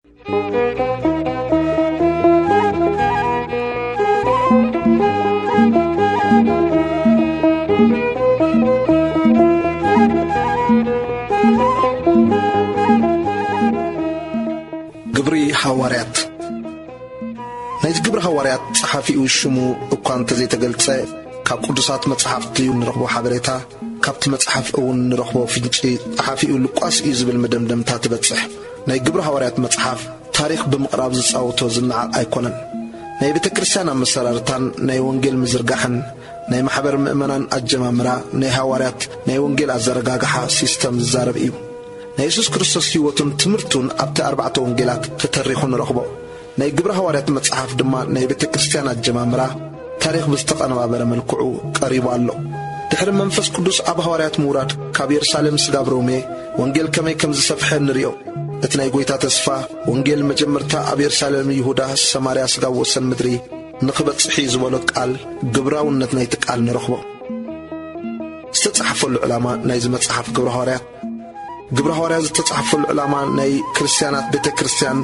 ግብሪ ሃዋርያት። ናይቲ ግብሪ ሃዋርያት ጸሓፊኡ ሽሙ እኳ እንተዘይተገልጸ፣ ካብ ቅዱሳት መጻሕፍቲ እንረኽቦ ሓበሬታ፣ ካብቲ መጽሓፍ እውን እንረኽቦ ፍንጪ ጸሓፊኡ ሉቃስ እዩ ዝብል መደምደምታ ትበጽሕ። ናይ ግብሪ ሃዋርያት መጽሓፍ ታሪኽ ብምቕራብ ዝጻወቶ ዝነዓቕ ኣይኮነን። ናይ ቤተ ክርስቲያን ኣመሰራርታን ናይ ወንጌል ምዝርጋሕን፣ ናይ ማሕበር ምእመናን ኣጀማምራ፣ ናይ ሃዋርያት ናይ ወንጌል ኣዘረጋግሓ ሲስተም ዝዛረብ እዩ። ናይ የሱስ ክርስቶስ ህይወቱን ትምህርቱን ኣብቲ ኣርባዕተ ወንጌላት ተተሪኹ ንረኽቦ። ናይ ግብረ ሃዋርያት መጽሓፍ ድማ ናይ ቤተ ክርስቲያን ኣጀማምራ፣ ታሪኽ ብዝተቐነባበረ መልክዑ ቀሪቡ ኣሎ። ድሕሪ መንፈስ ቅዱስ ኣብ ሃዋርያት ምውራድ፣ ካብ የሩሳሌም ስጋብ ሮሜ ወንጌል ከመይ ከም ዝሰፍሐ ንርእዮ። እቲ ናይ ጐይታ ተስፋ ወንጌል መጀመርታ ኣብ የሩሳሌም፣ ይሁዳ፣ ሰማርያ፣ ስጋብ ወሰን ምድሪ ንኽበጽሕ እዩ ዝበሎ ቃል፣ ግብራውነት ናይቲ ቃል ንረኽቦ። ዝተጻሕፈሉ ዕላማ ናይዚ መጽሓፍ ግብረ ሃዋርያት። ግብረ ሃዋርያት ዝተጻሕፈሉ ዕላማ ናይ ክርስትያናት ቤተ ክርስትያን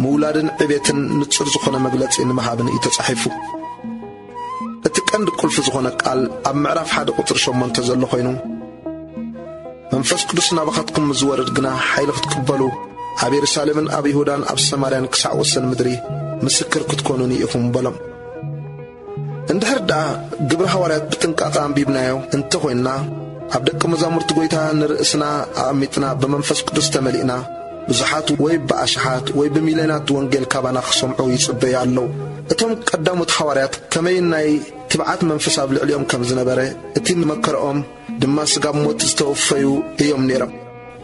ምውላድን ዕቤትን ንጹር ዝኾነ መግለጺ ንምሃብን እዩ ተጻሒፉ። እቲ ቀንዲ ቁልፊ ዝኾነ ቃል ኣብ ምዕራፍ ሓደ ቁጽሪ ሸሞንተ ዘሎ ኮይኑ፣ መንፈስ ቅዱስ ናባኻትኩም ምስ ዝወርድ ግና ሓይሊ ክትቅበሉ፣ ኣብ የሩሳሌምን ኣብ ይሁዳን ኣብ ሰማርያን ክሳዕ ወሰን ምድሪ ምስክር ክትኮኑኒ ኢኹም በሎም። እንድሕር ደኣ ግብረ ሃዋርያት ብጥንቃቐ ኣንቢብናዮ እንተኾይንና፣ ኣብ ደቀ መዛሙርቲ ጐይታ ንርእስና ኣቐሚጥና ብመንፈስ ቅዱስ ተመሊእና፣ ብዙሓት ወይ ብኣሽሓት ወይ ብሚልዮናት ወንጌል ካባና ክሰምዑ ይጽበዩ ኣለዉ። እቶም ቀዳሞት ሃዋርያት ከመይ ናይ ትብዓት መንፈስ ኣብ ልዕሊኦም ከም ዝነበረ፣ እቲ መከረኦም ድማ ስጋብ ሞት ዝተወፈዩ እዮም ነይሮም።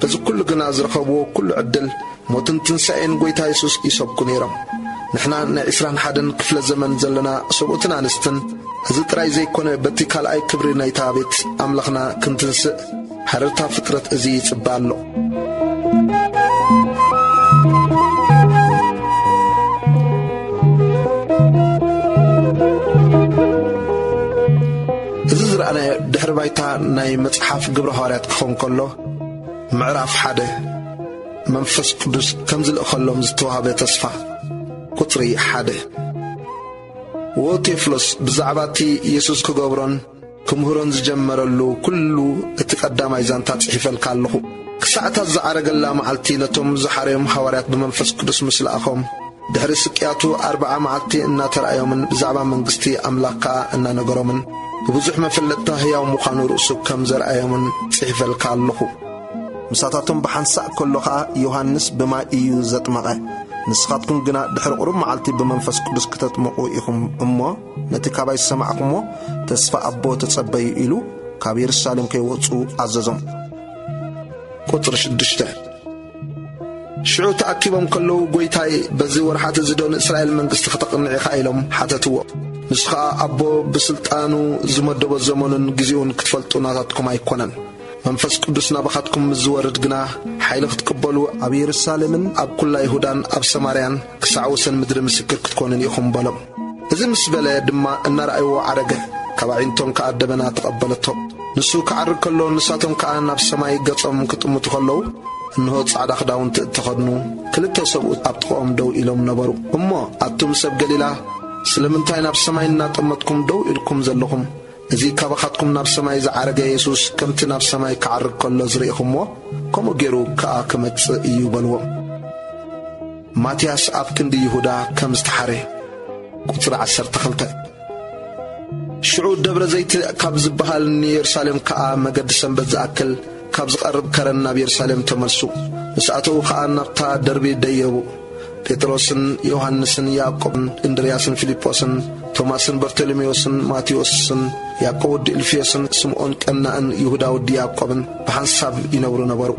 በዚ ኩሉ ግና ዝረኸብዎ ኩሉ ዕድል ሞትን ትንሳኤን ጐይታ የሱስ ይሰብኩ ነይሮም። ንሕና ናይ ዕስራን ሓደን ክፍለ ዘመን ዘለና ሰብኡትን ኣንስትን፣ እዚ ጥራይ ዘይኮነ በቲ ካልኣይ ክብሪ ናይታ ቤት ኣምላኽና ክንትንስእ ሃረርታ ፍጥረት እዚ ይጽበ ኣሎ። እዚ ዝረኣናዮ ድሕሪ ባይታ ናይ መጽሓፍ ግብረ ሃዋርያት ክኸውን ከሎ፣ ምዕራፍ ሓደ፣ መንፈስ ቅዱስ ከም ዝልእኸሎም ዝተዋህበ ተስፋ። ቁጽሪ ሓደ። ወ ቴዎፍሎስ፣ ብዛዕባ እቲ የሱስ ክገብሮን ክምህሮን ዝጀመረሉ ኩሉ እቲ ቀዳማይ ዛንታ ጽሒፈልካ ኣለኹ። ክሳዕ እታ ዝዓረገላ መዓልቲ ነቶም ዝሓረዮም ሃዋርያት ብመንፈስ ቅዱስ ምስ ለኣኾም፣ ድሕሪ ስቅያቱ ኣርብዓ መዓልቲ እናተራእዮምን ብዛዕባ መንግስቲ ኣምላኽ ከኣ እናነገሮምን፣ ብብዙሕ መፈለጥታ ህያው ምዃኑ ርእሱ ከም ዘርኣዮምን ጽሒፈልካ ኣለኹ። ምሳታቶም ብሓንሳእ ከሎ ኸኣ ዮሃንስ ብማይ እዩ ዘጥመቐ። ንስኻትኩም ግና ድሕሪ ቁሩብ መዓልቲ ብመንፈስ ቅዱስ ክተጥምቑ ኢኹም እሞ፣ ነቲ ካባይ ዝሰማዕኩምዎ ተስፋ ኣቦ ተጸበዩ ኢሉ ካብ የሩሳሌም ከይወጹ ኣዘዞም። ቁጽሪ ሽዱሽተ። ሽዑ ተኣኪቦም ከለዉ፣ "ጐይታይ፣ በዚ ወርሓት እዚ ዶ ንእስራኤል መንግስቲ ከተቕንዕ ኢኻ?" ኢሎም ሓተትዎ። ንሱ ኸኣ፣ "ኣቦ ብስልጣኑ ዝመደቦ ዘመኑን ግዜኡን ክትፈልጡ ናታትኩም ኣይኮነን። መንፈስ ቅዱስ ናባኻትኩም ምስ ዝወርድ ግና፣ ሓይሊ ክትቅበሉ፣ ኣብ የሩሳሌምን ኣብ ኵላ ይሁዳን ኣብ ሰማርያን ክሳዕ ወሰን ምድሪ ምስክር ክትኮኑኒ ኢኹም" በሎም። እዚ ምስ በለ ድማ እናረኣይዎ ዓረገ፣ ካብ ኣዒንቶም ከኣ ደበና ተቐበለቶ። ንሱ ክዓርግ ከሎ ንሳቶም ከኣ ናብ ሰማይ ገጾም ክጥምቱ ከለዉ፣ እንሆ ጻዕዳ ክዳውንቲ እተኸድኑ ክልተ ሰብኡት ኣብ ጥቓኦም ደው ኢሎም ነበሩ። እሞ ኣቱም ሰብ ገሊላ፣ ስለምንታይ ናብ ሰማይ እናጠመትኩም ደው ኢልኩም ዘለኹም? እዚ ካባኻትኩም ናብ ሰማይ ዝዓረገ የሱስ ከምቲ ናብ ሰማይ ክዓርግ ከሎ ዝርኢኹምዎ፣ ከምኡ ገይሩ ከኣ ክመጽእ እዩ በልዎም። ማትያስ ኣብ ክንዲ ይሁዳ ከም ዝተሓረ። ቁጽሪ ዓሰርተ ክልተ። ሽዑ ደብረ ዘይት ካብ ዝበሃል ንየሩሳሌም ከኣ መገዲ ሰንበት ዝኣክል ካብ ዝቐርብ ከረን ናብ የሩሳሌም ተመልሱ። ምስ ኣተዉ ከኣ ናብታ ደርቢ ደየቡ። ጴጥሮስን ዮሃንስን ያዕቆብን እንድርያስን ፊልጶስን ቶማስን በርቶሎሜዎስን ማቴዎስን ያዕቆብ ወዲ እልፍዮስን ስምዖን ቀናእን ይሁዳ ወዲ ያዕቆብን ብሓንሳብ ይነብሩ ነበሩ።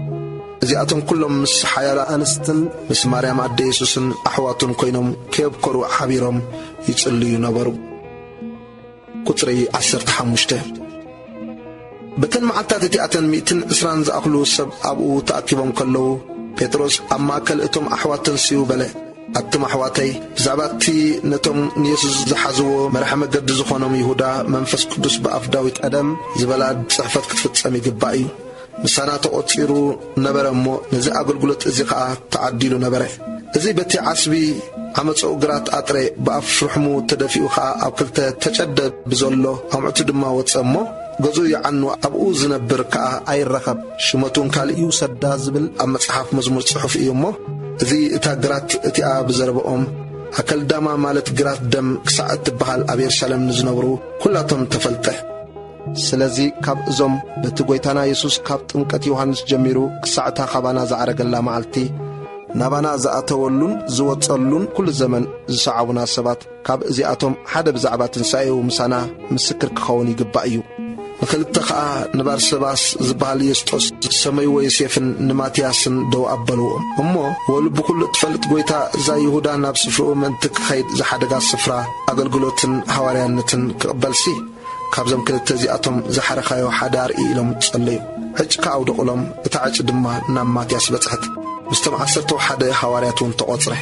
እዚኣቶም ኩሎም ምስ ሓያላ ኣንስትን ምስ ማርያም ኣደ የሱስን ኣሕዋቱን ኮይኖም ከየብከሩ ሓቢሮም ይጽልዩ ነበሩ። ቁጽሪ ዓሰርተ ሓሙሽተ። በተን መዓልታት እቲኣተን ሚእትን ዕስራን ዝኣኽሉ ሰብ ኣብኡ ተኣኪቦም ከለዉ፣ ጴጥሮስ ኣብ ማእከል እቶም ኣሕዋት ተንሲኡ በለ፣ ኣቱም ኣሕዋተይ፣ ብዛዕባ እቲ ነቶም ንየሱስ ዝሓዝዎ መራሒ መገዲ ዝኾኖም ይሁዳ መንፈስ ቅዱስ ብኣፍ ዳዊት ቀደም ዝበላ ጽሕፈት ክትፍጸም ይግባእ እዩ። ምሳና ተቖጺሩ ነበረ እሞ፣ ነዚ ኣገልግሎት እዚ ኸኣ ተዓዲሉ ነበረ። እዚ በቲ ዓስቢ ዓመፀኡ ግራት ኣጥረ ብኣፍ ርሕሙ ተደፊኡ ኸኣ ኣብ ክልተ ተጨደ ብዘሎ ኣምዕቱ ድማ ወፀ እሞ፣ ገዝኡ ይዓኑ ኣብኡ ዝነብር ከኣ ኣይረኸብ። ሽመቱን ካልእ ይውሰዳ ዝብል ኣብ መጽሓፍ መዝሙር ጽሑፍ እዩ እሞ፣ እዚ እታ ግራት እቲኣ ብዘረበኦም ኣከልዳማ ማለት ግራት ደም ክሳዕ እትበሃል ኣብ የሩሳሌም ንዝነብሩ ኩላቶም ተፈልጠ። ስለዚ ካብ እዞም በቲ ጐይታና የሱስ ካብ ጥምቀት ዮሃንስ ጀሚሩ ክሳዕ እታ ካባና ዝዓረገላ መዓልቲ ናባና ዝኣተወሉን ዝወጸሉን ኩሉ ዘመን ዝሰዓቡና ሰባት ካብ እዚኣቶም ሓደ ብዛዕባ ትንሳኤኡ ምሳና ምስክር ክኸውን ይግባእ እዩ። ንኽልተ ኸኣ ንባርሰባስ ዝበሃል የስጦስ ሰመይዎ ዮሴፍን ንማትያስን ደው ኣበልዎም እሞ፣ ወሉ ብኹሉ እትፈልጥ ጐይታ እዛ ይሁዳ ናብ ስፍርኡ ምእንቲ ክኸይድ ዝሓደጋ ስፍራ ኣገልግሎትን ሃዋርያነትን ክቕበልሲ፣ ካብዞም ክልተ እዚኣቶም ዝሓረኻዮ ሓደ ኣርኢ ኢሎም ጸለዩ። ዕጭ ከኣ ኣውደቑሎም፣ እታ ዕጭ ድማ ናብ ማትያስ በጽሐት። ምስቶም ዓሰርተው ሓደ ሃዋርያት እውን ተቖጽረ።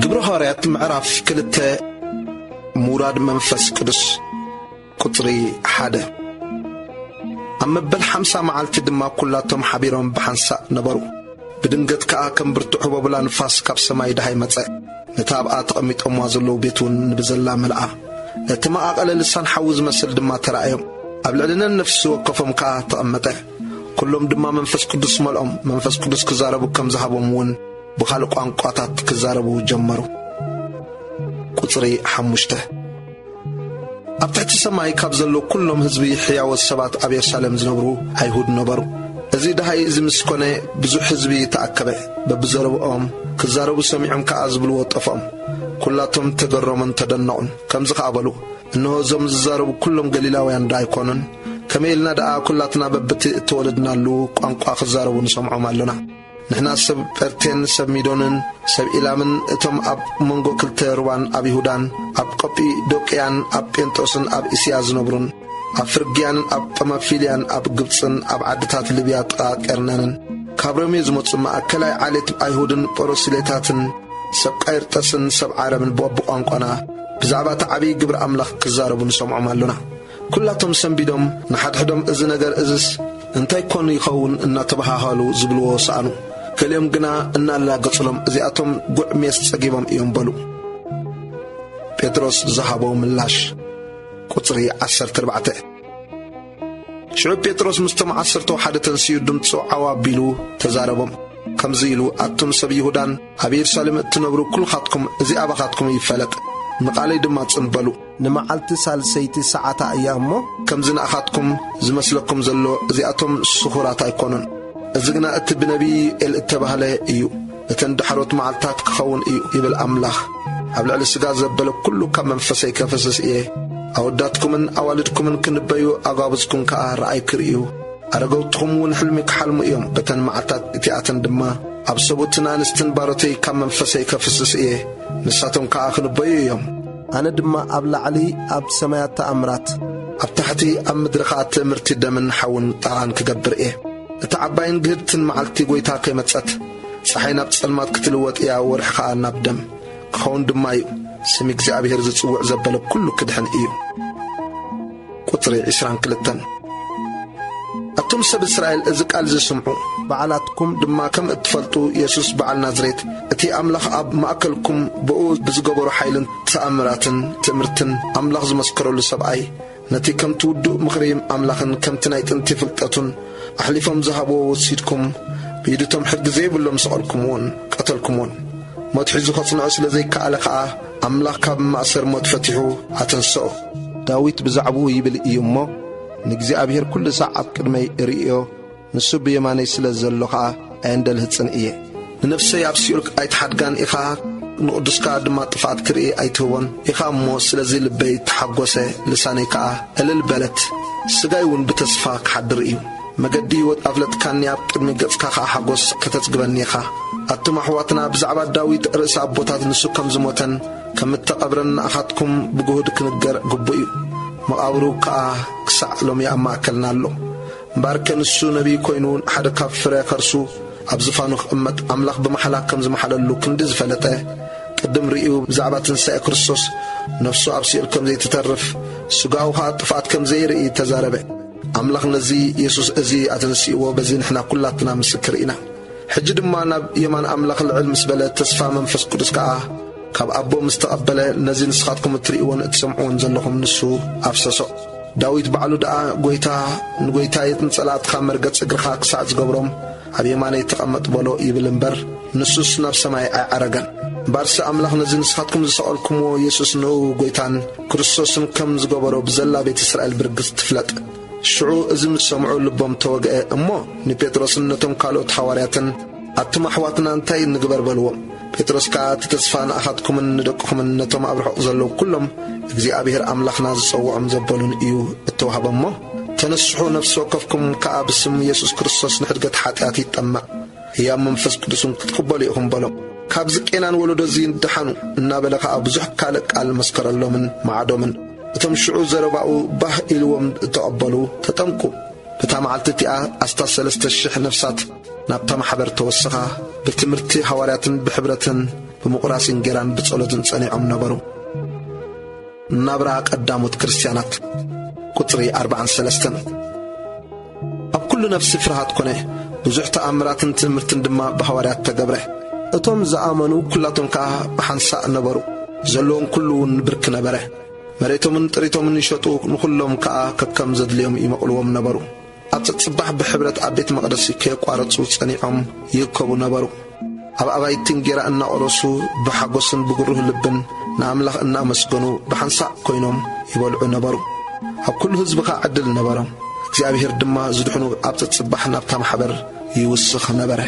ግብሪ ሃዋርያት ምዕራፍ ክልተ። ምውራድ መንፈስ ቅዱስ። ቁጽሪ ሓደ። ኣብ መበል ሓምሳ መዓልቲ ድማ ኵላቶም ሓቢሮም ብሓንሳእ ነበሩ። ብድንገት ከኣ ከም ብርቱዕ ህቦብላ ንፋስ ካብ ሰማይ ደሃይ መጸ። ነታ ኣብኣ ተቐሚጦምዋ ዘለዉ ቤት እውን ንብዘላ መልኣ። ነቲ መቓቐሊ ልሳን ሓዊ ዝመስል ድማ ተራእዮም። ኣብ ልዕሊ ነነፍሲ ወከፎም ከኣ ተቐመጠ። ኵሎም ድማ መንፈስ ቅዱስ መልኦም፣ መንፈስ ቅዱስ ክዛረቡ ከም ዝሃቦም እውን ብኻልእ ቋንቋታት ክዛረቡ ጀመሩ። ቁጽሪ ሓሙሽተ። ኣብ ትሕቲ ሰማይ ካብ ዘለዉ ኵሎም ህዝቢ ሕያዎት ሰባት ኣብ የሩሳሌም ዝነብሩ ኣይሁድ ነበሩ። እዚ ደሃይ እዚ ምስ ኰነ ብዙሕ ህዝቢ ተኣከበ። በብዘረብኦም ክዛረቡ ሰሚዖም ከኣ ዝብልዎ ጠፍኦም። ኵላቶም ተገረሙን ተደነቑን። ከምዚ ኸኣ በሉ፣ እንሆ እዞም ዝዛረቡ ኵሎም ገሊላውያን ዶ ኣይኮኑን? ከመይ ኢልና ደኣ ኵላትና በብቲ እተወለድናሉ ቋንቋ ክዛረቡ ንሰምዖም ኣሎና? ንሕና ሰብ ጴርቴን ሰብ ሚዶንን ሰብ ኢላምን እቶም ኣብ መንጎ ክልተ ሩባን ኣብ ይሁዳን ኣብ ቀጲዶቅያን ኣብ ጴንጦስን ኣብ እስያ ዝነብሩን ኣብ ፍርግያን ኣብ ጳምፊልያን ኣብ ግብጽን ኣብ ዓድታት ሊብያ ጥቓ ቀርነንን ካብ ሮሜ ዝመጹ ማእከላይ ዓሌት ኣይሁድን ጳሮሲሌታትን ሰብ ቃይርጠስን ሰብ ዓረብን በብቋንቋና ብዛዕባ እቲ ዓብዪ ግብሪ ኣምላኽ ክዛረቡ ንሰምዖም ኣሎና። ኵላቶም ሰንቢዶም ንሓድሕዶም፣ "እዚ ነገር እዝስ እንታይ ኰን ይኸውን?" እናተበሃሃሉ ዝብልዎ ሰኣኑ። ገሊኦም ግና እናላገጹሎም፣ "እዚኣቶም ጉዕ ሜስ ጸጊቦም እዮም" በሉ። ጴጥሮስ ዝሃቦ ምላሽ። ቁጽሪ ዓሰርተ ኣርባዕተ። ሽዑ ጴጥሮስ ምስቶም ዓሰርተው ሓደ ተንሲኡ ድምጹ ዓው ኣቢሉ ተዛረቦም። ከምዚ ኢሉ፣ ኣቱም ሰብ ይሁዳን ኣብ የሩሳሌም እትነብሩ ኵልኻትኩም፣ እዚ ኣባኻትኩም ይፈለጥ፣ ንቓለይ ድማ ጽን በሉ። ንመዓልቲ ሳልሰይቲ ሰዓታ እያ እሞ፣ ከምዚ ንኣኻትኩም ዝመስለኩም ዘሎ፣ እዚኣቶም ስኹራት ኣይኮኑን። እዚ ግና እቲ ብነቢይ ዮኤል እተባህለ እዩ። እተን ዳሕሮት መዓልታት ክኸውን እዩ፣ ይብል ኣምላኽ። ኣብ ልዕሊ ስጋ ዘበለ ኩሉ ካብ መንፈሰይ ከፍስስ እየ። ኣወዳትኩምን ኣዋልድኩምን ክንበዩ፣ ኣጓብዝኩም ከኣ ረኣይ ክርእዩ። ኣረገውትኹም እውን ሕልሚ ክሓልሙ እዮም። በተን መዓልታት እቲኣተን ድማ ኣብ ሰብኡትን ኣንስትን ባሮተይ ካብ መንፈሰይ ከፍስስ እየ። ንሳቶም ከኣ ክንበዩ እዮም። ኣነ ድማ ኣብ ላዕሊ ኣብ ሰማያት ተኣምራት፣ ኣብ ታሕቲ ኣብ ምድሪ ኸኣ ትእምርቲ ደምን ሓውን ጣቓን ክገብር እየ። እታ ዓባይን ግህድትን መዓልቲ ጐይታ ከይመጸት፣ ጸሓይ ናብ ጸልማት ክትልወጥ እያ፣ ወርሒ ኸኣ ናብ ደም ክኸውን ድማ እዩ። ስም እግዚኣብሔር ዝጽውዕ ዘበለ ኩሉ ክድሕን እዩ። ቁጽሪ ዕስራን ክልተን። ኣቱም ሰብ እስራኤል፣ እዚ ቃል እዚ ስምዑ። ባዕላትኩም ድማ ከም እትፈልጡ፣ የሱስ በዓል ናዝሬት፣ እቲ ኣምላኽ ኣብ ማእከልኩም ብኡ ብዝገበሮ ሓይልን ተኣምራትን ትእምርትን ኣምላኽ ዝመስከረሉ ሰብኣይ፣ ነቲ ከምቲ ውዱእ ምኽሪ ኣምላኽን ከምቲ ናይ ጥንቲ ፍልጠቱን ኣሕሊፎም ዝሃብዎ ወሲድኩም፣ ብኢድቶም ሕጊ ዘይብሎም ሰቐልኩምዎን ቀተልኩምዎን። ሞት ሒዙ ኸጽንዖ ስለ ዘይከኣለ ኸኣ፣ ኣምላኽ ካብ ማእሰር ሞት ፈቲሑ ኣተንስኦ። ዳዊት ብዛዕባኡ ይብል እዩ እሞ፣ "ንእግዚኣብሔር ኩሉ ሳዕ ኣብ ቅድመይ እርእዮ፣ ንሱ ብየማነይ ስለ ዘሎ ኸኣ ኣየንደልህጽን እየ። ንነፍሰይ ኣብ ሲኦል ኣይትሓድጋን ኢኻ፣ ንቕዱስካ ድማ ጥፍኣት ክርኢ ኣይትህቦን ኢኻ እሞ፣ ስለዚ ልበይ ተሓጎሰ፣ ልሳነይ ከኣ እልል በለት። ስጋይ እውን ብተስፋ ክሓድር እዩ። መገዲ ህይወት ኣፍለጥካኒ፣ ኣብ ቅድሚ ገጽካ ኸኣ ሓጎስ ከተጽግበኒ ኢኻ። ኣቱም ኣሕዋትና፣ ብዛዕባ ዳዊት ርእሲ ኣቦታት፣ ንሱ ከም ዝሞተን ከም እተቐብረን ንኣኻትኩም ብግሁድ ክንገር ግቡእ እዩ። መቓብሩ ከኣ ክሳዕ ሎሚ ኣብ ማእከልና ኣሎ። እምበኣርከ ንሱ ነቢይ ኮይኑ፣ ሓደ ካብ ፍረ ከርሱ ኣብ ዝፋኑ ክቕመጥ ኣምላኽ ብማሕላ ከም ዝመሓለሉ ክንዲ ዝፈለጠ፣ ቅድም ርእዩ ብዛዕባ ትንሳኤ ክርስቶስ፣ ነፍሱ ኣብ ሲኦል ከም ዘይትተርፍ፣ ስጋኡ ኸኣ ጥፍኣት ከም ዘይርኢ ተዛረበ። ኣምላኽ ነዚ የሱስ እዚ ኣተንሲእዎ፣ በዚ ንሕና ኩላትና ምስክር ኢና። ሕጂ ድማ ናብ የማን ኣምላኽ ልዕል ምስ በለ፣ ተስፋ መንፈስ ቅዱስ ከኣ ካብ ኣቦ ምስ ተቐበለ፣ ነዚ ንስኻትኩም እትርእይዎን እትሰምዕዎን ዘለኹም ንሱ ኣፍሰሶ። ዳዊት ባዕሉ ደኣ፣ "ጐይታ ንጐይታይን ጸላእትኻ መርገጽ እግርኻ ክሳዕ ዝገብሮም ኣብ የማነይ ተቐመጥ" በሎ ይብል እምበር፣ ንሱስ ናብ ሰማይ ኣይዓረገን። እምበኣርሲ ኣምላኽ ነዚ ንስኻትኩም ዝሰቐልኩምዎ የሱስ ንእኡ ጐይታን ክርስቶስን ከም ዝገበሮ ብዘላ ቤት እስራኤል ብርግጽ ትፍለጥ። ሽዑ እዚ ምስ ሰምዑ ልቦም ተወግአ እሞ፣ ንጴጥሮስን ነቶም ካልኦት ሃዋርያትን፣ "ኣቱም ኣሕዋትና እንታይ ንግበር?" በልዎም። ጴጥሮስ ከኣ፣ "እቲ ተስፋ ንኣኻትኩምን ንደቅኹምን ነቶም ኣብ ርሑቕ ዘለዉ ኩሎም እግዚኣብሔር ኣምላኽና ዝጸውዖም ዘበሉን እዩ እተዋህበ እሞ፣ ተነስሑ፣ ነፍሲ ወከፍኩም ከኣ ብስም የሱስ ክርስቶስ ንሕድገት ሓጢኣት ይጠመቕ፣ ህያብ መንፈስ ቅዱስን ክትቅበሉ ኢኹም" በሎም። ካብዚ ቄናን ወለዶ እዚ ደሓኑ እናበለ ከኣ ብዙሕ ካልእ ቃል መስከረሎምን መዓዶምን። እቶም ሽዑ ዘረባኡ ባህ ኢልዎም እተቐበሉ ተጠምቁ። በታ መዓልቲ እቲኣ ኣስታት ሰለስተ ሽሕ ነፍሳት ናብታ ማሕበር ተወሰኻ። ብትምህርቲ ሃዋርያትን ብሕብረትን ብምቑራስ እንጌራን ብጸሎትን ጸኒዖም ነበሩ። ናብራ ቀዳሞት ክርስትያናት፣ ቁጽሪ ኣርብዓን ሰለስተን። ኣብ ኩሉ ነፍሲ ፍርሃት ኮነ፣ ብዙሕ ተኣምራትን ትምህርትን ድማ ብሃዋርያት ተገብረ። እቶም ዝኣመኑ ኩላቶም ከኣ ብሓንሳእ ነበሩ። ዘለዎም ኩሉ እውን ብርክ ነበረ። መሬቶምን ጥሪቶምን ይሸጡ፣ ንኹሎም ከኣ ከከም ዘድልዮም ይመቕልዎም ነበሩ። ኣብ ጸጽባሕ ብሕብረት ኣብ ቤት መቕደስ ከየቋረጹ ጸኒዖም ይእከቡ ነበሩ። ኣብ ኣባይቲ እንጌራ እናቖረሱ፣ ብሓጎስን ብግሩህ ልብን ንኣምላኽ እናኣመስገኑ፣ ብሓንሳእ ኮይኖም ይበልዑ ነበሩ። ኣብ ኩሉ ህዝቢ ኸኣ ዕድል ነበሮም። እግዚኣብሔር ድማ ዝድሕኑ ኣብ ጸጽባሕ ናብታ ማሕበር ይውስኽ ነበረ።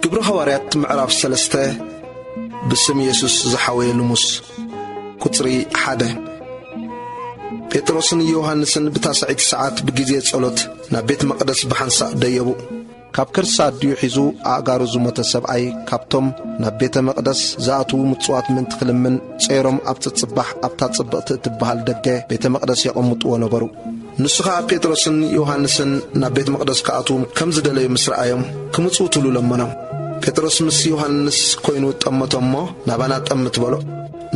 ግብሪ ሃዋርያት ምዕራፍ ሰለስተ። ብስም የሱስ ዝሓወየ ልሙስ። ቁጽሪ ሓደ። ጴጥሮስን ዮሃንስን ብታስዐይቲ ሰዓት ብግዜ ጸሎት ናብ ቤት መቕደስ ብሓንሳእ ደየቡ። ካብ ከርሲ ኣዲኡ ሒዙ ኣእጋሩ ዝሞተ ሰብኣይ፣ ካብቶም ናብ ቤተ መቕደስ ዝኣትዉ ምጽዋት ምእንቲ ክልምን፣ ጸይሮም ኣብ ጸጽባሕ ኣብታ ጽብቕቲ እትበሃል ደገ ቤተ መቕደስ የቐምጥዎ ነበሩ። ንሱ ኸኣ ጴጥሮስን ዮሃንስን ናብ ቤት መቕደስ ክኣትዉ ከም ዝደለዩ ምስ ረኣዮም፣ ክምጽኡ ትብሉ ለመኖም። ጴጥሮስ ምስ ዮሃንስ ኮይኑ ጠመቶም እሞ፣ "ናባና ጠምት" በሎ።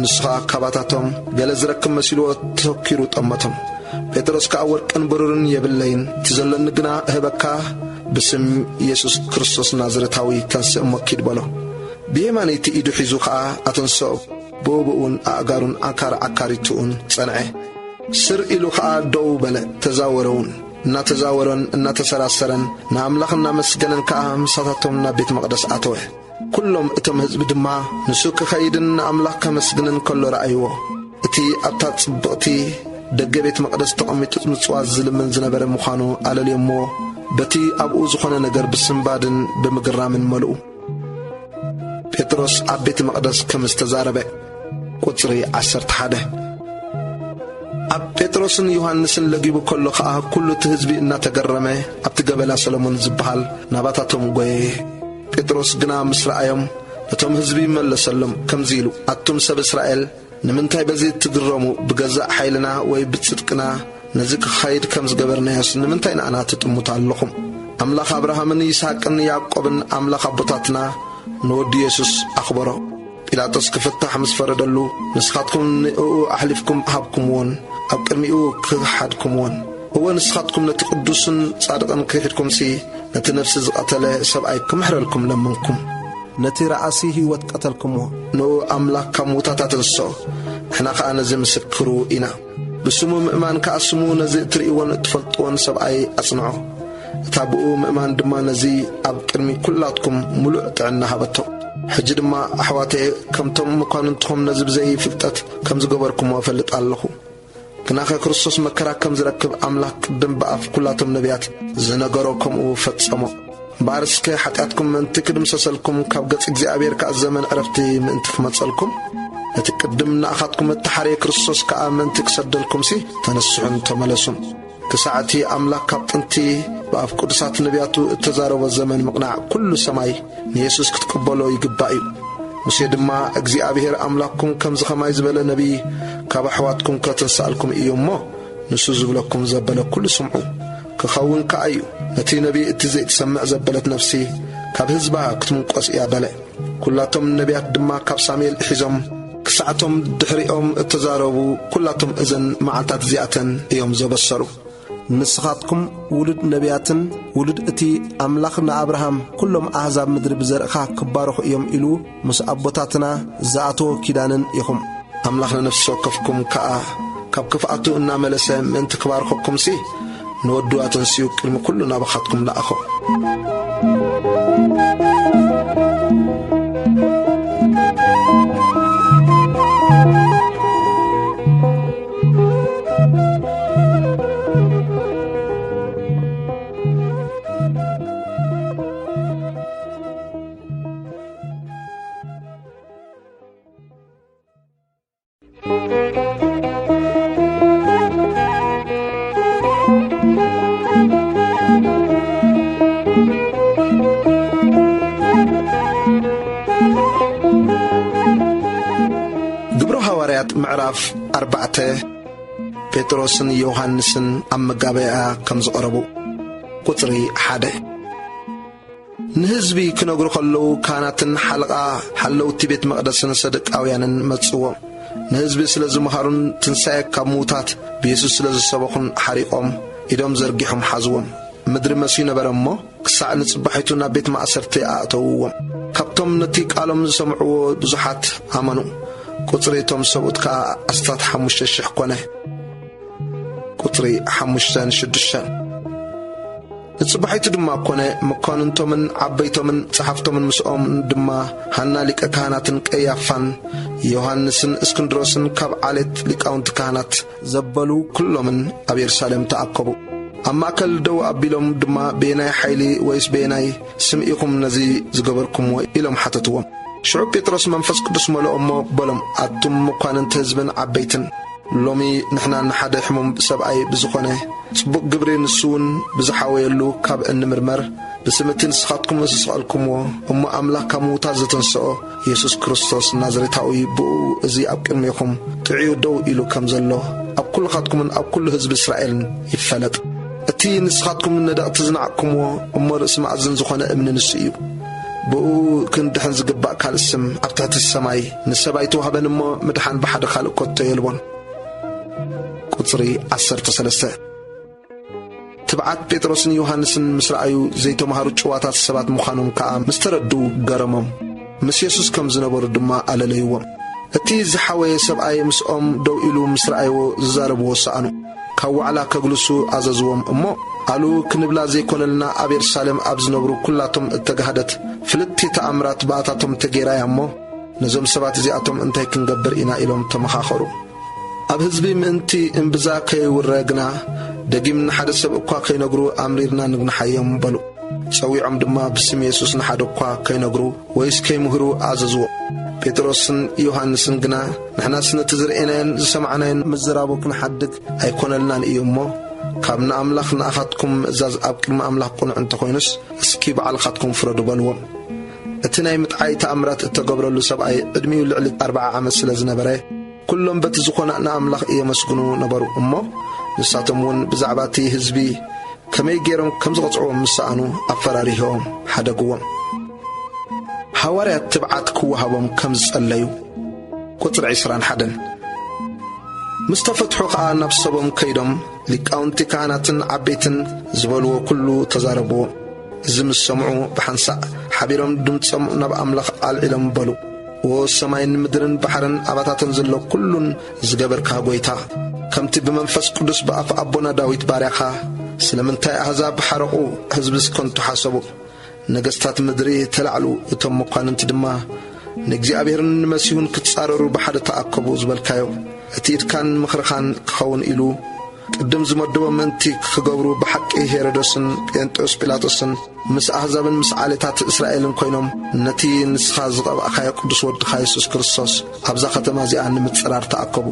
ንሱ ኸኣ ካባታቶም ገለ ዝረክብ መሲልዎ ተሰኪሩ ጠመቶም። ጴጥሮስ ከኣ፣ "ወርቅን ብሩርን የብለይን፣ እቲ ዘሎኒ ግና እህበካ፣ ብስም የሱስ ክርስቶስ ናዝሬታዊ ተንስእ እሞ ኪድ" በሎ። ብየማነይቲ ኢዱ ሒዙ ኸኣ ኣተንስኦ። ብኡብኡን ኣእጋሩን ኣካር ዓካሪትኡን ጸንዐ። ስር ኢሉ ኸኣ ደው በለ፣ ተዛወረ እውን። እናተዛወረን እናተሰራሰረን ንኣምላኽ እናመስገነን ከኣ ምሳታቶም ናብ ቤት መቕደስ ኣተወ። ኩሎም እቶም ህዝቢ ድማ ንሱ ክኸይድን ንኣምላኽ ከመስግንን ከሎ ረኣይዎ። እቲ ኣብታ ጽብቕቲ ደገ ቤት መቕደስ ተቐሚጡ ምጽዋት ዝልምን ዝነበረ ምዃኑ ኣለልዮምዎ። በቲ ኣብኡ ዝኾነ ነገር ብስንባድን ብምግራምን መልኡ። ጴጥሮስ ኣብ ቤት መቕደስ ከም ዝተዛረበ። ቁጽሪ ዓሰርተ ሓደ። ኣብ ጴጥሮስን ዮሃንስን ለጊቡ ከሎ ኸኣ፣ ኩሉ እቲ ህዝቢ እናተገረመ፣ ኣብቲ ገበላ ሰሎሞን ዝበሃል ናባታቶም ጐየየ። ጴጥሮስ ግና ምስ ረኣዮም፣ ነቶም ህዝቢ መለሰሎም፣ ከምዚ ኢሉ፣ "ኣቱም ሰብ እስራኤል፣ ንምንታይ በዚ ትግረሙ? ብገዛእ ሓይልና ወይ ብጽድቅና ነዚ ክኻይድ ከም ዝገበርናዮስ፣ ንምንታይ ንኣና ትጥምቱ ኣለኹም? ኣምላኽ ኣብርሃምን ይስሓቅን ያዕቆብን፣ ኣምላኽ ኣቦታትና፣ ንወዱ የሱስ ኣኽበሮ። ጲላጦስ ክፍታሕ ምስ ፈረደሉ፣ ንስኻትኩም ንእኡ ኣሕሊፍኩም ሃብኩምዎን፣ ኣብ ቅድሚኡ ክሓድኩምዎን። እወ፣ ንስኻትኩም ነቲ ቅዱስን ጻድቕን ክሒድኩምሲ፣ ነቲ ነፍሲ ዝቐተለ ሰብኣይ ክምሕረልኩም ለመንኩም። ነቲ ረኣሲ ህይወት ቀተልኩሞ። ንኡ ኣምላኽ ካብ ምዉታት ኣተንስኦ፣ ንሕና ኸኣ ነዚ ምስክሩ ኢና። ብስሙ ምእማን ከኣ ስሙ ነዚ እትርእይዎን እትፈልጥዎን ሰብኣይ ኣጽንዖ። እታ ብኡ ምእማን ድማ ነዚ ኣብ ቅድሚ ኲላትኩም ምሉእ ጥዕና ሃበቶ። ሕጂ ድማ ኣሕዋተየ፣ ከምቶም መኳንንትኹም ነዚ ብዘይ ፍልጠት ከም ዝገበርኩሞ እፈልጥ ኣለኹ። ግናኸ ክርስቶስ መከራ ከም ዝረክብ ኣምላኽ ቅድም ብኣፍ ኲላቶም ነቢያት ዝነገሮ ከምኡ ፈጸሞ። እምበኣር እስከ ሓጢኣትኩም ምእንቲ ክድምሰሰልኩም፣ ካብ ገጽ እግዚኣብሔር ከኣ ዘመን ዕረፍቲ ምእንቲ ክመጸልኩም፣ ነቲ ቅድም ንኣኻትኩም እተሓርየ ክርስቶስ ከኣ ምእንቲ ክሰደልኩምሲ፣ ተነስሑን ተመለሱን። ክሳዕ እቲ ኣምላኽ ካብ ጥንቲ ብኣፍ ቅዱሳት ነቢያቱ እተዛረቦ ዘመን ምቕናዕ ኲሉ ሰማይ ንየሱስ ክትቅበሎ ይግባእ እዩ። ሙሴ ድማ፣ እግዚኣብሔር ኣምላኽኩም ከምዚ ኸማይ ዝበለ ነቢይ ካብ ኣሕዋትኩም ከተንስኣልኩም እዩ እሞ፣ ንሱ ዝብለኩም ዘበለ ኲሉ ስምዑ። ክኸውን ከኣ እዩ፣ ነቲ ነቢይ እቲ ዘይትሰምዕ ዘበለት ነፍሲ ካብ ህዝባ ክትምንቆስ እያ በለ። ኲላቶም ነቢያት ድማ ካብ ሳሙኤል ሒዞም ክሳዕቶም ድሕሪኦም እተዛረቡ ኲላቶም እዘን መዓልታት እዚኣተን እዮም ዘበሰሩ። ንስኻትኩም ውሉድ ነቢያትን ውሉድ እቲ ኣምላኽ ንኣብርሃም፣ "ኵሎም ኣህዛብ ምድሪ ብዘርእኻ ክባረኹ እዮም" ኢሉ ምስ ኣቦታትና ዝኣተዎ ኪዳንን ኢኹም። ኣምላኽ ንነፍሲ ወከፍኩም ከኣ ካብ ክፍኣቱ እናመለሰ ምእንቲ ክባርኸኩምሲ፣ ንወዱ ኣተንሲኡ ቅድሚ ኵሉ ናባኻትኩም ለኣኾ። ግብረ ሃዋርያት ምዕራፍ ኣርባዕተ። ጴጥሮስን ዮሃንስን ኣብ መጋበያ ከም ዝቐረቡ። ቁጽሪ ሓደ። ንህዝቢ ክነግሩ ከለዉ፣ ካህናትን ሓለቓ ሓለውቲ ቤት መቕደስን ሰዱቃውያንን መጽዎም። ንህዝቢ ስለ ዝመሃሩን ትንሳኤ ካብ ምዉታት ብየሱስ ስለ ዝሰበኹን ሓሪቖም፣ ኢዶም ዘርጊሖም ሓዝዎም። ምድሪ መስዩ ነበረ እሞ፣ ክሳዕ ንጽባሒቱ ናብ ቤት ማእሰርቲ ኣእተውዎም። ካብቶም ነቲ ቃሎም ዝሰምዕዎ ብዙሓት ኣመኑ። ቁጽሪ እቶም ሰብኡት ከኣ ኣስታት ሓሙሽተ ሽሕ ኮነ። ቁጽሪ ሓሙሽተን ሽዱሽተን። ንጽባሒቱ ድማ ኮነ፣ መኳንንቶምን ዓበይቶምን ጸሓፍቶምን ምስኦም ድማ ሃና ሊቀ ካህናትን ቀያፋን ዮሃንስን እስክንድሮስን ካብ ዓሌት ሊቃውንቲ ካህናት ዘበሉ ኩሎምን ኣብ የሩሳሌም ተኣከቡ። ኣብ ማእከል ደው ኣቢሎም ድማ፣ "በየናይ ሓይሊ ወይስ በየናይ ስም ኢኹም ነዚ ዝገበርኩምዎ?" ኢሎም ሓተትዎም። ሽዑ ጴጥሮስ መንፈስ ቅዱስ መለኦ እሞ በሎም፣ "ኣቱም መኳንንቲ ህዝብን ዓበይትን፣ ሎሚ ንሕና ንሓደ ሕሙም ሰብኣይ ብዝኾነ ጽቡቕ ግብሪ፣ ንሱ እውን ብዝሓወየሉ ካብ እንምርመር፣ ብስም እቲ ንስኻትኩም ዝሰቐልኩምዎ እሞ ኣምላኽ ካብ ምዉታት ዘተንስኦ የሱስ ክርስቶስ ናዝሬታዊ፣ ብእኡ እዚ ኣብ ቅድሜኹም ጥዕዩ ደው ኢሉ ከም ዘሎ ኣብ ኩልኻትኩምን ኣብ ኩሉ ህዝቢ እስራኤልን ይፈለጥ። እቲ ንስኻትኩም ነደቕቲ ዝነዓቕኩምዎ እሞ ርእሲ መኣዝን ዝኾነ እምኒ ንሱ እዩ። ብእኡ ክንድሕን ዝግባእ ካልእ ስም ኣብ ትሕቲ ሰማይ ንሰብ ኣይተዋህበን እሞ ምድሓን ብሓደ ካልእ ከቶ የልቦን።" ቁጽሪ ዓሰርተ ሰለስተ። ትብዓት ጴጥሮስን ዮሃንስን ምስ ረኣዩ፣ ዘይተማሃሩ ጭዋታት ሰባት ምዃኖም ከኣ ምስ ተረድኡ ገረሞም። ምስ የሱስ ከም ዝነበሩ ድማ ኣለለይዎም። እቲ ዝሓወየ ሰብኣይ ምስኦም ደው ኢሉ ምስ ረኣይዎ ዝዛረብዎ ሰኣኑ። ካብ ዋዕላ ከግልሱ ኣዘዝዎም እሞ፣ "ኣሉ ክንብላ ዘይኮነልና ኣብ የሩሳሌም ኣብ ዝነብሩ ኩላቶም እተጋህደት ፍልጥቲ ተኣምራት ብኣታቶም ተገይራ እያ እሞ፣ ነዞም ሰባት እዚኣቶም እንታይ ክንገብር ኢና?" ኢሎም ተመኻኸሩ። ኣብ ህዝቢ ምእንቲ እምብዛ ከይውረ ግና፣ ደጊም ንሓደ ሰብ እኳ ከይነግሩ ኣምሪርና ንግንሓዮም በሉ። ጸዊዖም ድማ ብስም የሱስ ንሓደ እኳ ከይነግሩ ወይስ ከይምህሩ ኣዘዝዎ። ጴጥሮስን ዮሃንስን ግና፣ "ንሕናስ ነቲ ዝረኤናዮን ዝሰማዕናዮን ምዝራቡ ክንሓድግ ኣይኮነልናን እዩ እሞ፣ ካብ ንኣምላኽ ንኣኻትኩም ምእዛዝ ኣብ ቅድሚ ኣምላኽ ቅኑዕ እንተኾይኑስ፣ እስኪ ባዕልኻትኩም ፍረዱ" በልዎም። እቲ ናይ ምጥዓይ ተኣምራት እተገብረሉ ሰብኣይ ዕድሚኡ ልዕሊ ኣርብዓ ዓመት ስለ ዝነበረ፣ ኩሎም በቲ ዝኾነ ንኣምላኽ የመስግኑ ነበሩ። እሞ ንሳቶም እውን ብዛዕባ እቲ ህዝቢ ከመይ ገይሮም ከም ዝቐጽዕዎም ምስ ሰኣኑ፣ ኣፈራሪሆም ሓደግዎም። ሃዋርያት ትብዓት ክወሃቦም ከም ዝጸለዩ። ቁጽሪ ዕስራን ሓደን። ምስ ተፈትሑ ኸኣ ናብ ሰቦም ከይዶም፣ ሊቃውንቲ ካህናትን ዓበይትን ዝበልዎ ኩሉ ተዛረብዎ። እዚ ምስ ሰምዑ ብሓንሳእ ሓቢሮም ድምጾም ናብ ኣምላኽ ኣልዒሎም በሉ፣ "ዎ ሰማይን ምድርን ባሕርን ኣባታተን ዘሎ ኩሉን ዝገበርካ ጐይታ፣ ከምቲ ብመንፈስ ቅዱስ ብኣፍ ኣቦና ዳዊት ባርያኻ፣ ስለምንታይ ኣህዛብ ሓረቑ፣ ህዝብስ ከንቱ ሓሰቡ?" ነገስታት ምድሪ ተላዕሉ፣ እቶም መኳንንቲ ድማ ንእግዚኣብሔርን ንመሲሁን ክጻረሩ ብሓደ ተኣከቡ ዝበልካዮ፣ እቲ ኢድካን ምኽርኻን ክኸውን ኢሉ ቅድም ዝመደቦ ምእንቲ ክገብሩ ብሓቂ ሄሮዶስን ጴንጢዮስ ጲላጦስን ምስ ኣህዛብን ምስ ዓሌታት እስራኤልን ኮይኖም ነቲ ንስኻ ዝቐባእካዮ ቅዱስ ወድኻ የሱስ ክርስቶስ ኣብዛ ከተማ እዚኣ ንምጽራር ተኣከቡ።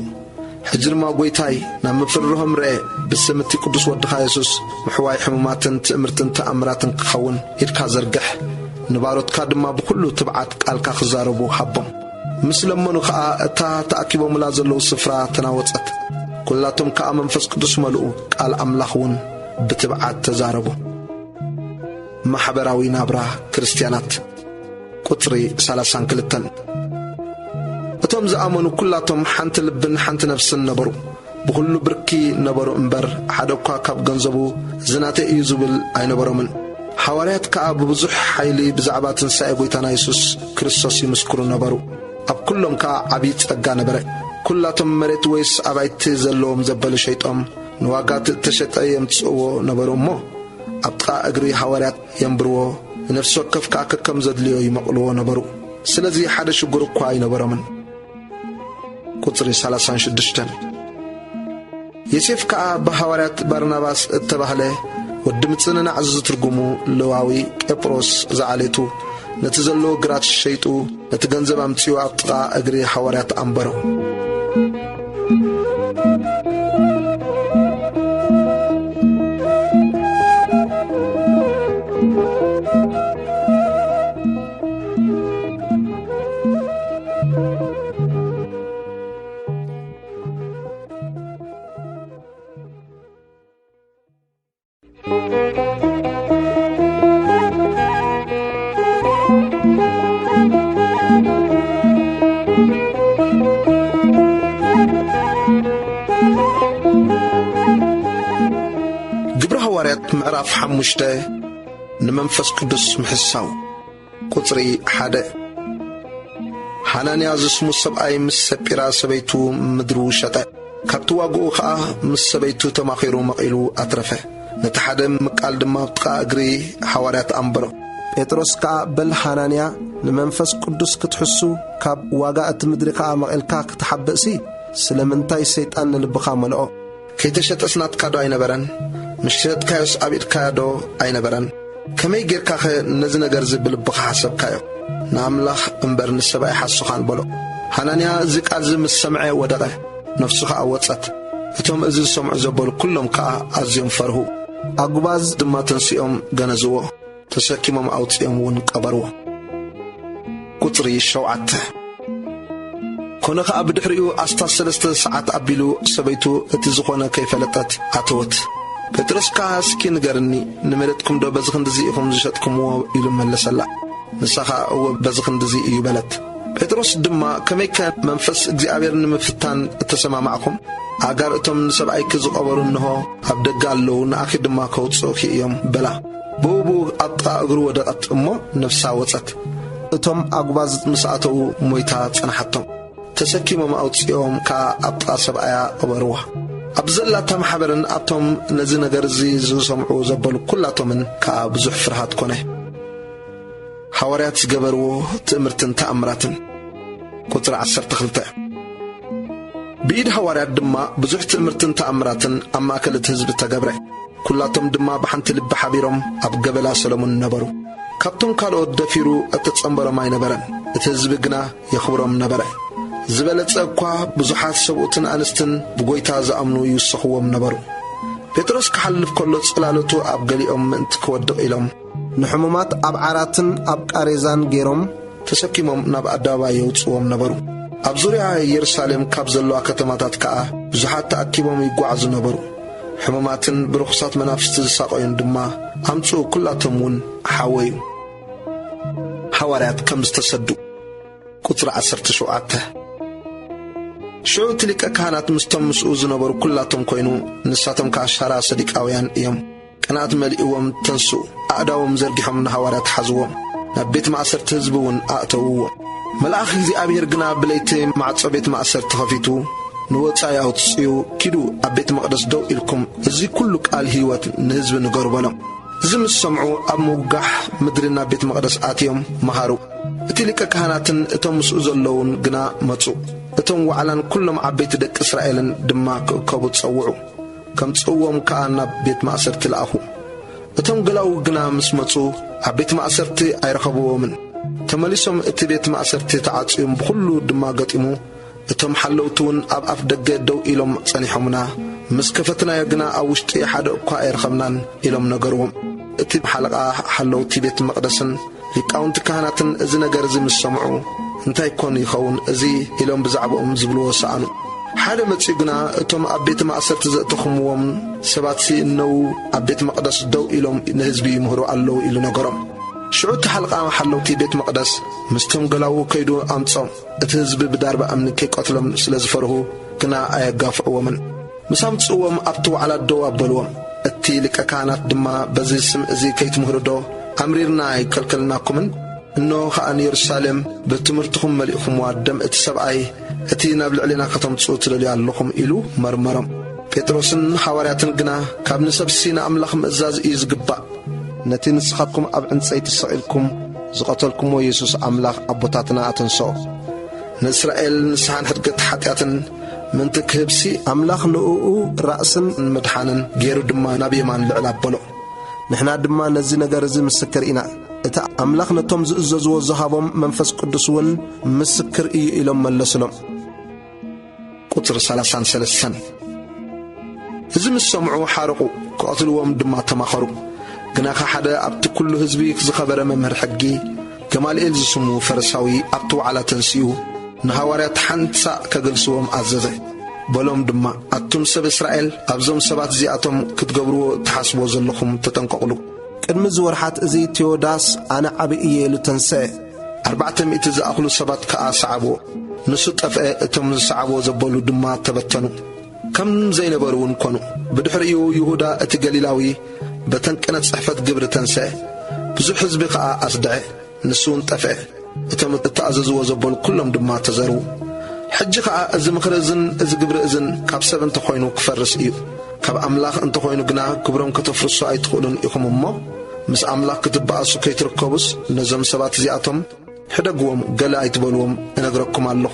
ሕጂ ድማ ጐይታይ፣ ናብ ምፍርርሆም ርኤ፣ ብስም እቲ ቅዱስ ወድኻ የሱስ ምሕዋይ ሕሙማትን ትእምርትን ተኣምራትን ክኸውን ኢድካ ዘርግሕ። ንባሮትካ ድማ ብኹሉ ትብዓት ቃልካ ክዛረቡ ሃቦም። ምስ ለመኑ ኸኣ እታ ተኣኪቦምላ ዘለዉ ስፍራ ተናወጸት። ኵላቶም ከኣ መንፈስ ቅዱስ መልኡ፣ ቃል ኣምላኽ እውን ብትብዓት ተዛረቡ። ማሕበራዊ ናብራ ክርስትያናት። ቁጽሪ ሰላሳን ክልተን። እቶም ዝኣመኑ ኩላቶም ሓንቲ ልብን ሓንቲ ነፍስን ነበሩ። ብኹሉ ብርኪ ነበሩ እምበር፣ ሓደ እኳ ካብ ገንዘቡ፣ "እዚ ናተይ እዩ" ዝብል ኣይነበሮምን። ሃዋርያት ከኣ ብብዙሕ ሓይሊ ብዛዕባ ትንሳኤ ጐይታና የሱስ ክርስቶስ ይምስክሩ ነበሩ። ኣብ ኩሎም ከኣ ዓብዪ ጸጋ ነበረ። ኩላቶም መሬት ወይስ ኣባይቲ ዘለዎም ዘበሉ ሸይጦም፣ ንዋጋ እተሸጠ የምጽእዎ ነበሩ እሞ፣ ኣብ ጥቓ እግሪ ሃዋርያት የንብርዎ፣ ንነፍሲ ወከፍ ከኣ ከከም ዘድልዮ ይመቕልዎ ነበሩ። ስለዚ ሓደ ሽጉር እኳ ኣይነበሮምን። ቁጽሪ ሰላሳን ሽዱሽተን። ዮሴፍ ከኣ ብሃዋርያት ባርናባስ እተባህለ፣ ወዲ ምጽንናዕ ዝትርጉሙ ሌዋዊ፣ ቄጵሮስ ዝዓሌቱ፣ ነቲ ዘለዎ ግራት ሸይጡ፣ ነቲ ገንዘብ ኣምጺኡ ኣብ ጥቓ እግሪ ሃዋርያት ኣንበሮ። ግብሪ ሃዋርያት ምዕራፍ ሓሙሽተ። ንመንፈስ ቅዱስ ምሕሳው። ቁጽሪ ሓደ። ሃናንያ ዝስሙ ሰብኣይ ምስ ሰጲራ ሰበይቱ ምድሩ ሸጠ። ካብቲ ዋግኡ ኸኣ ምስ ሰበይቱ ተማኺሩ መቒሉ ኣትረፈ። ነቲ ሓደ ምቃል ድማ ኣብ ጥቓ እግሪ ሃዋርያት ኣንበሮ። ጴጥሮስ ከኣ፣ "በል ሃናንያ፣ ንመንፈስ ቅዱስ ክትሕሱ፣ ካብ ዋጋ እቲ ምድሪ ከኣ መቒልካ ክትሓብእሲ፣ ስለምንታይ ሰይጣን ንልብኻ መልኦ?" ከይተሸጠስ ናትካ ዶ ኣይነበረን? ምስ ሸጥካዮስ ኣብ ኢድካ ዶ ኣይነበረን? ከመይ ጌርካኸ ነዚ ነገርዚ ብልብኻ ሓሰብካዮ? ንኣምላኽ እምበር ንሰብ ኣይሓስኻን በሎ። ሃናንያ እዚ ቃልዚ ምስ ሰምዐ ወደቐ፣ ነፍሱ ኸኣ ወጸት። እቶም እዚ ዝሰምዑ ዘበሉ ኵሎም ከኣ ኣዝዮም ፈርሁ። ኣጉባዝ ድማ ተንሲኦም ገነዝዎ። ተሰኪሞም ኣውጺኦም እውን ቀበርዎ። ቁጽሪ ሸውዓተ። ኮነ ኸኣ ብድሕሪኡ ኣስታት ሰለስተ ሰዓት ኣቢሉ ሰበይቱ እቲ ዝኾነ ከይፈለጠት ኣተወት። ጴጥሮስ ከኣ፣ "እስኪ ንገርኒ፣ ንመሬትኩም ዶ በዚ ክንድዚ ኢኹም ዝሸጥኩምዎ?" ኢሉ መለሰላ። ንሳ ኸኣ፣ "እወ፣ በዚ ክንድዚ እዩ" በለት። ጴጥሮስ ድማ፣ "ከመይከ መንፈስ እግዚኣብሔር ንምፍታን እተሰማማዕኩም? ኣእጋር እቶም ንሰብኣይኪ ዝቐበሩ እንሆ ኣብ ደገ ኣለዉ፣ ንኣኺ ድማ ከውጽኡኺ እዮም" በላ። ብኡ ብኡ ኣብ ጥቓ እግሩ ወደቐት እሞ ነፍሳ ወጸት። እቶም ኣጉባዝ ምስ ኣተዉ ሞይታ ጸንሓቶም። ተሰኪሞም ኣውጺኦም ከኣ ኣብ ጥቓ ሰብኣያ ቀበርዋ። ኣብ ዘላታ ማሕበርን ኣብቶም ነዚ ነገር እዚ ዝሰምዑ ዘበሉ ኩላቶምን ከኣ ብዙሕ ፍርሃት ኮነ። ሃዋርያት ዝገበርዎ ትእምርትን ተኣምራትን። ቁጽሪ ዓሰርተ ክልተ። ብኢድ ሃዋርያት ድማ ብዙሕ ትእምርትን ተኣምራትን ኣብ ማእከል እቲ ህዝቢ ተገብረ። ኩላቶም ድማ ብሓንቲ ልቢ ሓቢሮም ኣብ ገበላ ሰሎሞን ነበሩ። ካብቶም ካልኦት ደፊሩ እተጸንበሮም ኣይነበረን፣ እቲ ህዝቢ ግና የኽብሮም ነበረ። ዝበለጸ እኳ ብዙሓት ሰብኡትን ኣንስትን ብጐይታ ዝኣምኑ ይውሰኽዎም ነበሩ። ጴጥሮስ ክሓልፍ ከሎ ጽላሎቱ ኣብ ገሊኦም ምእንቲ ክወድቕ ኢሎም፣ ንሕሙማት ኣብ ዓራትን ኣብ ቃሬዛን ገይሮም ተሰኪሞም ናብ ኣደባባይ የውጽዎም ነበሩ። ኣብ ዙርያ የሩሳሌም ካብ ዘለዋ ከተማታት ከኣ ብዙሓት ተኣኪቦም ይጓዓዙ ነበሩ። ሕሙማትን ብርኹሳት መናፍስቲ ዝሳቐዩን ድማ ኣምጽኡ፣ ኩላቶም እውን ሓወዩ። ሃዋርያት ከም ዝተሰዱ። ቁጽሪ ዓሰርተ ሸውዓተ። ሽዑ እቲ ሊቀ ካህናት ምስቶም ምስኡ ዝነበሩ ኩላቶም ኮይኑ፣ ንሳቶም ከኣ ሻራ ሰዲቃውያን እዮም። ቅንኣት መሊእዎም ተንስኡ፣ ኣእዳዎም ዘርጊሖም ንሃዋርያት ሓዝዎም። ናብ ቤት ማእሰርቲ ህዝቢ እውን ኣእተውዎ። መልኣኽ እግዚኣብሔር ግና ብለይቲ ማዕጾ ቤት ማእሰርቲ ኸፊቱ፣ ንወጻኢ ኣውጽኡ፣ "ኪዱ ኣብ ቤት መቕደስ ደው ኢልኩም እዚ ኩሉ ቃል ህይወት ንህዝቢ ንገሩ" በሎም። እዚ ምስ ሰምዑ ኣብ ምውጋሕ ምድሪ ናብ ቤት መቕደስ ኣትዮም መሃሩ። እቲ ሊቀ ካህናትን እቶም ምስኡ ዘለዉን ግና መጹ። እቶም ዋዕላን ኩሎም ዓበይቲ ደቂ እስራኤልን ድማ ክእከቡ ጸውዑ። ከምጽእዎም ከኣ ናብ ቤት ማእሰርቲ ለኣኹ። እቶም ገላዉ ግና ምስ መጹ፣ ኣብ ቤት ማእሰርቲ ኣይረኸብዎምን። ተመሊሶም እቲ ቤት ማእሰርቲ ተዓጽዩን ብኹሉ ድማ ገጢሙ፣ እቶም ሓለውቲ እውን ኣብ ኣፍ ደገ ደው ኢሎም ጸኒሖምና። ምስ ከፈትናዮ ግና ኣብ ውሽጢ ሓደ እኳ ኣይረኸብናን ኢሎም ነገርዎም። እቲ ሓለቓ ሓለውቲ ቤት መቕደስን ሊቃውንቲ ካህናትን እዚ ነገር እዚ ምስ ሰምዑ፣ "እንታይ ኮን ይኸውን እዚ?" ኢሎም ብዛዕባኦም ዝብልዎ ሰኣኑ። ሓደ መጺኡ ግና፣ "እቶም ኣብ ቤት ማእሰርቲ ዘእተኹምዎም ሰባትሲ እነዉ ኣብ ቤት መቕደስ ደው ኢሎም ንህዝቢ ይምህሩ ኣለዉ" ኢሉ ነገሮም። ሽዑ እቲ ሓለቓ ሓለውቲ ቤት መቕደስ ምስቶም ገላዉ ከይዱ ኣምጾም። እቲ ህዝቢ ብዳርባ እምኒ ከይቀትሎም ስለ ዝፈርሁ ግና ኣየጋፍዕዎምን። ምስ ኣምጽእዎም ኣብቲ ዋዕላ ደው ኣበልዎም። እቲ ሊቀ ካህናት ድማ፣ "በዚ ስም እዚ ከይትምህሩ ዶ ኣምሪርና ኣይከልከልናኩምን? እንሆ ኸኣ ንየሩሳሌም ብትምህርትኹም መሊእኹምዋ፣ ደም እቲ ሰብኣይ እቲ ናብ ልዕሌና ከተምጽኡ ትደልዩ ኣለኹም?" ኢሉ መርመሮም። ጴጥሮስን ሃዋርያትን ግና፣ "ካብ ንሰብሲ ንኣምላኽ ምእዛዝ እዩ ዝግባእ። ነቲ ንስኻትኩም ኣብ ዕንጸይቲ ሰቒልኩም ዝቐተልኩምዎ የሱስ ኣምላኽ ኣቦታትና ኣተንስኦ። ንእስራኤል ንስሓን ሕድገት ሓጢኣትን ምእንቲ ክህብሲ፣ ኣምላኽ ንእኡ ራእስን ምድሓንን ገይሩ ድማ ናብ የማን ልዕል ኣበሎ። ንሕና ድማ ነዚ ነገር እዚ ምስክር ኢና። እቲ ኣምላኽ ነቶም ዝእዘዝዎ ዝሃቦም መንፈስ ቅዱስ እውን ምስክር እዩ" ኢሎም መለሱሎም። ቁጽሪ ሰላሳን ሰለስተን። እዚ ምስ ሰምዑ ሓረቑ፣ ክቐትልዎም ድማ ተማኸሩ። ግናኸ ሓደ ኣብቲ ኩሉ ህዝቢ ዝኸበረ መምህር ሕጊ፣ ገማልኤል ዝስሙ ፈሪሳዊ፣ ኣብቲ ዋዕላ ተንሲኡ፣ ንሃዋርያት ሓንሳእ ከገልስዎም ኣዘዘ። በሎም ድማ፣ "ኣቱም ሰብ እስራኤል፣ ኣብዞም ሰባት እዚኣቶም ክትገብርዎ እትሓስብዎ ዘለኹም ተጠንቀቑሉ። ቅድሚ እዚ ወርሓት እዚ ቴዎዳስ ኣነ ዓቢ እየ ኢሉ ተንስአ። ኣርባዕተ ሚእቲ ዝኣኽሉ ሰባት ከኣ ሰዓብዎ። ንሱ ጠፍአ፣ እቶም ዝሰዓብዎ ዘበሉ ድማ ተበተኑ። ከም ዘይነበሩ እውን ኮኑ። ብድሕሪኡ ይሁዳ እቲ ገሊላዊ በተን ቅነ ጽሕፈት ግብሪ ተንስአ። ብዙሕ ህዝቢ ከኣ ኣስድዐ። ንሱ እውን ጠፍአ። እቶም እተኣዘዝዎ ዘበሉ ኩሎም ድማ ተዘርዉ። ሕጂ ኸኣ እዚ ምኽሪ እዝን እዚ ግብሪ እዝን ካብ ሰብ እንተ ኾይኑ ክፈርስ እዩ። ካብ ኣምላኽ እንተ ኾይኑ ግና ግብሮም ከተፍርሱ ኣይትኽእሉን ኢኹም እሞ፣ ምስ ኣምላኽ ክትበኣሱ ከይትርከቡስ ነዞም ሰባት እዚኣቶም ሕደግዎም፣ ገለ ኣይትበልዎም፣ እነግረኩም ኣለኹ።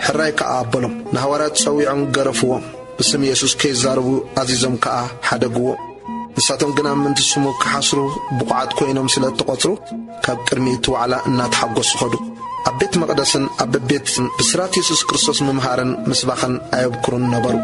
ሕራይ ከኣ ኣበሎም። ንሃዋርያት ጸዊዖም ገረፍዎም። ብስም የሱስ ከይዛረቡ ኣዚዞም ከኣ ሓደግዎም። ንሳቶም ግና ምእንቲ ስሙ ክሓስሩ ብቑዓት ኮይኖም ስለ እተቖጽሩ፣ ካብ ቅድሚ እቲ ዋዕላ እናተሓጎሱ ኸዱ። ኣብ ቤት መቕደስን ኣብ ቤትን ብስራት የሱስ ክርስቶስ ምምሃርን ምስባኽን ኣየብኩሩን ነበሩ።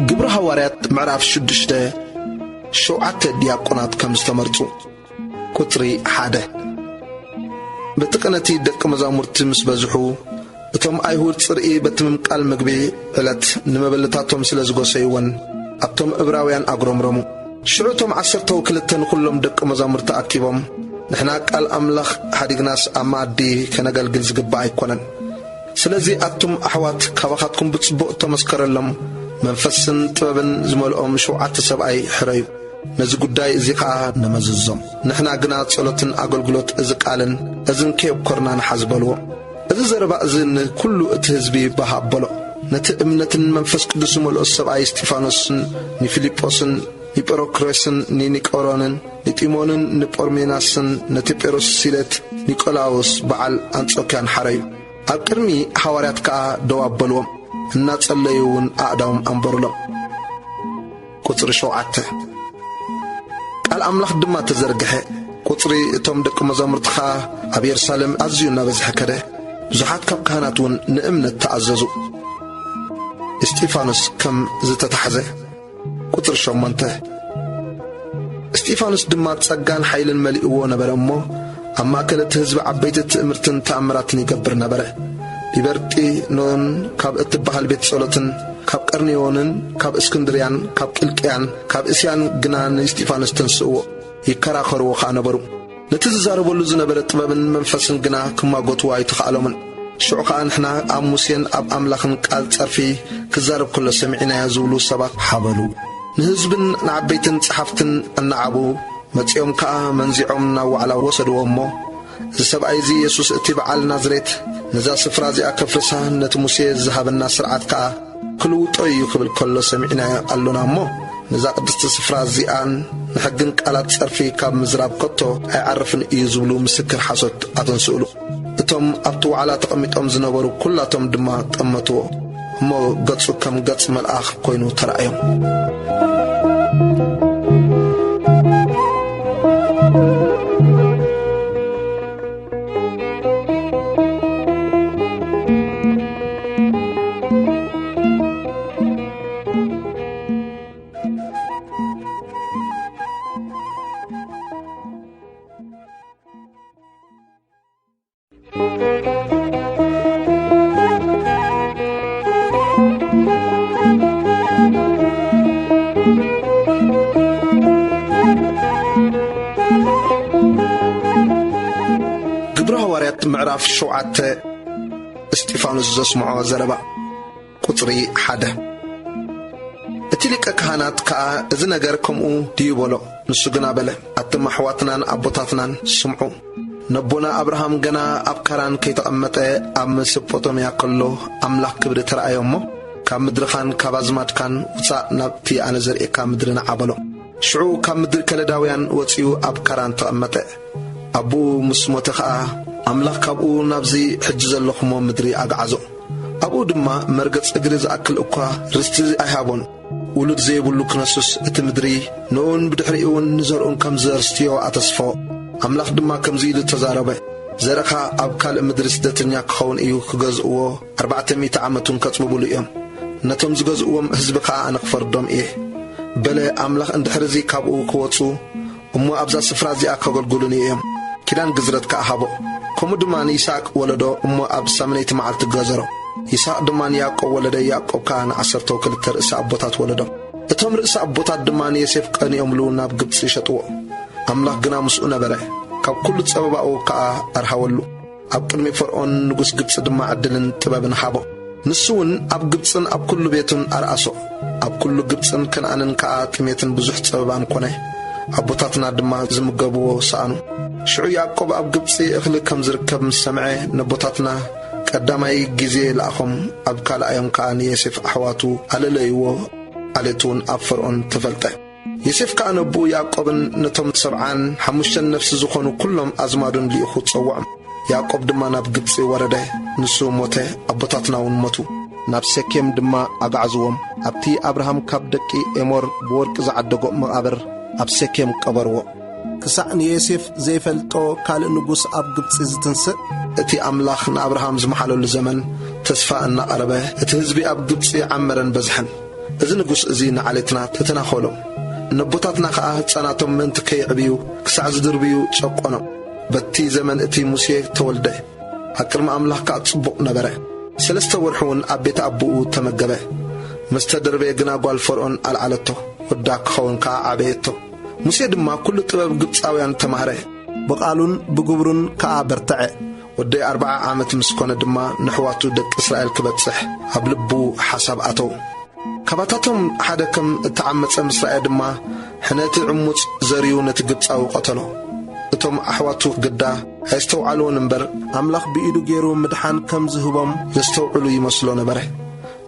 ግብሪ ሃዋርያት ምዕራፍ ሽዱሽተ። ሸውዓተ ዲያቆናት ከም ዝተመርጹ። ቁጽሪ ሓደ። በቲ ቅነቲ ደቂ መዛሙርቲ ምስ በዝሑ፣ እቶም ኣይሁድ ጽርኢ በቲ ምምቃል ምግቢ ዕለት ንመበለታቶም ስለ ዝጎሰይወን፣ ኣብቶም እብራውያን ኣጉረምረሙ። ሽዑ እቶም ዓሰርተው ክልተ ንኹሎም ደቂ መዛሙርቲ ኣኪቦም፣ "ንሕና ቃል ኣምላኽ ሓዲግናስ ኣብ መኣዲ ከነገልግል ዝግባእ ኣይኮነን። ስለዚ ኣቱም ኣሕዋት፣ ካባኻትኩም ብጽቡቕ እተመስከረሎም መንፈስን ጥበብን ዝመልኦም ሸውዓተ ሰብኣይ ሕረዩ። ነዚ ጉዳይ እዚ ኸኣ ንመዝዞም። ንሕና ግና ጸሎትን ኣገልግሎት እዚ ቃልን እዝን ከየብኮርና ንሓዝ" በልዎ። እዚ ዘረባ እዚ ንኩሉ እቲ ህዝቢ ባህ ኣበሎ። ነቲ እምነትን መንፈስ ቅዱስ ዝመልኦ ሰብኣይ እስጢፋኖስን ንፊልጶስን ንጵሮክሬስን ንኒቆሮንን ንጢሞንን ንጶርሜናስን ነቲ ጴሮስ ሲሌት ኒቆላዎስ በዓል ኣንጾክያን ሓረዩ። ኣብ ቅድሚ ሃዋርያት ከኣ ደው ኣበልዎም፣ እናጸለዩ እውን ኣእዳዎም ኣንበሩሎም። ቁጽሪ ሸውዓተ። ቃል ኣምላኽ ድማ ተዘርግሐ። ቁጽሪ እቶም ደቂ መዛሙርቲ ኸኣ ኣብ የሩሳሌም ኣዝዩ እናበዝሐ ከደ። ብዙሓት ካብ ካህናት እውን ንእምነት ተኣዘዙ። እስጢፋኖስ ከም ዝተታሕዘ። ቁጽሪ ሸሞንተ። እስጢፋኖስ ድማ ጸጋን ሓይልን መሊእዎ ነበረ እሞ፣ ኣብ ማእከል እቲ ህዝቢ ዓበይቲ ትእምርትን ተኣምራትን ይገብር ነበረ። ቢበርጢኖን ካብ እትበሃል ቤት ጸሎትን፣ ካብ ቀርኔዮንን፣ ካብ እስክንድርያን፣ ካብ ቂልቅያን፣ ካብ እስያን ግና ንእስጢፋኖስ ተንስእዎ፣ ይከራኸርዎ ኸኣ ነበሩ። ነቲ ዝዛረበሉ ዝነበረ ጥበብን መንፈስን ግና ክማጎትዎ ኣይተኻእሎምን። ሽዑ ኸኣ ንሕና ኣብ ሙሴን ኣብ ኣምላኽን ቃል ጸርፊ ክዛረብ ከሎ ሰሚዕናዮ ዝብሉ ሰባት ሓበሉ። ንህዝብን ንዓበይትን ጸሓፍትን ኣናዓቡ፣ መጺኦም ከኣ መንዚዖም ናብ ዋዕላ ወሰድዎ እሞ፣ እዚ ሰብኣይ እዚ የሱስ እቲ በዓል ናዝሬት ነዛ ስፍራ እዚኣ ከፍርሳ ነቲ ሙሴ ዝሃበና ስርዓት ከኣ ክልውጦ እዩ ክብል ከሎ ሰሚዕናዮ ኣሎና እሞ፣ ነዛ ቅድስቲ ስፍራ እዚኣን ንሕግን ቃላት ጸርፊ ካብ ምዝራብ ከቶ ኣይዓርፍን እዩ ዝብሉ ምስክር ሓሶት ኣተንስእሉ። እቶም ኣብቲ ዋዕላ ተቐሚጦም ዝነበሩ ኩላቶም ድማ ጠመትዎ። እሞ ገጹ ከም ገጽ መልኣኽ ኮይኑ ተራእዮም። ግብረ ሃዋርያት ምዕራፍ ሸውዓተ። እስጢፋኖስ ዘስምዖ ዘረባ። ቁጽሪ ሓደ። እቲ ሊቀ ካህናት ከኣ፣ "እዚ ነገር ከምኡ ድዩ?" በሎ። ንሱ ግና በለ፣ "ኣቱም ኣሕዋትናን ኣቦታትናን ስምዑ። ነቦና ኣብርሃም ገና ኣብ ካራን ከይተቐመጠ ኣብ መሶጶቶምያ ከሎ ኣምላኽ ክብሪ ተራእዮ እሞ፣ ካብ ምድርኻን ካብ ኣዝማድካን ውጻእ፣ ናብቲ ኣነ ዘርእየካ ምድሪ ንዓ" በሎ። ሽዑ ካብ ምድሪ ከለዳውያን ወጺኡ ኣብ ካራን ተቐመጠ። ኣቦኡ ምስ ሞተ ኸኣ ኣምላኽ ካብኡ ናብዚ ሕጂ ዘለኹሞ ምድሪ ኣግዓዞ። ኣብኡ ድማ መርገጽ እግሪ ዝኣክል እኳ ርስቲ ኣይሃቦን። ውሉድ ዘይብሉ ክነሱስ እቲ ምድሪ ንኡን ብድሕሪኡን ንዘርኡን ከም ዘርስትዮ ኣተስፎ። ኣምላኽ ድማ ከምዚ ኢሉ ተዛረበ፣ "ዘርእኻ ኣብ ካልእ ምድሪ ስደተኛ ክኸውን እዩ፣ ክገዝእዎ ኣርባዕተ ሚእቲ ዓመት እውን ከጽብብሉ እዮም። ነቶም ዝገዝእዎም ህዝቢ ኸኣ ኣነ ክፈርዶም እየ። በለ ኣምላኽ እንድሕር እዚ ካብኡ ክወጹ እሞ ኣብዛ ስፍራ እዚኣ ከገልግሉኒ እዮም።" ኪዳን ግዝረት ከኣ ሃቦ። ከምኡ ድማ ንይስሐቅ ወለዶ እሞ ኣብ ሳምነይቲ መዓልቲ ገዘሮ። ይስሐቅ ድማ ንያዕቆብ ወለደ፣ ያዕቆብ ከኣ ንዓሰርተው ክልተ ርእሲ ኣቦታት ወለዶ። እቶም ርእሲ ኣቦታት ድማ ንዮሴፍ ቀኒኦምሉ ናብ ግብጺ ሸጥዎ። ኣምላኽ ግና ምስኡ ነበረ፣ ካብ ኩሉ ጸበባኡ ከኣ ኣርሃወሉ። ኣብ ቅድሚ ፈርዖን ንጉስ ግብጺ ድማ ዕድልን ጥበብን ሃቦ። ንሱ እውን ኣብ ግብጽን ኣብ ኩሉ ቤቱን ኣርኣሶ። ኣብ ኩሉ ግብጽን ከነኣንን ከኣ ጥሜትን ብዙሕ ጸበባን ኮነ። ኣቦታትና ድማ ዝምገብዎ ሰኣኑ። ሽዑ ያዕቆብ ኣብ ግብጺ እኽሊ ከም ዝርከብ ምስ ሰምዐ፣ ነቦታትና ቀዳማይ ግዜ ለኣኾም፣ ኣብ ካልኣዮም ከኣ ንዮሴፍ ኣሕዋቱ ኣለለይዎ። ዓሌቱ እውን ኣብ ፈርዖን ተፈልጠ። ዮሴፍ ከኣ ነቦኡ ያዕቆብን ነቶም ሰብዓን ሓሙሽተን ነፍሲ ዝኾኑ ኩሎም ኣዝማዱን ልኢኹ ጸውዖም። ያዕቆብ ድማ ናብ ግብጺ ወረደ፣ ንሱ ሞተ፣ ኣቦታትና እውን ሞቱ። ናብ ሴኬም ድማ ኣጓዕዝዎም። ኣብቲ ኣብርሃም ካብ ደቂ ኤሞር ብወርቂ ዝዓደጎ መቓብር ኣብ ሴኬም ቀበርዎ። ክሳዕ ንዮሴፍ ዘይፈልጦ ካልእ ንጉስ ኣብ ግብጺ ዝትንስእ። እቲ ኣምላኽ ንኣብርሃም ዝመሓለሉ ዘመን ተስፋ እናቐረበ፣ እቲ ህዝቢ ኣብ ግብጺ ዓመረን በዝሐን። እዚ ንጉስ እዚ ንዓሌትና ተተናኾሎም፣ ነቦታትና ኸኣ ህጻናቶም ምእንቲ ከየዕብዩ ክሳዕ ዝድርብዩ ጨቆኖም። በቲ ዘመን እቲ ሙሴ ተወልደ፣ ኣብ ቅድሚ ኣምላኽ ከኣ ጽቡቕ ነበረ። ሰለስተ ወርሒ እውን ኣብ ቤት ኣቦኡ ተመገበ። ምስ ተደርበየ ግና ጓል ፈርዖን ኣልዓለቶ፣ ወዳ ክኸውን ከኣ ዓበየቶ። ሙሴ ድማ ኩሉ ጥበብ ግብጻውያን ተማህረ። ብቓሉን ብግብሩን ከኣ በርትዐ። ወዲ ኣርብዓ ዓመት ምስ ኮነ ድማ ንኣሕዋቱ ደቂ እስራኤል ክበጽሕ ኣብ ልቡ ሓሳብ ኣተው። ካባታቶም ሓደ ከም እተዓመጸ ምስ ረኣየ ድማ፣ ሕነቲ ዕሙጽ ዘርዩ ነቲ ግብጻዊ ቀተሎ። እቶም ኣሕዋቱ ግዳ ኣየስተውዓልዎን እምበር፣ ኣምላኽ ብኢዱ ገይሩ ምድሓን ከም ዝህቦም ዘስተውዕሉ ይመስሎ ነበረ።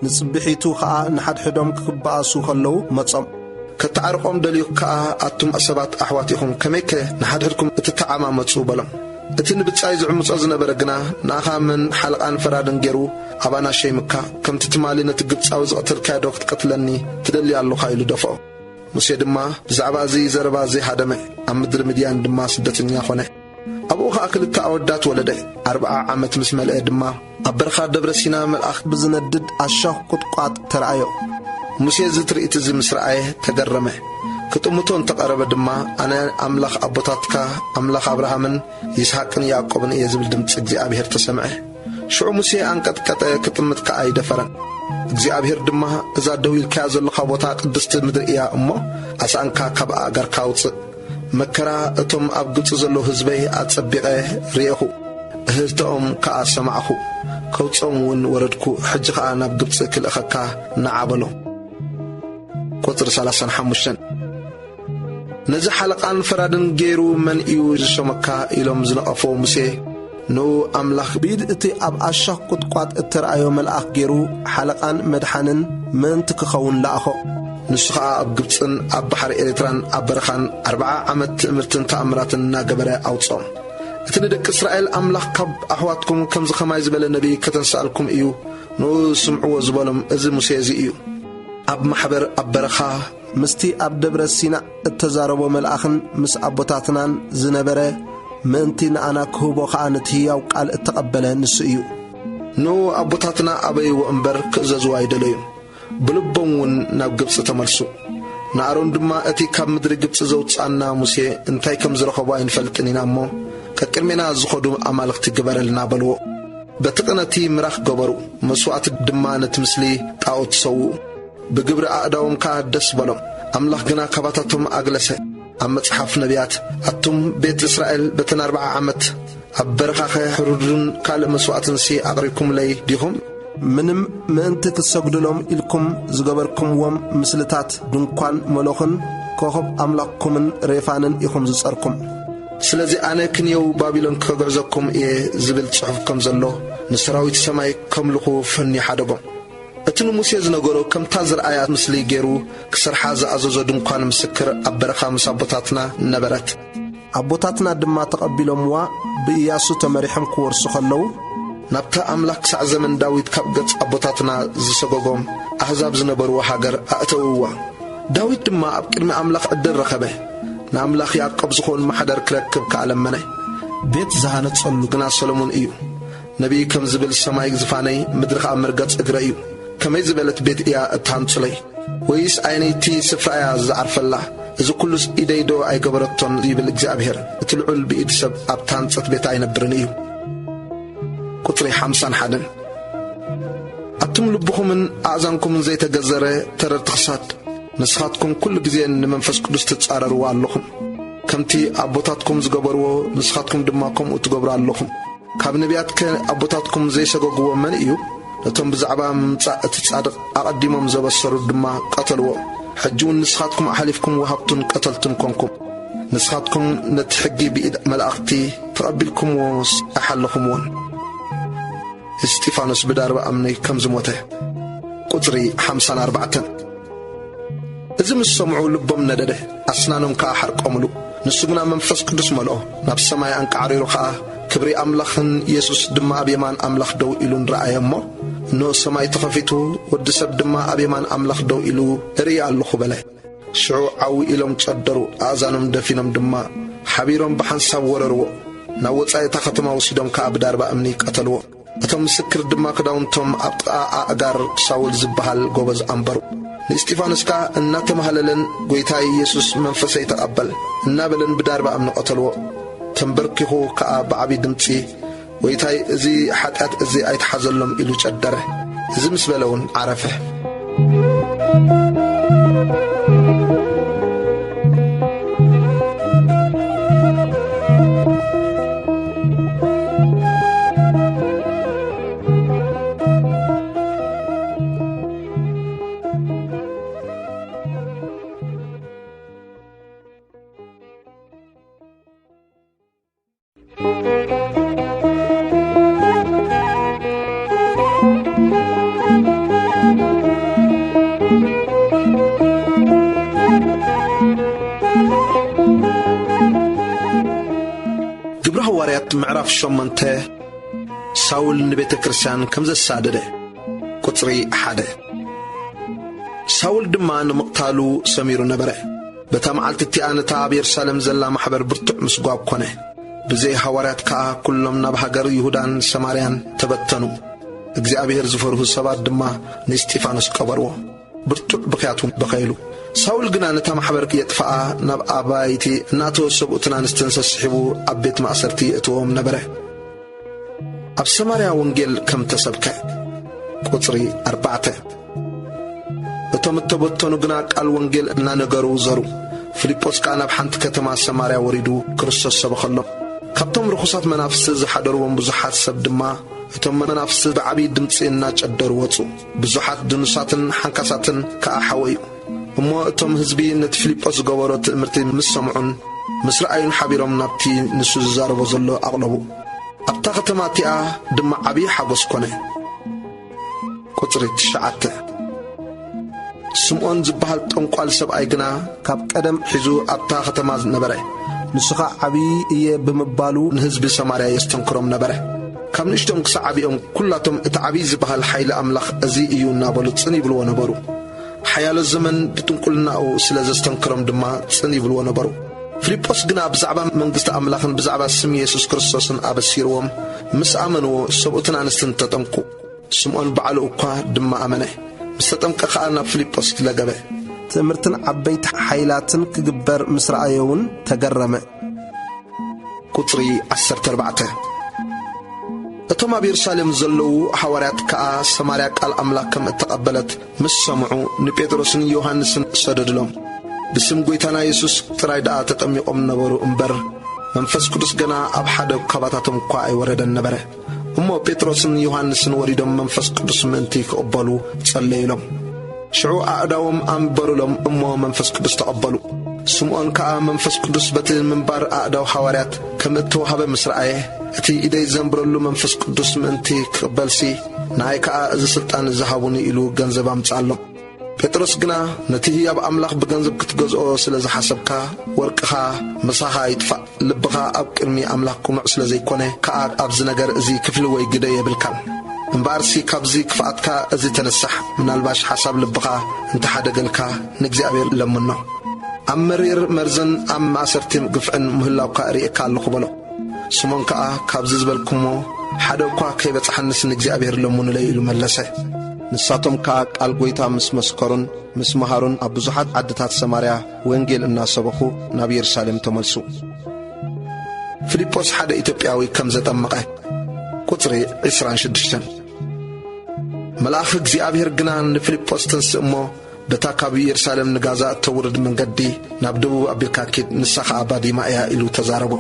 ንጽብሒቱ ኸኣ ንሓድሕዶም ክባኣሱ ከለዉ መጾም። ከተዓርቖም ደልዩ ከኣ፣ "ኣቱም ሰባት ኣሕዋት ኢኹም፣ ከመይከ ንሓድሕድኩም እትተዓማመጹ?" በሎም። እቲ ንብጻይ ዝዕምጾ ዝነበረ ግና፣ "ንኣኻ መን ሓለቓን ፈራድን ገይሩ ኣባና ሸይምካ? ከምቲ ትማሊ ነቲ ግብጻዊ ዝቐተልካዮ ዶ ክትቀትለኒ ትደሊ ኣሎኻ?" ኢሉ ደፍኦ። ሙሴ ድማ ብዛዕባ እዚ ዘረባ እዚ ሃደመ፣ ኣብ ምድሪ ምድያን ድማ ስደተኛ ኾነ። ኣብኡ ኸኣ ክልተ ኣወዳት ወለደ። ኣርብዓ ዓመት ምስ መልአ ድማ ኣብ በረኻ ደብረ ሲና መልኣኽ ብዝነድድ ኣሻኽ ቁጥቋጥ ተራእዮ። ሙሴ እዚ ትርኢት እዚ ምስ ረኣየ ተገረመ። ክጥምቶ እንተቐረበ ድማ፣ "ኣነ ኣምላኽ ኣቦታትካ፣ ኣምላኽ ኣብርሃምን ይስሓቅን ያዕቆብን እየ" ዝብል ድምፂ እግዚኣብሔር ተሰምዐ። ሽዑ ሙሴ ኣንቀጥቀጠ፣ ክጥምት ከኣ ኣይደፈረን። እግዚኣብሔር ድማ፣ "እዛ ደው ኢልካያ ዘለኻ ቦታ ቅድስቲ ምድሪ እያ እሞ፣ ኣስኣንካ ካብ ኣእጋርካ ኣውፅእ። መከራ እቶም ኣብ ግብፂ ዘለዉ ህዝበይ ኣጸቢቐ ርኤኹ፣ እህህተኦም ከኣ ሰማዕኹ፣ ከውፅኦም እውን ወረድኩ፣ ሕጂ ኸኣ ናብ ግብፂ ክልእኸካ ንዓ" በሎ። ቁፅሪ ሰላሳን ሓሙሽተን። ነዚ ሓለቓን ፈራድን ገይሩ መን እዩ ዝሾመካ? ኢሎም ዝነቐፍዎ ሙሴ፣ ንኡ ኣምላኽ፣ ብኢድ እቲ ኣብ ኣሻኽ ቁጥቋጥ እተራእዮ መልኣኽ ገይሩ ሓለቓን መድሓንን ምእንቲ ክኸውን ለኣኾ። ንሱ ኸኣ ኣብ ግብጽን ኣብ ባሕሪ ኤርትራን ኣብ በረኻን ኣርብዓ ዓመት ትእምርትን ተኣምራትን እናገበረ ኣውጽኦም። እቲ ንደቂ እስራኤል ኣምላኽ ካብ ኣሕዋትኩም ከምዚ ኸማይ ዝበለ ነቢይ ከተንስኣልኩም እዩ፣ ንኡ ስምዕዎ ዝበሎም እዚ ሙሴ እዚ እዩ። ኣብ ማሕበር ኣብ በረኻ ምስቲ ኣብ ደብረ ሲና እተዛረቦ መልኣኽን ምስ ኣቦታትናን ዝነበረ፣ ምእንቲ ንኣና ክህቦ ኸኣ ነቲ ህያው ቃል እተቐበለ ንሱ እዩ። ንኡ ኣቦታትና ኣበይዎ እምበር ክእዘዝዎ ኣይደለዩን። ብልቦም እውን ናብ ግብጺ ተመልሱ። ንኣሮን ድማ፣ "እቲ ካብ ምድሪ ግብጺ ዘውጽኣና ሙሴ እንታይ ከም ዝረኸቦ ኣይንፈልጥን ኢና እሞ፣ ቀቅድሜና ዝኸዱ ኣማልኽቲ ግበረልና" በልዎ። በቲ ቕነቲ ምራኽ ገበሩ፣ መስዋእቲ ድማ ነቲ ምስሊ ጣኦት ሰውኡ። ብግብሪ ኣእዳዎም ከኣ ደስ በሎም። ኣምላኽ ግና ካባታቶም ኣግለሰ። ኣብ መጽሓፍ ነቢያት፣ "ኣቱም ቤት እስራኤል፣ በተን ኣርብዓ ዓመት ኣብ በረኻኸ ሕሩድን ካልእ መስዋእትንሲ ኣቕሪብኩምለይ ዲኹም?" ምንም ምእንቲ ክትሰግዱሎም ኢልኩም ዝገበርኩምዎም ምስልታት ድንኳን መሎኽን ኮኸብ ኣምላኽኩምን ሬፋንን ኢኹም ዝጸርኩም። ስለዚ ኣነ ክንየው ባቢሎን ከግዕዘኩም እየ ዝብል ጽሑፍ ከም ዘሎ ንሰራዊት ሰማይ ከምልኹ ፈንዩ ሓደጎም። እቲ ንሙሴ ዝነገሮ ከምታ ዝረኣያ ምስሊ ገይሩ ክሰርሓ ዝኣዘዞ ድንኳን ምስክር ኣብ በረኻ ምስ ኣቦታትና ነበረት። ኣቦታትና ድማ ተቐቢሎምዋ ብኢያሱ ተመሪሖም ክወርሱ ከለዉ፣ ናብታ ኣምላኽ ክሳዕ ዘመን ዳዊት ካብ ገጽ ኣቦታትና ዝሰጎጎም ኣህዛብ ዝነበርዎ ሃገር ኣእተውዋ። ዳዊት ድማ ኣብ ቅድሚ ኣምላኽ ዕድል ረኸበ። ንኣምላኽ ያዕቆብ ዝኸውን ማሕደር ክረክብ ከኣ ለመነ። ቤት ዝሃነጸሉ ግና ሰሎሞን እዩ። ነቢይ ከም ዝብል፣ "ሰማይ ዝፋነይ፣ ምድሪ ኸኣ መርገጽ እግረይ እዩ። ከመይ ዝበለት ቤት እያ እትሃንጹለይ? ወይስ ኣየነይቲ ስፍራ እያ ዝዓርፈላ? እዚ ኵሉስ ኢደይ ዶ ኣይገበረቶን?" ይብል እግዚኣብሔር። "እቲ ልዑል ብኢድ ሰብ ኣብ ተሃንጸት ቤት ኣይነብርን እዩ።" ቁጽሪ ሓምሳን ሓደን። ኣቱም ልብኹምን ኣእዛንኩምን ዘይተገዘረ ተረርቲ ክሳድ፣ ንስኻትኩም ኩሉ ግዜ ንመንፈስ ቅዱስ ትጻረርዎ ኣለኹም። ከምቲ ኣቦታትኩም ዝገበርዎ፣ ንስኻትኩም ድማ ከምኡ ትገብሩ ኣለኹም። ካብ ነቢያትከ ኣቦታትኩም ዘይሰገግዎ መን እዩ? ነቶም ብዛዕባ ምምጻእ እቲ ጻድቕ ኣቐዲሞም ዘበሰሩ ድማ ቀተልዎ። ሕጂ እውን ንስኻትኩም ኣሕሊፍኩም ወሃብቱን ቀተልቱን ኮንኩም። ንስኻትኩም ነቲ ሕጊ ብኢድ መላእኽቲ ተቐቢልኩምዎስ ኣይሓለኹምዎን። እስጢፋኖስ ብዳርባ እምኒ ከም ዝሞተ። ቁጽሪ ሓምሳን ኣርባዕተን። እዚ ምስ ሰምዑ ልቦም ነደደ፣ ኣስናኖም ከኣ ሓርቆምሉ። ንሱ ግና መንፈስ ቅዱስ መልኦ፣ ናብ ሰማይ ኣንቃዕሪሩ ኸኣ፣ ክብሪ ኣምላኽን የሱስ ድማ ኣብ የማን ኣምላኽ ደው ኢሉን ረኣየ እሞ፣ እንሆ ሰማይ ተኸፊቱ፣ ወዲ ሰብ ድማ ኣብ የማን ኣምላኽ ደው ኢሉ እርኢ ኣለኹ በለ። ሽዑ ዓው ኢሎም ጨደሩ፣ ኣእዛኖም ደፊኖም ድማ ሓቢሮም ብሓንሳብ ወረርዎ። ናብ ወጻኢ እታ ኸተማ ወሲዶም ከኣ ብዳርባ እምኒ ቀተልዎ። እቶም ምስክር ድማ ክዳውንቶም ኣብ ጥቓ ኣእጋር ሳውል ዝበሃል ጎበዝ ኣንበሩ። ንእስጢፋኖስ ከኣ እናተማህለለን፣ "ጐይታ የሱስ መንፈሰይ ተቐበል" እናበለን ብዳርባ እምኒ ቀተልዎ። ተንበርኪኹ ከኣ ብዓቢ ድምጺ፣ "ጐይታይ፣ እዚ ሓጢኣት እዚ ኣይትሓዘሎም" ኢሉ ጨደረ። እዚ ምስ በለ እውን ዓረፈ። ግብረ ሃዋርያት ምዕራፍ ሸሞንተ። ሳውል ንቤተ ክርስቲያን ከም ዘሳደደ። ቁጽሪ ሓደ። ሳውል ድማ ንምቕታሉ ሰሚሩ ነበረ። በታ መዓልቲ እቲኣ ነታ ኣብ የሩሳሌም ዘላ ማሕበር ብርቱዕ ምስጓግ ኮነ። ብዘይ ሃዋርያት ከኣ ኩሎም ናብ ሃገር ይሁዳን ሰማርያን ተበተኑ። እግዚኣብሔር ዝፈርሁ ሰባት ድማ ንእስጢፋኖስ ቀበርዎ። ብርቱዕ ብኽያት እውን በኸየሉ። ሳውል ግና ነታ ማሕበር የጥፍኣ ናብ ኣባይቲ እናእተወ ሰብኡትን ኣንስትን ሰስሒቡ ኣብ ቤት ማእሰርቲ የእትዎም ነበረ። ኣብ ሰማርያ ወንጌል ከም ተሰብከ። ቁጽሪ ኣርባዕተ። እቶም እተበተኑ ግና ቃል ወንጌል እናነገሩ ዘሩ። ፊልጶስ ከኣ ናብ ሓንቲ ከተማ ሰማርያ ወሪዱ ክርስቶስ ሰበኸሎም። ካብቶም ርኹሳት መናፍስቲ ዝሓደርዎም ብዙሓት ሰብ ድማ እቶም መናፍስቲ ብዓብዪ ድምጺ እናጨደሩ ወጹ። ብዙሓት ድኑሳትን ሓንካሳትን ከኣ ሓወዩ። እሞ እቶም ህዝቢ ነቲ ፊልጶስ ዝገበሮ ትእምርቲ ምስ ሰምዑን ምስ ረኣዩን ሓቢሮም ናብቲ ንሱ ዝዛረቦ ዘሎ ኣቕለቡ። ኣብታ ከተማ እቲኣ ድማ ዓብዪ ሓጎስ ኮነ። ቁጽሪ ትሽዓተ። ስምዖን ዝበሃል ጠንቋል ሰብኣይ ግና ካብ ቀደም ሒዙ ኣብታ ከተማ ነበረ። ንሱ ኸኣ ዓብዪ እየ ብምባሉ ንህዝቢ ሰማርያ የስተንክሮም ነበረ። ካብ ንእሽቶም ክሳዕ ዓቢኦም ኩላቶም እቲ ዓብዪ ዝበሃል ሓይሊ ኣምላኽ እዚ እዩ እናበሉ ጽን ይብልዎ ነበሩ። ሓያሎ ዘመን ብጥንቁልናኡ ስለ ዘስተንክሮም ድማ ጽን ይብልዎ ነበሩ። ፊልጶስ ግና ብዛዕባ መንግስቲ ኣምላኽን ብዛዕባ ስም የሱስ ክርስቶስን ኣበሲርዎም፣ ምስ ኣመንዎ ሰብኡትን ኣንስትን ተጠምቁ። ስምዖን ባዕሉ እኳ ድማ ኣመነ። ምስ ተጠምቀ ኸኣ ናብ ፊልጶስ ለገበ። ትእምርትን ዓበይቲ ሓይላትን ክግበር ምስ ረኣዮ እውን ተገረመ። ቁጽሪ ዓሰርተ ኣርባዕተ። እቶም ኣብ የሩሳሌም ዘለዉ ሃዋርያት ከኣ ሰማርያ ቃል ኣምላኽ ከም እተቐበለት ምስ ሰምዑ ንጴጥሮስን ዮሃንስን ሰደድሎም። ብስም ጐይታና የሱስ ጥራይ ደኣ ተጠሚቖም ነበሩ እምበር፣ መንፈስ ቅዱስ ገና ኣብ ሓደ ካባታቶም እኳ ኣይወረደን ነበረ። እሞ ጴጥሮስን ዮሃንስን ወሪዶም መንፈስ ቅዱስ ምእንቲ ክቕበሉ ጸለዩሎም። ሽዑ ኣእዳዎም ኣንበሩሎም እሞ መንፈስ ቅዱስ ተቐበሉ። ስምዖን ከኣ መንፈስ ቅዱስ በቲ ምንባር ኣእዳው ሃዋርያት ከም እተዋህበ ምስ ረኣየ፣ እቲ ኢደይ ዘንብረሉ መንፈስ ቅዱስ ምእንቲ ክቕበልሲ፣ ንኣይ ከኣ እዚ ስልጣን እዚ ሃቡኒ ኢሉ ገንዘብ ኣምጽኣሎም። ጴጥሮስ ግና ነቲ ህያብ ኣምላኽ ብገንዘብ ክትገዝኦ ስለ ዝሓሰብካ፣ ወርቅኻ ምሳኻ ይጥፋእ፣ ልብኻ ኣብ ቅድሚ ኣምላኽ ቅኑዕ ስለ ዘይኮነ ከኣ ኣብዚ ነገር እዚ ክፍሊ ወይ ግደ የብልካን። እምበኣርሲ ካብዚ ክፍኣትካ እዚ ተነሳሕ፣ ምናልባሽ ሓሳብ ልብኻ እንተሓደገልካ ንእግዚኣብሔር ለምኖ። ኣብ መሪር መርዝን ኣብ ማእሰርቲ ግፍዕን ምህላውካ ርእየካ ኣለኹ በሎ። ስሞን ከኣ፣ ካብዚ ዝበልኩሞ ሓደ እኳ ከይበጽሓንስ ንእግዚኣብሔር ለምኑለይ ኢሉ መለሰ። ንሳቶም ከኣ ቃል ጐይታ ምስ መስከሩን ምስ መሃሩን ኣብ ብዙሓት ዓድታት ሰማርያ ወንጌል እናሰበኹ ናብ የሩሳሌም ተመልሱ። ፊልጶስ ሓደ ኢትዮጵያዊ ከም ዘጠመቐ። ቁጽሪ ዕስራን ሽዱሽተን። መልኣኽ እግዚኣብሔር ግና ንፊልጶስ፣ "ተንስእ እሞ በታ ካብ የሩሳሌም ንጋዛ እተውርድ መንገዲ ናብ ደቡብ ኣቢልካ ኪድ፣ ንሳ ኸኣ ባዲማ እያ" ኢሉ ተዛረቦ።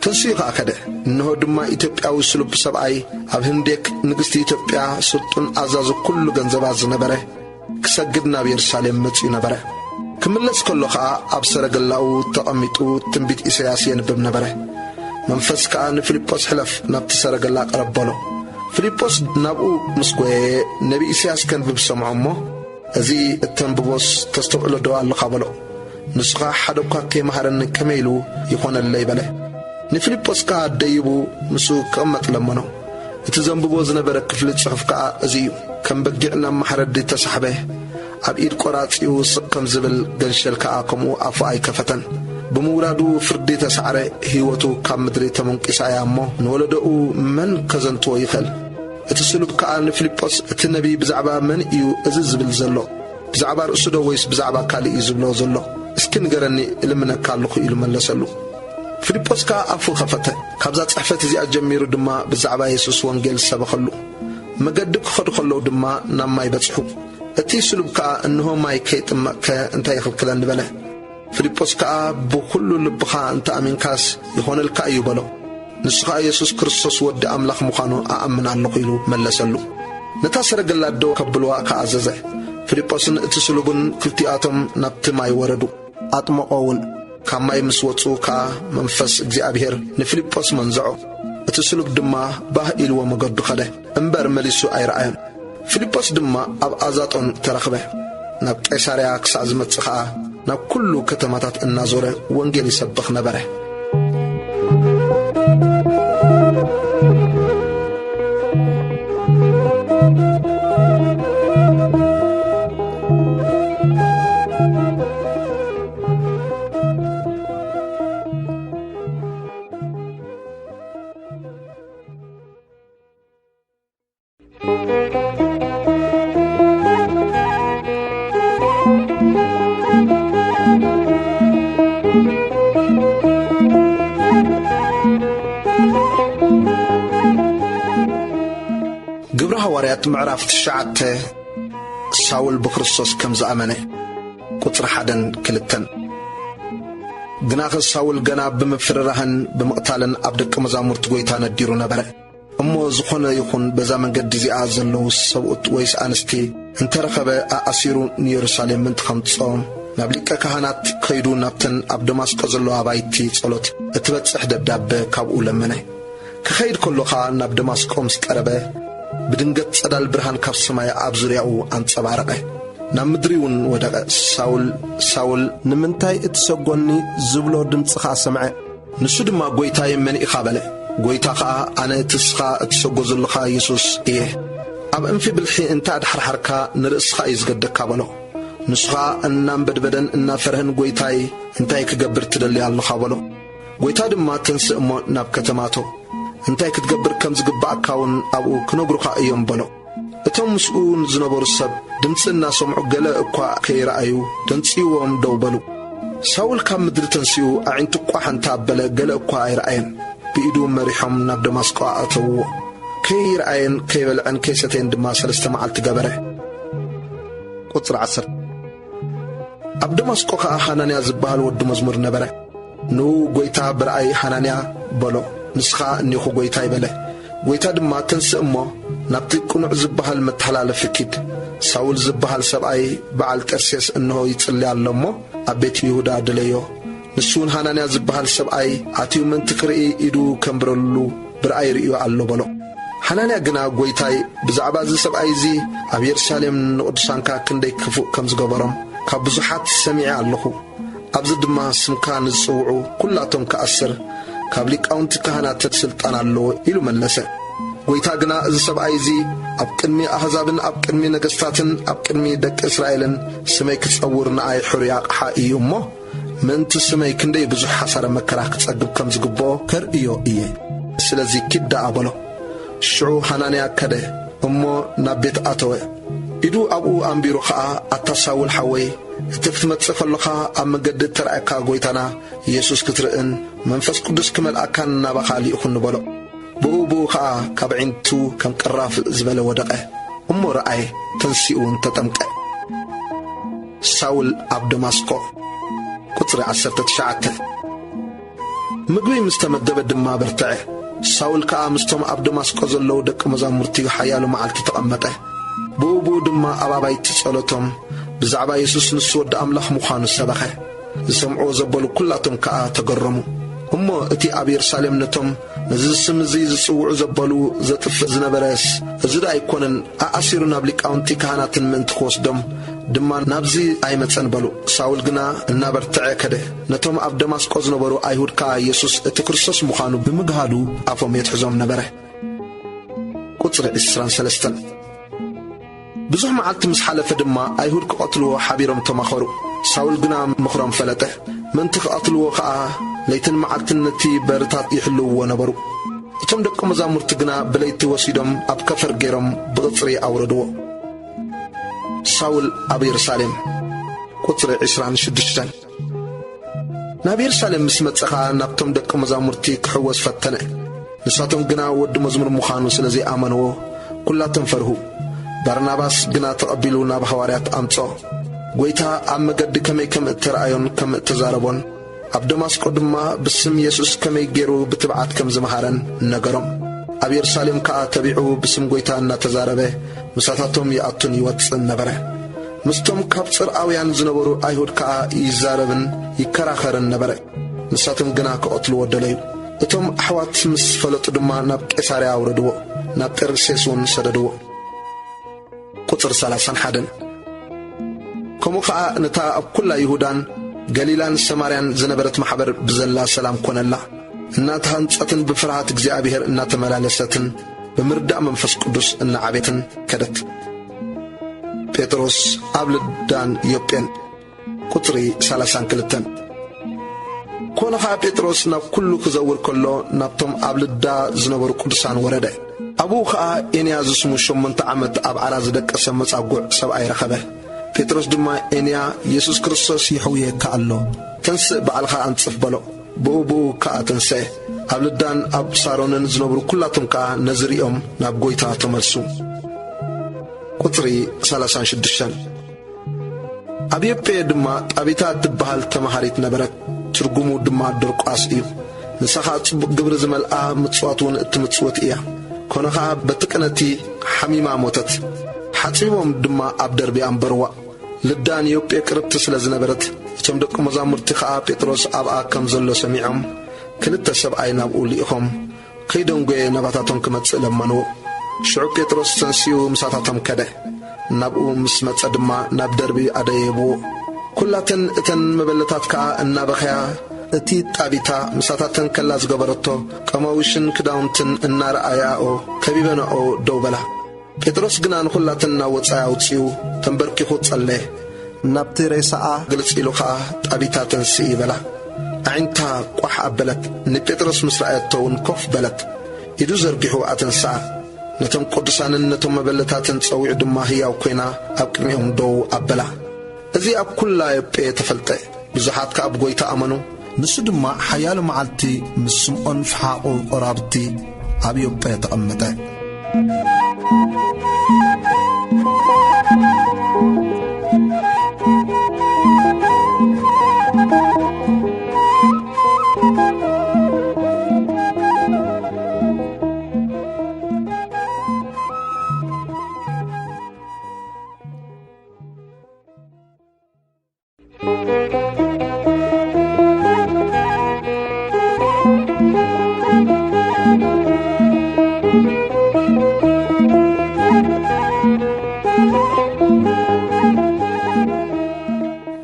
ተንሲኡ ኸኣ ከደ። እንሆ ድማ ኢትዮጵያዊ ስሉብ ሰብኣይ፣ ኣብ ህንዴክ ንግስቲ ኢትዮጵያ ስልጡን ኣዛዚ ኩሉ ገንዘባ ዝነበረ፣ ክሰግድ ናብ የሩሳሌም መጺኡ ነበረ። ክምለስ ከሎ ኸኣ ኣብ ሰረገላኡ ተቐሚጡ ትንቢት ኢሳያስ የንብብ ነበረ። መንፈስ ከኣ ንፊልጶስ፣ "ሕለፍ፣ ናብቲ ሰረገላ ቅረብ" በሎ። ፊልጶስ ናብኡ ምስ ጐየየ፣ ነቢ ኢሳያስ ከንብብ ሰምዖ እሞ፣ "እዚ እተንብቦስ ተስተውዕሎ ዶ ኣለኻ?" በሎ። ንሱ ኸኣ፣ "ሓደ እኳ ከይመሃረኒ ከመይ ኢሉ ይኾነለይ?" በለ። ንፊልጶስ ከኣ ደይቡ ምስኡ ክቕመጥ ለመኖ። እቲ ዘንብቦ ዝነበረ ክፍሊ ጽሑፍ ከኣ እዚ እዩ። ከም በጊዕ ናብ ማሕረዲ ተሳሕበ፣ ኣብ ኢድ ቆራጺኡ ስቕ ከም ዝብል ገንሸል ከኣ ከምኡ ኣፉ ኣይከፈተን። ብምውራዱ ፍርዲ ተሳዕረ፣ ህይወቱ ካብ ምድሪ ተመንቂሳ እያ እሞ፣ ንወለዶኡ መን ከዘንትዎ ይኽእል? እቲ ስሉብ ከኣ ንፊልጶስ፣ "እቲ ነቢይ ብዛዕባ መን እዩ እዚ ዝብል ዘሎ? ብዛዕባ ርእሱ ዶ ወይስ ብዛዕባ ካልእ እዩ ዝብሎ ዘሎ? እስኪ ንገረኒ፣ እልምነካ ኣለኹ" ኢሉ መለሰሉ። ፊልጶስ ከኣ ኣፉ ኸፈተ። ካብዛ ጽሕፈት እዚኣ ጀሚሩ ድማ ብዛዕባ የሱስ ወንጌል ሰበኸሉ። መገዲ ክኸዱ ኸለዉ ድማ ናብ ማይ በጽሑ። እቲ ስሉብ ከኣ፣ "እንሆ ማይ ከይጥመቕከ እንታይ ይኽልክለኒ?" በለ። ፊልጶስ ከኣ፣ "ብኹሉ ልብኻ እንተ ኣሚንካስ ይኾነልካ እዩ" በሎ። ንሱ ኸኣ፣ "የሱስ ክርስቶስ ወዲ ኣምላኽ ምዃኑ ኣኣምን ኣለኹ" ኢሉ መለሰሉ። ነታ ሰረገላ ደው ከብልዋ ከኣ ኣዘዘ። ፊልጶስን እቲ ስሉብን ክልቲኣቶም ናብቲ ማይ ወረዱ። ኣጥመቖ እውን። ካብ ማይ ምስ ወጹ ከኣ መንፈስ እግዚኣብሔር ንፊልጶስ መንዝዖ። እቲ ስሉብ ድማ ባህ ኢልዎ መገዱ ኸደ፣ እምበር መሊሱ ኣይረኣዮን። ፊልጶስ ድማ ኣብ ኣዛጦን ተረኽበ። ናብ ቄሳርያ ክሳዕ ዝመጽእ ኸኣ ናብ ኩሉ ከተማታት እናዞረ ወንጌል ይሰብኽ ነበረ። ምዕራፍ ትሽዓተ። ሳውል ብክርስቶስ ከም ዝኣመነ። ቁጽሪ ሓደን ክልተን። ግናኸ ሳውል ገና ብምፍርራህን ብምቕታልን ኣብ ደቀ መዛሙርቲ ጐይታ ነዲሩ ነበረ። እሞ ዝኾነ ይኹን በዛ መንገዲ እዚኣ ዘለዉ ሰብኡት ወይስ ኣንስቲ እንተረኸበ፣ ኣኣሲሩ ንየሩሳሌም ምእንቲ ኸምጽኦም፣ ናብ ሊቀ ካህናት ከይዱ ናብተን ኣብ ደማስቆ ዘለዋ ኣባይቲ ጸሎት እትበጽሕ ደብዳበ ካብኡ ለመነ። ክኸይድ ከሎ ኸኣ ናብ ደማስቆ ምስ ቀረበ፣ ብድንገት ጸዳል ብርሃን ካብ ሰማይ ኣብ ዙርያኡ ኣንጸባረቐ። ናብ ምድሪ እውን ወደቐ። "ሳውል፣ ሳውል፣ ንምንታይ እትሰጎኒ?" ዝብሎ ድምጺ ኸኣ ሰምዐ። ንሱ ድማ፣ "ጐይታይ፣ መን ኢኻ?" በለ። ጐይታ ኸኣ፣ "ኣነ እቲ እስኻ እትሰጎ ዘለኻ የሱስ እየ። ኣብ እንፊ ብልሒ እንተ ኣድሓርሓርካ፣ ንርእስኻ እዩ ዝገደካ" በሎ። ንሱ ኸኣ እናንበድበደን እናፈርህን፣ "ጐይታይ፣ እንታይ ክገብር ትደሊ ኣለኻ?" በሎ። ጐይታ ድማ፣ "ተንስእ እሞ ናብ ከተማ እቶ፣ እንታይ ክትገብር ከም ዝግብኣካ እውን ኣብኡ ክነግሩኻ እዮም" በሎ። እቶም ምስኡ ዝነበሩ ሰብ ድምጺ እናሰምዑ ገለ እኳ ከይረኣዩ ደንጽይዎም ደው በሉ። ሳውል ካብ ምድሪ ተንሲኡ ኣዒንቱ ቋሕ እንተ ኣበለ ገለ እኳ ኣይረኣየን። ብኢዱ መሪሖም ናብ ደማስቆ ኣእተውዎ። ከይረኣየን ከይበልዐን ከይሰተየን ድማ ሰለስተ መዓልቲ ገበረ። ቁጽሪ ዓሰርተ። ኣብ ደማስቆ ኸኣ ሃናንያ ዝበሃል ወዲ መዝሙር ነበረ። ንኡ ጐይታ ብረኣይ፣ "ሃናንያ" በሎ። ንሱ ኸኣ፣ "እኔኹ ጐይታይ" በለ። ጐይታ ድማ፣ "ተንስእ እሞ ናብቲ ቅኑዕ ዝበሃል መተሓላለፊ ኪድ። ሳውል ዝበሃል ሰብኣይ በዓል ጠርሴስ እንሆ ይጽሊ ኣሎ እሞ፣ ኣብ ቤት ይሁዳ ድለዮ። ንሱ እውን ሃናንያ ዝበሃል ሰብኣይ ኣትዩ ምእንቲ ክርኢ ኢዱ ከንብረሉ ብረኣይ ርእዩ ኣሎ" በሎ። ሃናንያ ግና፣ "ጐይታይ፣ ብዛዕባ እዚ ሰብኣይ እዚ ኣብ የሩሳሌም ንቕዱሳንካ ክንደይ ክፉእ ከም ዝገበሮም ካብ ብዙሓት ሰሚዐ ኣለኹ። ኣብዚ ድማ ስምካ ንዝጽውዑ ኵላቶም ክኣስር ካብ ሊቃውንቲ ካህናት ስልጣን ኣለዎ" ኢሉ መለሰ። ጐይታ ግና፣ "እዚ ሰብኣይ እዚ ኣብ ቅድሚ ኣህዛብን ኣብ ቅድሚ ነገስታትን ኣብ ቅድሚ ደቂ እስራኤልን ስመይ ክጸውር ንኣይ ሕሩይ ኣቕሓ እዩ እሞ፣ ምእንቲ ስመይ ክንደይ ብዙሕ ሓሳረ መከራ ክጸግብ ከም ዝግብኦ ከርእዮ እየ። ስለዚ ኪድ ደኣ" በሎ። ሽዑ ሃናንያ ከደ እሞ ናብ ቤት ኣተወ። ኢዱ ኣብኡ ኣንቢሩ ኸኣ፣ "ኣታ ሳውል ሓወይ፣ እቲ ክትመጽእ ከሎኻ ኣብ መንገዲ እተራእየካ ጐይታና የሱስ ክትርእን መንፈስ ቅዱስ ክመልኣካን ናባኻ ልኢኹኒ" በሎ። ብኡ ብኡ ኸኣ ካብ ኣዒንቱ ከም ቅራፍ ዝበለ ወደቐ። እሞ ረኣየ፣ ተንሲኡ እውን ተጠምቀ። ሳውል ኣብ ደማስቆ። ቁጽሪ ዓሰርተ ትሽዓተ። ምግቢ ምስ ተመገበ ድማ በርትዐ። ሳውል ከኣ ምስቶም ኣብ ደማስቆ ዘለዉ ደቂ መዛሙርቲ ሓያሎ መዓልቲ ተቐመጠ። ብኡ ብኡ ድማ ኣብ ኣባይቲ ጸሎቶም ብዛዕባ የሱስ ንሱ ወዲ ኣምላኽ ምዃኑ ሰበኸ። ዝሰምዕዎ ዘበሉ ኵላቶም ከኣ ተገረሙ። እሞ እቲ ኣብ የሩሳሌም ነቶም ነዚ ስም እዚ ዝጽውዑ ዘበሉ ዘጥፍእ ዝነበረስ፣ እዚ ዶ ኣይኮነን? ኣኣሲሩ ናብ ሊቃውንቲ ካህናትን ምእንቲ ክወስዶም ድማ ናብዚ ኣይመጸን በሉ። ሳውል ግና እናበርትዐ ከደ። ነቶም ኣብ ደማስቆ ዝነበሩ ኣይሁድ ከኣ የሱስ እቲ ክርስቶስ ምዃኑ ብምግሃዱ ኣፎም የትሕዞም ነበረ። ቁጽሪ ዕስራን ሰለስተን። ብዙሕ መዓልቲ ምስ ሓለፈ ድማ ኣይሁድ ክቐትልዎ ሓቢሮም ተማኸሩ። ሳውል ግና ምኽሮም ፈለጠ። ምእንቲ ክቐትልዎ ኸኣ ለይትን መዓልትን ነቲ በርታት ይሕልውዎ ነበሩ። እቶም ደቂ መዛሙርቲ ግና ብለይቲ ወሲዶም ኣብ ከፈር ገይሮም ብቕጽሪ ኣውረድዎ። ሳውል ኣብ የሩሳሌም። ቁጽሪ ዕስራን ሽዱሽተን። ናብ የሩሳሌም ምስ መጸ ኸኣ ናብቶም ደቂ መዛሙርቲ ክሕወስ ፈተነ። ንሳቶም ግና ወዲ መዝሙር ምዃኑ ስለ ዘይኣመንዎ፣ ኵላቶም ፈርሁ። ባርናባስ ግና ተቐቢሉ ናብ ሃዋርያት ኣምጽኦ። ጐይታ ኣብ መገዲ ከመይ ከም እተረኣዮን ከም እተዛረቦን፣ ኣብ ደማስቆ ድማ ብስም የሱስ ከመይ ገይሩ ብትብዓት ከም ዝመሃረን ነገሮም። ኣብ የሩሳሌም ከኣ ተቢዑ ብስም ጐይታ እናተዛረበ ምሳታቶም ይኣቱን ይወጽእን ነበረ። ምስቶም ካብ ጽርኣውያን ዝነበሩ ኣይሁድ ከኣ ይዛረብን ይከራኸርን ነበረ። ንሳቶም ግና ክቐትልዎ ደለዩ። እቶም ኣሕዋት ምስ ፈለጡ ድማ ናብ ቄሳርያ ኣውረድዎ፣ ናብ ጠርሴስ እውን ሰደድዎ። ቁጽሪ ሰላሳን ሓደን። ከምኡ ኸኣ ነታ ኣብ ኵላ ይሁዳን ገሊላን ሰማርያን ዝነበረት ማሕበር ብዘላ ሰላም ኰነላ። እናተሃንጸትን ብፍርሃት እግዚኣብሔር እናተመላለሰትን ብምርዳእ መንፈስ ቅዱስ እናዓበየትን ከደት። ጴጥሮስ ኣብ ልዳን ዮጴን። ቁጽሪ ሰላሳን ክልተን። ኮነ ኸኣ ጴጥሮስ ናብ ኩሉ ክዘውር ከሎ ናብቶም ኣብ ልዳ ዝነበሩ ቅዱሳን ወረደ። ኣብኡ ኸኣ ኤንያ ዝስሙ ሸሞንተ ዓመት ኣብ ዓራት ዝደቀሰ መጻጉዕ ሰብኣይ ረኸበ። ጴጥሮስ ድማ፣ "ኤንያ፣ የሱስ ክርስቶስ ይሕውየካ ኣሎ። ተንስእ፣ ባዕልኻ ኣንጽፍ" በሎ። ብኡ ብኡ ከኣ ተንስአ። ኣብ ልዳን ኣብ ሳሮንን ዝነብሩ ኩላቶም ከኣ ነዚ ርእዮም ናብ ጐይታ ተመልሱ። ቁጽሪ ሰላሳን ሽዱሽተን። ኣብ ዮጴ ድማ ጣቢታ እትበሃል ተማሃሪት ነበረት፣ ትርጉሙ ድማ ዶርቃስ እዩ። ንሳ ኸኣ ጽቡቕ ግብሪ ዝመልኣ ምጽዋት እውን እትምጽውት እያ። ኮነ ኸኣ በቲ ቅነቲ ሓሚማ ሞተት። ሓጺቦም ድማ ኣብ ደርቢ ኣንበርዋ። ልዳ ንዮጴ ቅርብቲ ስለ ዝነበረት፣ እቶም ደቂ መዛሙርቲ ኸኣ ጴጥሮስ ኣብኣ ከም ዘሎ ሰሚዖም፣ ክልተ ሰብኣይ ናብኡ ልኢኾም፣ ከይደንጎየ ናባታቶም ክመጽእ ለመንዎ። ሽዑ ጴጥሮስ ተንሲኡ ምሳታቶም ከደ። ናብኡ ምስ መጸ ድማ ናብ ደርቢ ኣደየብዎ። ኵላተን እተን መበለታት ከኣ እናበኸያ፣ እቲ ጣቢታ ምሳታተን ከላ ዝገበረቶ ቀማውሽን ክዳውንትን እናረኣያኦ ከቢበንኦ ደው በላ። ጴጥሮስ ግና ንኹላተን ናብ ወጻኢ ኣውጺኡ ተንበርኪኹ ጸለየ። ናብቲ ሬሳኣ ግልጽ ኢሉ ኸኣ፣ "ጣቢታ ተንስኢ" በላ። ኣዒንታ ቋሕ ኣበለት፣ ንጴጥሮስ ምስ ረኣየቶ እውን ኮፍ በለት። ኢዱ ዘርጊሑ ኣተንስኣ። ነቶም ቅዱሳንን ነቶም መበለታትን ጸዊዑ ድማ ህያው ኰይና ኣብ ቅድሚኦም ደው ኣበላ። እዚ ኣብ ኵላ ዮጴ ተፈልጠ። ብዙሓት ከኣ ብጐይታ ኣመኑ። ንሱ ድማ ሓያሎ መዓልቲ ምስ ስምዖን ፍሓቑ ቆራብቲ ኣብ ዮጴ ተቐመጠ።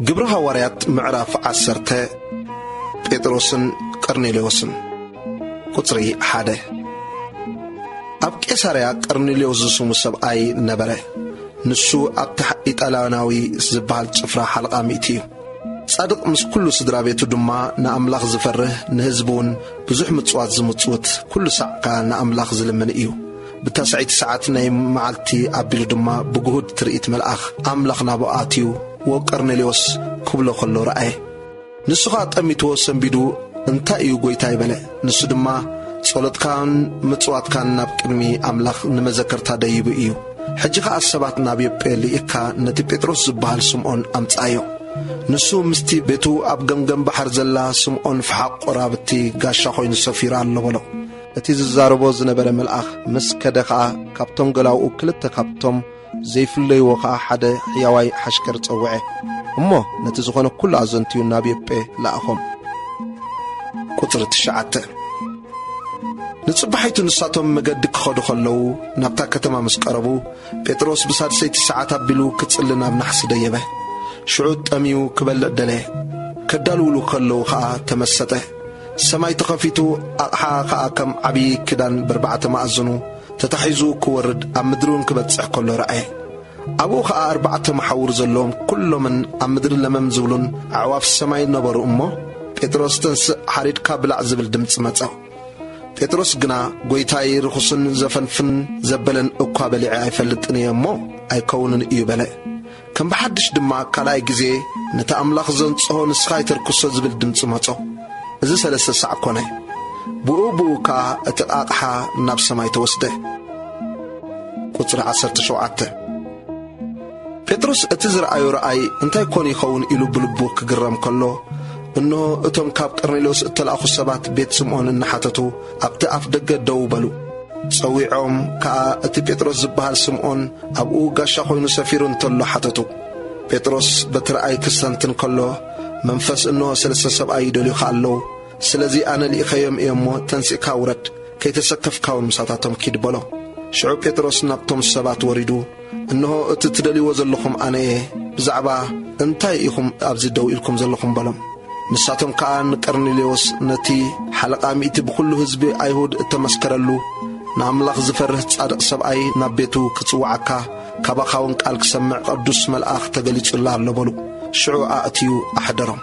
ግብሪ ሃዋርያት ምዕራፍ ዓሰርተ። ጴጥሮስን ቀርኔሌዎስን። ቁጽሪ ሓደ። ኣብ ቄሳርያ ቀርኔሌዎስ ዝስሙ ሰብኣይ ነበረ። ንሱ ኣብቲ ኢጣልያናዊ ዝበሃል ጭፍራ ሓለቓ ሚእቲ እዩ። ጻድቕ ምስ ኩሉ ስድራ ቤቱ ድማ ንኣምላኽ ዝፈርህ፣ ንህዝቢ እውን ብዙሕ ምጽዋት ዝምጽውት፣ ኩሉ ሳዕ ከኣ ንኣምላኽ ዝልምን እዩ። ብታስዐይቲ ሰዓት ናይ መዓልቲ ኣቢሉ ድማ ብግሁድ ትርኢት መልኣኽ ኣምላኽ ናብኡ ኣትዩ፣ "ወ-ቀርኔሌዎስ" ክብሎ ኸሎ ረኣየ። ንሱ ኸኣ ጠሚትዎ ሰንቢዱ፣ "እንታይ እዩ ጐይታይ?" በለ። ንሱ ድማ፣ "ጸሎትካን ምጽዋትካን ናብ ቅድሚ ኣምላኽ ንመዘከርታ ደይቡ እዩ። ሕጂ ኸኣ ሰባት ናብ ዮጴ ልኢኽካ ነቲ ጴጥሮስ ዝበሃል ስምዖን ኣምጽኣዮ። ንሱ ምስቲ ቤቱ ኣብ ገምገም ባሕሪ ዘላ ስምዖን ፍሓቕ ቆራብቲ ጋሻ ኾይኑ ሰፊሩ ኣሎ" በሎ። እቲ ዝዛረቦ ዝነበረ መልኣኽ ምስ ከደ ኸኣ፣ ካብቶም ገላውኡ ክልተ ካብቶም ዘይፍለይዎ ኸኣ ሓደ ሕያዋይ ሓሽከር ጸውዐ። እሞ ነቲ ዝኾነ ኩሉ ኣዘንትዩ ናብ ዮጴ ለኣኾም። ቁጽሪ ትሽዓተ። ንጽባሒቱ ንሳቶም መገዲ ክኸዱ ኸለዉ፣ ናብታ ከተማ ምስ ቀረቡ፣ ጴጥሮስ ብሳድሰይቲ ሰዓት ኣቢሉ ክጽሊ ናብ ናሕሲ ደየበ። ሽዑ ጠምዩ ክበልዕ ደለየ። ከዳልውሉ ከለዉ ኸኣ ተመሰጠ። ሰማይ ተኸፊቱ፣ ኣቕሓ ኸኣ ከም ዓብዪ ክዳን በርባዕተ መኣዝኑ ተታሒዙ ክወርድ፣ ኣብ ምድሪ እውን ክበጽሕ ከሎ ረኣየ። ኣብኡ ኸኣ ኣርባዕተ መሓውር ዘለዎም፣ ኵሎምን ኣብ ምድሪ ለመም ዝብሉን ኣዕዋፍ ሰማይን ነበሩ እሞ፣ "ጴጥሮስ ተንስእ፣ ሓሪድካ ብላዕ" ዝብል ድምጺ መጸ። ጴጥሮስ ግና፣ "ጐይታይ፣ ርኹስን ዘፈንፍን ዘበለን እኳ በሊዐ ኣይፈልጥን እየ እሞ ኣይከውንን እዩ" በለ። ከም ብሓድሽ ድማ ካልኣይ ግዜ፣ "ነቲ ኣምላኽ ዘንጽሆ ንስኻ ኣይተርክሶ" ዝብል ድምጺ መጾ። እዚ ሰለስተ ሳዕ ኮነ። ብኡ ብኡ ከኣ እቲ ኣቕሓ ናብ ሰማይ ተወስደ። ቁጽሪ ዓሰርተ ሸውዓተ። ጴጥሮስ እቲ ዝረኣዮ ረኣይ እንታይ ኮን ይኸውን ኢሉ ብልቡ ክግረም ከሎ፣ እንሆ እቶም ካብ ቀርኔሌዎስ እተላእኹ ሰባት ቤት ስምዖን እናሓተቱ ኣብቲ ኣፍ ደገ ደው በሉ። ጸዊዖም ከኣ እቲ ጴጥሮስ ዝበሃል ስምዖን ኣብኡ ጋሻ ኮይኑ ሰፊሩ እንተሎ ሓተቱ። ጴጥሮስ በቲ ረኣይ ክስተንትን ከሎ፣ መንፈስ እንሆ ሰለስተ ሰብኣይ ይደልዩኻ ኣለዉ። ስለዚ ኣነ ልኢኸዮም እየ እሞ ተንሲእካ ውረድ፣ ከይተሰከፍካ እውን ምሳታቶም ኪድ በሎ። ሽዑ ጴጥሮስ ናብቶም ሰባት ወሪዱ፣ "እንሆ እቲ ትደልይዎ ዘለኹም ኣነ እየ፣ ብዛዕባ እንታይ ኢኹም ኣብዚ ደው ኢልኩም ዘለኹም?" በሎም። ንሳቶም ከኣ ንቀርኔሌዎስ ነቲ ሓለቓ ሚእቲ ብኹሉ ህዝቢ ኣይሁድ እተመስከረሉ፣ ንኣምላኽ ዝፈርህ ጻድቕ ሰብኣይ ናብ ቤቱ ክጽውዓካ ካባኻ እውን ቃል ክሰምዕ ቅዱስ መልኣኽ ተገሊጹላ ኣሎ በሉ። ሽዑ ኣእትዩ ኣሕደሮም።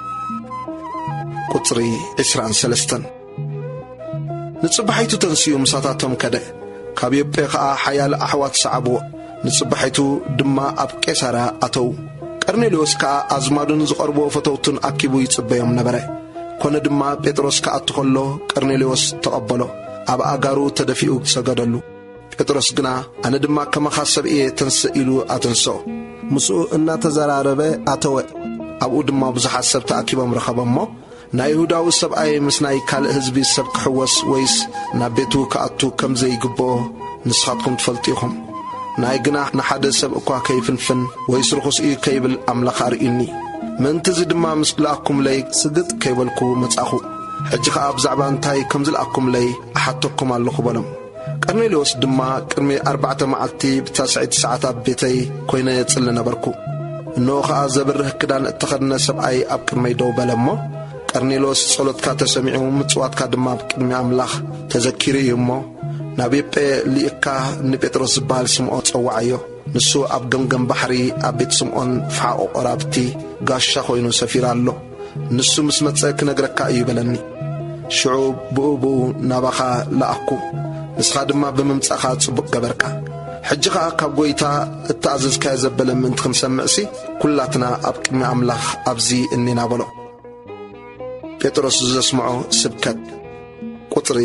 ቁጽሪ ዕስራን ሰለስተን። ንጽባሒቱ ተንሲኡ ምሳታቶም ከደ። ካብ ዮጴ ኸኣ ሓያለ ኣሕዋት ሰዓብዎ። ንጽባሒቱ ድማ ኣብ ቄሳርያ ኣተዉ። ቀርኔሌዎስ ከኣ ኣዝማዱን ዝቐርብዎ ፈተውቱን ኣኪቡ ይጽበዮም ነበረ። ኮነ ድማ ጴጥሮስ ክኣቱ ኸሎ ቀርኔሌዎስ ተቐበሎ፣ ኣብ ኣእጋሩ ተደፊኡ ሰገደሉ። ጴጥሮስ ግና፣ "ኣነ ድማ ከማኻ ሰብ እየ፣ ተንስእ" ኢሉ ኣተንስኦ። ምስኡ እናተዘራረበ ኣተወ። ኣብኡ ድማ ብዙሓት ሰብ ተኣኪቦም ረኸበ እሞ፣ "ናይ ይሁዳዊ ሰብኣይ ምስ ናይ ካልእ ህዝቢ ሰብ ክሕወስ ወይስ ናብ ቤቱ ክኣቱ ከም ዘይግብኦ ንስኻትኩም ትፈልጡ ኢኹም። ንኣይ ግና ንሓደ ሰብ እኳ ከይፍንፍን ወይስ ርኹስ እዩ ከይብል ኣምላኽ ኣርእዩኒ። ምእንቲ እዚ ድማ ምስ ለኣኩምለይ ስግጥ ከይበልኩ መጻኹ። ሕጂ ኸኣ ብዛዕባ እንታይ ከም ዝለኣኩምለይ እሓተኩም ኣለኹ" በሎም። ቀርኔሌዎስ ድማ፣ "ቅድሚ ኣርባዕተ መዓልቲ ብታስዐይቲ ሰዓት ኣብ ቤተይ ኮይነ እጽሊ ነበርኩ። እንሆ ኸኣ ዘብርህ ክዳን እተኸድነ ሰብኣይ ኣብ ቅድመይ ደው በለ እሞ፣ 'ቀርኔሌዎስ፣ ጸሎትካ ተሰሚዑ፣ ምጽዋትካ ድማ ኣብ ቅድሚ ኣምላኽ ተዘኪሩ እዩ እሞ፣ ናብ ዮጴ ልኢኽካ ንጴጥሮስ ዝበሃል ስምዖን ጸውዓዮ። ንሱ ኣብ ገምገም ባሕሪ ኣብ ቤት ስምዖን ፍሓቑ ቆራብቲ ጋሻ ኮይኑ ሰፊሩ ኣሎ። ንሱ ምስ መጸ ክነግረካ እዩ' በለኒ። ሽዑ ብኡ ብኡ ናባኻ ለኣኩ፣ ንስኻ ድማ ብምምጻእካ ጽቡቕ ገበርካ። ሕጂ ኸኣ ካብ ጐይታ እተኣዘዝካዮ ዘበለ ምእንቲ ክንሰምዕሲ፣ ኵላትና ኣብ ቅድሚ ኣምላኽ ኣብዚ እኒና" በሎ። ጴጥሮስ ዘስምዖ ስብከት፣ ቁጽሪ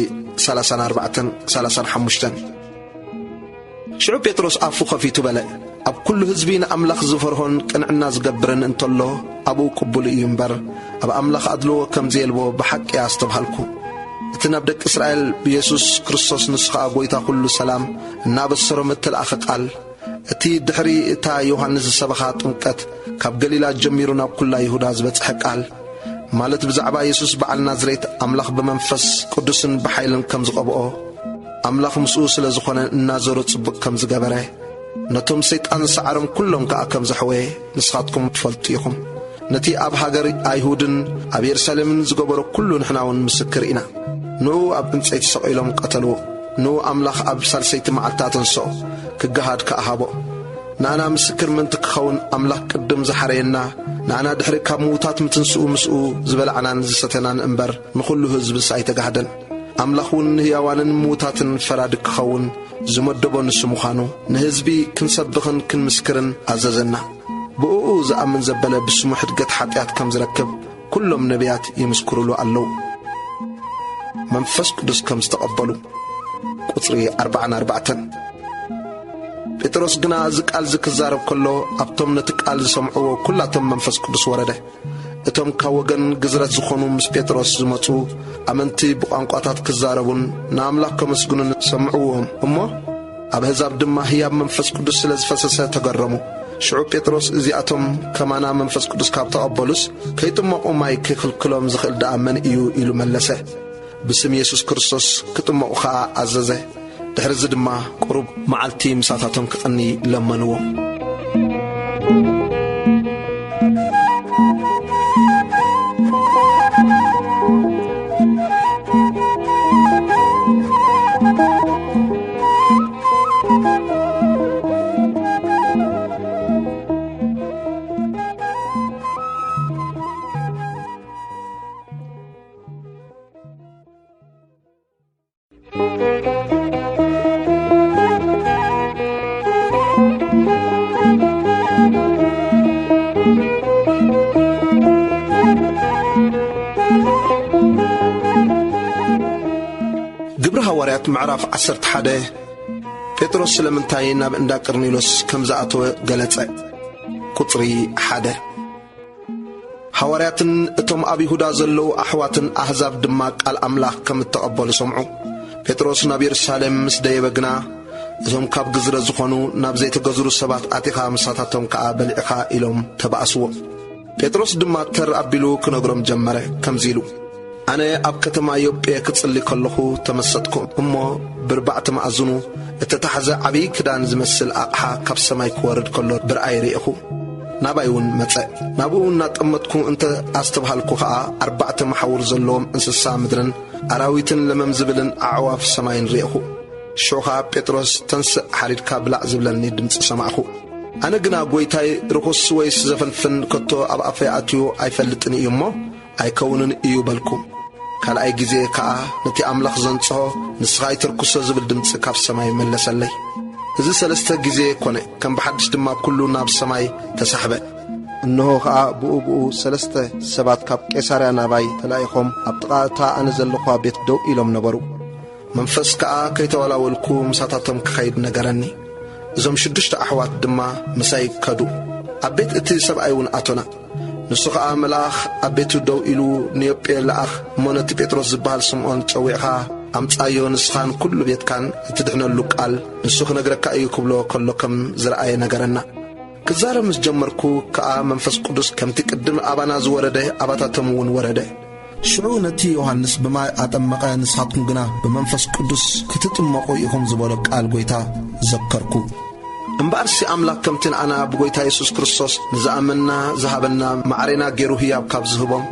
ሰላሳን ኣርባዕተን ሰላሳን ሓሙሽተን። ሽዑ ጴጥሮስ ኣፉ ኸፊቱ በለ፣ "ኣብ ኩሉ ህዝቢ ንኣምላኽ ዝፈርሆን ቅንዕና ዝገብርን እንተሎ፣ ኣብኡ ቅቡል እዩ እምበር፣ ኣብ ኣምላኽ ኣድልዎ ከም ዘየልቦ ብሓቂ ኣስተብሃልኩ። እቲ ናብ ደቂ እስራኤል ብየሱስ ክርስቶስ፣ ንሱ ኸኣ ጐይታ ኩሉ ሰላም፣ እናበሰሮም እተለኣኸ ቃል፣ እቲ ድሕሪ እታ ዮሃንስ ዝሰበኻ ጥምቀት ካብ ገሊላ ጀሚሩ ናብ ኵላ ይሁዳ ዝበጽሐ ቃል፣ ማለት ብዛዕባ የሱስ በዓል ናዝሬት ኣምላኽ ብመንፈስ ቅዱስን ብሓይልን ከም ዝቐብኦ፣ ኣምላኽ ምስኡ ስለ ዝኾነ እናዘሮ ጽቡቕ ከም ዝገበረ፣ ነቶም ሰይጣን ዝሰዓሮም ኩሎም ከኣ ከም ዘሕወየ ንስኻትኩም ትፈልጡ ኢኹም። ነቲ ኣብ ሃገር ኣይሁድን ኣብ የሩሳሌምን ዝገበሮ ኩሉ ንሕና እውን ምስክር ኢና። ንኡ ኣብ ዕንጸይቲ ሰቒሎም ቀተልዎ። ንኡ ኣምላኽ ኣብ ሳልሰይቲ መዓልቲ ኣተንስኦ፣ ክገሃድ ከኣ ሃቦ። ንኣና ምስክር ምእንቲ ክኸውን ኣምላኽ ቅድም ዝሓረየና፣ ንኣና ድሕሪ ካብ ምዉታት ምትንስኡ ምስኡ ዝበላዕናን ዝሰተናን እምበር፣ ንኹሉ ህዝብስ ኣይተጋህደን። ኣምላኽ እውን ንህያዋንን ምዉታትን ፈራዲ ክኸውን ዝመደቦ ንሱ ምዃኑ፣ ንህዝቢ ክንሰብኽን ክንምስክርን ኣዘዘና። ብእኡ ዝኣምን ዘበለ ብስሙ ሕድገት ሓጢኣት ከም ዝረክብ፣ ኩሎም ነቢያት ይምስክሩሉ ኣለዉ። መንፈስ ቅዱስ ከም ዝተቐበሉ፣ ቁጽሪ ኣርባዓን ኣርባዕተን። ጴጥሮስ ግና እዚ ቃል እዚ ክዛረብ ከሎ፣ ኣብቶም ነቲ ቃል ዝሰምዕዎ ኩላቶም መንፈስ ቅዱስ ወረደ። እቶም ካብ ወገን ግዝረት ዝኾኑ ምስ ጴጥሮስ ዝመጹ ኣመንቲ ብቋንቋታት ክዛረቡን ንኣምላኽ ከመስግኑን ሰምዕዎም እሞ፣ ኣብ ኣህዛብ ድማ ህያብ መንፈስ ቅዱስ ስለ ዝፈሰሰ ተገረሙ። ሽዑ ጴጥሮስ፣ "እዚኣቶም ከማና መንፈስ ቅዱስ ካብ ተቐበሉስ፣ ከይጥመቑ ማይ ክኽልክሎም ዝኽእል ደኣ መን እዩ?" ኢሉ መለሰ። ብስም የሱስ ክርስቶስ ክጥመቑ ኸኣ ኣዘዘ። ድሕርዚ ድማ ቁሩብ መዓልቲ ምሳታቶም ክቐኒ ለመንዎ። ግብሪ ሃዋርያት ምዕራፍ ዓሰርተ ሓደ። ጴጥሮስ ስለምንታይ ናብ እንዳ ቀርኔሎስ ከም ዝኣተወ ገለጸ። ቁጽሪ ሓደ። ሃዋርያትን እቶም ኣብ ይሁዳ ዘለዉ ኣሕዋትን ኣህዛብ ድማ ቃል ኣምላኽ ከም እተቐበሉ ሰምዑ። ጴጥሮስ ናብ የሩሳሌም ምስ ደየበ ግና፣ እቶም ካብ ግዝረ ዝኾኑ፣ "ናብ ዘይተገዝሩ ሰባት ኣቲኻ ምሳታቶም ከኣ በሊዕኻ" ኢሎም ተባእስዎ። ጴጥሮስ ድማ ተር ኣቢሉ ክነግሮም ጀመረ፣ ከምዚ ኢሉ፣ ኣነ ኣብ ከተማ ዮጴ ክጽሊ ከለኹ ተመሰጥኩ፣ እሞ ብርባዕቲ መኣዝኑ እተታሕዘ ዓብዪ ክዳን ዝመስል ኣቕሓ ካብ ሰማይ ክወርድ ከሎ ብርኣይ ርኤኹ። ናባይ እውን መጸ። ናብኡ እናጠመትኩ እንተ ኣስተብሃልኩ ኸኣ፣ ኣርባዕተ መሓውር ዘለዎም እንስሳ ምድርን ኣራዊትን ለመም ዝብልን ኣዕዋፍ ሰማይን ርኤኹ። ሽዑ ኸኣ ጴጥሮስ፣ "ተንስእ፣ ሓሪድካ ብላዕ" ዝብለኒ ድምጺ ሰማዕኹ። ኣነ ግና፣ "ጐይታይ፣ ርኹስ ወይስ ዘፈንፍን ከቶ ኣብ ኣፈይ ኣትዩ ኣይፈልጥን እዩ እሞ፣ ኣይከውንን እዩ" በልኩ። ካልኣይ ግዜ ከኣ ነቲ ኣምላኽ ዘንጽሆ፣ "ንስኻ ኣይትርክሶ" ዝብል ድምጺ ካብ ሰማይ መለሰለይ። እዚ ሰለስተ ግዜ ኮነ፣ ከም ብሓድሽ ድማ ኩሉ ናብ ሰማይ ተሳሕበ። እንሆ ኸኣ ብኡ ብኡ ሰለስተ ሰባት ካብ ቄሳርያ ናባይ ተላኢኾም ኣብ ጥቓ እታ ኣነ ዘለኹዋ ቤት ደው ኢሎም ነበሩ። መንፈስ ከኣ ከይተወላወልኩ ምሳታቶም ክኸይድ ነገረኒ። እዞም ሽዱሽተ ኣሕዋት ድማ ምሳይ ከዱ። ኣብ ቤት እቲ ሰብኣይ እውን ኣቶና። ንሱ ኸኣ መልኣኽ ኣብ ቤቱ ደው ኢሉ፣ ንዮጴ ለኣኽ፣ እሞ ነቲ ጴጥሮስ ዝበሃል ስምዖን ጸዊዕኻ ኣምጻዮ፣ ንስኻን ኩሉ ቤትካን እትድሕነሉ ቃል ንሱ ክነግረካ እዩ ክብሎ ከሎ ከም ዝረኣየ ነገረና። ክዛረብ ምስ ጀመርኩ ከኣ መንፈስ ቅዱስ ከምቲ ቅድም ኣባና ዝወረደ ኣባታቶም እውን ወረደ። ሽዑ ነቲ ዮሃንስ ብማይ ኣጠመቐ፣ ንስኻትኩም ግና ብመንፈስ ቅዱስ ክትጥመቑ ኢኹም ዝበሎ ቃል ጐይታ ዘከርኩ። እምበኣርሲ ኣምላኽ ከምቲ ንኣና ብጐይታ የሱስ ክርስቶስ ንዝኣመንና ዝሃበና ማዕሬና ገይሩ ህያብ ካብ ዝህቦም፣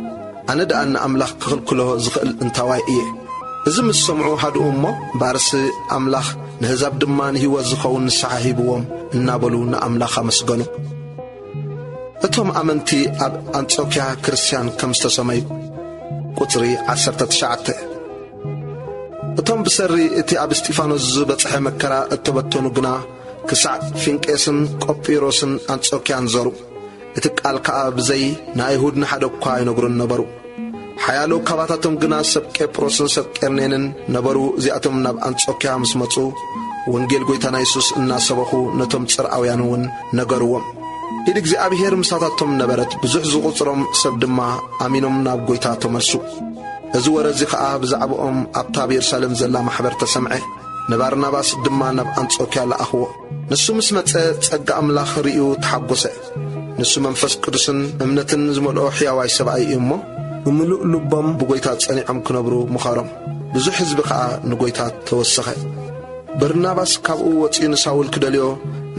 ኣነ ደኣ ንኣምላኽ ክኽልክሎ ዝኽእል እንታዋይ እየ? እዚ ምስ ሰምዑ ሃድኡ እሞ፣ እምበኣርሲ ኣምላኽ ንህዛብ ድማ ንህይወት ዝኸውን ንስሓ ሂብዎም እናበሉ ንኣምላኽ ኣመስገኑ። እቶም ኣመንቲ ኣብ ኣንጾክያ ክርስትያን ከም ዝተሰመዩ። ቁጽሪ ዓሰርተ ትሽዓተ። እቶም ብሰሪ እቲ ኣብ እስጢፋኖስ ዝበጽሐ መከራ እተበተኑ ግና ክሳዕ ፊንቄስን ቆጲሮስን ኣንጾክያን ዞሩ። እቲ ቃል ከኣ ብዘይ ንኣይሁድ ንሓደ እኳ ኣይነግሩን ነበሩ። ሓያሎ ካባታቶም ግና ሰብ ቄጵሮስን ሰብ ቄርኔንን ነበሩ። እዚኣቶም ናብ ኣንጾክያ ምስ መጹ፣ ወንጌል ጐይታና የሱስ እናሰበኹ ነቶም ጽርኣውያን እውን ነገርዎም። ኢድ እግዚኣብሔር ምሳታቶም ነበረት፣ ብዙሕ ዝቑጽሮም ሰብ ድማ ኣሚኖም ናብ ጐይታ ተመልሱ። እዚ ወረ እዚ ኸኣ ብዛዕባኦም ኣብታ ኣብ የሩሳሌም ዘላ ማሕበር ተሰምዐ። ንባርናባስ ድማ ናብ ኣንጾክያ ለኣኽዎ። ንሱ ምስ መጸ፣ ጸጋ ኣምላኽ ርእዩ ተሓጐሰ። ንሱ መንፈስ ቅዱስን እምነትን ዝመልኦ ሕያዋይ ሰብኣይ እዩ እሞ፣ ብምሉእ ልቦም ብጐይታ ጸኒዖም ክነብሩ ምኸሮም። ብዙሕ ህዝቢ ኸኣ ንጐይታ ተወሰኸ። በርናባስ ካብኡ ወጺኡ ንሳውል ክደልዮ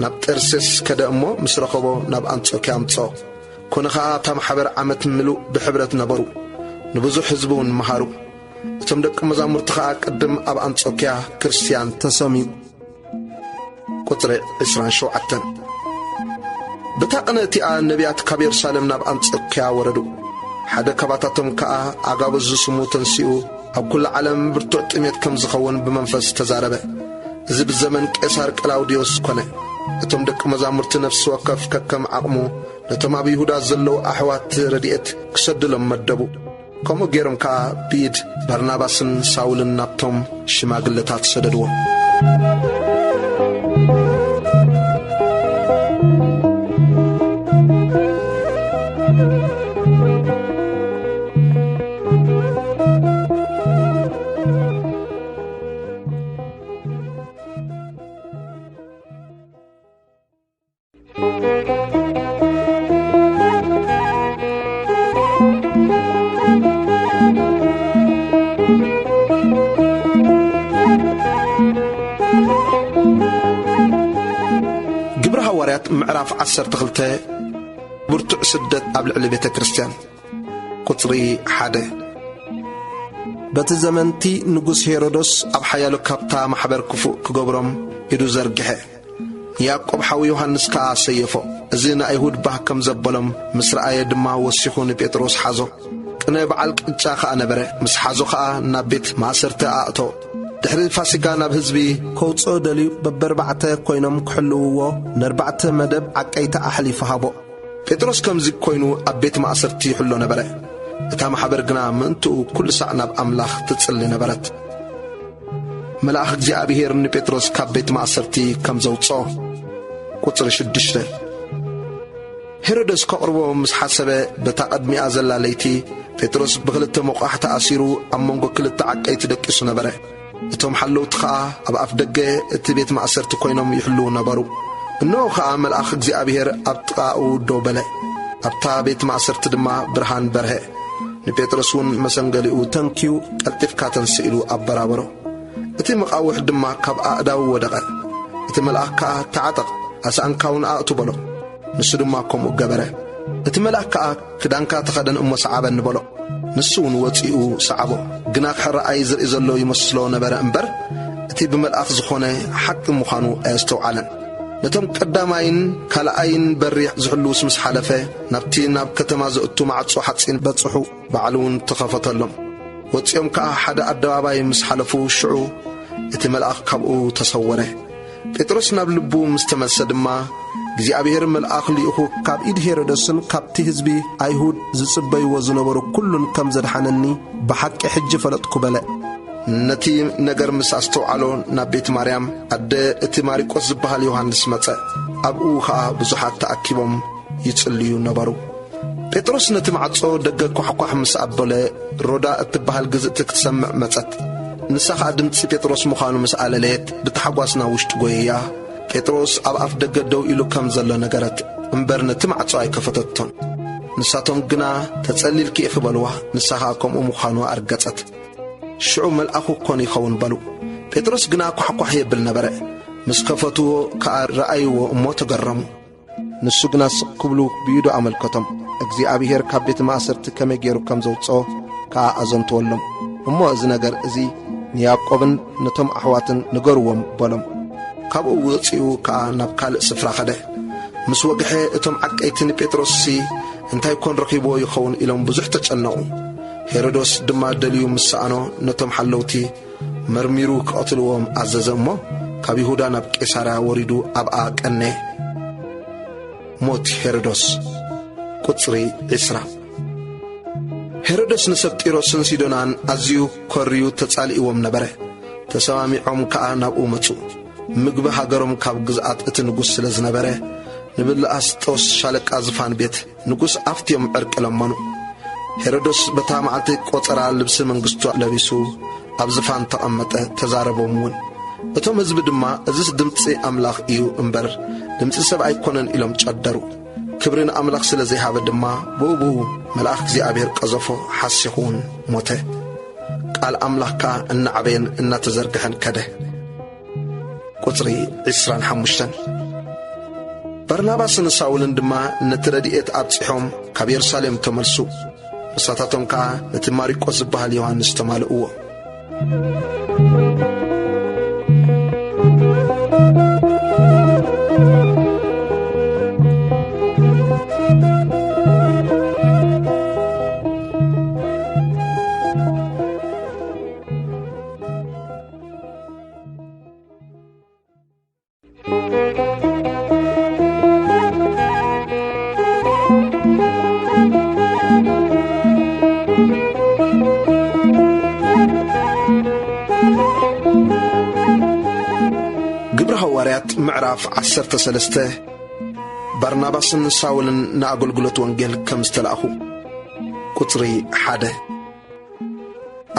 ናብ ጠርሴስ ከደ እሞ፣ ምስ ረኸቦ ናብ ኣንጾክያ ኣምጽኦ። ኮነ ኸኣ፣ እታ ማሕበር ዓመት ምሉእ ብሕብረት ነበሩ፣ ንብዙሕ ህዝቢ እውን መሃሩ። እቶም ደቂ መዛሙርቲ ኸኣ ቅድም ኣብ ኣንጾክያ ክርስትያን ተሰምዩ። ቁጽሪ ዕስራን ሸውዓተን። በታ ቅነ እቲኣ ነቢያት ካብ የሩሳሌም ናብ ኣንጾክያ ወረዱ። ሓደ ካባታቶም ከኣ ኣጋበዝ ዝስሙ ተንሲኡ፣ ኣብ ኩሉ ዓለም ብርቱዕ ጥሜት ከም ዝኸውን ብመንፈስ ተዛረበ። እዚ ብዘመን ቄሳር ቀላውዲዮስ ኮነ። እቶም ደቂ መዛሙርቲ ነፍሲ ወከፍ ከከም ዓቕሙ ነቶም ኣብ ይሁዳ ዘለዉ ኣሕዋት ረድኤት ክሰድሎም መደቡ። ከምኡ ገይሮም ከኣ ብኢድ በርናባስን ሳውልን ናብቶም ሽማግለታት ሰደድዎም። ግብሪ ሃዋርያት ምዕራፍ ዓሰርተ ክልተ። ብርቱዕ ስደት ኣብ ልዕሊ ቤተ ክርስቲያን። ቁጽሪ ሓደ። በቲ ዘመንቲ ንጉስ ሄሮዶስ ኣብ ሓያሎ ካብታ ማሕበር ክፉእ ክገብሮም ኢዱ ዘርግሐ። ንያዕቆብ ሓው ዮሃንስ ከኣ ሰየፎ። እዚ ንኣይሁድ ባህ ከም ዘበሎም ምስ ረኣየ ድማ ወሲኹ ንጴጥሮስ ሓዞ። ቅነ በዓል ቅጫ ከኣ ነበረ። ምስ ሓዞ ከኣ ናብ ቤት ማእሰርቲ ኣእቶ። ድሕሪ ፋሲጋ ናብ ህዝቢ ከውጽኦ ደልዩ በበርባዕተ ኮይኖም ክሕልውዎ ነርባዕተ መደብ ዓቀይቲ ኣሕሊፉ ሃቦ። ጴጥሮስ ከምዚ ኮይኑ ኣብ ቤት ማእሰርቲ ይሕሎ ነበረ። እታ ማሕበር ግና ምእንትኡ ኩሉ ሳዕ ናብ ኣምላኽ ትጽሊ ነበረት። መልኣኽ እግዚኣብሔር ንጴጥሮስ ካብ ቤት ማእሰርቲ ከም ዘውጽኦ። ቁጽሪ ሽዱሽተ። ሄሮድስ ከቕርቦ ምስ ሓሰበ፣ በታ ቅድሚኣ ዘላ ለይቲ ጴጥሮስ ብኽልተ መቋሕ ተኣሲሩ ኣብ መንጎ ክልተ ዓቀይቲ ደቂሱ ነበረ። እቶም ሓለውቲ ኸኣ ኣብ ኣፍ ደገ እቲ ቤት ማእሰርቲ ኮይኖም ይሕልዉ ነበሩ። እንሆ ኸኣ መልኣኽ እግዚኣብሔር ኣብ ጥቓኡ ደው በለ። ኣብታ ቤት ማእሰርቲ ድማ ብርሃን በርሀ። ንጴጥሮስ እውን መሰንገሊኡ ተንክዩ ቀልጢፍካ ተንስእ ኢሉ ኣበራበሮ። እቲ መቓውሕ ድማ ካብ ኣእዳዉ ወደቐ። እቲ መልኣኽ ከኣ፣ ተዓጠቕ፣ ኣስኣንካ እውን ኣእቱ በሎ። ንሱ ድማ ከምኡ ገበረ። እቲ መልኣኽ ከኣ፣ ክዳንካ ተኸደን እሞ ሰዓበኒ በሎ። ንሱ እውን ወጺኡ ሰዓቦ። ግና ክሕረኣይ ዝርኢ ዘሎ ይመስሎ ነበረ እምበር፣ እቲ ብመልኣኽ ዝኾነ ሓቂ ምዃኑ ኣየስተውዓለን። ነቶም ቀዳማይን ካልኣይን በሪ ዝሕልዉስ ምስ ሓለፈ፣ ናብቲ ናብ ከተማ ዘእቱ ማዕጾ ሓጺን በጽሑ። ባዕሉ እውን ተኸፈተሎም። ወጺኦም ከኣ ሓደ ኣደባባይ ምስ ሓለፉ፣ ሽዑ እቲ መልኣኽ ካብኡ ተሰወረ። ጴጥሮስ ናብ ልቡ ምስ ተመልሰ ድማ፣ እግዚኣብሔር መልኣኽ ልኢኹ ካብ ኢድ ሄሮደስን ካብቲ ህዝቢ ኣይሁድ ዝጽበይዎ ዝነበሩ ኩሉን ከም ዘድሓነኒ ብሓቂ ሕጂ ፈለጥኩ በለ። ነቲ ነገር ምስ ኣስተውዓሎ፣ ናብ ቤት ማርያም ኣደ እቲ ማሪቆስ ዝበሃል ዮሃንስ መጸ። ኣብኡ ኸኣ ብዙሓት ተኣኪቦም ይጽልዩ ነበሩ። ጴጥሮስ ነቲ ማዕጾ ደገ ኳሕኳሕ ምስ ኣበለ፣ ሮዳ እትበሃል ግዝእቲ ክትሰምዕ መጸት። ንሳ ኸኣ ድምጺ ጴጥሮስ ምዃኑ ምስ ኣለለየት፣ ብታሕጓስ ናብ ውሽጢ ጐይያ፣ ጴጥሮስ ኣብ ኣፍ ደገ ደው ኢሉ ከም ዘሎ ነገረት፣ እምበር ነቲ ማዕጾ ኣይከፈተቶን። ንሳቶም ግና፣ "ተጸሊልኪ ኢኺ" በልዋ። ንሳ ኸኣ ከምኡ ምዃኑ ኣርገጸት። ሽዑ መልኣኹ ክኾን ይኸውን በሉ። ጴጥሮስ ግና ኳሕኳሕ የብል ነበረ። ምስ ከፈትዎ ከኣ ረኣይዎ እሞ ተገረሙ። ንሱ ግና ስቕ ክብሉ ብኢዱ ኣመልከቶም። እግዚኣብሔር ካብ ቤት ማእሰርቲ ከመይ ገይሩ ከም ዘውጽኦ ከኣ ኣዘንትወሎም። "እሞ እዚ ነገር እዚ ንያዕቆብን ነቶም ኣሕዋትን ንገርዎም" በሎም። ካብኡ ወጺኡ ከኣ ናብ ካልእ ስፍራ ኸደ። ምስ ወግሐ እቶም ዓቀይቲ ንጴጥሮስሲ እንታይ ኮን ረኺብዎ ይኸውን ኢሎም ብዙሕ ተጨነቑ። ሄሮዶስ ድማ ደልዩ ምስ ሰኣኖ ነቶም ሓለውቲ መርሚሩ ክቐትልዎም ኣዘዘ እሞ፣ ካብ ይሁዳ ናብ ቄሳርያ ወሪዱ ኣብኣ ቀነ። ሞት ሄሮዶስ። ቁጽሪ ዕስራ። ሄሮዶስ ንሰብ ጢሮስን ሲዶናን ኣዝዩ ኮርዩ ተጻሊእዎም ነበረ። ተሰማሚዖም ከኣ ናብኡ መጹ። ምግቢ ሃገሮም ካብ ግዝኣት እቲ ንጉስ ስለ ዝነበረ፣ ንብላስጦስ ሻለቃ ዝፋን ቤት ንጉስ ኣፍትዮም ዕርቂ ለመኑ። ሄሮዶስ በታ መዓልቲ ቆጸራ ልብሲ መንግስቱ ለቢሱ ኣብ ዝፋን ተቐመጠ፣ ተዛረቦም እውን። እቶም ህዝቢ ድማ፣ "እዝስ ድምጺ ኣምላኽ እዩ እምበር ድምጺ ሰብ ኣይኮነን" ኢሎም ጨደሩ። ክብሪ ንኣምላኽ ስለ ዘይሃበ ድማ፣ ብኡ ብኡ መልኣኽ እግዚኣብሔር ቀዘፎ፣ ሓሲኹ እውን ሞተ። ቃል ኣምላኽ ከኣ እናዓበየን እናተዘርግሐን ከደ። ቁጽሪ ዕስራን ሓሙሽተን። በርናባስን ሳውልን ድማ ነቲ ረድኤት ኣብጺሖም ካብ የሩሳሌም ተመልሱ። ንሳታቶም ከኣ ነቲ ማሪቆስ ዝበሃል ዮሃንስ ተማልእዎ። ግብሪ ሃዋርያት ምዕራፍ ዓሰርተ ሰለስተ። ባርናባስን ሳውልን ንኣገልግሎት ወንጌል ከም ዝተላእኹ። ቁጽሪ ሓደ።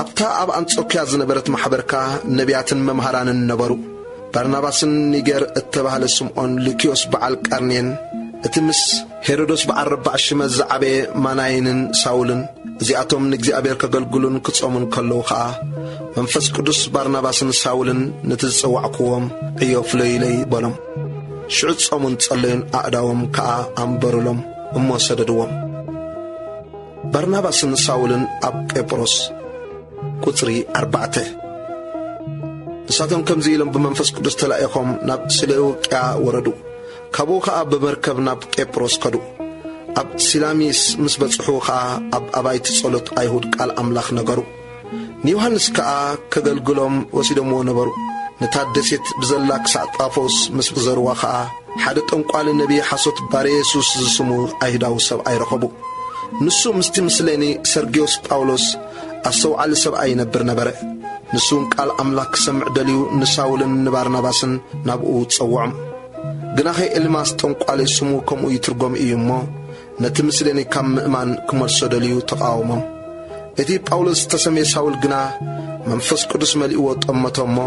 ኣብታ ኣብ ኣንጾክያ ዝነበረት ማሕበር ከኣ ነቢያትን መምሃራንን ነበሩ። ባርናባስን ኒገር እተባህለ ስምዖን፣ ሉክዮስ በዓል ቀርኔን፣ እቲ ምስ ሄሮዶስ በዓል ረባዕ ሽመት ዝዓበየ ማናይንን ሳውልን፣ እዚኣቶም ንእግዚኣብሔር ከገልግሉን ክጾሙን ከለዉ ኸኣ፣ መንፈስ ቅዱስ ባርናባስን ሳውልን ነቲ ዝጸዋዕክዎም ዕዮ ፍለዩለይ በሎም። ሽዑ ጾሙን ጸለዩን፣ ኣእዳዎም ከኣ ኣንበሩሎም እሞ ሰደድዎም። በርናባስን ሳውልን ኣብ ቄጵሮስ። ቁጽሪ ኣርባዕተ። ንሳቶም ከምዚ ኢሎም ብመንፈስ ቅዱስ ተላኢኾም ናብ ስሌውቅያ ወረዱ። ካብኡ ኸኣ ብመርከብ ናብ ቄጵሮስ ከዱ። ኣብ ሲላሚስ ምስ በጽሑ ኸኣ ኣብ ኣባይቲ ጸሎት ኣይሁድ ቃል ኣምላኽ ነገሩ። ንዮሃንስ ከኣ ከገልግሎም ወሲዶምዎ ነበሩ። ነታ ደሴት ብዘላ ክሳዕ ጳፎስ ምስ ዘርዋ ኸኣ ሓደ ጠንቋሊ ነቢይ ሓሶት ባርየሱስ ዝስሙ ኣይሁዳዊ ሰብኣይ ረኸቡ። ንሱ ምስቲ ምስሌኒ ሰርግዮስ ጳውሎስ ኣስተውዓሊ ሰብኣይ ይነብር ነበረ። ንሱ እውን ቃል ኣምላኽ ክሰምዕ ደልዩ ንሳውልን ንባርናባስን ናብኡ ጸውዖም። ግናኸ ኤልማስ ጠንቋሊ ስሙ ከምኡ ይትርጎም እዩ እሞ፣ ነቲ ምስሌኒ ካብ ምእማን ክመልሶ ደልዩ ተቓወሞም። እቲ ጳውሎስ ዝተሰምየ ሳውል ግና መንፈስ ቅዱስ መሊእዎ ጠመቶ እሞ፣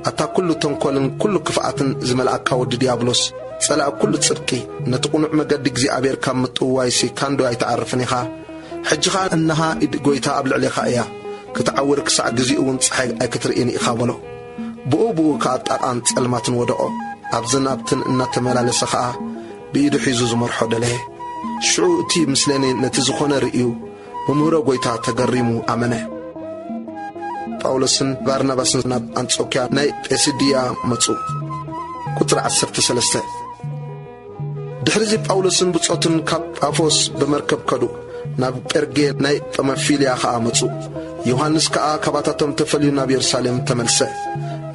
ኣታ ኩሉ ተንኮልን ኩሉ ክፍኣትን ዝመልኣካ ወዲ ዲያብሎስ፣ ጸላኢ ኩሉ ጽድቂ፣ ነቲ ቅኑዕ መገዲ እግዚኣብሔር ካብ ምጥውዋይሲ ካንዶ ኣይትዓርፍን ኢኻ? ሕጂ ኸኣ እንሃ ኢድ ጐይታ ኣብ ልዕሌኻ እያ፣ ክትዓውር ክሳዕ ግዚኡ እውን ጸሓይ ኣይክትርእን ኢኻ በሎ። ብኡ ብኡ ከኣ ጣቓን ጸልማትን ወደቖ። ኣብዝን ኣብትን እናተመላለሰ ኸኣ ብኢዱ ሒዙ ዝመርሖ ደለየ። ሽዑ እቲ ምስሌኒ ነቲ ዝኾነ ርእዩ ብምህሮ ጐይታ ተገሪሙ ኣመነ። ጳውሎስን ባርናባስን ናብ ኣንጾክያ ናይ ጴስድያ መጹ። ቁጽሪ ዓሰርተ ሰለስተ። ድሕሪዚ ጳውሎስን ብጾቱን ካብ ጳፎስ ብመርከብ ከዱ፣ ናብ ጴርጌ ናይ ጳምፊልያ ኸኣ መጹ። ዮሃንስ ከኣ ካባታቶም ተፈልዩ ናብ የሩሳሌም ተመልሰ።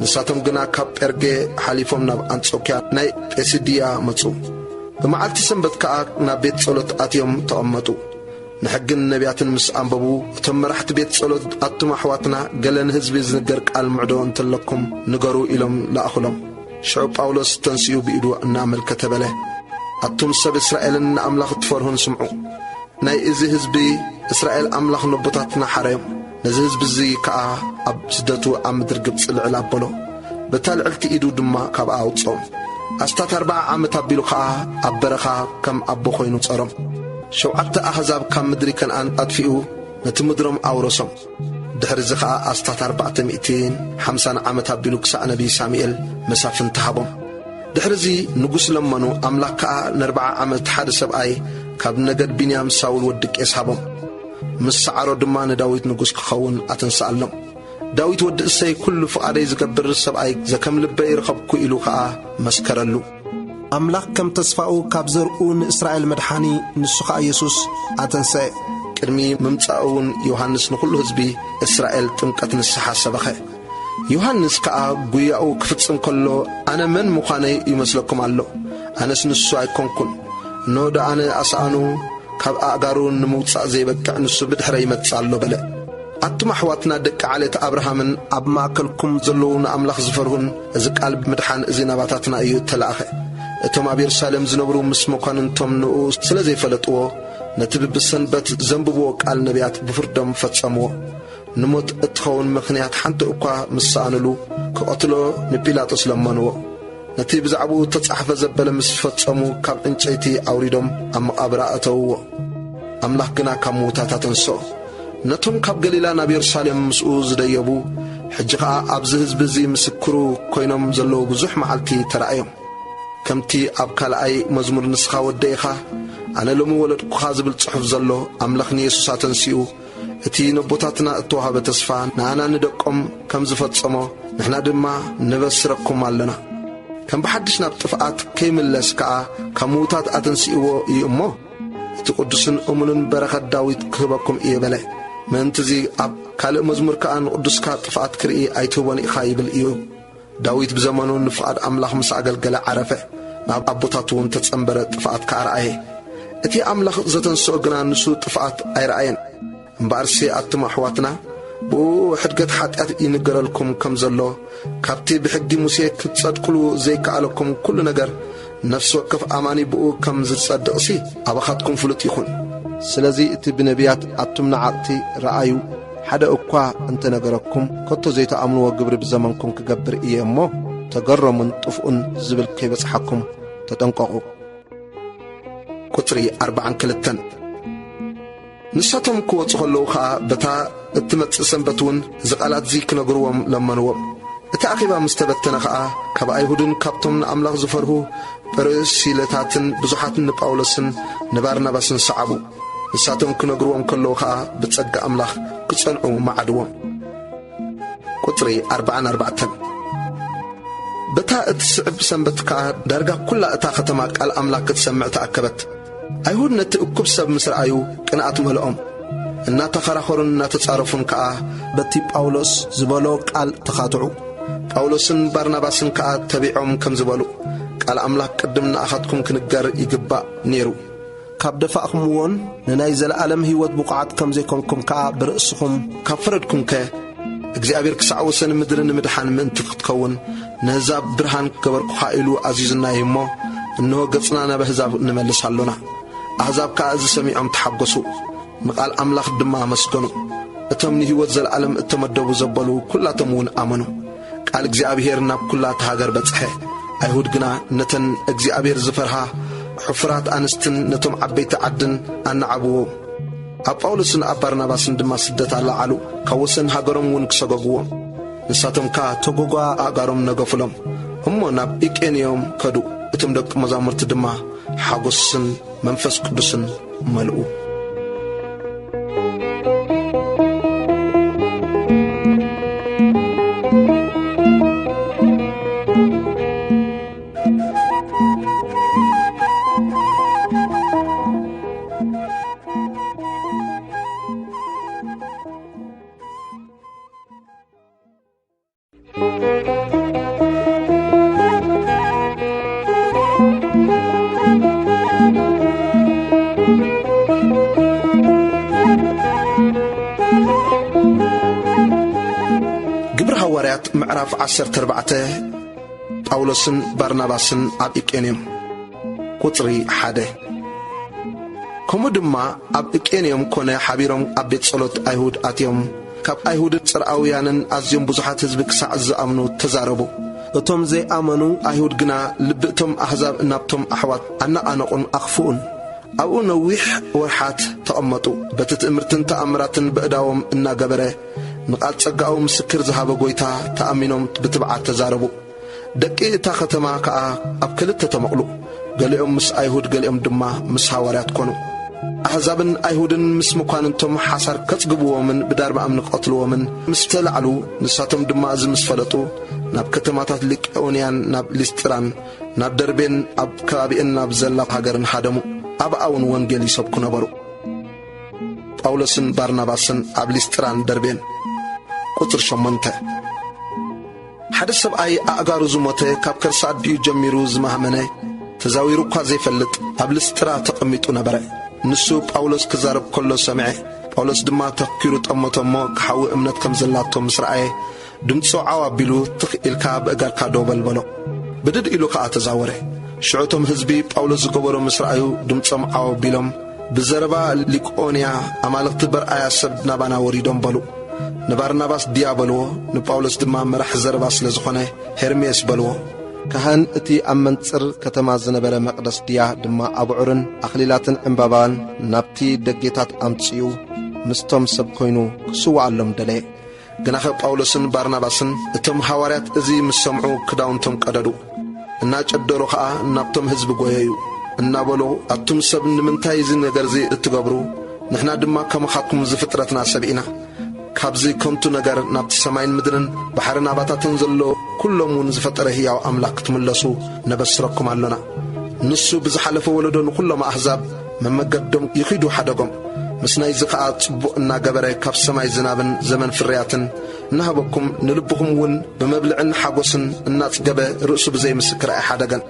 ንሳቶም ግና ካብ ጴርጌ ሓሊፎም ናብ ኣንጾክያ ናይ ጴስድያ መጹ። ብመዓልቲ ሰንበት ከኣ ናብ ቤት ጸሎት ኣትዮም ተቐመጡ። ንሕግን ነቢያትን ምስ ኣንበቡ፣ እቶም መራሕቲ ቤት ጸሎት፣ "ኣቱም ኣሕዋትና፣ ገለ ንህዝቢ ዝንገር ቃል ምዕዶ እንተለኩም ንገሩ" ኢሎም ለኣኹሎም። ሽዑ ጳውሎስ ተንሲኡ ብኢዱ እናኣመልከተ በለ፣ "ኣቱም ሰብ እስራኤልን ንኣምላኽ እትፈርሁን ስምዑ። ናይ እዚ ህዝቢ እስራኤል ኣምላኽ ነቦታትና ሓረዮም። ነዚ ህዝቢ እዚ ከኣ ኣብ ስደቱ ኣብ ምድሪ ግብጺ ልዕል ኣበሎ። በታ ልዕልቲ ኢዱ ድማ ካብኣ ኣውጽኦም። ኣስታት ኣርብዓ ዓመት ኣቢሉ ከኣ ኣብ በረኻ ከም ኣቦ ኮይኑ ጸሮም። ሸውዓተ ኣህዛብ ካብ ምድሪ ከነኣን ኣጥፊኡ ነቲ ምድሮም ኣውረሶም። ድሕሪ እዚ ኸኣ ኣስታት ኣርባዕተ ሚእትን ሓምሳን ዓመት ኣቢሉ ክሳዕ ነቢይ ሳሙኤል መሳፍንቲ ሃቦም። ድሕሪ እዚ ንጉስ ለመኑ፣ ኣምላኽ ከኣ ንኣርብዓ ዓመት ሓደ ሰብኣይ ካብ ነገድ ቢንያም ሳውል ወዲ ቄስ ሃቦም። ምስ ሰዓሮ ድማ ንዳዊት ንጉስ ክኸውን ኣተንስኣሎም። ዳዊት ወዲ እሰይ ኩሉ ፍቓደይ ዝገብር ሰብኣይ ዘከም ልበይ ረኸብኩ ኢሉ ኸኣ መስከረሉ። ኣምላኽ ከም ተስፋኡ ካብ ዘርኡ ንእስራኤል መድሓኒ፣ ንሱ ኸኣ የሱስ ኣተንሰአ። ቅድሚ ምምጻኡ እውን ዮሃንስ ንኹሉ ህዝቢ እስራኤል ጥምቀት ንስሓ ሰበኸ። ዮሃንስ ከኣ ጉያኡ ክፍጽም ከሎ፣ ኣነ መን ምዃነይ ይመስለኩም ኣሎ? ኣነስ ንሱ ኣይኮንኩን። እንሆ ደኣ ኣነ ኣስኣኑ ካብ ኣእጋሩ ንምውጻእ ዘይበቅዕ ንሱ ብድሕረይ ይመጽእ ኣሎ በለ። ኣቱም ኣሕዋትና ደቂ ዓሌት ኣብርሃምን ኣብ ማእከልኩም ዘለዉ ንኣምላኽ ዝፈርሁን፣ እዚ ቃል ምድሓን እዚ ናባታትና እዩ እተላእኸ። እቶም ኣብ የሩሳሌም ዝነብሩ ምስ መኳንንቶም ንእኡ ስለ ዘይፈለጥዎ፣ ነቲ ብብሰንበት ዘንብብዎ ቃል ነቢያት ብፍርዶም ፈጸምዎ። ንሞት እትኸውን ምኽንያት ሓንቲ እኳ ምስ ሰኣኑሉ፣ ክቐትሎ ንጲላጦስ ለመንዎ። ነቲ ብዛዕባኡ እተጻሕፈ ዘበለ ምስ ፈጸሙ፣ ካብ ዕንጨይቲ ኣውሪዶም ኣብ መቓብር ኣእተውዎ። ኣምላኽ ግና ካብ ምዉታት ኣተንስኦ። ነቶም ካብ ገሊላ ናብ የሩሳሌም ምስኡ ዝደየቡ፣ ሕጂ ኸኣ ኣብዚ ህዝቢ እዚ ምስክሩ ኮይኖም ዘለዉ ብዙሕ መዓልቲ ተራእዮም። ከምቲ ኣብ ካልኣይ መዝሙር "ንስኻ ወደይ ኢኻ፣ ኣነ ሎሚ ወለድኩኻ" ዝብል ጽሑፍ ዘሎ፣ ኣምላኽ ንየሱስ ኣተንሲኡ፣ እቲ ነቦታትና እተዋህበ ተስፋ ንኣና ንደቆም ከም ዝፈጸሞ፣ ንሕና ድማ ነበስረኩም ኣለና። ከም ብሓድሽ ናብ ጥፍኣት ከይምለስ ከኣ ካብ ምዉታት ኣተንሲእዎ እዩ እሞ፣ እቲ ቅዱስን እሙንን በረኸት ዳዊት ክህበኩም እየ በለ። ምእንትዚ ኣብ ካልእ መዝሙር ከኣ ንቅዱስካ ጥፍኣት ክርኢ ኣይትህቦን ኢኻ ይብል እዩ። ዳዊት ብዘመኑ ንፍቓድ ኣምላኽ ምስ ኣገልገለ ዓረፈ፣ ናብ ኣቦታቱ እውን ተጸንበረ፣ ጥፍኣት ከኣ ረኣየ። እቲ ኣምላኽ ዘተንስኦ ግና ንሱ ጥፍኣት ኣይረኣየን። እምበኣርሲ ኣቱም ኣሕዋትና፣ ብኡ ሕድገት ሓጢኣት ይንገረልኩም ከም ዘሎ፣ ካብቲ ብሕጊ ሙሴ ክትጸድቅሉ ዘይከኣለኩም ኩሉ ነገር፣ ነፍሲ ወከፍ ኣማኒ ብኡ ከም ዝጸድቕሲ ኣባኻትኩም ፍሉጥ ይኹን። ስለዚ እቲ ብነቢያት፣ "ኣቱም ነዓቕቲ፣ ረኣዩ፣ ሓደ እኳ እንተነገረኩም፣ ከቶ ዘይትኣምንዎ ግብሪ ብዘመንኩም ክገብር እየ እሞ፣ ተገረሙን ጥፍኡን" ዝብል ከይበጽሓኩም ተጠንቀቑ። ቁጽሪ ኣርባዓን ክልተን። ንሳቶም ክወጹ ከለዉ ኸኣ፣ በታ እትመጽእ ሰንበት እውን እዚ ቃላት እዚ ክነግርዎም ለመንዎም። እቲ ኣኼባ ምስ ተበተነ ኸኣ፣ ካብ ኣይሁድን ካብቶም ንኣምላኽ ዝፈርሁ ጴርሲለታትን ብዙሓት ንጳውሎስን ንባርናባስን ሰዓቡ። ንሳቶም ክነግርዎም ከለዉ ኸኣ፣ ብጸጋ ኣምላኽ ክጸንዑ መዓድዎም። ቁጽሪ ኣርባዓን ኣርባዕተን። በታ እትስዕብ ሰንበት ከኣ ዳርጋ ኵላ እታ ኸተማ ቃል ኣምላኽ ክትሰምዕ ተኣከበት። ኣይሁድ ነቲ እኩብ ሰብ ምስ ረኣዩ ቅንኣት መለኦም። እናተኸራኸሩን እናተጻረፉን ከኣ በቲ ጳውሎስ ዝበሎ ቃል ተኻትዑ። ጳውሎስን ባርናባስን ከኣ ተቢዖም ከምዚ በሉ፣ "ቃል ኣምላኽ ቅድም ንኣኻትኩም ክንገር ይግባእ ነይሩ። ካብ ደፋእኩምዎን ንናይ ዘለኣለም ህይወት ብቑዓት ከም ዘይኮንኩም ከኣ ብርእስኹም ካብ ፈረድኩምከ፧ እግዚኣብሔር ክሳዕ ወሰን ምድሪ ንምድሓን ምእንቲ ክትከውን፣ ነህዛብ ብርሃን ክገበርኩኻ ኢሉ ኣዚዙና እዩ እሞ፣ እንሆ ገጽና ናብ ኣህዛብ ንመልስ ኣሎና።" ኣህዛብ ከኣ እዚ ሰሚዖም ተሓጐሱ፣ ንቓል ኣምላኽ ድማ ኣመስገኑ። እቶም ንህይወት ዘለኣለም እተመደቡ ዘበሉ ኵላቶም እውን ኣመኑ። ቃል እግዚኣብሔር ናብ ኵላ እታ ሃገር በጽሐ። ኣይሁድ ግና ነተን እግዚኣብሔር ዝፈርሃ ሕፉራት ኣንስትን ነቶም ዓበይቲ ዓድን ኣነዓብዎም። ኣብ ጳውሎስን ኣብ ባርናባስን ድማ ስደት ኣለዓሉ፣ ካብ ወሰን ሃገሮም እውን ክሰገግዎም። ንሳቶም ከኣ ተጎጓ ኣእጋሮም ነገፉሎም፣ እሞ ናብ ኢቄንዮም ከዱ። እቶም ደቂ መዛሙርቲ ድማ ሓጎስን መንፈስ ቅዱስን መልኡ። ምዕራፍ ዓሰርተ ኣርባዕተ። ጳውሎስን ባርናባስን ኣብ ኢቄንዮም። ቁጽሪ ሓደ። ከምኡ ድማ ኣብ ኢቄንዮም ኮነ ሓቢሮም ኣብ ቤት ጸሎት ኣይሁድ ኣትዮም፣ ካብ ኣይሁድን ጽርኣውያንን ኣዝዮም ብዙሓት ህዝቢ ክሳዕ ዝኣምኑ ተዛረቡ። እቶም ዘይኣመኑ ኣይሁድ ግና ልቢ እቶም ኣህዛብ ናብቶም ኣሕዋት ኣነቓነቑን ኣኽፍኡን። ኣብኡ ነዊሕ ወርሓት ተቐመጡ። በቲ ትእምርትን ተኣምራትን በእዳዎም እናገበረ ንቓል ጸጋኡ ምስክር ዝሃበ ጐይታ ተኣሚኖም ብትብዓት ተዛረቡ። ደቂ እታ ኸተማ ከኣ ኣብ ክልተ ተመቕሉ፣ ገሊኦም ምስ ኣይሁድ ገሊኦም ድማ ምስ ሃዋርያት ኰኑ። ኣህዛብን ኣይሁድን ምስ መኳንንቶም ሓሳር ከጽግብዎምን ብዳርባ እምኒ ክቐትልዎምን ምስ ተላዕሉ፣ ንሳቶም ድማ እዚ ምስ ፈለጡ፣ ናብ ከተማታት ሊቃኦንያን ናብ ሊስጥራን ናብ ደርቤን ኣብ ከባቢእን ናብ ዘላ ሃገርን ሃደሙ። ኣብኣ እውን ወንጌል ይሰብኩ ነበሩ። ጳውሎስን ባርናባስን ኣብ ሊስጥራን ደርቤን። ቁጽሪ ሸሞንተ። ሓደ ሰብኣይ ኣእጋሩ ዝሞተ፣ ካብ ከርሲ ኣዲኡ ጀሚሩ ዝማህመነ፣ ተዛዊሩ እኳ ዘይፈልጥ ኣብ ልስጥራ ተቐሚጡ ነበረ። ንሱ ጳውሎስ ክዛረብ ከሎ ሰምዐ። ጳውሎስ ድማ ተኽኪሩ ጠመቶ እሞ፣ ክሓዊ እምነት ከም ዘላቶ ምስ ረኣየ፣ ድምጹ ዓው ኣቢሉ፣ ትኽ ኢልካ ብእጋርካ ደው በል በሎ። ብድድ ኢሉ ከኣ ተዛወረ። ሽዑ እቶም ህዝቢ ጳውሎስ ዝገበሮ ምስ ረኣዩ፣ ድምጾም ዓው ኣቢሎም፣ ብዘረባ ሊቆንያ፣ ኣማልኽቲ በርኣያ ሰብ ናባና ወሪዶም በሉ። ንባርናባስ ድያ በልዎ፣ ንጳውሎስ ድማ መራሕ ዘረባ ስለ ዝኾነ፣ ሄርሜስ በልዎ። ካህን እቲ ኣብ መንጽር ከተማ ዝነበረ መቕደስ ድያ ድማ ኣብዑርን ኣኽሊላትን ዕምባባን ናብቲ ደጌታት ኣምጺኡ፣ ምስቶም ሰብ ኮይኑ ክስውኣሎም ደለየ። ግናኸ ጳውሎስን ባርናባስን እቶም ሃዋርያት እዚ ምስ ሰምዑ ክዳውንቶም ቀደዱ፣ እናጨደሩ ኸኣ ናብቶም ህዝቢ ጐየዩ፣ እናበሉ፣ ኣቱም ሰብ፣ ንምንታይ እዚ ነገር እዚ እትገብሩ? ንሕና ድማ ከማኻትኩም ዝፍጥረትና ሰብ ኢና። ካብዚ ከንቱ ነገር ናብቲ ሰማይን ምድርን ባሕርን ኣባታተን ዘሎ ኵሎም እውን ዝፈጠረ ህያው ኣምላኽ ክትምለሱ ነበስረኩም ኣሎና። ንሱ ብዝሓለፈ ወለዶ ንኹሎም ኣህዛብ መመገዶም ይኺዱ ሓደጎም። ምስ ናይዚ ኸኣ ጽቡቕ እናገበረ ካብ ሰማይ ዝናብን ዘመን ፍርያትን እናሃበኩም ንልብኹም እውን ብመብልዕን ሓጎስን እናጽገበ ርእሱ ብዘይምስክር ኣይሓደገን።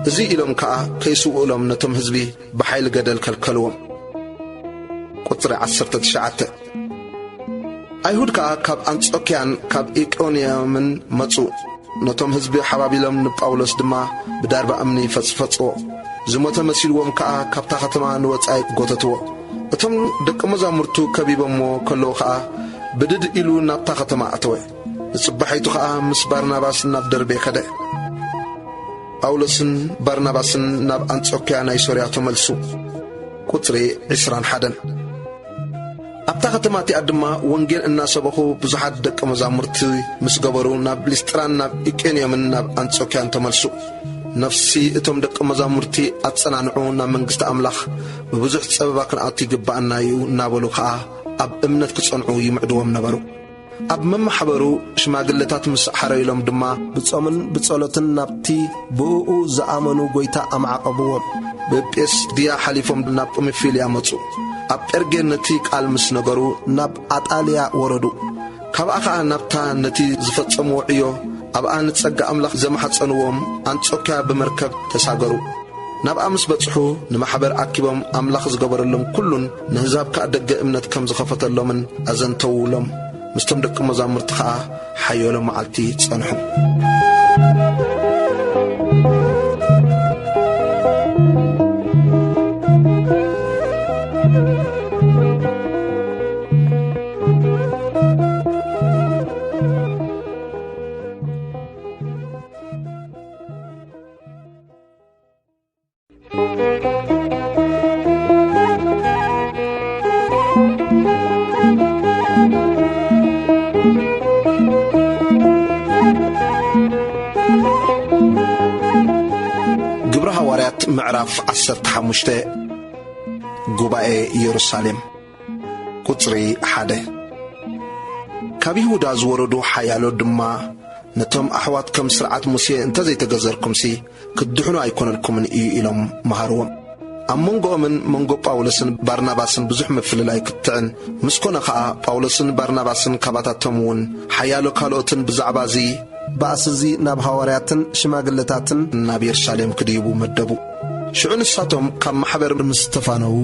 እዚ ኢሎም ከኣ ከይስውእሎም ነቶም ህዝቢ ብሓይሊ ገደል ከልከልዎም። ቁጽሪ ዓሰርተ ትሽዓተ። ኣይሁድ ከኣ ካብ ኣንጾክያን ካብ ኢቆንዮምን መጹ። ነቶም ህዝቢ ሓባቢሎም ንጳውሎስ ድማ ብዳርባ እምኒ ፈጽፈጽዎ። ዝሞተ መሲልዎም ከኣ ካብታ ኸተማ ንወጻኢ ጐተትዎ። እቶም ደቂ መዛሙርቱ ከቢቦምዎ ከለዉ ኸኣ ብድድ ኢሉ ናብታ ኸተማ ኣተወ። ንጽባሒቱ ኸኣ ምስ ባርናባስ ናብ ደርቤ ከደ። ጳውሎስን ባርናባስን ናብ ኣንጾክያ ናይ ሶርያ ተመልሱ። ቁጽሪ ዕስራን ሓደን። ኣብታ ኸተማ እቲኣ ድማ ወንጌል እናሰበኹ ብዙሓት ደቂ መዛሙርቲ ምስ ገበሩ ናብ ሊስጥራን ናብ ኢቄንዮምን ናብ ኣንጾክያን ተመልሱ። ነፍሲ እቶም ደቂ መዛሙርቲ ኣጸናንዑ፣ ናብ መንግስቲ ኣምላኽ ብብዙሕ ጸበባ ክንኣቱ ይግብኣና እዩ እናበሉ ኸኣ ኣብ እምነት ክጸንዑ ይምዕድዎም ነበሩ። ኣብ መማሕበሩ ሽማግለታት ምስ ሓረዩሎም ድማ ብጾምን ብጸሎትን ናብቲ ብእኡ ዝኣመኑ ጐይታ ኣማዕቐብዎም። ብጴስድያ ሓሊፎም ናብ ጵምፊልያ መጹ። ኣብ ጴርጌ ነቲ ቃል ምስ ነገሩ ናብ ኣጣልያ ወረዱ። ካብኣ ኸኣ ናብታ ነቲ ዝፈጸምዎ ዕዮ ኣብኣ ንጸጋ ኣምላኽ ዘማሕጸንዎም ኣንጾክያ ብመርከብ ተሳገሩ። ናብኣ ምስ በጽሑ ንማሕበር ኣኪቦም ኣምላኽ ዝገበረሎም ኩሉን ንህዛብ ከኣ ደገ እምነት ከም ዝኸፈተሎምን ኣዘንተውሎም። ምስቶም ደቂ መዛሙርቲ ኸኣ ሓየሎ መዓልቲ ጸንሑ። ግብረ ሃዋርያት ምዕራፍ ዓሰርተ ሓሙሽተ። ጉባኤ ኢየሩሳሌም። ቁጽሪ ሓደ። ካብ ይሁዳ ዝወረዱ ሓያሎ ድማ ነቶም ኣሕዋት ከም ስርዓት ሙሴ እንተ ዘይተገዘርኩምሲ ክትድሕኑ ኣይኮነልኩምን እዩ ኢሎም መሃርዎም። ኣብ መንጎኦምን መንጎ ጳውሎስን ባርናባስን ብዙሕ ምፍልላይ ክትዕን ምስ ኮነ ኸኣ ጳውሎስን ባርናባስን ካባታቶም እውን ሓያሎ ካልኦትን ብዛዕባ እዚ ባእሲ እዚ ናብ ሃዋርያትን ሽማግለታትን ናብ የሩሳሌም ክድይቡ መደቡ። ሽዑ ንሳቶም ካብ ማሕበር ምስ ተፋነዉ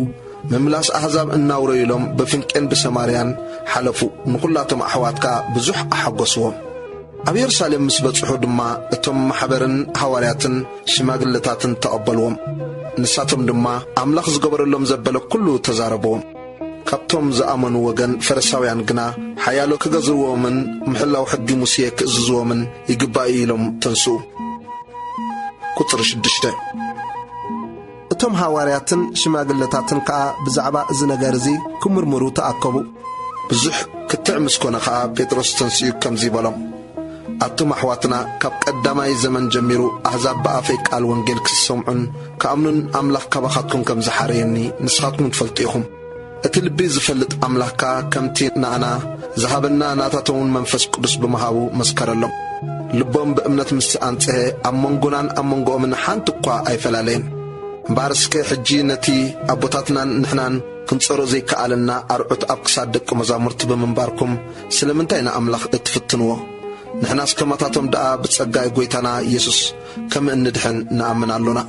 ምምላስ ኣህዛብ እናውረዩሎም ብፍንቄን ብሰማርያን ሓለፉ። ንኹላቶም ኣሕዋት ከኣ ብዙሕ ኣሐጎስዎም። ኣብ የሩሳሌም ምስ በጽሑ ድማ እቶም ማሕበርን ሃዋርያትን ሽማግለታትን ተቐበልዎም። ንሳቶም ድማ ኣምላኽ ዝገበረሎም ዘበለ ኩሉ ተዛረብዎም። ካብቶም ዝኣመኑ ወገን ፈሪሳውያን ግና ሓያሎ ክገዝርዎምን ምሕላው ሕጊ ሙሴ ክእዝዝዎምን ይግባእ እዩ ኢሎም ተንስኡ። ቁጽሪ ሽዱሽተ። እቶም ሃዋርያትን ሽማግለታትን ከኣ ብዛዕባ እዚ ነገር እዚ ክምርምሩ ተኣከቡ። ብዙሕ ክትዕ ምስ ኮነ ኸኣ ጴጥሮስ ተንሲኡ ከምዚ በሎም፣ ኣቱም ኣሕዋትና፣ ካብ ቀዳማይ ዘመን ጀሚሩ ኣህዛብ ብኣፈይ ቃል ወንጌል ክሰምዑን ክኣምኑን ኣምላኽ ካባኻትኩም ከም ዝሓረየኒ ንስኻትኩም ትፈልጡ ኢኹም። እቲ ልቢ ዝፈልጥ ኣምላኽ ከኣ ከምቲ ንኣና ዝሃበና ናታቶም እውን መንፈስ ቅዱስ ብምሃቡ መስከረሎም። ልቦም ብእምነት ምስ ኣንጽሀ ኣብ መንጎናን ኣብ መንጎኦምን ሓንቲ እኳ ኣይፈላለየን። እምበኣር እስከ ሕጂ ነቲ ኣቦታትናን ንሕናን ክንጸሮ ዘይከኣለና ኣርዑት ኣብ ክሳድ ደቂ መዛሙርቲ ብምንባርኩም ስለምንታይ ንኣምላኽ እትፍትንዎ? ንሕናስ ከማታቶም ደኣ ብጸጋይ ጐይታና ኢየሱስ ከም እንድሕን ንኣምን ኣሎና።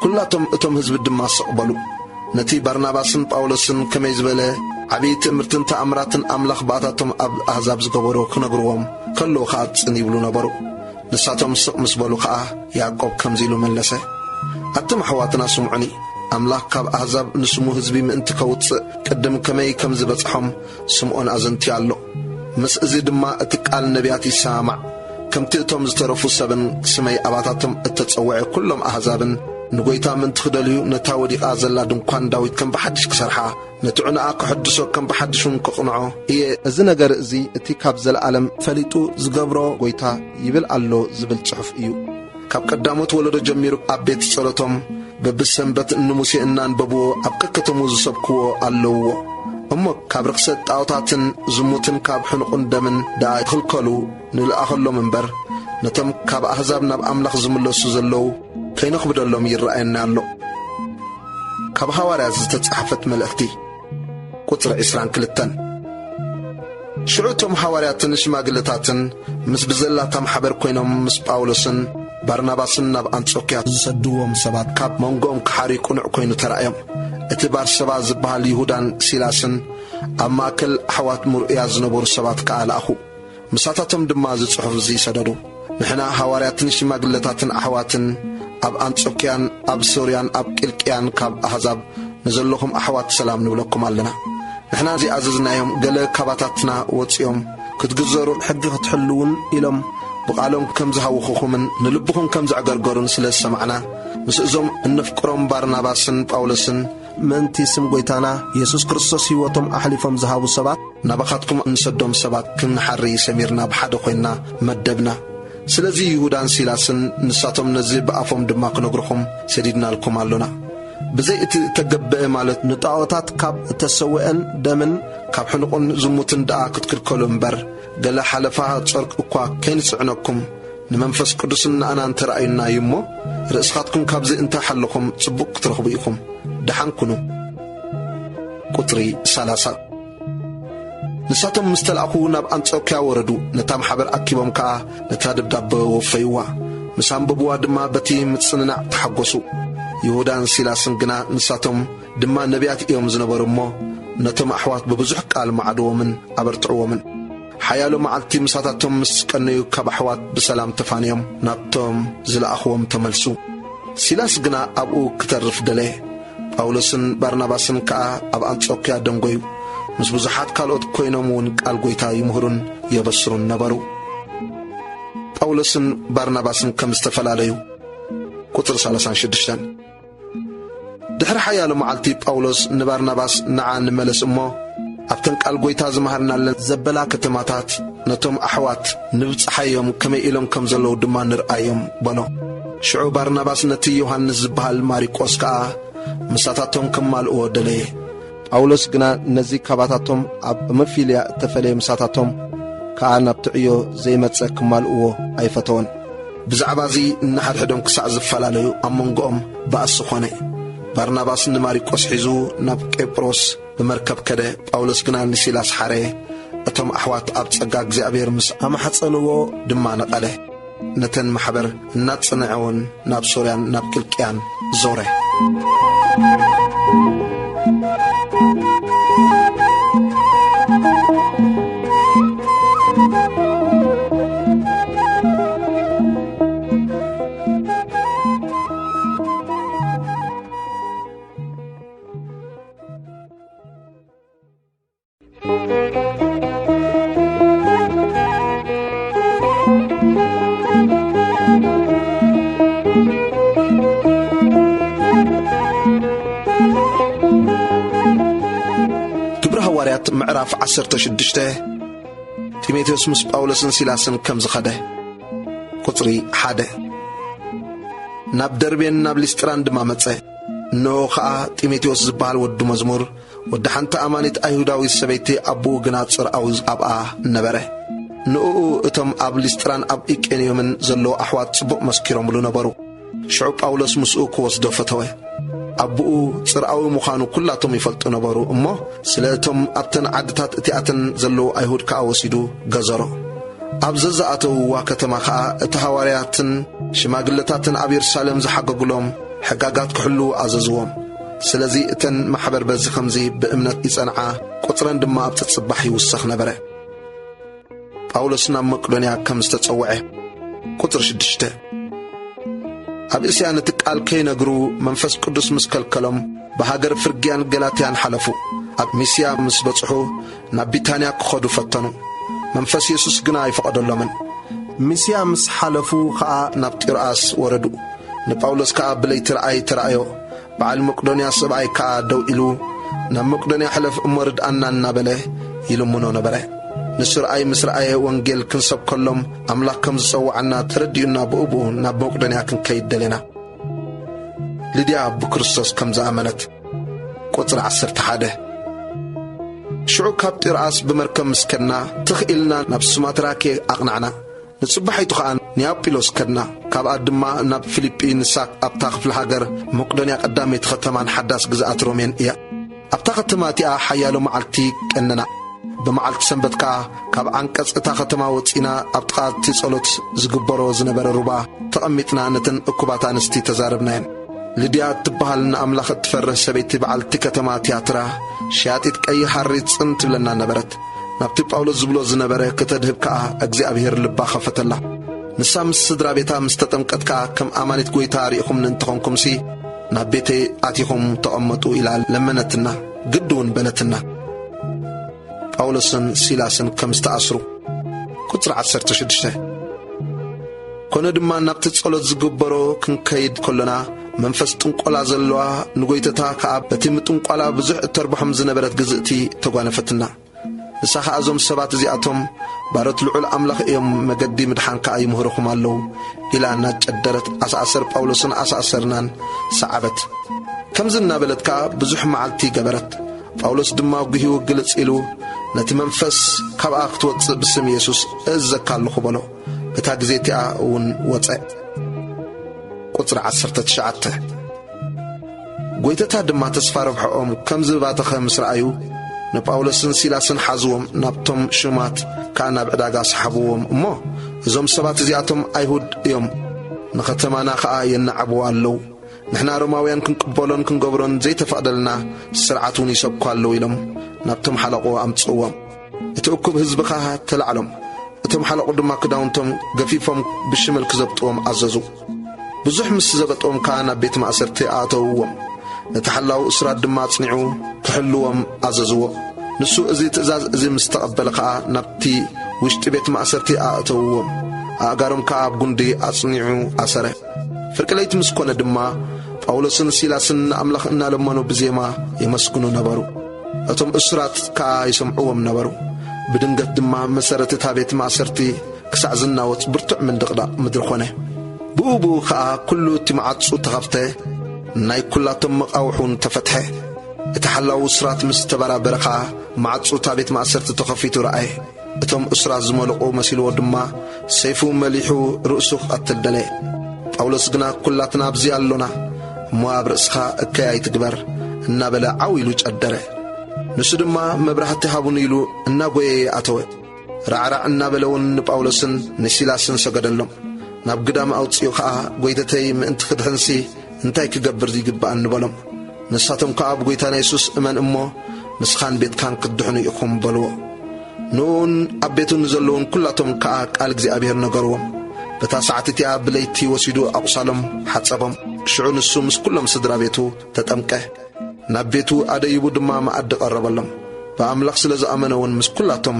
ኵላቶም እቶም ህዝቢ ድማ ስቕ በሉ። ነቲ ባርናባስን ጳውሎስን ከመይ ዝበለ ዓብዪ ትእምርትን ተኣምራትን ኣምላኽ ብኣታቶም ኣብ ኣህዛብ ዝገበሮ ክነግርዎም ከለዉ ኸኣ ጽን ይብሉ ነበሩ። ንሳቶም ስቕ ምስ በሉ ኸኣ ያዕቆብ ከምዚ ኢሉ መለሰ፣ ኣቱም ኣሕዋትና ስምዑኒ። ኣምላኽ ካብ ኣህዛብ ንስሙ ህዝቢ ምእንቲ ከውጽእ ቅድም ከመይ ከም ዝበጽሖም ስምዖን ኣዘንትዩ ኣሎ። ምስ እዚ ድማ እቲ ቃል ነቢያት ይሰማማዕ። ከምቲ እቶም ዝተረፉ ሰብን ስመይ ኣባታቶም እተጸውዐ ኵሎም ኣህዛብን ንጐይታ ምእንቲ ክደልዩ ነታ ወዲቓ ዘላ ድንኳን ዳዊት ከም ብሓድሽ ክሰርሓ፣ ነቲ ዑናኣ ክሕድሶ ከም ብሓድሽ እውን ክቕንዖ እየ። እዚ ነገር እዚ እቲ ካብ ዘለኣለም ፈሊጡ ዝገብሮ ጐይታ ይብል ኣሎ ዝብል ጽሑፍ እዩ። ካብ ቀዳሞት ወለዶ ጀሚሩ ኣብ ቤት ጸሎቶም በብሰንበት ንሙሴ እናንበብዎ ኣብ ከከተሙ ዝሰብክዎ ኣለውዎ። እሞ ካብ ርኽሰት ጣዖታትን ዝሙትን ካብ ሕንቑን ደምን ደኣ ይኽልከሉ ንልኣኸሎም እምበር፣ ነቶም ካብ ኣህዛብ ናብ ኣምላኽ ዝምለሱ ዘለዉ ከይነኽብደሎም ይረኣየና ኣሎ። ካብ ሃዋርያት ዝተጻሕፈት መልእኽቲ። ቁጽሪ ዕስራን ክልተን። ሽዑ እቶም ሃዋርያትን ሽማግለታትን ምስ ብዘላታ ማሕበር ኮይኖም ምስ ጳውሎስን ባርናባስን ናብ ኣንጾክያ ዝሰድዎም ሰባት ካብ መንጎኦም ክሓርዩ ቅኑዕ ኮይኑ ተራእዮም። እቲ ባርሰባ ዝበሃል ይሁዳን ሲላስን ኣብ ማእከል ኣሕዋት ምርኡያ ዝነበሩ ሰባት ከኣ ለኣኹ። ምሳታቶም ድማ እዚ ጽሑፍ እዚ ሰደዱ። ንሕና ሃዋርያትን ሽማግለታትን ኣሕዋትን ኣብ ኣንጾክያን ኣብ ሶርያን ኣብ ቂልቅያን ካብ ኣህዛብ ንዘለኹም ኣሕዋት ሰላም ንብለኩም ኣለና። ንሕና ዚኣዘዝናዮም ገለ ካባታትና ወጺኦም ክትግዘሩ ሕጊ ክትሕልዉን ኢሎም ብቓሎም ከም ዝሃውኹኹምን ንልብኹም ከም ዘዕገርገሩን ስለ ዝሰማዕና፣ ምስ እዞም እነፍቅሮም ባርናባስን ጳውሎስን ምእንቲ ስም ጐይታና የሱስ ክርስቶስ ህይወቶም ኣሕሊፎም ዝሃቡ ሰባት ናባኻትኩም እንሰዶም ሰባት ክንሓሪ ሰሚርና ብሓደ ኮይንና መደብና። ስለዚ ይሁዳን ሲላስን ንሳቶም ነዚ ብኣፎም ድማ ክነግርኹም ሰዲድናልኩም ኣሎና። ብዘይ እቲ እተገብአ ማለት ንጣዖታት ካብ እተሰውአን ደምን ካብ ሕንቑን ዝሙትን ደኣ ክትክልከሉ እምበር፣ ገለ ሓለፋ ጾርክ እኳ ከይንጽዕነኩም ንመንፈስ ቅዱስን ንኣናን ተራእዩና እዩ እሞ፣ ርእስኻትኩም ካብዚ እንተ ሓለኹም ጽቡቕ ክትረኽቡ ኢኹም። ደሓን ኩኑ። ቁጽሪ ሰላሳ። ንሳቶም ምስ ተላእኹ ናብ ኣንጾክያ ወረዱ። ነታ ማሕበር ኣኪቦም ከኣ ነታ ደብዳበ ወፈይዋ። ምስ ኣንበብዋ ድማ በቲ ምጽንናዕ ተሓጎሱ። ይሁዳን ሲላስን ግና ንሳቶም ድማ ነቢያት እዮም ዝነበሩ እሞ፣ ነቶም ኣሕዋት ብብዙሕ ቃል መዓድዎምን ኣበርትዕዎምን። ሓያሎ መዓልቲ ምሳታቶም ምስ ቀነዩ ካብ ኣሕዋት ብሰላም ተፋንዮም ናብቶም ዝለኣኽዎም ተመልሱ። ሲላስ ግና ኣብኡ ክተርፍ ደለየ። ጳውሎስን ባርናባስን ከኣ ኣብ ኣንጾክያ ደንጎዩ። ምስ ብዙሓት ካልኦት ኮይኖም እውን ቃል ጐይታ ይምህሩን የበስሩን ነበሩ። ጳውሎስን ባርናባስን ከም ዝተፈላለዩ። ቁጽሪ ሰላሳን ሽዱሽተን። ድሕሪ ሓያሎ መዓልቲ ጳውሎስ ንባርናባስ ንዓ ንመለስ እሞ ኣብተን ቃል ጐይታ ዝመሃርናለን ዘበላ ከተማታት ነቶም ኣሕዋት ንብጽሓዮም ከመይ ኢሎም ከም ዘለዉ ድማ ንርኣዮም በሎ። ሽዑ ባርናባስ ነቲ ዮሃንስ ዝበሃል ማሪቆስ ከኣ ምሳታቶም ከማልእዎ ደለየ። ጳውሎስ ግና ነዚ ካባታቶም ኣብ ጳምፊልያ እተፈለየ ምሳታቶም ከኣ ናብቲ ዕዮ ዘይመጸ ክማልእዎ ኣይፈተወን። ብዛዕባ እዚ ንሓድሕዶም ክሳዕ ዝፈላለዩ ኣብ መንጎኦም ባእሲ ኾነ። ባርናባስ ንማሪቆስ ሒዙ ናብ ቄጵሮስ ብመርከብ ከደ። ጳውሎስ ግና ንሲላስ ሓረየ። እቶም ኣሕዋት ኣብ ጸጋ እግዚኣብሔር ምስ ኣማሕጸንዎ ድማ ነቐለ። ነተን ማሕበር እናጸንዐ እውን ናብ ሶርያን ናብ ቂልቅያን ዞረ። ምዕራፍ ዓሰርተ ሽዱሽተ። ጢሞቴዎስ ምስ ጳውሎስን ሲላስን ከም ዝኸደ። ቁጽሪ ሓደ። ናብ ደርቤን ናብ ሊስጥራን ድማ መጸ። እንሆ ኸኣ ጢሞቴዎስ ዝበሃል ወዲ መዝሙር፣ ወዲ ሓንቲ ኣማኒት ኣይሁዳዊት ሰበይቲ፣ ኣቦኡ ግና ጽርኣዊ ኣብኣ ነበረ። ንእኡ እቶም ኣብ ሊስጥራን ኣብ ኢቄንዮምን ዘለዉ ኣሕዋት ጽቡቕ መስኪሮምሉ ነበሩ። ሽዑ ጳውሎስ ምስኡ ክወስዶ ፈተወ። ኣቦኡ ጽርኣዊ ምዃኑ ኵላቶም ይፈልጡ ነበሩ እሞ፣ ስለ እቶም ኣብተን ዓድታት እቲኣተን ዘለዉ ኣይሁድ ከኣ ወሲዱ ገዘሮ። ኣብ ዘዝኣተውዋ ከተማ ኸኣ እቲ ሃዋርያትን ሽማግለታትን ኣብ የሩሳሌም ዝሓገጉሎም ሕጋጋት ክሕልዉ ኣዘዝዎም። ስለዚ እተን ማሕበር በዚ ኸምዚ ብእምነት ይጸንዓ፣ ቁጽረን ድማ ኣብ ጸጽባሕ ይውሰኽ ነበረ። ጳውሎስ ናብ መቄዶንያ ከም ዝተጸውዐ። ቁጽሪ ሽዱሽተ። ኣብ እስያ ነቲ ቃል ከይነግሩ መንፈስ ቅዱስ ምስ ከልከሎም፣ ብሃገር ፍርግያን ገላትያን ሓለፉ። ኣብ ሚስያ ምስ በጽሑ፣ ናብ ቢታንያ ክኸዱ ፈተኑ። መንፈስ የሱስ ግና ኣይፈቐደሎምን። ሚስያ ምስ ሓለፉ ኸኣ ናብ ጢሮኣስ ወረዱ። ንጳውሎስ ከኣ ብለይቲ ረኣይ ተራእዮ። በዓል መቄዶንያ ሰብኣይ ከኣ ደው ኢሉ፣ "ናብ መቄዶንያ ሕለፍ እሞ ርድኣና" እናበለ ይልምኖ ነበረ። ንሱ ረኣይ ምስ ረኣየ፣ ወንጌል ክንሰብከሎም ኣምላኽ ከም ዝጸውዓና ተረዲኡና፣ ብኡ ብኡ ናብ መቄዶንያ ክንከይድ ደሌና። ልድያ ብክርስቶስ ከም ዝኣመነት። ቁጽሪ ዓሰርተ ሓደ። ሽዑ ካብ ጢሮኣስ ብመርከብ ምስ ከድና፣ ትኽ ኢልና ናብ ሱማትራኬ ኣቕናዕና። ንጽባሒቱ ኸኣ ኒያጲሎስ ከድና። ካብኣ ድማ ናብ ፊልጲ፣ ንሳ ኣብታ ክፍለ ሃገር መቄዶንያ ቀዳመይቲ ኸተማን ሓዳስ ግዝኣት ሮሜን እያ። ኣብታ ኸተማ እቲኣ ሓያሎ መዓልቲ ቀነና። ብመዓልቲ ሰንበት ከኣ ካብ ዓንቀጽ እታ ኸተማ ወጺና፣ ኣብ ጥቓ እቲ ጸሎት ዝግበሮ ዝነበረ ሩባ ተቐሚጥና፣ ነተን እኩባት ኣንስቲ ተዛረብናየን። ልድያ እትበሃል ንኣምላኽ እትፈርህ ሰበይቲ በዓልቲ ከተማ ትያትራ፣ ሸያጢት ቀይሕ ሃሪ ጽን ትብለና ነበረት። ናብቲ ጳውሎስ ዝብሎ ዝነበረ ከተድህብ ከኣ እግዚኣብሄር ልባ ኸፈተላ። ንሳ ምስ ስድራ ቤታ ምስ ተጠምቀት ከኣ፣ "ከም ኣማኒት ጐይታ ርኢኹምኒ እንተኾንኩምሲ፣ ናብ ቤተይ ኣቲኹም ተቐመጡ" ኢላ ለመነትና። ግዲ እውን በለትና። ጳውሎስን ሲላስን ከም ዝተኣስሩ። ቁጽሪ ዓሰርተ ሽዱሽተ። ኮነ ድማ ናብቲ ጸሎት ዝግበሮ ክንከይድ ከሎና፣ መንፈስ ጥንቆላ ዘለዋ ንጎይተታ ከኣ በቲ ምጥንቋላ ብዙሕ እተርብሖም ዝነበረት ግዝእቲ ተጓነፈትና። ንሳ ኸኣ፣ "እዞም ሰባት እዚኣቶም ባሮት ልዑል ኣምላኽ እዮም፣ መገዲ ምድሓን ከኣ ይምህርኹም ኣለዉ" ኢላ እናጨደረት ኣስኣሰር ጳውሎስን ኣስኣሰርናን ሰዓበት። ከምዚ እናበለት ከኣ ብዙሕ መዓልቲ ገበረት። ጳውሎስ ድማ ጒህዩ ግልጽ ኢሉ፣ "ነቲ መንፈስ ካብኣ ክትወጽእ ብስም የሱስ እእዘካ ኣለኹ" በሎ። በታ ግዜ እቲኣ እውን ወጸ። ቁጽሪ ዓሰርተ ትሽዓተ። ጐይታታት ድማ ተስፋ ረብሕኦም ከም ዝባተኸ ምስ ረኣዩ፣ ንጳውሎስን ሲላስን ሓዝዎም፣ ናብቶም ሽማት ከኣ ናብ ዕዳጋ ሰሓብዎም እሞ፣ "እዞም ሰባት እዚኣቶም ኣይሁድ እዮም፣ ንኸተማና ኸኣ የነዓብዋ ኣለዉ። ንሕና ሮማውያን ክንቅበሎን ክንገብሮን ዘይተፈቕደልና ስርዓት እውን ይሰብኩ ኣለዉ" ኢሎም ናብቶም ሓለቑ ኣምጽእዎም። እቲ እኩብ ህዝቢ ኸኣ ተላዕሎም። እቶም ሓለቑ ድማ ክዳውንቶም ገፊፎም ብሽመል ክዘብጥዎም ኣዘዙ። ብዙሕ ምስ ዘበጥዎም ከኣ ናብ ቤት ማእሰርቲ ኣእተውዎም። ነቲ ሓላው እስራት ድማ ኣጽኒዑ ክሕልዎም ኣዘዝዎ። ንሱ እዚ ትእዛዝ እዚ ምስ ተቐበለ ኸኣ ናብቲ ውሽጢ ቤት ማእሰርቲ ኣእተውዎም። ኣእጋሮም ከኣ ኣብ ጉንዲ ኣጽኒዑ ኣሰረ። ፍርቂ ለይቲ ምስ ኮነ ድማ ጳውሎስን ሲላስን ንኣምላኽ እናለመኑ ብዜማ የመስግኑ ነበሩ። እቶም እሱራት ከኣ ይሰምዕዎም ነበሩ። ብድንገት ድማ መሰረት እታ ቤት ማእሰርቲ ክሳዕ ዝናወጽ ብርቱዕ ምንድቕዳቕ ምድሪ ኾነ። ብኡ ብኡ ኸኣ ኩሉ እቲ መዓጹ ተኸፍተ፣ ናይ ኩላቶም መቓውሕ እውን ተፈትሐ። እቲ ሓላው እሱራት ምስ ተበራበረ ኸኣ መዓጹ እታ ቤት ማእሰርቲ ተኸፊቱ ረኣየ። እቶም እሱራት ዝመልቑ መሲልዎ ድማ ሰይፉ መሊሑ ርእሱ ክቐትል ደለየ። ጳውሎስ ግና፣ "ኩላትና ኣብዚ ኣሎና፣ እሞ ኣብ ርእስኻ እከይ ኣይትግበር" እናበለ ዓው ኢሉ ጨደረ። ንሱ ድማ፣ "መብራህቲ ሃቡኒ" ኢሉ እናጎየየ ኣተወ። ራዕራዕ እናበለ እውን ንጳውሎስን ንሲላስን ሰገደሎም። ናብ ግዳም ኣውጺኡ ኸኣ፣ "ጐይተተይ ምእንቲ ክድሕንሲ እንታይ ክገብር ይግብኣኒ?" በሎም። ንሳቶም ከኣ፣ "ብጐይታና የሱስ እመን እሞ፣ ንስኻን ቤትካን ክትድሕኑ ኢኹም" በልዎ። ንኡን ኣብ ቤቱ ንዘለዉን ኩላቶም ከኣ ቃል እግዚኣብሔር ነገርዎም። በታ ሰዓት እቲኣ ብለይቲ ወሲዱ ኣቑሳሎም ሓጸቦም። ሽዑ ንሱ ምስ ኩሎም ስድራ ቤቱ ተጠምቀ። ናብ ቤቱ ኣደይቡ ድማ መኣዲ ቀረበሎም። ብኣምላኽ ስለ ዝኣመነ እውን ምስ ኩላቶም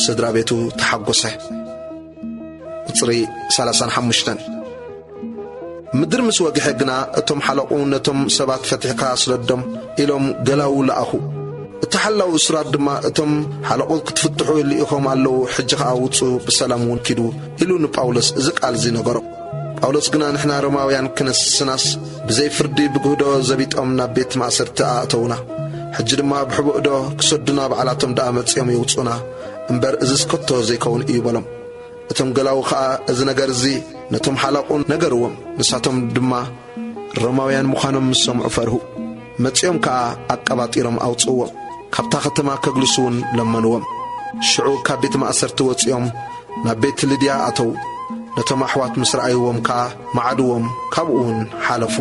ስድራ ቤቱ ተሓጎሰ። ቁጽሪ ሰላሳን ሓሙሽተን። ምድሪ ምስ ወግሐ ግና እቶም ሓለቑ፣ "ነቶም ሰባት ፈቲሕካ ስደዶም" ኢሎም ገላዉ ለኣኹ። እቲ ሓላው እሱራት ድማ፣ "እቶም ሓለቑት ክትፍትሑ ልኢኾም ኣለዉ፣ ሕጂ ኸኣ ውጹ፣ ብሰላም እውን ኪዱ" ኢሉ ንጳውሎስ እዚ ቃል እዚ ነገሮ። ጳውሎስ ግና፣ "ንሕና ሮማውያን ክነስናስ፣ ብዘይ ፍርዲ ብግህዶ ዘቢጦም ናብ ቤት ማእሰርቲ ኣእተዉና። ሕጂ ድማ ብሕቡእዶ ክሰዱና ባዕላቶም ደኣ መጺኦም የውጹና፣ እምበር እዝስ ከቶ ዘይከውን እዩ" በሎም። እቶም ገላዉ ኸኣ እዚ ነገር እዚ ነቶም ሓላቑ ነገርዎም። ንሳቶም ድማ ሮማውያን ምዃኖም ምስ ሰምዑ ፈርሁ። መጺኦም ከኣ ኣቀባጢሮም ኣውጽእዎም። ካብታ ኸተማ ከግልሱ እውን ለመንዎም። ሽዑ ካብ ቤት ማእሰርቲ ወጺኦም ናብ ቤት ልድያ ኣተዉ። ነቶም ኣሕዋት ምስ ረኣይዎም ከኣ መዓድዎም፣ ካብኡ እውን ሓለፉ።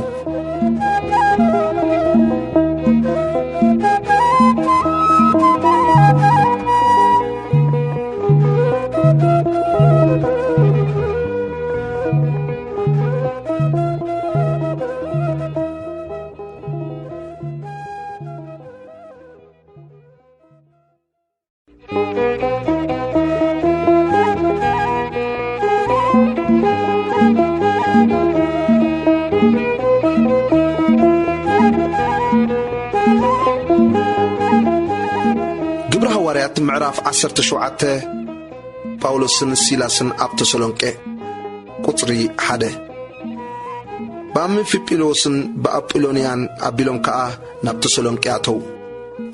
ግብሪ ሃዋርያት ምዕራፍ ዓሰርተ ሸውዓተ። ጳውሎስን ሲላስን ኣብ ተሰሎንቄ። ቁጽሪ ሓደ። ብኣምፊጲሎስን ብኣጵሎንያን ኣቢሎም ከኣ ናብ ተሰሎንቄ ኣተዉ።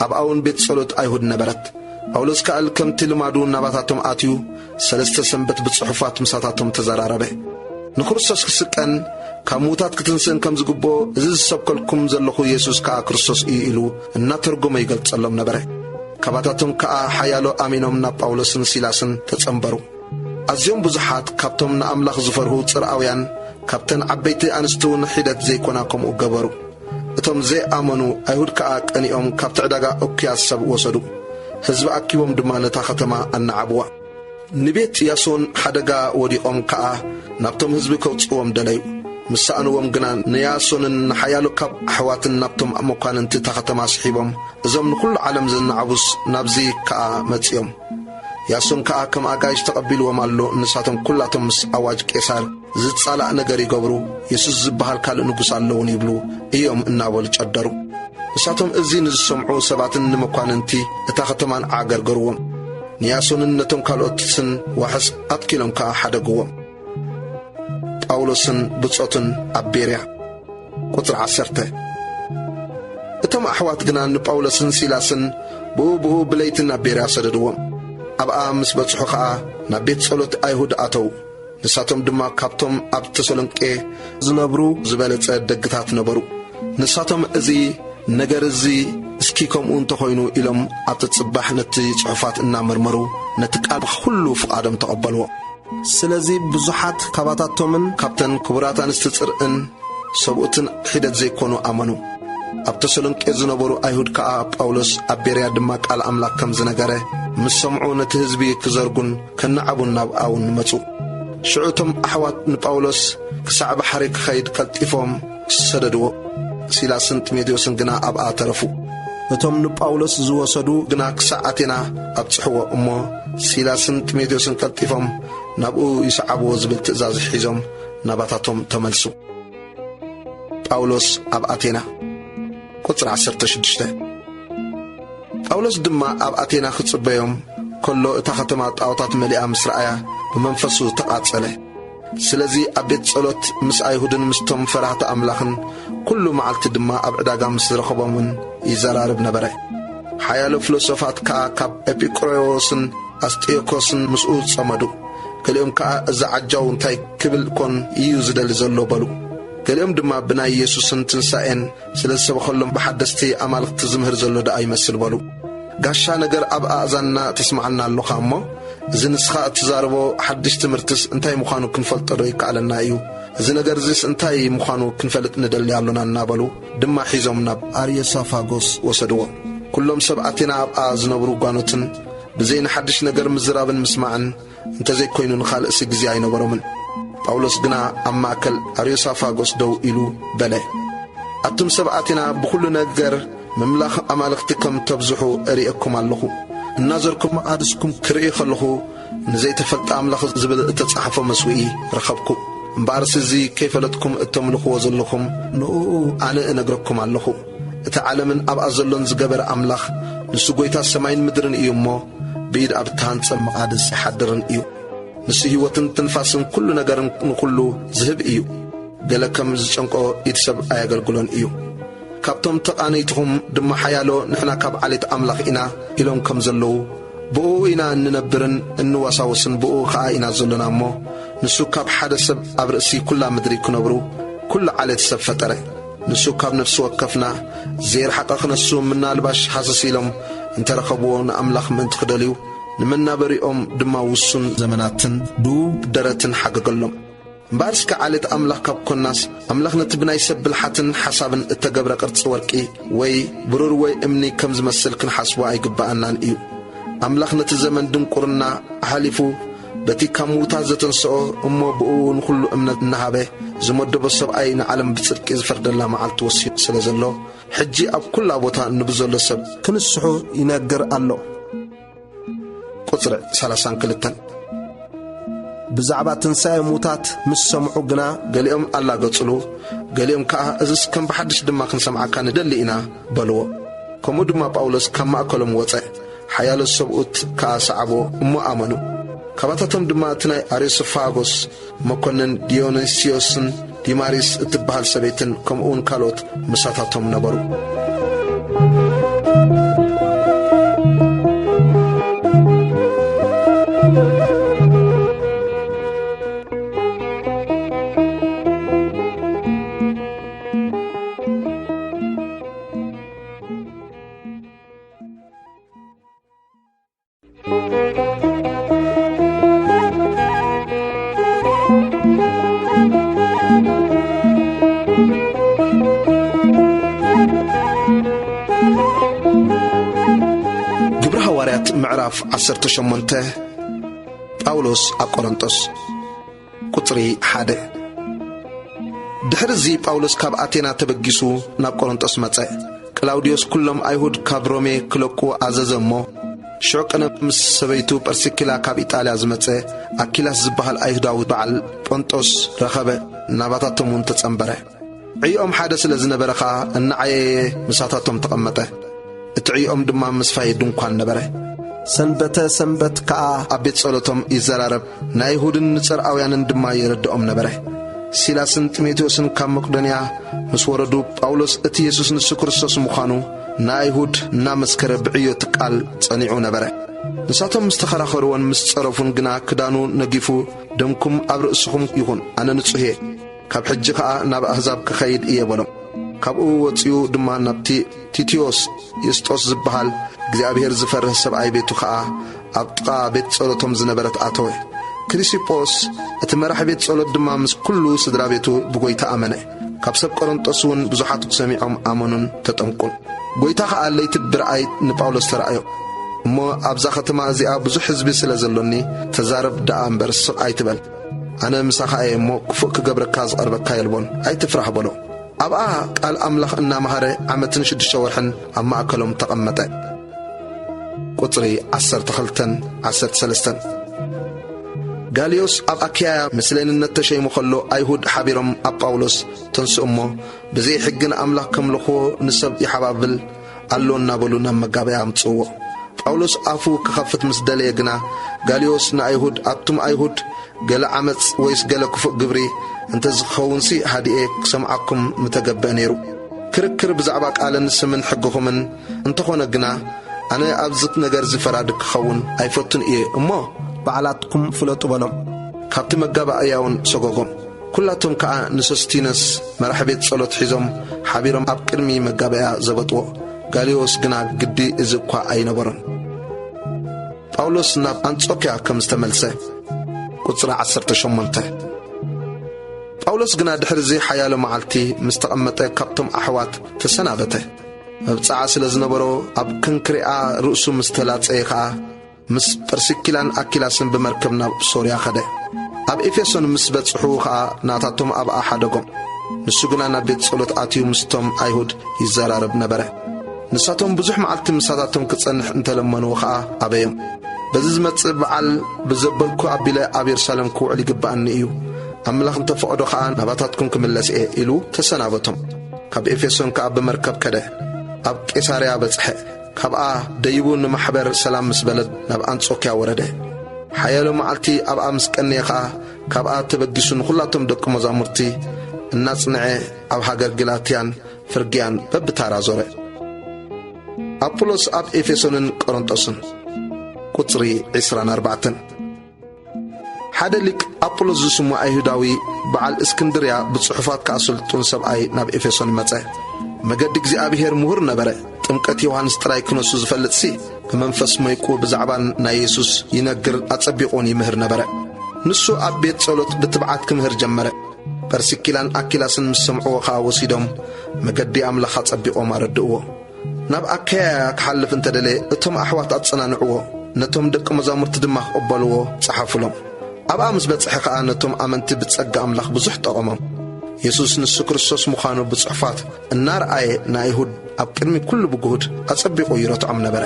ኣብኣ እውን ቤት ጸሎት ኣይሁድ ነበረት። ጳውሎስ ከኣ ከምቲ ልማዱ ናባታቶም ኣትዩ፣ ሰለስተ ሰንበት ብጽሑፋት ምሳታቶም ተዘራረበ። ንክርስቶስ ክስቀን ካብ ምዉታት ክትንስእን ከም ዝግብኦ፣ እዚ ዝሰብከልኩም ዘለኹ የሱስ ከኣ ክርስቶስ እዩ ኢሉ እናተርጎመ ይገልጸሎም ነበረ። ካባታቶም ከኣ ሓያሎ ኣሚኖም ናብ ጳውሎስን ሲላስን ተጸንበሩ። ኣዝዮም ብዙሓት ካብቶም ንኣምላኽ ዝፈርሁ ጽርኣውያን፣ ካብተን ዓበይቲ ኣንስቲ እውን ሒደት ዘይኮና ከምኡ ገበሩ። እቶም ዘይኣመኑ ኣይሁድ ከኣ ቀኒኦም ካብቲ ዕዳጋ እኩያት ሰብ ወሰዱ። ህዝቢ ኣኪቦም ድማ ነታ ኸተማ ኣነዓብዋ። ንቤት ያሶን ሓደጋ ወዲቖም ከኣ ናብቶም ህዝቢ ከውጽእዎም ደለዩ። ምስ ሰኣንዎም ግና ንያሶንን ንሓያሎ ካብ ኣሕዋትን ናብቶም መኳንንቲ እታ ኸተማ ስሒቦም፣ እዞም ንኹሉ ዓለም ዘነዓቡስ ናብዚ ከኣ መጺኦም። ያሶን ከኣ ከም ኣጋይሽ ተቐቢልዎም ኣሎ። ንሳቶም ኩላቶም ምስ ኣዋጅ ቄሳር ዝጻላእ ነገር ይገብሩ፣ የሱስ ዝበሃል ካልእ ንጉስ ኣለውን ይብሉ እዮም እናበሉ ጨደሩ። ንሳቶም እዚ ንዝሰምዑ ሰባትን ንመኳንንቲ እታ ኸተማን ዓገርገርዎም። ንያሶንን ነቶም ካልኦትን ዋሕስ ኣትኪሎም ከኣ ሓደግዎም። ጳውሎስን ብጾቱን ኣብ ቤርያ። ቁጽሪ ዓሰርተ። እቶም ኣሕዋት ግና ንጳውሎስን ሲላስን ብኡ ብኡ ብለይቲ ናብ ቤርያ ሰደድዎም። ኣብኣ ምስ በጽሑ ኸኣ ናብ ቤት ጸሎት ኣይሁድ ኣተዉ። ንሳቶም ድማ ካብቶም ኣብ ተሰሎንቄ ዝነብሩ ዝበለጸ ደግታት ነበሩ። ንሳቶም፣ "እዚ ነገር እዚ እስኪ ከምኡ እንተኾይኑ" ኢሎም ኣብቲ ጽባሕ ነቲ ጽሑፋት እናመርመሩ ነቲ ቃል ብኹሉ ፍቓዶም ተቐበልዎ። ስለዚ ብዙሓት ካባታቶምን ካብተን ክቡራት ኣንስቲ ጽርዕን ሰብኡትን ሒደት ዘይኮኑ ኣመኑ። ኣብ ተሰሎንቄ ዝነበሩ ኣይሁድ ከኣ ጳውሎስ ኣብ ቤርያ ድማ ቃል ኣምላኽ ከም ዝነገረ ምስ ሰምዑ ነቲ ህዝቢ ክዘርጉን ከነዓቡን ናብኣ እውን መጹ። ሽዑ እቶም ኣሕዋት ንጳውሎስ ክሳዕ ባሕሪ ክኸይድ ቀልጢፎም ሰደድዎ። ሲላስን ጢሞቴዎስን ግና ኣብኣ ተረፉ። እቶም ንጳውሎስ ዝወሰዱ ግና ክሳዕ ኣቴና ኣብጽሕዎ እሞ፣ ሲላስን ጢሞቴዎስን ቀልጢፎም ናብኡ ይስዓብዎ ዝብል ትእዛዝ ሒዞም ናባታቶም ተመልሱ። ጳውሎስ ኣብ ኣቴና። ቁጽሪ ዓሰርተ ሽዱሽተ። ጳውሎስ ድማ ኣብ ኣቴና ክጽበዮም ከሎ፣ እታ ኸተማ ጣዖታት መሊኣ ምስ ረኣያ፣ ብመንፈሱ ተቓጸለ። ስለዚ ኣብ ቤት ጸሎት ምስ ኣይሁድን ምስቶም ፈራህቲ ኣምላኽን፣ ኩሉ መዓልቲ ድማ ኣብ ዕዳጋ ምስ ዝረኸቦምን ይዘራረብ ነበረ። ሓያሎ ፍሎሶፋት ከኣ ካብ ኤጲቁሮዎስን ኣስጢዮኮስን ምስኡ ጸመዱ። ገሊኦም ከኣ፣ "እዚ ዓጃው እንታይ ክብል ኮን እዩ ዝደሊ ዘሎ?" በሉ። ገሊኦም ድማ፣ "ብናይ የሱስን ትንሳኤን ስለ ዝሰበኸሎም፣ ብሓደስቲ ኣማልኽቲ ዝምህር ዘሎ ደኣ ይመስል" በሉ። "ጋሻ ነገር ኣብ ኣእዛንና ተስምዓና ኣሎኻ እሞ፣ እዚ ንስኻ እትዛረቦ ሓድሽ ትምህርትስ እንታይ ምዃኑ ክንፈልጦ ዶ ይከኣለና እዩ? እዚ ነገር እዚስ እንታይ ምዃኑ ክንፈልጥ ንደሊ ኣሎና" እናበሉ ድማ ሒዞም ናብ ኣርዮሳፋጎስ ወሰድዎ። ኩሎም ሰብ ኣቴና ኣብኣ ዝነብሩ ጓኖትን ብዘይ ንሓድሽ ነገር ምዝራብን ምስማዕን እንተ ዘይኮይኑ ንኻልእሲ ግዜ ኣይነበሮምን። ጳውሎስ ግና ኣብ ማእከል ኣርዮሳፋጎስ ደው ኢሉ በለ፣ "ኣቱም ሰብ ኣቴና፣ ብኹሉ ነገር ምምላኽ ኣማልኽቲ ከም ተብዝሑ እርእየኩም ኣለኹ። እናዘርኩም ኣድስኩም ክርኢ ከለኹ፣ ንዘይተፈልጠ ኣምላኽ ዝብል እተጻሕፎ መስውኢ ረኸብኩ። እምበኣርሲ እዚ ከይፈለጥኩም እተምልኽዎ ዘለኹም ንእኡ ኣነ እነግረኩም ኣለኹ። እቲ ዓለምን ኣብኣ ዘሎን ዝገበረ ኣምላኽ፣ ንሱ ጐይታ ሰማይን ምድርን እዩ እሞ፣ ብኢድ ኣብ እተሃንጸ መቓድስ ኣይሓድርን እዩ። ንሱ ህይወትን ትንፋስን ኩሉ ነገርን ንኹሉ ዝህብ እዩ። ገለ ከም ዝጨንቆ ኢድ ሰብ ኣየገልግሎን እዩ። ካብቶም ተቓነይትኹም ድማ ሓያሎ፣ ንሕና ካብ ዓሌት ኣምላኽ ኢና ኢሎም ከም ዘለዉ፣ ብእኡ ኢና እንነብርን እንወሳወስን፣ ብእኡ ኸኣ ኢና ዘሎና እሞ፣ ንሱ ካብ ሓደ ሰብ ኣብ ርእሲ ኩላ ምድሪ ክነብሩ ኩሉ ዓሌት ሰብ ፈጠረ። ንሱ ካብ ነፍሲ ወከፍና ዘይረሓቐ ክነሱ፣ ምናልባሽ ሃሰስ ኢሎም እንተረኸብዎ፣ ንኣምላኽ ምእንቲ ክደልዩ፣ ንመናበሪኦም ድማ ውሱን ዘመናትን ድቡብ ደረትን ሓገገሎም። እምበኣር እስከ ዓሌት ኣምላኽ ካብ ኮናስ፣ ኣምላኽ ነቲ ብናይ ሰብ ብልሓትን ሓሳብን እተገብረ ቅርጺ ወርቂ ወይ ብሩር ወይ እምኒ ከም ዝመስል ክንሓስቦ ኣይግብኣናን እዩ። ኣምላኽ ነቲ ዘመን ድንቁርና ኣሕሊፉ፣ በቲ ካብ ምዉታት ዘተንስኦ እሞ ብእኡ ንኹሉ እምነት እናሃበ ዝመደቦ ሰብኣይ ንዓለም ብጽድቂ ዝፈርደላ መዓልቲ ወሲኑ ስለ ዘሎ፣ ሕጂ ኣብ ኩላ ቦታ ንብዘሎ ሰብ ክንስሑ ይነግር ኣሎ። ቁጽሪ ሰላሳን ክልተን። ብዛዕባ ትንሳኤ ምዉታት ምስ ሰምዑ ግና፣ ገሊኦም ኣላገጹሉ፣ ገሊኦም ከኣ፣ "እዝስ ከም ብሓድሽ ድማ ክንሰምዓካ ንደሊ ኢና" በልዎ። ከምኡ ድማ ጳውሎስ ካብ ማእከሎም ወጸ፣ ሓያሎ ሰብኡት ከኣ ሰዓብዎ እሞ ኣመኑ። ካባታቶም ድማ እቲ ናይ ኣርዮስፋጎስ መኮንን ዲዮንስዮስን ዲማሪስ እትበሃል ሰበይትን ከምኡውን ካልኦት ምሳታቶም ነበሩ። ግብሪ ሃዋርያት ምዕራፍ ዓሰርተ ሸሞንተ። ጳውሎስ ኣብ ቆሮንጦስ። ቁጽሪ ሓደ። ድሕርዚ ጳውሎስ ካብ ኣቴና ተበጊሱ ናብ ቆሮንጦስ መጸ። ቅላውድዮስ ኩሎም ኣይሁድ ካብ ሮሜ ክለቁ ኣዘዘ እሞ፣ ሽዑ ቅነ ምስ ሰበይቱ ፐርሲኪላ ካብ ኢጣልያ ዝመጸ ኣኪላስ ዝበሃል ኣይሁዳዊ በዓል ጶንጦስ ረኸበ፣ ናባታቶም እውን ተጸንበረ። ዕዮኦም ሓደ ስለ ዝነበረ ኸኣ፣ እናዓየየ ምሳታቶም ተቐመጠ። እቲ ዕዮኦም ድማ ምስፋይ ድንኳን ነበረ። ሰንበተ ሰንበት ከኣ ኣብ ቤት ጸሎቶም ይዘራረብ፣ ንኣይሁድን ንጸርኣውያንን ድማ የረድኦም ነበረ። ሲላስን ጢሞቴዎስን ካብ መቄዶንያ ምስ ወረዱ፣ ጳውሎስ እቲ የሱስ ንሱ ክርስቶስ ምዃኑ ንኣይሁድ እናመስከረ ብዕዮ እቲ ቃል ጸኒዑ ነበረ። ንሳቶም ምስ ተኸራኸርዎን ምስ ጸረፉን ግና ክዳኑ ነጊፉ፣ "ደምኩም ኣብ ርእስኹም ይኹን፣ ኣነ ንጹህ እየ፣ ካብ ሕጂ ኸኣ ናብ ኣህዛብ ክኸይድ እየ" በሎም። ካብኡ ወጺኡ ድማ ናብቲ ቲቲዮስ ዩስጦስ ዝበሃል እግዚኣብሔር ዝፈርህ ሰብኣይ ቤቱ ኸኣ ኣብ ጥቓ ቤት ጸሎቶም ዝነበረት ኣተወ። ክሪስጶስ እቲ መራሒ ቤት ጸሎት ድማ ምስ ኩሉ ስድራ ቤቱ ብጐይታ ኣመነ። ካብ ሰብ ቆሮንጦስ እውን ብዙሓት ሰሚዖም ኣመኑን ተጠምቁን። ጐይታ ኸኣ ለይቲ ብራእይ ንጳውሎስ ተራእዮ። "እሞ ኣብዛ ኸተማ እዚኣ ብዙሕ ህዝቢ ስለ ዘሎኒ፣ ተዛረብ ደኣ እምበር ስቕ ኣይትበል። ኣነ ምሳኻ እየ እሞ፣ ክፉእ ክገብረካ ዝቐርበካ የልቦን። ኣይትፍራህ" በሎ። ኣብኣ ቃል ኣምላኽ እናመሃረ ዓመትን ሽዱሽተ ወርሕን ኣብ ማእከሎም ተቐመጠ። ቁጽሪ ዓሰርተ ክልተን ዓሰርተ ሰለስተን። ጋልዮስ ኣብ ኣኪያያ ምስሌንነት ተሸይሙ ኸሎ፣ ኣይሁድ ሓቢሮም ኣብ ጳውሎስ ተንስኡ እሞ፣ ብዘይ ሕጊ ንኣምላኽ ከምልኽዎ ንሰብ ይሓባብል ኣሎ እናበሉ ናብ መጋበያ ኣምጽእዎ። ጳውሎስ ኣፉ ክኸፍት ምስ ደለየ ግና፣ ጋልዮስ ንኣይሁድ፣ "ኣቱም ኣይሁድ፣ ገለ ዓመጽ ወይስ ገለ ክፉእ ግብሪ እንተ ዝኸውንሲ፣ ሃዲኤ ክሰምዓኩም ምተገብአ ነይሩ። ክርክር ብዛዕባ ቃልን ስምን ሕግኹምን እንተኾነ ግና፣ ኣነ ኣብዚ ነገር እዚ ፈራዲ ክኸውን ኣይፈቱን እየ እሞ፣ ባዕላትኩም ፍለጡ" በሎም። ካብቲ መጋባእያ እውን ሰጎጎም። ኩላቶም ከኣ ንሶስቲኖስ መራሕ ቤት ጸሎት ሒዞም ሓቢሮም ኣብ ቅድሚ መጋበእያ ዘበጥዎ። ጋልዮስ ግና ግዲ እዚ እኳ ኣይነበሮን። ጳውሎስ ናብ ኣንጾክያ ከም ዝተመልሰ። ቁጽሪ ዓሰርተ ሸሞንተ። ጳውሎስ ግና ድሕሪ እዚ ሓያሎ መዓልቲ ምስ ተቐመጠ ካብቶም ኣሕዋት ተሰናበተ። መብጽዓ ስለ ዝነበሮ ኣብ ክንክሪኣ ርእሱ ምስ ተላጸየ ኸኣ ምስ ጵርስኪላን ኣኪላስን ብመርከብ ናብ ሶርያ ኸደ። ኣብ ኤፌሶን ምስ በጽሑ ኸኣ ናታቶም ኣብኣ ሓደጎም። ንሱ ግና ናብ ቤት ጸሎት ኣትዩ ምስቶም ኣይሁድ ይዘራረብ ነበረ። ንሳቶም ብዙሕ መዓልቲ ምሳታቶም ክጸንሕ እንተለመንዎ ኸኣ ኣበዮም። በዚ ዝመጽእ በዓል ብዘበልኩ ኣቢለ ኣብ የሩሳሌም ክውዕል ይግብኣኒ እዩ። ኣምላኽ እንተ ፈቐዶ ኸኣ ናባታትኩም ክምለስ እየ ኢሉ ተሰናበቶም። ካብ ኤፌሶን ከኣ ብመርከብ ከደ፣ ኣብ ቄሳርያ በጽሐ። ካብኣ ደይቡ ንማሕበር ሰላም ምስ በለ ናብ ኣንጾክያ ወረደ። ሓያሎ መዓልቲ ኣብኣ ምስ ቀነየ ኸኣ፣ ካብኣ ተበጊሱ ንኹላቶም ደቂ መዛሙርቲ እናጽንዐ ኣብ ሃገር ገላትያን ፍርግያን በብታራ ዞረ። ኣጵሎስ ኣብ ኤፌሶንን ቆሮንጦስን። ቁጽሪ ዕስራን ኣርባዕተን። ሓደ ሊቅ ኣጵሎስ ዝስሙ ኣይሁዳዊ በዓል እስክንድርያ ብጽሑፋት ከኣ ስልጡን ሰብኣይ ናብ ኤፌሶን መጸ። መገዲ እግዚኣብሔር ምሁር ነበረ። ጥምቀት ዮሃንስ ጥራይ ክነሱ ዝፈልጥሲ ብመንፈስ መይቁ ብዛዕባ ናይ የሱስ ይነግር ኣጸቢቑን ይምህር ነበረ። ንሱ ኣብ ቤት ጸሎት ብትብዓት ክምህር ጀመረ። ፐርሲኪላን ኣኪላስን ምስ ሰምዕዎ ኸኣ ወሲዶም መገዲ ኣምላኽ ኣጸቢቖም ኣረድእዎ። ናብ ኣካያያ ክሓልፍ እንተደለየ እቶም ኣሕዋት ኣጸናንዕዎ፣ ነቶም ደቂ መዛሙርቲ ድማ ክቕበልዎ ጸሓፉሎም። ኣብኣ ምስ በጽሐ ኸኣ ነቶም ኣመንቲ ብጸጋ ኣምላኽ ብዙሕ ጠቐሞም። የሱስ ንሱ ክርስቶስ ምዃኑ ብጽሑፋት እናርኣየ ንኣይሁድ ኣብ ቅድሚ ኩሉ ብግሁድ ኣጸቢቑ ይረትዖም ነበረ።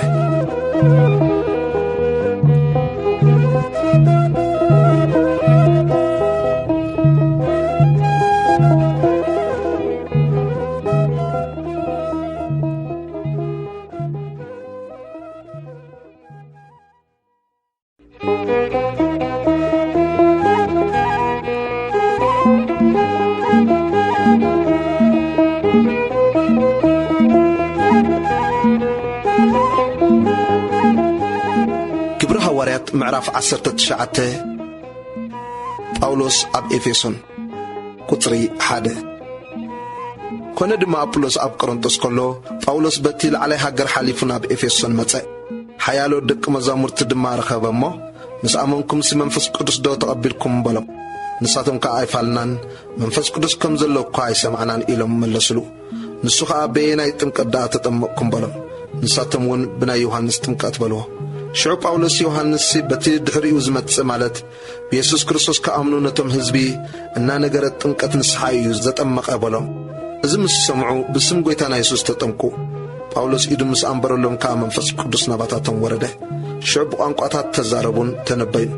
ግብሪ ሃዋርያት ምዕራፍ ዓሰርተ ትሽዓተ። ጳውሎስ ኣብ ኤፌሶን። ቁጽሪ ሓደ። ኮነ ድማ ኣጵሎስ ኣብ ቆሮንቶስ ከሎ፣ ጳውሎስ በቲ ላዕላይ ሃገር ሓሊፉ ናብ ኤፌሶን መጸ። ሓያሎ ደቂ መዛሙርቲ ድማ ረኸበ እሞ፣ "ምስ ኣመንኩምሲ መንፈስ ቅዱስ ዶ ተቐቢልኩም?" በሎም። ንሳቶም ከኣ፣ "ኣይፋልናን፣ መንፈስ ቅዱስ ከም ዘሎ እኳ ኣይሰማዕናን" ኢሎም መለስሉ። ንሱ ኸኣ፣ "በየናይ ጥምቀት ደኣ ተጠመቕኩም?" በሎም። ንሳቶም እውን፣ "ብናይ ዮሃንስ ጥምቀት" በልዎ። ሽዑ ጳውሎስ፣ "ዮሃንስሲ በቲ ድሕሪኡ ዝመጽእ፣ ማለት ብየሱስ ክርስቶስ ክኣምኑ ነቶም ህዝቢ እናነገረ ጥምቀት ንስሓ እዩ ዘጠመቐ" በሎም። እዚ ምስ ሰምዑ ብስም ጐይታና የሱስ ተጠምቁ። ጳውሎስ ኢዱ ምስ ኣንበረሎም ከኣ መንፈስ ቅዱስ ናባታቶም ወረደ። ሽዑ ብቋንቋታት ተዛረቡን ተነበዩን።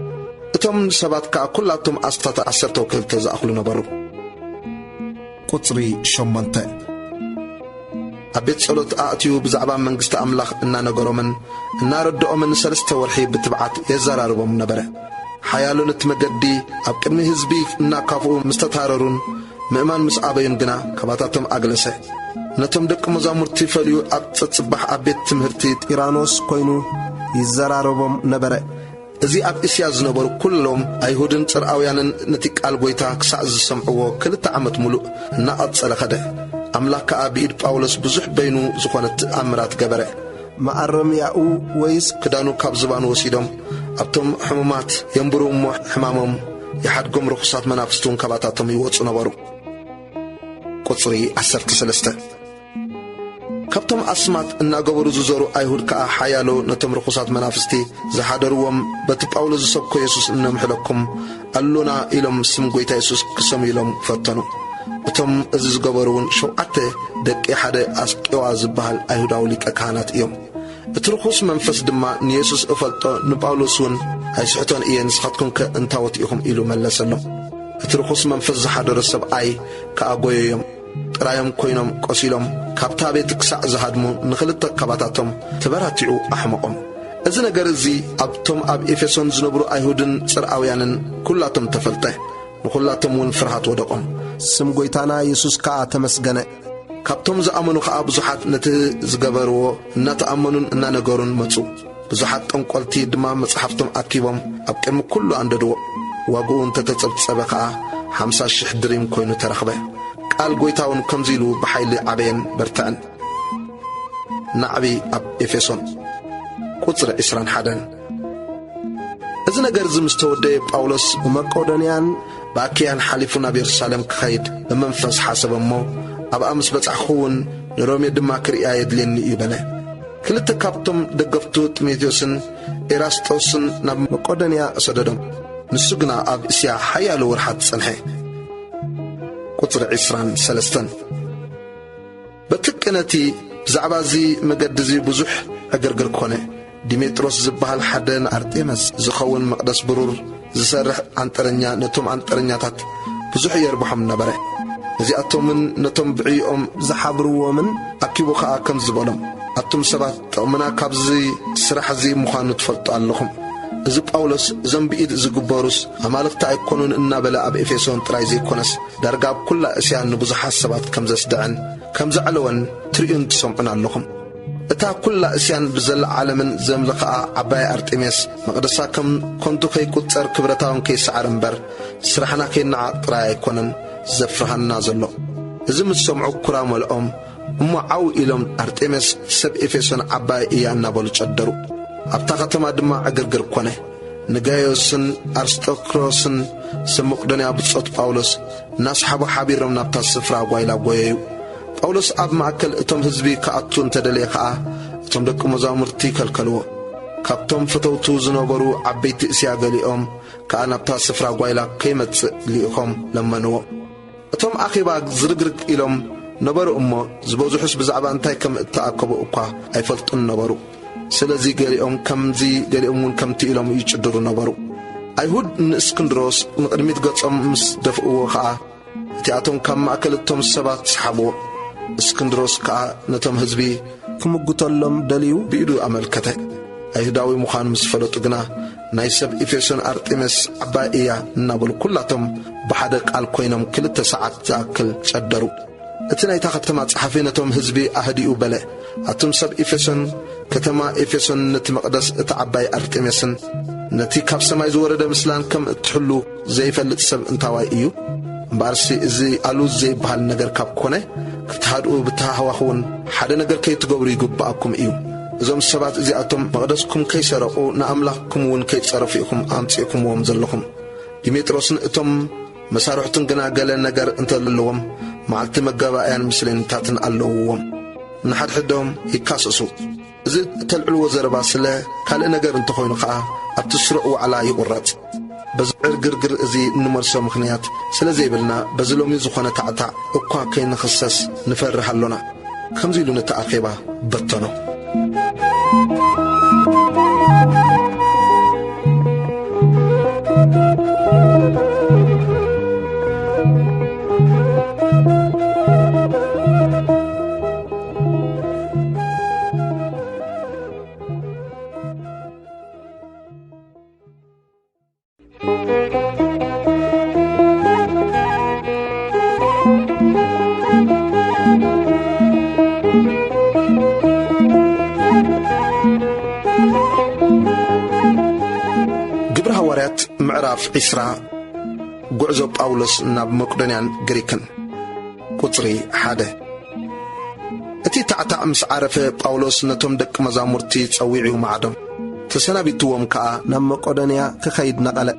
እቶም ሰባት ከኣ ኵላቶም ኣስታት ዓሰርተ ወክልተ ዝኣኽሉ ነበሩ። ቁጽሪ ሸሞንተ። ኣብ ቤት ጸሎት ኣእትዩ ብዛዕባ መንግስቲ ኣምላኽ እናነገሮምን እናረድኦምን ሰለስተ ወርሒ ብትብዓት የዘራርቦም ነበረ። ሓያሎ ነቲ መገዲ ኣብ ቅድሚ ህዝቢ እናካፍኡ ምስ ተታረሩን ምእማን ምስ ኣበዩን ግና ካባታቶም ኣግለሰ። ነቶም ደቂ መዛሙርቲ ፈልዩ ኣብ ጸጽባሕ ኣብ ቤት ትምህርቲ ጢራኖስ ኮይኑ ይዘራረቦም ነበረ። እዚ ኣብ እስያ ዝነበሩ ኩሎም ኣይሁድን ጽርኣውያንን ነቲ ቃል ጐይታ ክሳዕ ዝሰምዕዎ ክልተ ዓመት ምሉእ እናቐጸለ ኸደ። ኣምላኽ ከኣ ብኢድ ጳውሎስ ብዙሕ በይኑ ዝኾነ ተኣምራት ገበረ። መኣረምያኡ ወይስ ክዳኑ ካብ ዝባኑ ወሲዶም ኣብቶም ሕሙማት የንብሩ እሞ ሕማሞም ይሓድጎም፣ ርኹሳት መናፍስቲ እውን ካባታቶም ይወጹ ነበሩ። ቁጽሪ ዓሰርተ ሰለስተ። ካብቶም ኣስማት እናገበሩ ዝዞሩ ኣይሁድ ከኣ ሓያሎ ነቶም ርኹሳት መናፍስቲ ዝሓደርዎም በቲ ጳውሎስ ዝሰብኮ የሱስ እነምሕለኩም ኣሎና ኢሎም ስም ጐይታ የሱስ ክሰምዩሎም ፈተኑ። እቶም እዚ ዝገበሩ እውን ሸውዓተ ደቂ ሓደ ኣስቄዋ ዝበሃል ኣይሁዳዊ ሊቀ ካህናት እዮም። እቲ ርኹስ መንፈስ ድማ ንየሱስ እፈልጦ ንጳውሎስ እውን ኣይስሕቶን እየ፣ ንስኻትኩምከ እንታዎት ኢኹም? ኢሉ መለሰሎም። እቲ ርኹስ መንፈስ ዝሓደሮ ሰብኣይ ከኣ ጐየዮም። ጥራዮም ኮይኖም ቆሲሎም፣ ካብታ ቤት ክሳዕ ዝሃድሙ ንኽልተ ካባታቶም ተበራቲዑ ኣሕመቖም። እዚ ነገር እዚ ኣብቶም ኣብ ኤፌሶን ዝነብሩ ኣይሁድን ጽርኣውያንን ኩላቶም ተፈልጠ። ንኹላቶም እውን ፍርሃት ወደቖም። ስም ጐይታና የሱስ ከኣ ተመስገነ። ካብቶም ዝኣመኑ ኸኣ ብዙሓት ነቲ ዝገበርዎ እናተኣመኑን እናነገሩን መጹ። ብዙሓት ጠንቆልቲ ድማ መጽሓፍቶም ኣኪቦም ኣብ ቅድሚ ኩሉ ኣንደድዎ። ዋግኡ እንተ ተጸብጸበ ኸኣ ሓምሳ ሽሕ ድሪም ኮይኑ ተረኽበ። ቃል ጐይታ እውን ከምዚ ኢሉ ብሓይሊ ዓበየን በርትዐን። ናዕቢ ኣብ ኤፌሶን። ቁጽሪ ዕስራን ሓደን። እዚ ነገር እዚ ምስ ተወደየ ጳውሎስ ብመቄዶንያን ብኣኪያን ሓሊፉ ናብ የሩሳሌም ክኸይድ ብመንፈስ ሓሰበ እሞ፣ ኣብኣ ምስ በጻሕኹ እውን ንሮሜ ድማ ክርእያ የድልየኒ እዩ በለ። ክልተ ካብቶም ደገፍቱ ጢሞቴዎስን ኤራስጦስን ናብ መቄዶንያ ሰደዶም። ንሱ ግና ኣብ እስያ ሓያሎ ወርሓት ጸንሐ። ቁጽሪ ዕስራን ሰለስተን። በቲ ቅነቲ ብዛዕባ እዚ መገዲ እዚ ብዙሕ ዕግርግር ኮነ። ዲሜጥሮስ ዝበሃል ሓደ ንኣርጤመስ ዝኸውን መቕደስ ብሩር ዝሰርሕ ኣንጠረኛ ነቶም ኣንጠረኛታት ብዙሕ የርብሖም ነበረ። እዚኣቶምን ነቶም ብዕይኦም ዝሓብርዎምን ኣኪቡ ኸኣ ከም ዝበሎም፣ ኣቱም ሰባት፣ ጥቕምና ካብዚ ስራሕ እዚ ምዃኑ ትፈልጡ ኣለኹም። እዚ ጳውሎስ እዞም ብኢድ ዝግበሩስ ኣማልኽቲ ኣይኮኑን እናበለ ኣብ ኤፌሶን ጥራይ ዘይኮነስ፣ ዳርጋ ኣብ ኩላ እስያ ንብዙሓት ሰባት ከም ዘስድዐን ከም ዘዕለወን ትርእዩን ትሰምዑን ኣለኹም። እታ ኩላ እስያን ብዘላ ዓለምን ዘምልኽኣ ዓባይ ኣርጤሜስ፣ መቕደሳ ከም ከንቱ ከይቁጸር ክብረታውን ከይሰዓር እምበር፣ ስራሕና ከይነዓቕ ጥራይ ኣይኮነን ዘፍርሃና ዘሎ። እዚ ምስ ሰምዑ ኩራ መልኦም፣ እሞ ዓው ኢሎም፣ ኣርጤሜስ ሰብ ኤፌሶን ዓባይ እያ እናበሉ ጨደሩ። ኣብታ ከተማ ድማ ዕግርግር ኮነ። ንጋዮስን ኣርስጠክሮስን ሰብ መቄዶንያ ብጾት ጳውሎስ እናሰሓቡ ሓቢሮም ናብታ ስፍራ ጓይላ ጐየዩ። ጳውሎስ ኣብ ማእከል እቶም ህዝቢ ክኣቱ እንተደለየ ኸኣ፣ እቶም ደቂ መዛሙርቲ ከልከልዎ። ካብቶም ፈተውቱ ዝነበሩ ዓበይቲ እስያ ገሊኦም ከኣ ናብታ ስፍራ ጓይላ ከይመጽእ ልኢኾም ለመንዎ። እቶም ኣኼባ ዝርግርግ ኢሎም ነበሩ እሞ፣ ዝበዝሑስ ብዛዕባ እንታይ ከም እተኣከቡ እኳ ኣይፈልጡን ነበሩ። ስለዚ ገሊኦም ከምዚ፣ ገሊኦም እውን ከምቲ ኢሎም ይጭድሩ ነበሩ። ኣይሁድ ንእስክንድሮስ ንቕድሚት ገጾም ምስ ደፍእዎ ኸኣ፣ እቲኣቶም ካብ ማእከል እቶም ሰባት ሰሓብዎ። እስክንድሮስ ከኣ ነቶም ህዝቢ ክምጉተሎም ደልዩ ብኢዱ ኣመልከተ። ኣይሁዳዊ ምዃኑ ምስ ፈለጡ ግና፣ ናይ ሰብ ኤፌሶን ኣርጤሜስ ዓባይ እያ እናበሉ ኩላቶም ብሓደ ቃል ኮይኖም ክልተ ሰዓት ዝኣክል ጨደሩ። እቲ ናይታ ከተማ ጸሓፊ ነቶም ህዝቢ ኣህዲኡ በለ፣ ኣቱም ሰብ ኤፌሶን፣ ከተማ ኤፌሶን ነቲ መቕደስ እታ ዓባይ ኣርጤሜስን ነቲ ካብ ሰማይ ዝወረደ ምስላን ከም እትሕሉ ዘይፈልጥ ሰብ እንታዋይ እዩ? እምበኣርሲ እዚ ኣሉ ዘይበሃል ነገር ካብ ኮነ፣ ክትሃድኡ ብተሃዋኽ እውን ሓደ ነገር ከይትገብሩ ይግብኣኩም እዩ። እዞም ሰባት እዚኣቶም መቕደስኩም ከይሰረቑ ንኣምላኽኩም እውን ከይጸረፉ ኢኹም ኣምጺእኩምዎም ዘለኹም። ዲሜጥሮስን እቶም መሳርሕቱን ግና ገለ ነገር እንተለዎም፣ መዓልቲ መጋባእያን ምስሌንታትን ኣለውዎም። ንሓድሕዶም ይካሰሱ። እዚ እተልዕልዎ ዘረባ ስለ ካልእ ነገር እንተኾይኑ ኸኣ፣ ኣብቲ ስሩዕ ዋዕላ ይቑረጽ። በዚ ዕርግርግር እዚ እንመልሶ ምኽንያት ስለ ዘይብልና፣ በዚ ሎሚ ዝኾነ ታዕታዕ እኳ ከይንኽሰስ ንፈርህ ኣሎና። ከምዚ ኢሉ ነቲ ኣኼባ በተኖ። ግብሪ ሃዋርያት ምዕራፍ ዕስራ። ጉዕዞ ጳውሎስ ናብ መቄዶንያን ግሪክን። ቁጽሪ ሓደ። እቲ ታዕታዕ ምስ ዓረፈ፣ ጳውሎስ ነቶም ደቂ መዛሙርቲ ጸዊዑ ማዕዶም ተሰናቢትዎም ከኣ ናብ መቄዶንያ ክኸይድ ነቐለ።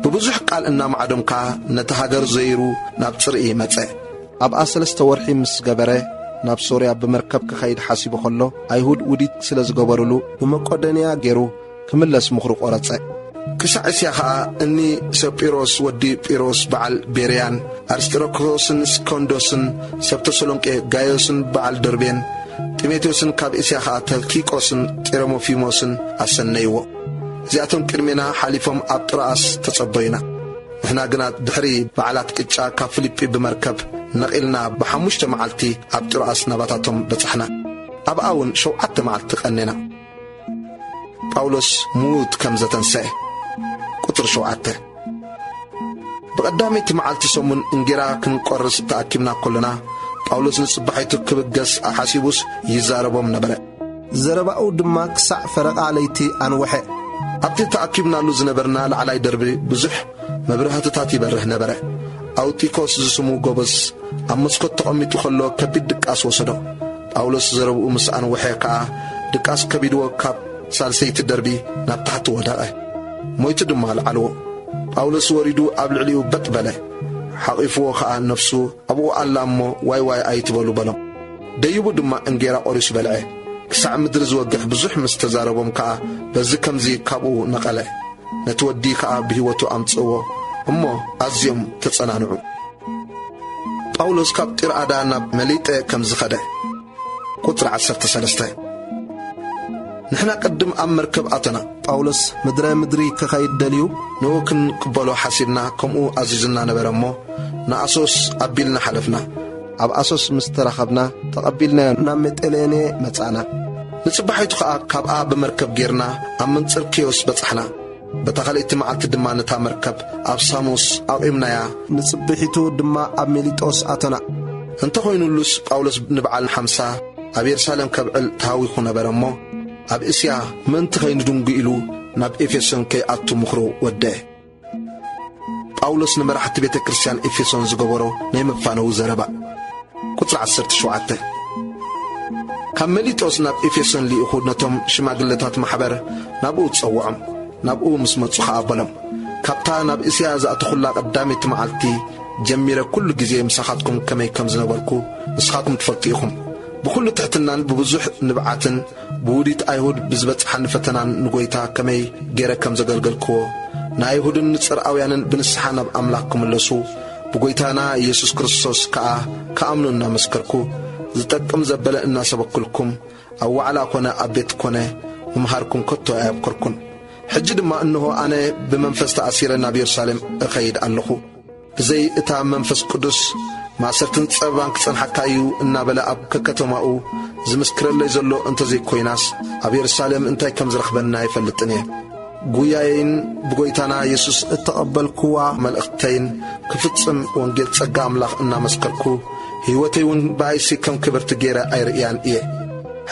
ብብዙሕ ቃል እናማዕዶም ከኣ ነቲ ሃገር ዘይሩ ናብ ጽርኢ መጸ። ኣብኣ ሰለስተ ወርሒ ምስ ገበረ፣ ናብ ሶርያ ብመርከብ ክኸይድ ሓሲቡ ኸሎ፣ ኣይሁድ ውዲት ስለ ዝገበሩሉ፣ ብመቄዶንያ ገይሩ ክምለስ ምኽሩ ቈረጸ። ክሳዕ እስያ ኸኣ እኒ ሰጲሮስ ወዲ ጲሮስ በዓል ቤርያን፣ ኣርስጥሮክስን እስኮንዶስን ሰብ ተሰሎንቄ፣ ጋዮስን በዓል ደርቤን፣ ጢሞቴዎስን ካብ እስያ ኸኣ ተኪቆስን ጢሮሞፊሞስን ኣሰነይዎ። እዚኣቶም ቅድሜና ሓሊፎም ኣብ ጥሮኣስ ተጸበዩና። ንሕና ግና ድሕሪ በዓላት ቅጫ ካብ ፊልጲ ብመርከብ ነቒልና ብሓሙሽተ መዓልቲ ኣብ ጥሮኣስ ናባታቶም በጻሕና። ኣብኣ እውን ሸውዓተ መዓልቲ ቀኔና። ጳውሎስ ምዉት ከም ዘተንስአ። ቁጽሪ ሸውዓተ። ብቐዳመይቲ መዓልቲ ሰሙን እንጌራ ክንቆርስ ተኣኪብና ከሎና፣ ጳውሎስ ንጽባሒቱ ክብገስ ኣሓሲቡስ ይዛረቦም ነበረ። ዘረባኡ ድማ ክሳዕ ፈረቓ ለይቲ ኣንወሐ። ኣብቲ ተኣኪብናሉ ዝነበርና ላዕላይ ደርቢ ብዙሕ መብራህትታት ይበርህ ነበረ። ኣውጢኮስ ዝስሙ ጎበዝ ኣብ መስኮት ተቐሚጡ ከሎ ከቢድ ድቃስ ወሰዶ። ጳውሎስ ዘረብኡ ምስ ኣንውሐ ከኣ ድቃስ ከቢድዎ ካብ ሳልሰይቲ ደርቢ ናብ ታሕቲ ወደቐ። ሞይቱ ድማ ኣልዓልዎ። ጳውሎስ ወሪዱ ኣብ ልዕሊኡ በጥ በለ። ሓቒፍዎ ከኣ ነፍሱ ኣብኡ ኣላ እሞ ዋይ ዋይ ኣይትበሉ በሎም። ደይቡ ድማ እንጌራ ቖሪሱ በልዐ። ክሳዕ ምድሪ ዝወግሕ ብዙሕ ምስ ተዛረቦም ከኣ በዚ ከምዚ ካብኡ ነቐለ። ነቲ ወዲ ከኣ ብህይወቱ ኣምጽእዎ እሞ ኣዝዮም ተጸናንዑ። ጳውሎስ ካብ ጢርኣዳ ናብ መሊጠ ከም ዝኸደ። ቁጽሪ ዓሰርተ ሰለስተ። ንሕና ቅድም ኣብ መርከብ ኣተና። ጳውሎስ ምድረ ምድሪ ክኸይድ ደልዩ፣ ንኡ ክንቅበሎ ሓሲብና፣ ከምኡ ኣዚዙና ነበረ እሞ፣ ንኣሶስ ኣቢልና ሓለፍና። ኣብ ኣሶስ ምስ ተራኸብና፣ ተቐቢልናዮ ናብ ሚጢሌኔ መጻእና። ንጽባሒቱ ኸኣ ካብኣ ብመርከብ ጌርና ኣብ መንጽር ኪዮስ በጻሕና። በታ ካልኣይቲ መዓልቲ ድማ ነታ መርከብ ኣብ ሳሙስ ኣቑምናያ። ንጽብሒቱ ድማ ኣብ ሚሊጦስ ኣተና። እንተኾይኑሉስ ጳውሎስ ንበዓል ሓምሳ ኣብ የሩሳሌም ከብዕል ተሃዊኹ ነበረ እሞ፣ ኣብ እስያ ምእንቲ ከይንድንጉ ኢሉ ናብ ኤፌሶን ከይኣቱ ምኽሩ ወደአ። ጳውሎስ ንመራሕቲ ቤተ ክርስቲያን ኤፌሶን ዝገበሮ ናይ መፋነዊ ዘረባ። ቁጽሪ ዓሰርተ ሸውዓተ። ካብ መሊጦስ ናብ ኤፌሶን ልኢኹ ነቶም ሽማግለታት ማሕበር ናብኡ ጸውዖም። ናብኡ ምስ መጹ ኸኣ በሎም፣ ካብታ ናብ እስያ ዝኣተኹላ ቀዳመይቲ መዓልቲ ጀሚረ ኩሉ ግዜ ምሳኻትኩም ከመይ ከም ዝነበርኩ ንስኻትኩም ትፈልጡ ኢኹም። ብኹሉ ትሕትናን ብብዙሕ ንብዓትን ብውዲት ኣይሁድ ብዝበጽሓኒ ፈተናን ንጐይታ ከመይ ገይረ ከም ዘገልገልክዎ፣ ንኣይሁድን ንጽርኣውያንን ብንስሓ ናብ ኣምላኽ ክምለሱ፣ ብጐይታና ኢየሱስ ክርስቶስ ከኣ ክኣምኑ እናመስከርኩ፣ ዝጠቅም ዘበለ እናሰበክልኩም፣ ኣብ ዋዕላ ኰነ ኣብ ቤት ኰነ ምምሃርኩም ከቶ ኣየብከርኩን። ሕጂ ድማ እንሆ ኣነ ብመንፈስ ተኣሲረ ናብ የሩሳሌም እኸይድ ኣለኹ። ብዘይ እታ መንፈስ ቅዱስ ማእሰርትን ጸበባን ክጸንሓካ እዩ እናበለ ኣብ ከከተማኡ ዝምስክረለይ ዘሎ እንተዘይኮይናስ፣ ኣብ የሩሳሌም እንታይ ከም ዝረኽበኒ ኣይፈልጥን እየ። ጉያየይን ብጐይታና የሱስ እተቐበልክዋ መልእኽተይን ክፍጽም ወንጌል ጸጋ ኣምላኽ እናመስከርኩ፣ ህይወተይ እውን ብኣይሲ ከም ክብርቲ ገይረ ኣይርእያን እየ።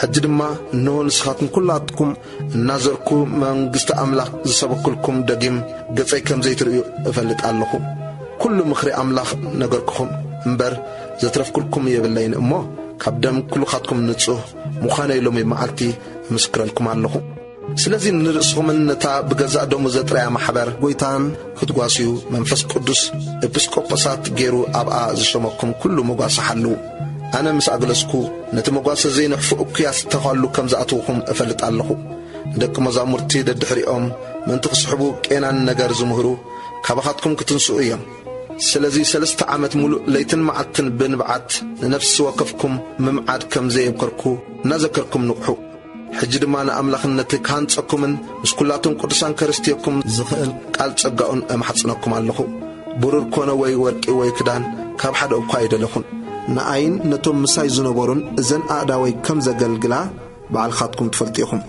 ሕጂ ድማ እንሆ ንስኻትኩም ኩላትኩም እናዘርኩ መንግስቲ ኣምላኽ ዝሰበክልኩም ደጊም ገጸይ ከም ዘይትርእዩ እፈልጥ ኣለኹ። ኩሉ ምኽሪ ኣምላኽ ነገርኩኹም እምበር ዘትረፍኩልኩም የብለይን እሞ፣ ካብ ደም ኩልኻትኩም ንጹህ ምዃነይ ሎሚ መዓልቲ እምስክረልኩም ኣለኹ። ስለዚ ንርእስኹምን ነታ ብገዛእ ደሙ ዘጥረያ ማሕበር ጐይታን ክትጓስዩ መንፈስ ቅዱስ ኤጲስቆጶሳት ገይሩ ኣብኣ ዝሸመኩም ኩሉ መጓሰ ሓልዉ። ኣነ ምስ ኣግለስኩ ነቲ መጓሰ ዘይንሕፉ እኩያት ተዃሉ ከም ዝኣትውኹም እፈልጥ ኣለኹ። ንደቂ መዛሙርቲ ደድሕሪኦም ምእንቲ ክስሕቡ ቄናን ነገር ዝምህሩ ካባኻትኩም ክትንስኡ እዮም። ስለዚ ሰለስተ ዓመት ሙሉእ ለይትን መዓልትን ብንብዓት ንነፍሲ ወከፍኩም ምምዓድ ከም ዘየብከርኩ እናዘከርኩም ንቕሑ። ሕጂ ድማ ንኣምላኽን ነቲ ክሃንጸኩምን ምስ ኩላቶም ቅዱሳን ከርስትየኩም ዝኽእል ቃል ጸጋኡን እምሓጽነኩም ኣለኹ። ብሩር ኮነ ወይ ወርቂ ወይ ክዳን ካብ ሓደ እኳ ኣይደለኹን። ንኣይን ነቶም ምሳይ ዝነበሩን እዘን ኣእዳወይ ከም ዘገልግላ ባዕልኻትኩም ትፈልጡ ኢኹም።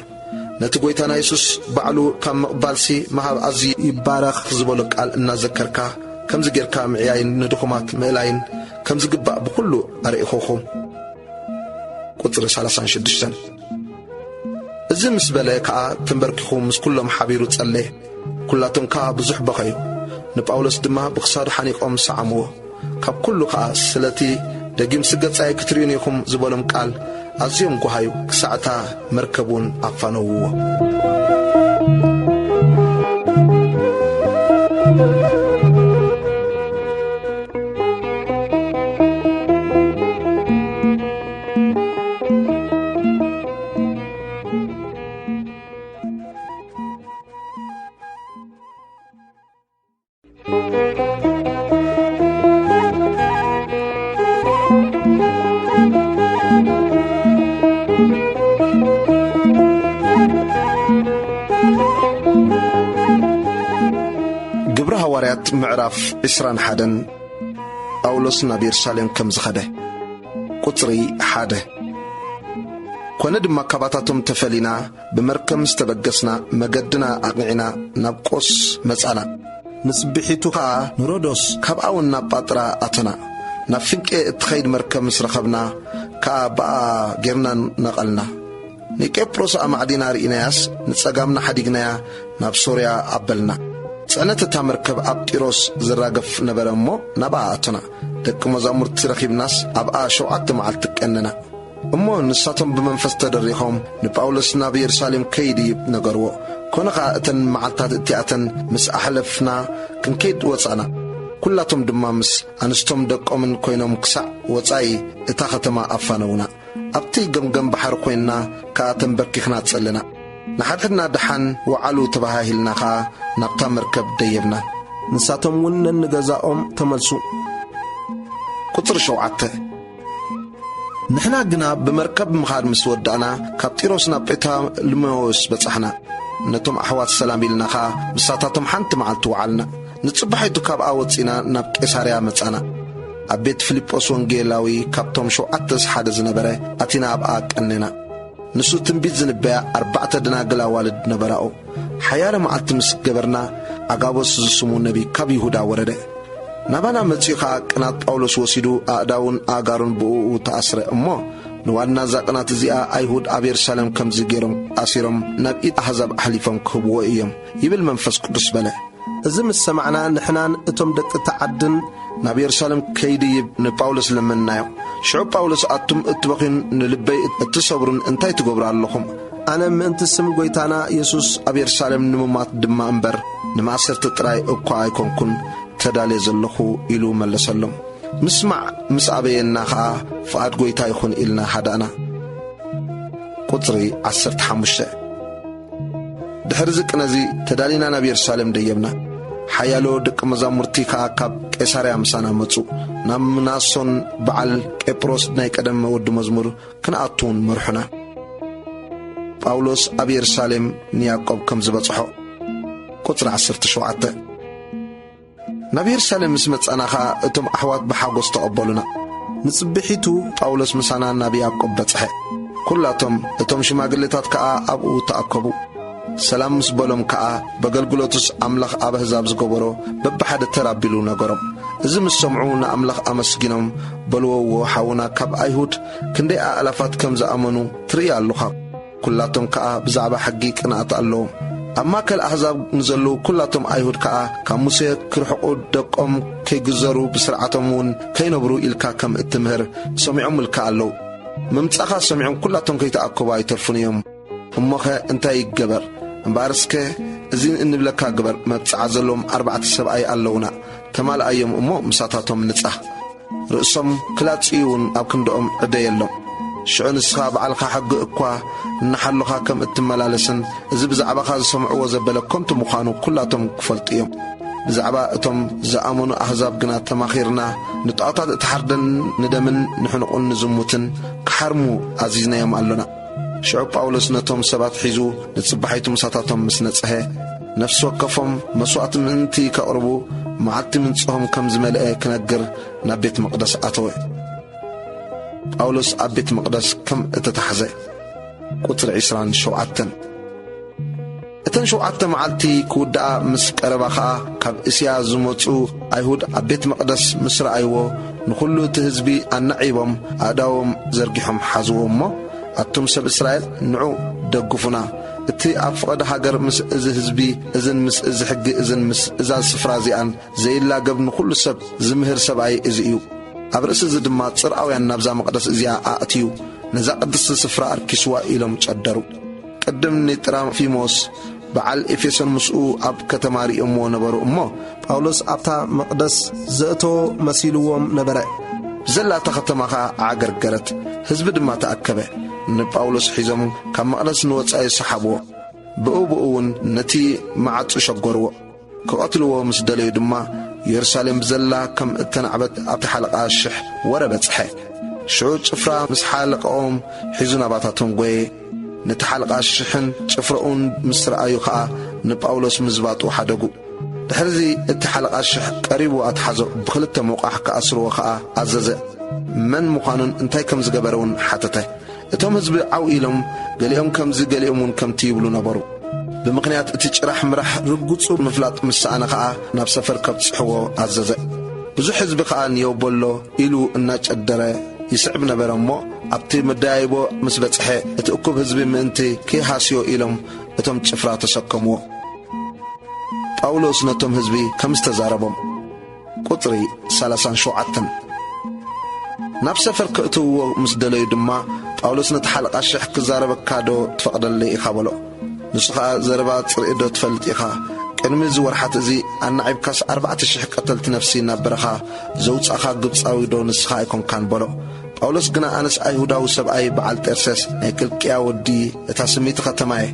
ነቲ ጐይታና የሱስ ባዕሉ ካብ ምቕባልሲ ምሃብ ኣዝዩ ይባረኽ ዝበሎ ቃል እናዘከርካ፣ ከምዚ ጌርካ ምዕያይን ንድኹማት ምእላይን ከም ዝግባእ ብኹሉ ኣርኢኹኹም። ቁጽሪ ሰላሳን ሽዱሽተን። እዚ ምስ በለ ከኣ ተንበርኪኹ ምስ ኩሎም ሓቢሩ ጸለየ። ኩላቶም ከኣ ብዙሕ በኸዩ። ንጳውሎስ ድማ ብኽሳዱ ሓኒቆም ሰዓምዎ። ካብ ኩሉ ከኣ ስለቲ ደጊምሲ ገጻይ ክትርእዩኒ ኢኹም ዝበሎም ቃል ኣዝዮም ጓሃዩ፣ ክሳዕ እታ መርከብ እውን ኣፋነውዎ። ግብሪ ሃዋርያት ምዕራፍ ዕስራን ሓደን። ጳውሎስ ናብ የሩሳሌም ከም ዝኸደ። ቁጽሪ ሓደ። ኮነ ድማ ካባታቶም ተፈሊና ብመርከብ ምስ ተበገስና፣ መገድና ኣቕኒዕና ናብ ቆስ መጻና። ንጽብሒቱ ኸኣ ንሮዶስ፣ ካብኣ እውን ናብ ጳጥራ ኣተና። ናብ ፍንቄ እትኸይድ መርከብ ምስ ረኸብና ከኣ ብኣ ጌርና ነቐልና። ንቄጵሮስ ኣማዕዲና ርኢናያስ ንጸጋምና ሓዲግናያ ናብ ሶርያ ኣበልና። ጽዕነት እታ መርከብ ኣብ ጢሮስ ዝራገፍ ነበረ እሞ ናብኣ ኣተና። ደቂ መዛሙርቲ ረኺብናስ ኣብኣ ሸውዓተ መዓልቲ ቀነና። እሞ ንሳቶም ብመንፈስ ተደሪኾም ንጳውሎስ ናብ የሩሳሌም ከይድ ይብ ነገርዎ። ኮነ ኸኣ እተን መዓልታት እቲኣተን ምስ ኣሕለፍና ክንከይድ ወጻና። ኩላቶም ድማ ምስ ኣንስቶም ደቆምን ኮይኖም ክሳዕ ወጻኢ እታ ኸተማ ኣፋነውና። ኣብቲ ገምገም ባሕሪ ኮይንና ከኣ ተንበርኪኽና ጸለና። ንሓድሕድና ደሓን ወዓሉ ተባሃሂልና ኸኣ ናብታ መርከብ ደየብና። ንሳቶም እውን ነንገዛኦም ተመልሱ። ቁጽሪ ሸውዓተ። ንሕና ግና ብመርከብ ምኻድ ምስ ወዳእና፣ ካብ ጢሮስ ናብ ጴታልሜዎስ በጻሕና። ነቶም ኣሕዋት ሰላም ኢልና ኸኣ፣ ምሳታቶም ሓንቲ መዓልቲ ወዓልና። ንጽባሒቱ ካብኣ ወጺና ናብ ቄሳርያ መጻና። ኣብ ቤት ፊልጶስ ወንጌላዊ ካብቶም ሸውዓተስ ሓደ ዝነበረ ኣቲና ኣብኣ ቀኔና። ንሱ ትንቢት ዝንበያ ኣርባዕተ ደናግል ኣዋልድ ነበራኦ። ሓያለ መዓልቲ ምስ ገበርና፣ ኣጋቦስ ዝስሙ ነቢ ካብ ይሁዳ ወረደ። ናባና መጺኡ ኸኣ ቅናት ጳውሎስ ወሲዱ ኣእዳውን ኣእጋሩን ብእኡ ተኣስረ እሞ፣ ንዋና እዛ ቅናት እዚኣ ኣይሁድ ኣብ የሩሳሌም ከምዚ ገይሮም ኣሲሮም ናብ ኢድ ኣህዛብ ኣሕሊፎም ክህብዎ እዮም ይብል መንፈስ ቅዱስ በለ። እዚ ምስ ሰማዕና ንሕናን እቶም ደቂ እቲ ዓድን ናብ የሩሳሌም ከይድይብ ንጳውሎስ ለመንናዮ። ሽዑ ጳውሎስ ኣቱም እትበኽዩን ንልበይ እትሰብሩን እንታይ ትገብሩ ኣለኹም? ኣነ ምእንቲ ስም ጐይታና የሱስ ኣብ የሩሳሌም ንምማት ድማ እምበር ንማእሰርቲ ጥራይ እኳ ኣይኮንኩን ተዳልየ ዘለኹ ኢሉ መለሰሎም። ምስማዕ ምስ ኣበየና ኸኣ ፍቓድ ጐይታ ይኹን ኢልና ሃዳእና። ቁጽሪ ዓሰርተ ሓሙሽተ። ድሕሪ እዚ ቅነዚ ተዳሊና ናብ የሩሳሌም ደየብና። ሓያሎ ደቂ መዛሙርቲ ከኣ ካብ ቄሳርያ ምሳና መጹ። ናብ ምናሶን በዓል ቄጵሮስ ናይ ቀደም ወዲ መዝሙር ክንኣቱ እውን መርሑና። ጳውሎስ ኣብ የሩሳሌም ንያዕቆብ ከም ዝበጽሖ። ቁጽሪ ዓሰርተ ሸውዓተ። ናብ የሩሳሌም ምስ መጻና ኸኣ እቶም ኣሕዋት ብሓጎስ ተቐበሉና። ንጽብሒቱ ጳውሎስ ምሳና ናብ ያዕቆብ በጽሐ። ኩላቶም እቶም ሽማግሌታት ከኣ ኣብኡ ተኣከቡ። ሰላም ምስ በሎም ከኣ፣ በገልግሎቱስ ኣምላኽ ኣብ ኣህዛብ ዝገበሮ በብሓደ ተር ኣቢሉ ነገሮም። እዚ ምስ ሰምዑ ንኣምላኽ ኣመስጊኖም፣ በልዎ፣ እዎ፣ ሓውና ካብ ኣይሁድ ክንደይ ኣእላፋት ከም ዝኣመኑ ትርኢ ኣሎኻ። ኩላቶም ከኣ ብዛዕባ ሕጊ ቅንኣት ኣለዎም። ኣብ ማእከል ኣህዛብ ንዘለዉ ኩላቶም ኣይሁድ ከኣ ካብ ሙሴ ክርሕቁ፣ ደቆም ከይግዘሩ፣ ብስርዓቶም እውን ከይነብሩ ኢልካ ከም እትምህር ሰሚዖምልካ ኣለዉ። ምምጻኻ ሰሚዖም ኩላቶም ከይተኣከቡ ኣይተርፉን እዮም። እሞኸ እንታይ ይገበር? እምበኣር እስከ እዚ እንብለካ ግበር፣ መብጽዓ ዘለዎም ኣርባዕተ ሰብኣይ ኣለዉና፣ ተማልኣዮም እሞ ምሳታቶም ንጻ። ርእሶም ክላጽዩ እውን ኣብ ክንድኦም ዕደየሎም። ሽዑ ንስኻ ባዕልኻ ሕጊ እኳ እናሓሎኻ ከም እትመላለስን እዚ ብዛዕባኻ ዝሰምዕዎ ዘበለ ከንቱ ምዃኑ ኩላቶም ክፈልጡ እዮም። ብዛዕባ እቶም ዝኣመኑ ኣህዛብ ግና ተማኺርና፣ ንጣዖታት እትሓርደን ንደምን ንሕኑቕን ንዝሙትን ክሓርሙ ኣዚዝናዮም ኣሎና። ሽዑ ጳውሎስ ነቶም ሰባት ሒዙ ንጽባሒቱ ምሳታቶም ምስ ነጽሀ፣ ነፍሲ ወከፎም መስዋእቲ ምእንቲ ከቕርቡ መዓልቲ ምንጽሆም ከም ዝመልአ ክነግር ናብ ቤት መቕደስ ኣተወ። ጳውሎስ ኣብ ቤት መቕደስ ከም እተታሕዘ። ቁጽሪ ዕስራን ሸውዓተን። እተን ሸውዓተ መዓልቲ ክውድኣ ምስ ቀረባ ኸኣ፣ ካብ እስያ ዝመጹ ኣይሁድ ኣብ ቤት መቕደስ ምስ ረኣይዎ፣ ንኹሉ እቲ ህዝቢ ኣናዒቦም ኣእዳዎም ዘርጊሖም ሓዝዎ እሞ፣ ኣቱም ሰብ እስራኤል፣ ንዑ፣ ደግፉና። እቲ ኣብ ፍቐዶ ሃገር ምስ እዚ ህዝቢ እዝን ምስ እዚ ሕጊ እዝን ምስ እዛ ስፍራ እዚኣን ዘይላገብ ንኹሉ ሰብ ዝምህር ሰብኣይ እዚ እዩ። ኣብ ርእሲ እዚ ድማ ጽርኣውያን ናብዛ መቕደስ እዚኣ ኣእትዩ፣ ነዛ ቅድስቲ ስፍራ ኣርኪስዋ ኢሎም ጨደሩ። ቅድም ንጥራፊሞስ በዓል ኤፌሶን ምስኡ ኣብ ከተማ ርእዮምዎ ነበሩ እሞ፣ ጳውሎስ ኣብታ መቕደስ ዘእተዎ መሲልዎም ነበረ። ብዘላ እታ ከተማ ኸኣ ዓገርገረት፣ ህዝቢ ድማ ተኣከበ። ንጳውሎስ ሒዞም ካብ መቕደስ ንወጻኢ ሰሓብዎ። ብኡ ብኡ እውን ነቲ መዓጹ ሸጎርዎ። ክቐትልዎ ምስ ደለዩ ድማ፣ የሩሳሌም ብዘላ ከም እተናዕበት ኣብቲ ሓለቓ ሽሕ ወረ በጽሐ። ሽዑ ጭፍራ ምስ ሓለቃኦም ሒዙ ናባታቶም ጐየ። ነቲ ሓለቓ ሽሕን ጭፍራኡን ምስ ረኣዩ ኸኣ ንጳውሎስ ምዝባጡ ሓደጉ። ድሕርዚ እቲ ሓለቓ ሽሕ ቀሪቡ ኣትሓዞ፣ ብኽልተ ሞቓሕ ክኣስርዎ ኸኣ ኣዘዘ። መን ምዃኑን እንታይ ከም ዝገበረ እውን ሓተተ። እቶም ህዝቢ ዓው ኢሎም፣ ገሊኦም ከምዚ ገሊኦም እውን ከምቲ ይብሉ ነበሩ። ብምኽንያት እቲ ጭራሕ ምራሕ ርጉጹ ምፍላጥ ምስ ሰኣነ ኸኣ ናብ ሰፈር ከብጽሕዎ ኣዘዘ። ብዙሕ ህዝቢ ኸኣ ንየው በሎ ኢሉ እናጨደረ ይስዕብ ነበረ እሞ፣ ኣብቲ መደያይቦ ምስ በጽሐ፣ እቲ እኩብ ህዝቢ ምእንቲ ከይሃስዮ ኢሎም እቶም ጭፍራ ተሰከምዎ። ጳውሎስ ነቶም ህዝቢ ከም ዝተዛረቦም። ቁጽሪ ሰላሳን ሸውዓተን። ናብ ሰፈር ከእትውዎ ምስ ደለዩ ድማ፣ ጳውሎስ ነቲ ሓለቓ ሽሕ፣ "ክዛረበካ ዶ ትፈቕደለይ ኢኻ?" በሎ። ንሱ ኸኣ፣ "ዘረባ ጽርኢ ዶ ትፈልጥ ኢኻ? ቅድሚ እዚ ወርሓት እዚ ኣናዒብካስ ኣርባዕተ ሽሕ ቀተልቲ ነፍሲ ናብ በረኻ ዘውጻእኻ ግብጻዊ ዶ ንስኻ ኣይኮንካን?" በሎ። ጳውሎስ ግና፣ "ኣነስ ኣይሁዳዊ ሰብኣይ በዓል ጤርሴስ ናይ ቂልቅያ ወዲ እታ ስምይቲ ኸተማ እየ።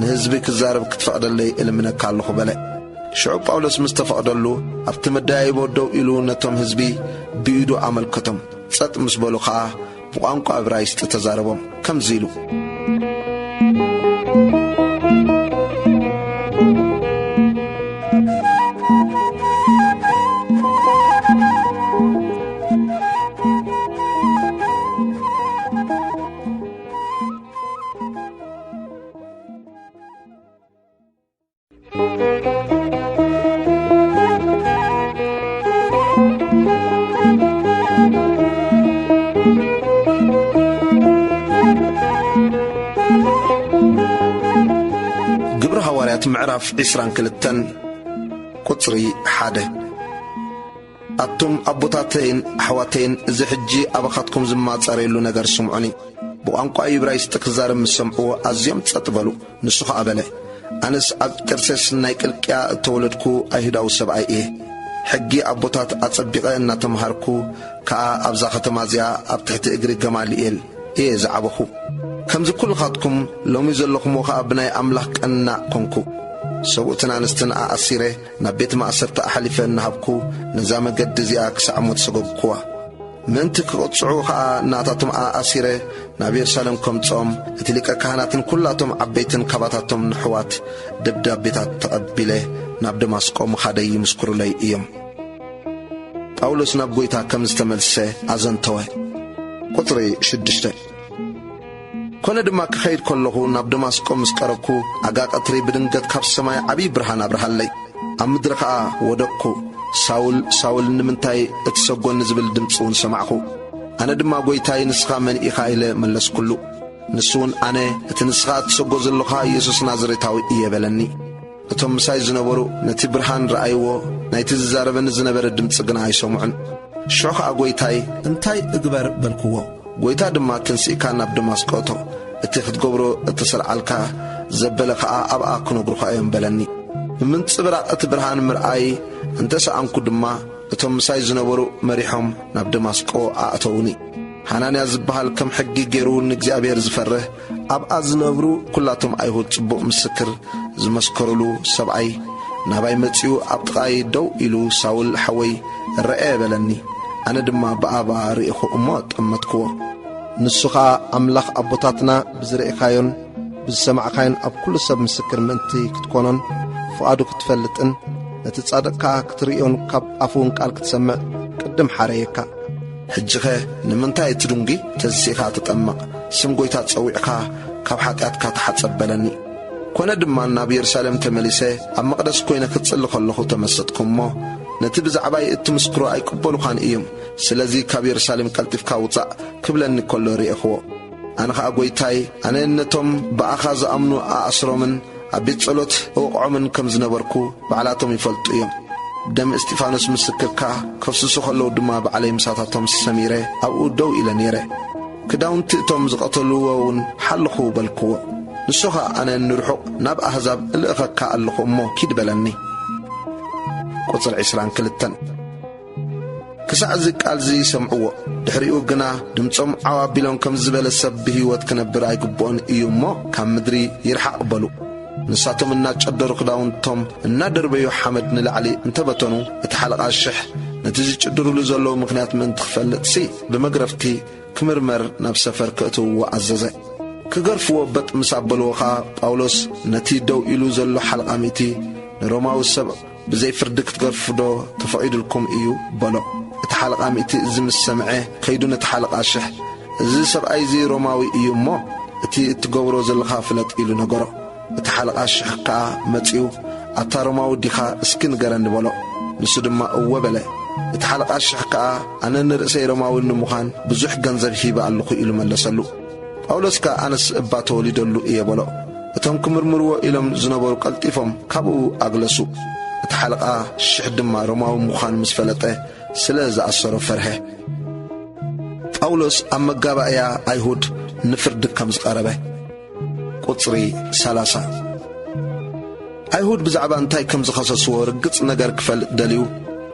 ንህዝቢ ክዛረብ ክትፈቕደለይ እልምነካ ኣለኹ" በለ። ሽዑ ጳውሎስ ምስ ተፈቕደሉ፣ ኣብቲ መደያይቦ ደው ኢሉ ነቶም ህዝቢ ብኢዱ ኣመልከቶም። ጸጥ ምስ በሉ ኸኣ፣ ብቋንቋ እብራይስጢ ተዛረቦም፣ ከምዚ ኢሉ። ግብሪ ሃዋርያት ምዕራፍ ዕስራን ክልተን ቁጽሪ ሓደ። ኣቱም ኣቦታተይን ኣሕዋተይን፣ እዚ ሕጂ ኣባኻትኩም ዝማጸረየሉ ነገር ስምዑኒ። ብቋንቋ እብራይስጢ ክዛረብ ምስ ሰምዕዎ ኣዝዮም ጸጥ በሉ። ንሱ ኸኣ በለ፣ ኣነስ ኣብ ጤርሴስ ናይ ቅልቅያ እተወለድኩ ኣይሁዳዊ ሰብኣይ እየ። ሕጊ ኣቦታት ኣጸቢቐ እናተምሃርኩ ከኣ ኣብዛ ኸተማ እዚኣ ኣብ ትሕቲ እግሪ ገማልኤል እየ ዝዓበኹ። ከምዚ ኩልኻትኩም ሎሚ ዘለኹምዎ ኸኣ ብናይ ኣምላኽ ቀናእ ኮንኩ። ሰብኡትን ኣንስትን ኣኣሲረ ናብ ቤት ማእሰርቲ ኣሕሊፈ እናሃብኩ ነዛ መገዲ እዚኣ ክሳዕ ሞት ሰጎግኩዋ። ምእንቲ ክቕጽዑ ኸኣ ናታቶም ኣኣሲረ ናብ የሩሳሌም ከምጽኦም፣ እቲ ሊቀ ካህናትን ኵላቶም ዓበይትን ካባታቶም ንኣሕዋት ደብዳቤታት ተቐቢለ ናብ ደማስቆ ምኻደይ ይምስክሩለይ እዮም። ጳውሎስ ናብ ጐይታ ከም ዝተመልሰ ኣዘንተወ። ቁጽሪ ሽዱሽተ። ኮነ ድማ ክኸይድ ከለኹ ናብ ደማስቆ ምስ ቀረብኩ፣ ኣጋ ቀትሪ ብድንገት ካብ ሰማይ ዓብዪ ብርሃን ኣብርሃለይ። ኣብ ምድሪ ኸኣ ወደቅኩ። ሳውል፣ ሳውል፣ ንምንታይ እትሰጎኒ ዝብል ድምጺ እውን ሰማዕኹ። ኣነ ድማ ጐይታይ ንስኻ መን ኢኻ ኢለ መለስኩሉ። ንሱ እውን ኣነ እቲ ንስኻ እትሰጎ ዘለኻ ኢየሱስ ናዝሬታዊ እየ በለኒ። እቶም ምሳይ ዝነበሩ ነቲ ብርሃን ረኣይዎ፣ ናይቲ ዝዛረበኒ ዝነበረ ድምጺ ግና ኣይሰምዑን። ሽዑ ኸኣ ጐይታይ እንታይ እግበር በልክዎ። ጐይታ ድማ ተንሲእካ ናብ ደማስቆ እቶ፣ እቲ ክትገብሮ እተሰርዓልካ ዘበለ ኸኣ ኣብኣ ክነግሩኻ እዮም በለኒ። ብምንጽብራቕ እቲ ብርሃን ምርኣይ እንተ ሰኣንኩ ድማ እቶም ምሳይ ዝነበሩ መሪሖም ናብ ደማስቆ ኣእተዉኒ። ሓናንያ ዝበሃል ከም ሕጊ ገይሩ ንእግዚኣብሔር ዝፈርህ ኣብኣ ዝነብሩ ኵላቶም ኣይሁድ ጽቡቕ ምስክር ዝመስከሩሉ ሰብኣይ ናባይ መጺኡ ኣብ ጥቓይ ደው ኢሉ ሳውል ሓወይ ርአ በለኒ። ኣነ ድማ ብኣባ ርኢኹ እሞ ጠመትክዎ። ንሱ ኸኣ ኣምላኽ ኣቦታትና ብዝርኢኻዮን ብዝሰማዕካዮን ኣብ ኩሉ ሰብ ምስክር ምእንቲ ክትኮኖን ፍቓዱ ክትፈልጥን ነቲ ጻድቕ ከኣ ክትርእዮን ካብ ኣፉ እውን ቃል ክትሰምዕ ቅድም ሓረየካ። ሕጂኸ ንምንታይ ትድንጒ? ተንሲእኻ ተጠመቕ፣ ስም ጐይታ ጸዊዕካ ካብ ሓጢኣትካ ተሓጸብ በለኒ። ኮነ ድማ ናብ የሩሳሌም ተመሊሰ ኣብ መቕደስ ኮይነ ክጽሊ ከለኹ ተመሰጥኩ እሞ፣ ነቲ ብዛዕባይ እትምስክሮ ኣይቅበሉኻን እዮም፣ ስለዚ ካብ የሩሳሌም ቀልጢፍካ ውጻእ ክብለኒ ከሎ ርኤኽዎ። ኣነ ኸኣ ጐይታይ፣ ኣነ ነቶም ብኣኻ ዝኣምኑ ኣኣስሮምን ኣብ ቤት ጸሎት እወቕዖምን ከም ዝነበርኩ ባዕላቶም ይፈልጡ እዮም። ደም እስጢፋኖስ ምስክር ከኣ ከፍስሱ ከለዉ ድማ ባዕለይ ምሳታቶም ሰሚረ ኣብኡ ደው ኢለ ነይረ። ክዳውንቲ እቶም ዝቐተልዎ እውን ሓልኹ በልክዎ። ንሱ ኸኣ ኣነ ንርሑቕ ናብ ኣህዛብ እልእኸካ ኣለኹ እሞ ኪድ በለኒ። ቁጽሪ ዕስራን ክልተን። ክሳዕ እዚ ቃል እዚ ይሰምዕዎ። ድሕሪኡ ግና ድምጾም ዓው ኣቢሎም ከም ዝበለ ሰብ ብህይወት ክነብር ኣይግብኦን እዩ እሞ ካብ ምድሪ ይርሓቕ በሉ። ንሳቶም እናጨደሩ ክዳውንቶም እናደርበዩ ሓመድ ንላዕሊ እንተበተኑ እቲ ሓለቓ ሽሕ ነቲ ዝጭድሩሉ ዘለዉ ምኽንያት ምእንቲ ክፈልጥሲ ብመግረፍቲ ክምርመር ናብ ሰፈር ከእትውዎ ኣዘዘ። ክገርፍዎ በጥ ምስ ኣበልዎ ኸኣ ጳውሎስ ነቲ ደው ኢሉ ዘሎ ሓለቓ ሚእቲ ንሮማዊ ሰብ ብዘይ ፍርዲ ክትገርፍዶ ተፈቒዱልኩም እዩ በሎ። እቲ ሓለቓ ሚእቲ እዚ ምስ ሰምዐ ከይዱ ነቲ ሓለቓ ሽሕ እዚ ሰብኣይ እዚ ሮማዊ እዩ እሞ እቲ እትገብሮ ዘለኻ ፍለጥ ኢሉ ነገሮ። እቲ ሓለቓ ሽሕ ከኣ መጺኡ ኣታ ሮማዊ ዲኻ እስኪ ንገረኒ በሎ። ንሱ ድማ እወ በለ። እቲ ሓለቓ ሽሕ ከኣ ኣነ ንርእሰይ ሮማዊ ንምዃን ብዙሕ ገንዘብ ሂበ ኣለኹ ኢሉ መለሰሉ። ጳውሎስ ከኣ ኣነስ እባ ተወሊደሉ እየ በሎ። እቶም ክምርምርዎ ኢሎም ዝነበሩ ቀልጢፎም ካብኡ ኣግለሱ። እቲ ሓለቓ ሽሕ ድማ ሮማዊ ምዃን ምስ ፈለጠ ስለ ዝኣሰሮ ፈርሀ። ጳውሎስ ኣብ መጋባእያ ኣይሁድ ንፍርዲ ከም ዝቐረበ። ቁጽሪ ሰላሳ። ኣይሁድ ብዛዕባ እንታይ ከም ዝኸሰስዎ ርግጽ ነገር ክፈልጥ ደልዩ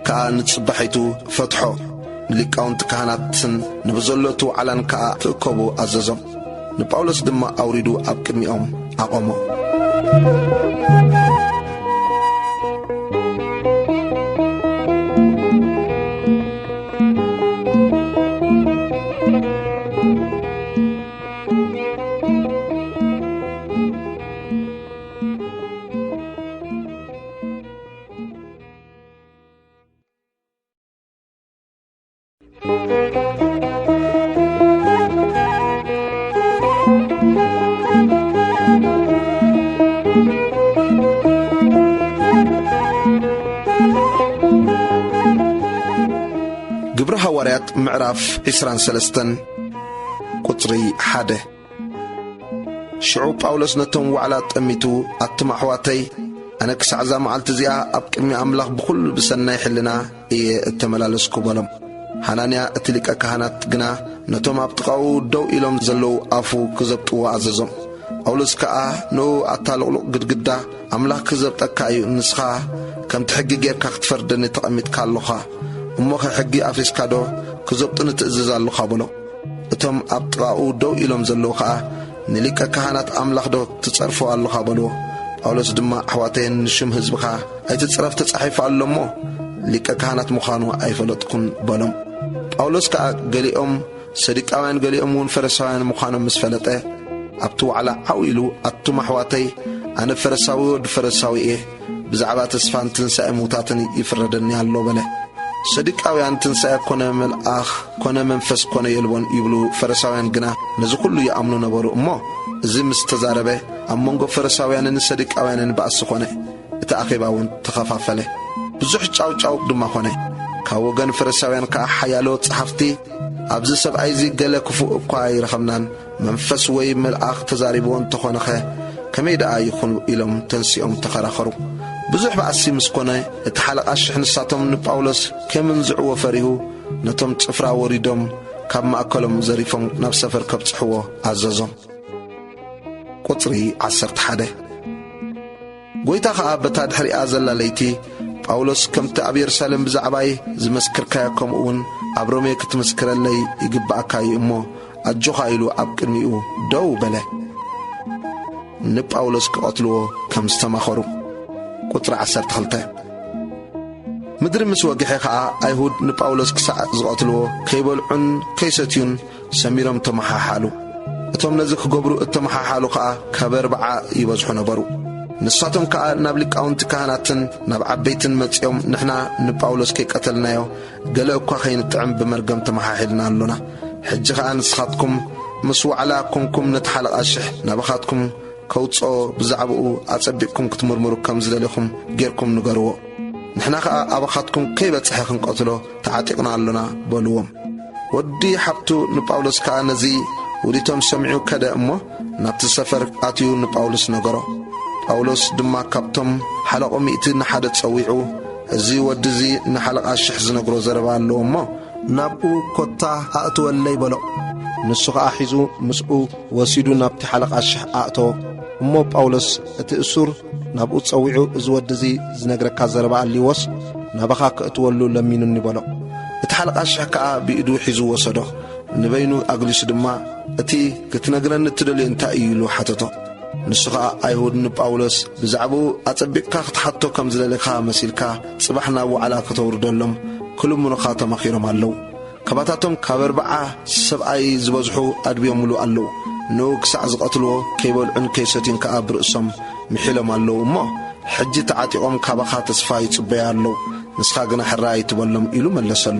ከኣ ንጽባሒቱ ፈትሖ። ንሊቃውንቲ ካህናትን ንብዘሎ እቲ ዋዕላን ከኣ ክእከቡ ኣዘዞም። ንጳውሎስ ድማ ኣውሪዱ ኣብ ቅድሚኦም ኣቖሞ። ሃዋርያት ምዕራፍ ዕስራን ሰለስተን ቁጽሪ ሓደ። ሽዑ ጳውሎስ ነቶም ዋዕላ ጠሚቱ፣ ኣቱም ኣሕዋተይ፣ ኣነ ክሳዕ እዛ መዓልቲ እዚኣ ኣብ ቅድሚ ኣምላኽ ብኹሉ ብሰናይ ሕልና እየ እተመላለስኩ በሎም። ሃናንያ እቲ ሊቀ ካህናት ግና ነቶም ኣብ ጥቓኡ ደው ኢሎም ዘለዉ ኣፉ ክዘብጥዎ ኣዘዞም። ጳውሎስ ከኣ ንኡ፣ ኣታ ልቕሉቕ ግድግዳ፣ ኣምላኽ ክዘብጠካ እዩ፣ ንስኻ ከምቲ ሕጊ ጌርካ ክትፈርደኒ ተቐሚጥካ ኣሎኻ። እሞኸ ሕጊ ኣፍሪስካዶ ክዘብጡኒ ትእዝዝ ኣሎኻ በሎ። እቶም ኣብ ጥቓኡ ደው ኢሎም ዘለዉ ኸኣ ንሊቀ ካህናት ኣምላኽዶ ትጸርፎ ኣሎኻ በልዎ። ጳውሎስ ድማ ኣሕዋተይን ንሽም ህዝብኻ ኣይትጽረፍ ተጻሒፉ ኣሎ እሞ ሊቀ ካህናት ምዃኑ ኣይፈለጥኩን በሎም። ጳውሎስ ከኣ ገሊኦም ሰዲቃውያን ገሊኦም እውን ፈሪሳውያን ምዃኖም ምስ ፈለጠ፣ ኣብቲ ዋዕላ ዓው ኢሉ፣ ኣቱም ኣሕዋተይ፣ ኣነ ፈሪሳዊ ወዲ ፈሪሳዊ እየ፣ ብዛዕባ ተስፋን ትንሳኤ ምውታትን ይፍረደኒ ኣሎ በለ። ሰዲቃውያን ትንሳኤ ኮነ መልኣኽ ኮነ መንፈስ ኮነ የልቦን ይብሉ፣ ፈሪሳውያን ግና ነዚ ኩሉ ይኣምኑ ነበሩ። እሞ እዚ ምስ ተዛረበ ኣብ መንጎ ፈሪሳውያንን ሰዲቃውያንን ባእሲ ኮነ። እቲ ኣኼባ እውን ተኸፋፈለ። ብዙሕ ጫውጫው ድማ ኾነ። ካብ ወገን ፈሪሳውያን ከኣ ሓያሎ ጸሓፍቲ፣ ኣብዚ ሰብኣይ እዚ ገለ ክፉእ እኳ ኣይረኸብናን፣ መንፈስ ወይ መልኣኽ ተዛሪብዎ እንተኾነኸ ከመይ ደኣ ይኹን ኢሎም ተንሲኦም ተኸራኸሩ። ብዙሕ ባእሲ ምስ ኮነ፣ እቲ ሓለቓ ሽሕ ንሳቶም ንጳውሎስ ከየምንዝዕዎ ፈሪሁ፣ ነቶም ጭፍራ ወሪዶም ካብ ማእከሎም ዘሪፎም ናብ ሰፈር ከብጽሕዎ ኣዘዞም። ቁጽሪ ዓሰርተ ሓደ። ጐይታ ኸኣ በታ ድሕሪኣ ዘላ ለይቲ፣ ጳውሎስ፣ ከምቲ ኣብ የሩሳሌም ብዛዕባይ ዝመስክርካዮ፣ ከምኡ እውን ኣብ ሮሜ ክትምስክረለይ ይግብኣካ እዩ እሞ፣ ኣጆኻ ኢሉ ኣብ ቅድሚኡ ደው በለ። ንጳውሎስ ክቐትልዎ ከም ዝተማኸሩ። ቁጽሪ ዓሰርተ ክልተ። ምድሪ ምስ ወግሐ ኸኣ፣ ኣይሁድ ንጳውሎስ ክሳዕ ዝቐትልዎ፣ ከይበልዑን ከይሰትዩን ሰሚሮም ተመሓሓሉ። እቶም ነዚ ክገብሩ እተመሓሓሉ ኸኣ ካብ ኣርብዓ ይበዝሑ ነበሩ። ንሳቶም ከኣ ናብ ሊቃውንቲ ካህናትን ናብ ዓበይትን መጺኦም፣ ንሕና ንጳውሎስ ከይቀተልናዮ፣ ገለ እኳ ኸይንጥዕም ብመርገም ተመሓሒልና ኣሎና። ሕጂ ኸኣ ንስኻትኩም ምስ ዋዕላ ኰንኩም ነቲ ሓለቓ ሽሕ ናባኻትኩም ከውጽኦ ብዛዕባኡ ኣጸቢቕኩም ክትምርምሩ ከም ዝደለኹም ጌርኩም ንገርዎ። ንሕና ኸኣ ኣባኻትኩም ከይበጽሐ ክንቀትሎ ተዓጢቕና ኣሎና በልዎም። ወዲ ሓብቱ ንጳውሎስ ከኣ ነዚ ውዲቶም ሰሚዑ ከደ እሞ ናብቲ ሰፈር ኣትዩ ንጳውሎስ ነገሮ። ጳውሎስ ድማ ካብቶም ሓለቑ ሚእቲ ንሓደ ጸዊዑ፣ እዚ ወዲ እዚ ንሓለቓ ሽሕ ዝነግሮ ዘረባ ኣለዎ እሞ ናብኡ ኮታ ኣእትወለይ በሎ። ንሱ ኸኣ ሒዙ ምስኡ ወሲዱ ናብቲ ሓለቓ ሽሕ ኣእተዎ። እሞ ጳውሎስ እቲ እሱር ናብኡ ጸዊዑ፣ እዚ ወዲ እዚ ዝነግረካ ዘረባ ኣልይዎስ ናባኻ ከእትወሉ ለሚኑኒ በሎ። እቲ ሓለቓ ሽሕ ከኣ ብኢዱ ሒዙ ወሰዶ። ንበይኑ ኣግሊሱ ድማ፣ እቲ ክትነግረኒ እትደልዮ እንታይ እዩ ኢሉ ሓተቶ። ንሱ ኸኣ ኣይሁድ ንጳውሎስ ብዛዕባኡ ኣጸቢቕካ ክትሓቶ ከም ዝደለኻ መሲልካ፣ ጽባሕ ናብ ዋዕላ ከተውርደሎም ክልምኑኻ ተማኺሮም ኣለዉ። ካባታቶም ካብ ኣርብዓ ሰብኣይ ዝበዝሑ ኣድብዮምሉ ኣለዉ። ንኡ ክሳዕ ዝቐትልዎ ከይበልዑን ከይሰትዩን ከኣ ብርእሶም ምሒሎም ኣለዉ እሞ፣ ሕጂ ተዓጢቖም ካባኻ ተስፋ ይጽበዩ ኣለዉ። ንስኻ ግና ሕራይ ኣይትበሎም ኢሉ መለሰሉ።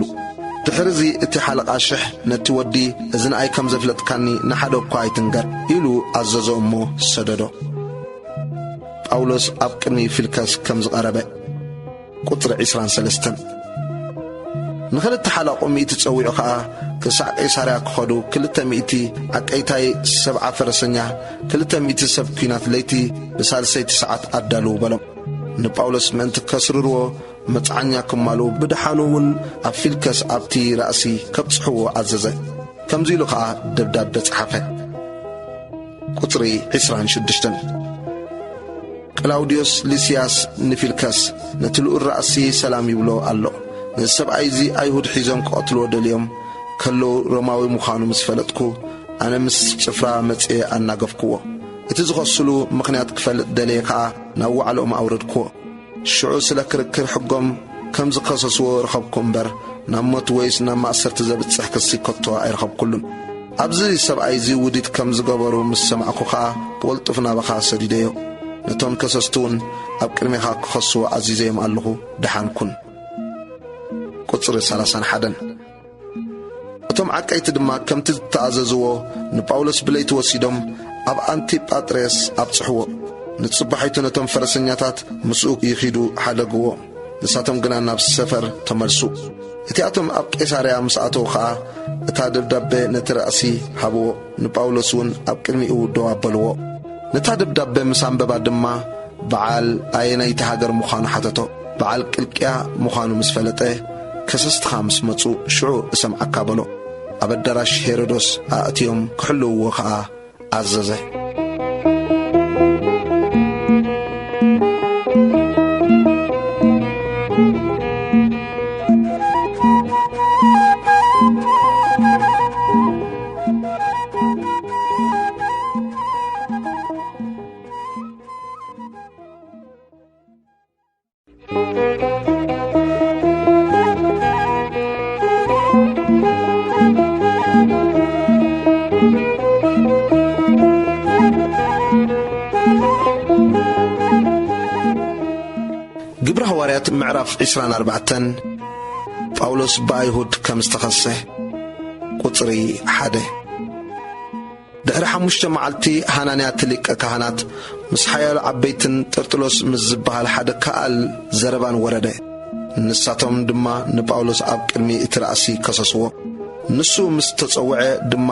ድሕርዚ እቲ ሓለቓ ሽሕ ነቲ ወዲ፣ "እዚ ንኣይ ከም ዘፍለጥካኒ ንሓደ እኳ ኣይትንገር" ኢሉ ኣዘዞ እሞ ሰደዶ። ጳውሎስ ኣብ ቅድሚ ፊልከስ ከም ዝቐረበ። ቁጽሪ ዕስራን ሰለስተን። ንኽልተ ሓለቑ ሚእቲ ጸዊዑ ኸኣ ክሳዕ ቄሳርያ ክኸዱ፣ ክልተ ሚእቲ ዓቀይታይ ሰብዓ ፈረሰኛ፣ ክልተ ሚእቲ ሰብ ኲናት ለይቲ ብሳልሰይቲ ሰዓት ኣዳልዉ በሎም። ንጳውሎስ ምእንቲ ከስርርዎ መጽዓኛ ክማልኡ፣ ብደሓኑ እውን ኣብ ፊልከስ ኣብቲ ራእሲ ከብጽሕዎ ኣዘዘ። ከምዚ ኢሉ ኸኣ ደብዳበ ጸሓፈ። ቁጽሪ ዕስራን ሽዱሽተን። ቅላውድዮስ ሊስያስ ንፊልከስ፣ ነቲ ልኡል ራእሲ ሰላም ይብሎ ኣሎ። ነዚ ሰብኣይ እዚ ኣይሁድ ሒዞም ክቐትልዎ ደልዮም ከለዉ፣ ሮማዊ ምዃኑ ምስ ፈለጥኩ፣ ኣነ ምስ ጭፍራ መጺኤ ኣናገፍክዎ። እቲ ዝኸስሉ ምኽንያት ክፈልጥ ደለየ ከኣ፣ ናብ ዋዕለኦም ኣውረድክዎ። ሽዑ ስለ ክርክር ሕጎም ከም ዝኸሰስዎ ረኸብኩ እምበር፣ ናብ ሞት ወይስ ናብ ማእሰርቲ ዘብጽሕ ክሲ ከቶ ኣይረኸብኩሉን። ኣብዚ ሰብኣይ እዚ ውዲት ከም ዝገበሩ ምስ ሰማዕኩ ኸኣ፣ ብቕልጡፍ ናባኻ ሰዲደዮ። ነቶም ከሰስቲ እውን ኣብ ቅድሜኻ ክኸስዎ ኣዚዘዮም ኣለኹ። ደሓን ኩን። ቁጽሪ ሰላሳን ሓደን። እቶም ዓቀይቲ ድማ ከምቲ ዝተኣዘዝዎ ንጳውሎስ ብለይቲ ወሲዶም ኣብ ኣንቲጳጥሬስ ኣብጽሕዎ። ንጽባሒቱ ነቶም ፈረሰኛታት ምስኡ ይኺዱ ሓደግዎ። ንሳቶም ግና ናብ ሰፈር ተመልሱ። እቲኣቶም ኣብ ቄሳርያ ምስ ኣተዉ ኸኣ፣ እታ ደብዳበ ነቲ ራእሲ ሃብዎ፣ ንጳውሎስ እውን ኣብ ቅድሚኡ ደው ኣበልዎ። ነታ ደብዳበ ምስ ኣንበባ ድማ፣ በዓል ኣየነይቲ ሃገር ምዃኑ ሓተቶ። በዓል ቅልቅያ ምዃኑ ምስ ፈለጠ፣ ከሰስትኻ ምስ መጹ፣ ሽዑ እሰምዓካ በሎ። ኣብ ኣዳራሽ ሄሮዶስ ኣእትዮም ክሕልውዎ ኸኣ ኣዘዘ። ግብሪ ሃዋርያት ምዕራፍ ዕስራን ኣርባዕተን። ጳውሎስ ብኣይሁድ ከም ዝተኸሰ። ቁጽሪ ሓደ። ድሕሪ ሓሙሽተ መዓልቲ፣ ሃናንያ እቲ ሊቀ ካህናት ምስ ሓያሎ ዓበይትን ጥርጥሎስ ምስ ዝበሃል ሓደ ከኣል ዘረባን ወረደ። ንሳቶም ድማ ንጳውሎስ ኣብ ቅድሚ እቲ ራእሲ ከሰስዎ። ንሱ ምስ ተጸውዐ ድማ፣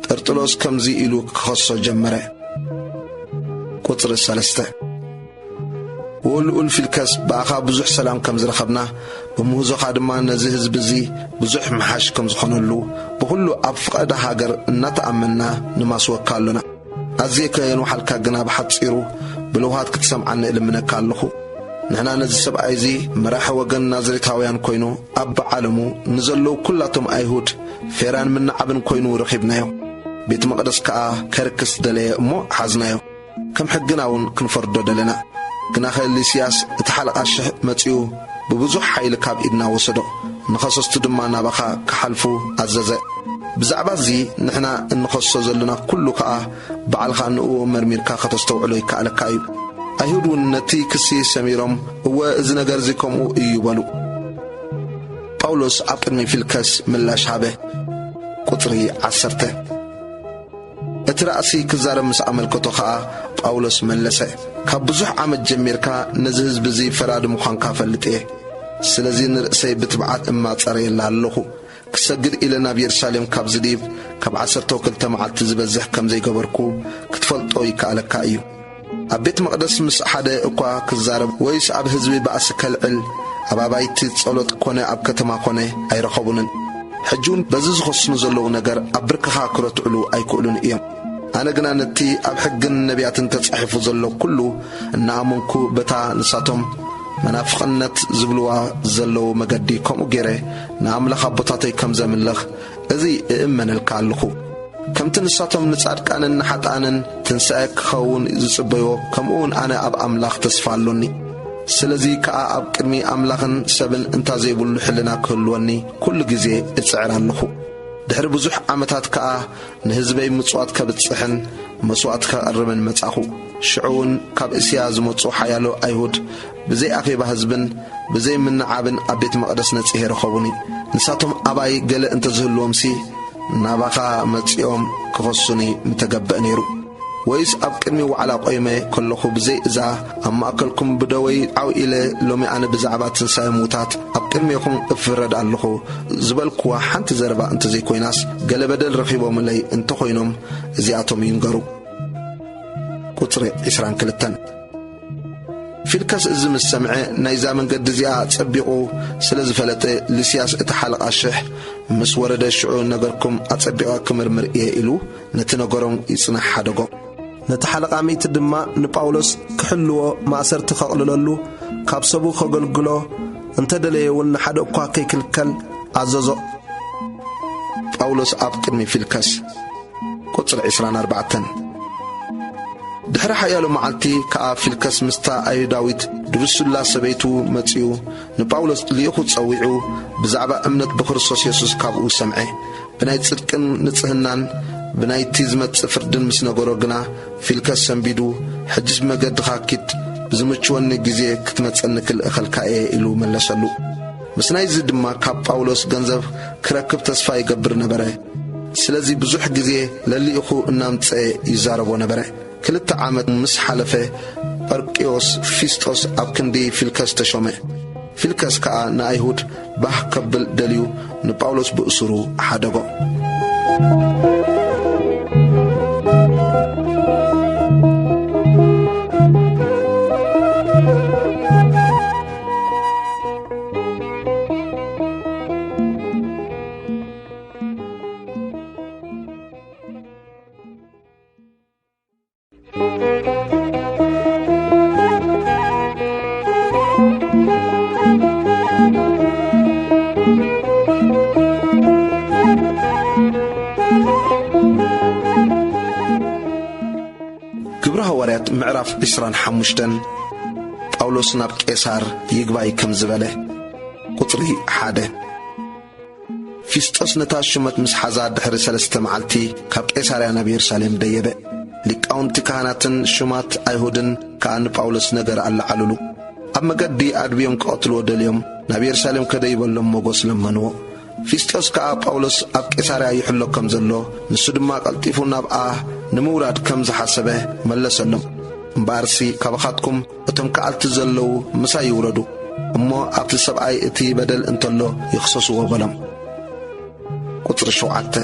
ጥርጥሎስ ከምዚ ኢሉ ክኸሶ ጀመረ። ቁጽሪ ሰለስተ። ወልኡል ፊልከስ፣ ብኣኻ ብዙሕ ሰላም ከም ዝረኸብና፣ ብምህዞኻ ድማ ነዚ ህዝቢ እዚ ብዙሕ ምሓሽ ከም ዝኾነሉ፣ ብኹሉ ኣብ ፍቓድ ሃገር እናተኣመንና ንማስወካ ኣሎና። ኣዝየ ከየንውሓልካ ግና ብሓጺሩ ብልውሃት ክትሰምዓኒ እልምነካ ኣለኹ። ንሕና ነዚ ሰብኣይ እዚ መራሒ ወገን ናዝሬታውያን ኮይኑ ኣብ ዓለሙ ንዘለዉ ኩላቶም ኣይሁድ ፌራን ምንዓብን ኮይኑ ረኺብናዮ። ቤት መቕደስ ከኣ ከርክስ ደለየ እሞ ሓዝናዮ። ከም ሕግና እውን ክንፈርዶ ደለና። ግናኸ ሊስያስ እቲ ሓለቓ ሽሕ መጺኡ ብብዙሕ ሓይሊ ካብ ኢድና ወሰዶ። ንኸሰስቱ ድማ ናባኻ ክሓልፉ ኣዘዘ። ብዛዕባ እዚ ንሕና እንኸሶ ዘሎና ኩሉ ከኣ ባዕልኻ ንእኡ መርሚርካ ከተስተውዕሎ ይከኣለካ እዩ። ኣይሁድ እውን ነቲ ክሲ ሰሚሮም፣ "እወ፣ እዚ ነገር እዚ ከምኡ እዩ" በሉ። ጳውሎስ ኣብ ቅድሚ ፊልከስ ምላሽ ሃበ። ቁጽሪ ዓሰርተ። እቲ ራእሲ ክዛረብ ምስ ኣመልከቶ ኸኣ፣ ጳውሎስ መለሰ፣ "ካብ ብዙሕ ዓመት ጀሚርካ ነዚ ህዝቢ እዚ ፈራዲ ምዃንካ እፈልጥ እየ። ስለዚ ንርእሰይ ብትብዓት እማጸረየላ ኣለኹ። ክሰግድ ኢለ ናብ የሩሳሌም ካብ ዝድይብ፣ ካብ ዓሰርተ ክልተ መዓልቲ ዝበዝሕ ከም ዘይገበርኩ ክትፈልጦ ይከኣለካ እዩ። ኣብ ቤት መቕደስ ምስ ሓደ እኳ ክዛረብ ወይስ ኣብ ህዝቢ ባእሲ ከልዕል፣ ኣብ ኣባይቲ ጸሎት ኮነ ኣብ ከተማ ኮነ ኣይረኸቡንን። ሕጂ እውን በዚ ዝኸስኑ ዘለዉ ነገር ኣብ ብርክኻ ክረትዕሉ ኣይክእሉን እዮም። ኣነ ግና ነቲ ኣብ ሕግን ነቢያትን ተጻሒፉ ዘሎ ኩሉ እናኣመንኩ፣ በታ ንሳቶም መናፍቕነት ዝብልዋ ዘለዉ መገዲ ከምኡ ገይረ ንኣምላኽ ኣቦታተይ ከም ዘምልኽ፣ እዚ እእመነልካ ኣለኹ። ከምቲ ንሳቶም ንጻድቃንን ንሓጥኣንን ትንሳኤ ክኸውን ዝጽበይዎ፣ ከምኡ እውን ኣነ ኣብ ኣምላኽ ተስፋ ኣሎኒ። ስለዚ ከኣ ኣብ ቅድሚ ኣምላኽን ሰብን እንታ ዘይብሉ ሕልና ክህልወኒ ኩሉ ግዜ እጽዕር ኣለኹ። ድሕሪ ብዙሕ ዓመታት ከኣ ንህዝበይ ምጽዋት ከብጽሕን መስዋእቲ ከቕርብን መጻኹ። ሽዑ እውን ካብ እስያ ዝመጹ ሓያሎ ኣይሁድ ብዘይ ኣኼባ ህዝብን ብዘይ ምንዓብን ኣብ ቤት መቕደስ ነጺሄ ረኸቡኒ። ንሳቶም ኣባይ ገለ እንተ ዝህልዎምሲ፣ ናባኻ መጺኦም ክኸሱኒ ምተገበእ ነይሩ። ወይስ ኣብ ቅድሚ ዋዕላ ቆይመ ከለኹ ብዘይ እዛ ኣብ ማእከልኩም ብደወይ ዓው ኢለ፣ ሎሚ ኣነ ብዛዕባ ትንሳኤ ምዉታት ኣብ ቅድሜኹም እፍረድ ኣለኹ ዝበልኩዋ ሓንቲ ዘረባ እንተዘይኮይናስ፣ ገለ በደል ረኺቦምለይ እንተኾይኖም እዚኣቶም ይንገሩ። ቁጽሪ ዕስራን ክልተን። ፊልከስ እዚ ምስ ሰምዐ፣ ናይዛ መንገዲ እዚኣ ጸቢቑ ስለ ዝፈለጠ፣ ሉስያስ እቲ ሓለቓ ሽሕ ምስ ወረደ፣ ሽዑ ነገርኩም ኣጸቢቐ ክምርምር እየ ኢሉ ነቲ ነገሮም ይጽናሕ ሓደጎ። ነቲ ሓለቓ ሚእቲ ድማ ንጳውሎስ ክሕልዎ፣ ማእሰርቲ ከቕልለሉ፣ ካብ ሰቡ ከገልግሎ፣ እንተ ደለየ እውን ንሓደ እኳ ከይክልከል ኣዘዞ። ጳውሎስ ኣብ ቅድሚ ፊልከስ። ቁጽሪ ዕስራን ኣርባዕተን። ድሕሪ ሓያሎ መዓልቲ ከኣ ፊልከስ ምስታ ኣይሁዳዊት ድሩሱላ ሰበይቱ መጺኡ፣ ንጳውሎስ ልኢኹ ጸዊዑ፣ ብዛዕባ እምነት ብክርስቶስ የሱስ ካብኡ ሰምዐ። ብናይ ጽድቅን ንጽህናን ብናይቲ ዝመጽእ ፍርድን ምስ ነገሮ ግና፣ ፊልከስ ሰንቢዱ፣ "ሕጅስ ብመገድኻ ኪድ፣ ብዝምችወኒ ግዜ ክትመጸኒ ክልእኸልካ እየ" ኢሉ መለሰሉ። ምስ ናይዚ ድማ ካብ ጳውሎስ ገንዘብ ክረክብ ተስፋ ይገብር ነበረ። ስለዚ ብዙሕ ግዜ ለሊእኹ እናምጸ ይዛረቦ ነበረ። ክልተ ዓመት ምስ ሓለፈ፣ ጳርቅዮስ ፊስጦስ ኣብ ክንዲ ፊልከስ ተሾመ። ፊልከስ ከኣ ንኣይሁድ ባህ ከብል ደልዩ ንጳውሎስ ብእሱሩ ሓደጎ። ግብሪ ሃዋርያት ምዕራፍ ዕስራን ሓሙሽተን። ጳውሎስ ናብ ቄሳር ይግባይ ከም ዝበለ። ቁጽሪ ሓደ። ፊስጦስ ነታ ሹመት ምስ ሓዛ ድሕሪ ሰለስተ መዓልቲ ካብ ቄሳርያ ናብ የሩሳሌም ደየበ። ሊቃውንቲ ካህናትን ሹማት ኣይሁድን ከኣ ንጳውሎስ ነገር ኣለዓሉሉ። ኣብ መገዲ ኣድብዮም ክቐትልዎ ደልዮም ናብ የሩሳሌም ከደይበሎም ሞጎስ ለመንዎ። ፊስጦስ ከኣ ጳውሎስ ኣብ ቄሳርያ ይሕሎ ከም ዘሎ፣ ንሱ ድማ ቀልጢፉ ናብኣ ንምውራድ ከም ዝሓሰበ መለሰሎም። እምበኣርሲ ካባኻትኩም እቶም ከኣልቲ ዘለዉ ምሳይ ይውረዱ፣ እሞ ኣብቲ ሰብኣይ እቲ በደል እንተሎ ይኽሰስዎ በሎም። ቁጽሪ ሸውዓተ።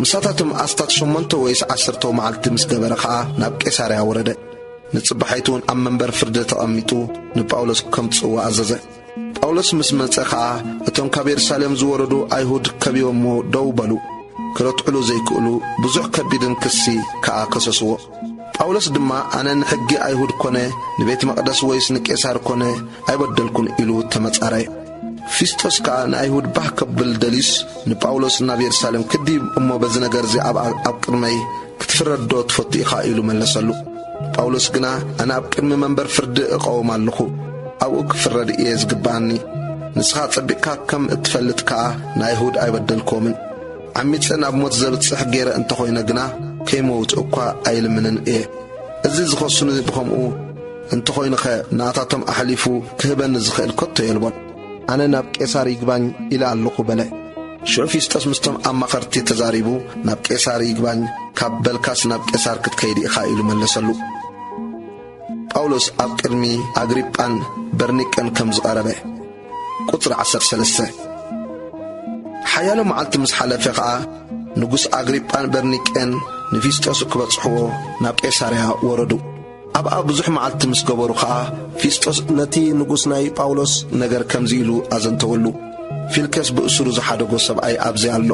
ምሳታቶም ኣስታት ሸሞንተ ወይስ ዓሰርተው መዓልቲ ምስ ገበረ ኸኣ ናብ ቄሳርያ ወረደ። ንጽባሒቱ እውን ኣብ መንበር ፍርዲ ተቐሚጡ ንጳውሎስ ከምጽእዎ ኣዘዘ። ጳውሎስ ምስ መጸ ኸኣ እቶም ካብ የሩሳሌም ዝወረዱ ኣይሁድ ከቢቦምዎ ደው በሉ። ክረትዕሉ ዘይክእሉ ብዙሕ ከቢድን ክሲ ከኣ ከሰስዎ። ጳውሎስ ድማ ኣነ ንሕጊ ኣይሁድ ኮነ ንቤት መቕደስ ወይስ ንቄሳር ኮነ ኣይበደልኩን ኢሉ ተመጻረየ። ፊስጦስ ከኣ ንኣይሁድ ባህ ከብል ደልዩስ ንጳውሎስ ናብ የሩሳሌም ክዲብ እሞ በዚ ነገርዚ ኣብ ኣብ ቅድመይ ክትፍረድ ዶ ትፈቱ ኢኻ ኢሉ መለሰሉ። ጳውሎስ ግና ኣነ ኣብ ቅድሚ መንበር ፍርዲ እቐውም ኣለኹ፣ ኣብኡ ክፍረድ እየ ዝግብኣኒ። ንስኻ ጸቢቕካ ከም እትፈልጥ ከኣ ንኣይሁድ ኣይበደልክዎምን። ዓሚጸ ናብ ሞት ዘብጽሕ ገይረ እንተኾይነ ግና ከይመውት እኳ ኣይልምንን እየ። እዚ ዝኸሱኒ ብኸምኡ እንተኾይኑኸ ንኣታቶም ኣሕሊፉ ክህበኒ ዝኽእል ከቶ የልቦን። ኣነ ናብ ቄሳር ይግባኝ ኢለ ኣለኹ በለ። ሽዑ ፊስጦስ ምስቶም ኣማኸርቲ ተዛሪቡ ናብ ቄሳር ይግባኝ ካብ በልካስ ናብ ቄሳር ክትከይድ ኢኻ ኢሉ መለሰሉ። ጳውሎስ ኣብ ቅድሚ ኣግሪጳን በርኒቄን ከም ዝቐረበ። ቁጽሪ ዓሰርተ ሰለስተ። ሓያሎ መዓልቲ ምስ ሓለፈ ኸኣ ንጉስ ኣግሪጳን በርኒቄን ንፊስጦስ ክበጽሕዎ ናብ ቄሳርያ ወረዱ። ኣብኣ ብዙሕ መዓልቲ ምስ ገበሩ ኸኣ ፊስጦስ ነቲ ንጉስ ናይ ጳውሎስ ነገር ከምዚ ኢሉ ኣዘንተወሉ። ፊልከስ ብእሱሩ ዝሓደጎ ሰብኣይ ኣብዚ ኣሎ።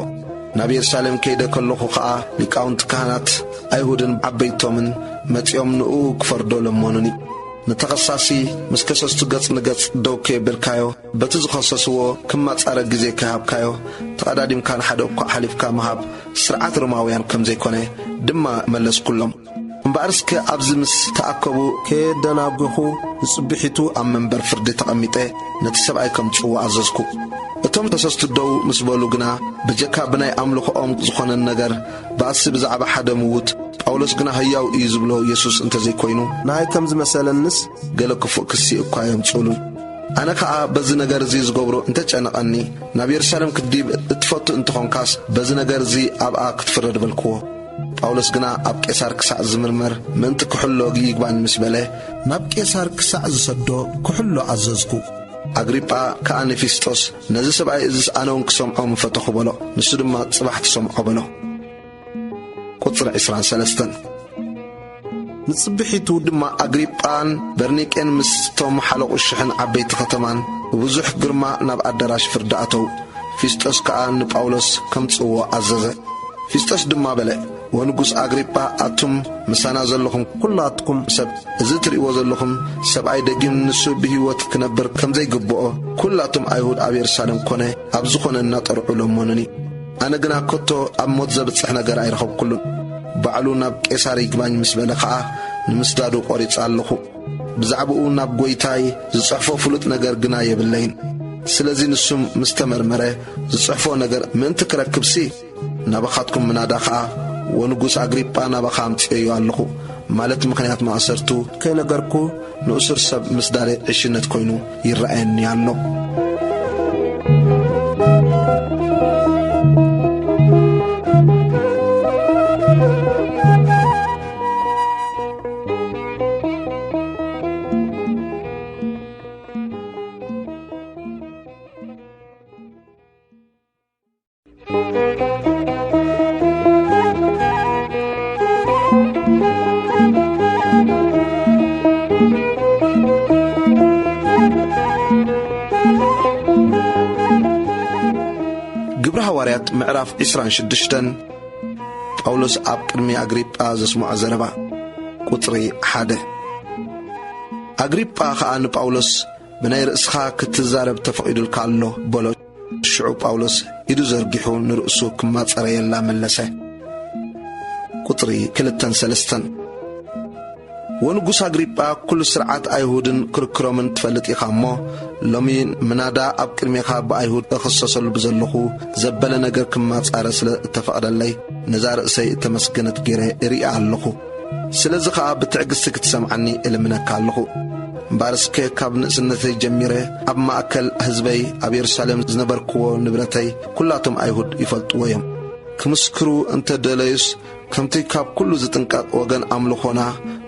ናብ የሩሳሌም ከይደ ከለኹ ኸኣ ሊቃውንቲ ካህናት ኣይሁድን ዓበይቶምን መጺኦም ንኡ ክፈርዶ ለመኑኒ። ንተኸሳሲ ምስ ከሰስቱ ገጽ ንገጽ ደው ከየበልካዮ፣ በቲ ዝኸሰስዎ ክማጻረ ግዜ ከይሃብካዮ፣ ተቐዳዲምካ ንሓደ እኳ ሓሊፍካ ምሃብ ስርዓት ሮማውያን ከም ዘይኮነ ድማ መለስኩሎም። እምበኣር እስከ ኣብዚ ምስ ተኣከቡ ከየደናጎኹ ንጽብሒቱ ኣብ መንበር ፍርዲ ተቐሚጠ ነቲ ሰብኣይ ከምጽእዎ ኣዘዝኩ። እቶም ከሰስቱ ደው ምስ በሉ ግና ብጀካ ብናይ ኣምልኾኦም ዝኾነን ነገር ባእሲ ብዛዕባ ሓደ ምዉት ጳውሎስ ግና ህያው እዩ ዝብሎ የሱስ እንተዘይኮይኑ ንኣይ ከም ዝመሰለንስ ገለ ክፉእ ክሲ እኳ የምጽኡሉን። ኣነ ኸኣ በዚ ነገር እዚ ዝገብሮ እንተጨነቐኒ ናብ የሩሳሌም ክትዲብ እትፈቱ እንተኾንካስ በዚ ነገር እዚ ኣብኣ ክትፍረድ በልክዎ። ጳውሎስ ግና ኣብ ቄሳር ክሳዕ ዝምርመር ምእንቲ ክሕሎ ይግባኝ ምስ በለ ናብ ቄሳር ክሳዕ ዝሰዶ ክሕሎ ኣዘዝኩ። ኣግሪጳ ከኣ ንፊስጦስ ነዚ ሰብኣይ እዝስ ኣነ እውን ክሰምዖ ምፈተኹ በሎ። ንሱ ድማ ጽባሕ ትሰምዖ በሎ። ቁጽሪ ዕስራን ሰለስተን። ንጽብሒቱ ድማ ኣግሪጳን በርኒቄን ምስቶም ሓለቑ ሽሕን ዓበይቲ ከተማን ብብዙሕ ግርማ ናብ ኣዳራሽ ፍርዲ ኣተው። ፊስጦስ ከኣ ንጳውሎስ ከምጽእዎ ኣዘዘ። ፊስጦስ ድማ በለ፣ ወንጉስ ኣግሪጳ፣ ኣቱም ምሳና ዘለኹም ኩላትኩም ሰብ፣ እዚ ትርእይዎ ዘለኹም ሰብኣይ ደጊም ንሱ ብህይወት ክነብር ከም ዘይግብኦ፣ ኩላቶም ኣይሁድ ኣብ የሩሳሌም ኮነ ኣብ ዝኾነ እናጠርዑ ለመኑኒ። ኣነ ግና ከቶ ኣብ ሞት ዘብጽሕ ነገር ኣይረኸብኩሉን። ባዕሉ ናብ ቄሳር ይግባኝ ምስ በለ ኸኣ ንምስዳዱ ቈሪጸ ኣለኹ። ብዛዕባኡ ናብ ጐይታይ ዝጽሕፎ ፍሉጥ ነገር ግና የብለይን። ስለዚ ንሱ ምስ ተመርመረ ዝጽሕፎ ነገር ምእንቲ ክረክብሲ፣ ናባኻትኩም ምናዳ ኸኣ፣ ወንጉስ ኣግሪጳ ናባኻ ኣምጽኤዮ ኣለኹ፣ ማለት ምኽንያት ማእሰርቱ ከይነገርኩ ንእሱር ሰብ ምስዳደ ዕሽነት ኮይኑ ይረኣየኒ ኣሎ። ሃዋርያት ምዕራፍ ዕስራን ሽዱሽተን። ጳውሎስ ኣብ ቅድሚ ኣግሪጳ ዘስምዖ ዘረባ። ቁጽሪ ሓደ። ኣግሪጳ ኸኣ ንጳውሎስ፣ "ብናይ ርእስኻ ክትዛረብ ተፈቒዱልካ ኣሎ" በሎ። ሽዑ ጳውሎስ ኢዱ ዘርጊሑ ንርእሱ ክማጸረየላ መለሰ። ቁጽሪ ክልተን ሰለስተን። "ወንጉስ ኣግሪጳ፣ ኩሉ ስርዓት ኣይሁድን ክርክሮምን ትፈልጥ ኢኻ እሞ፣ ሎሚ ምናዳ ኣብ ቅድሜኻ ብኣይሁድ እኽሰሰሉ ብዘለኹ ዘበለ ነገር ክማጻረ ስለ እተፈቕደለይ፣ ነዛ ርእሰይ እተመስገነት ገይረ እሪኣ ኣለኹ። ስለዚ ኸኣ ብትዕግስቲ ክትሰምዓኒ እልምነካ ኣለኹ። እምበኣር እስከ ካብ ንእስነተይ ጀሚረ ኣብ ማእከል ህዝበይ ኣብ የሩሳሌም ዝነበርክዎ ንብረተይ ኩላቶም ኣይሁድ ይፈልጥዎ እዮም። ክምስክሩ እንተ ደለዩስ፣ ከምቲ ካብ ኩሉ ዝጥንቀቕ ወገን ኣምልኾና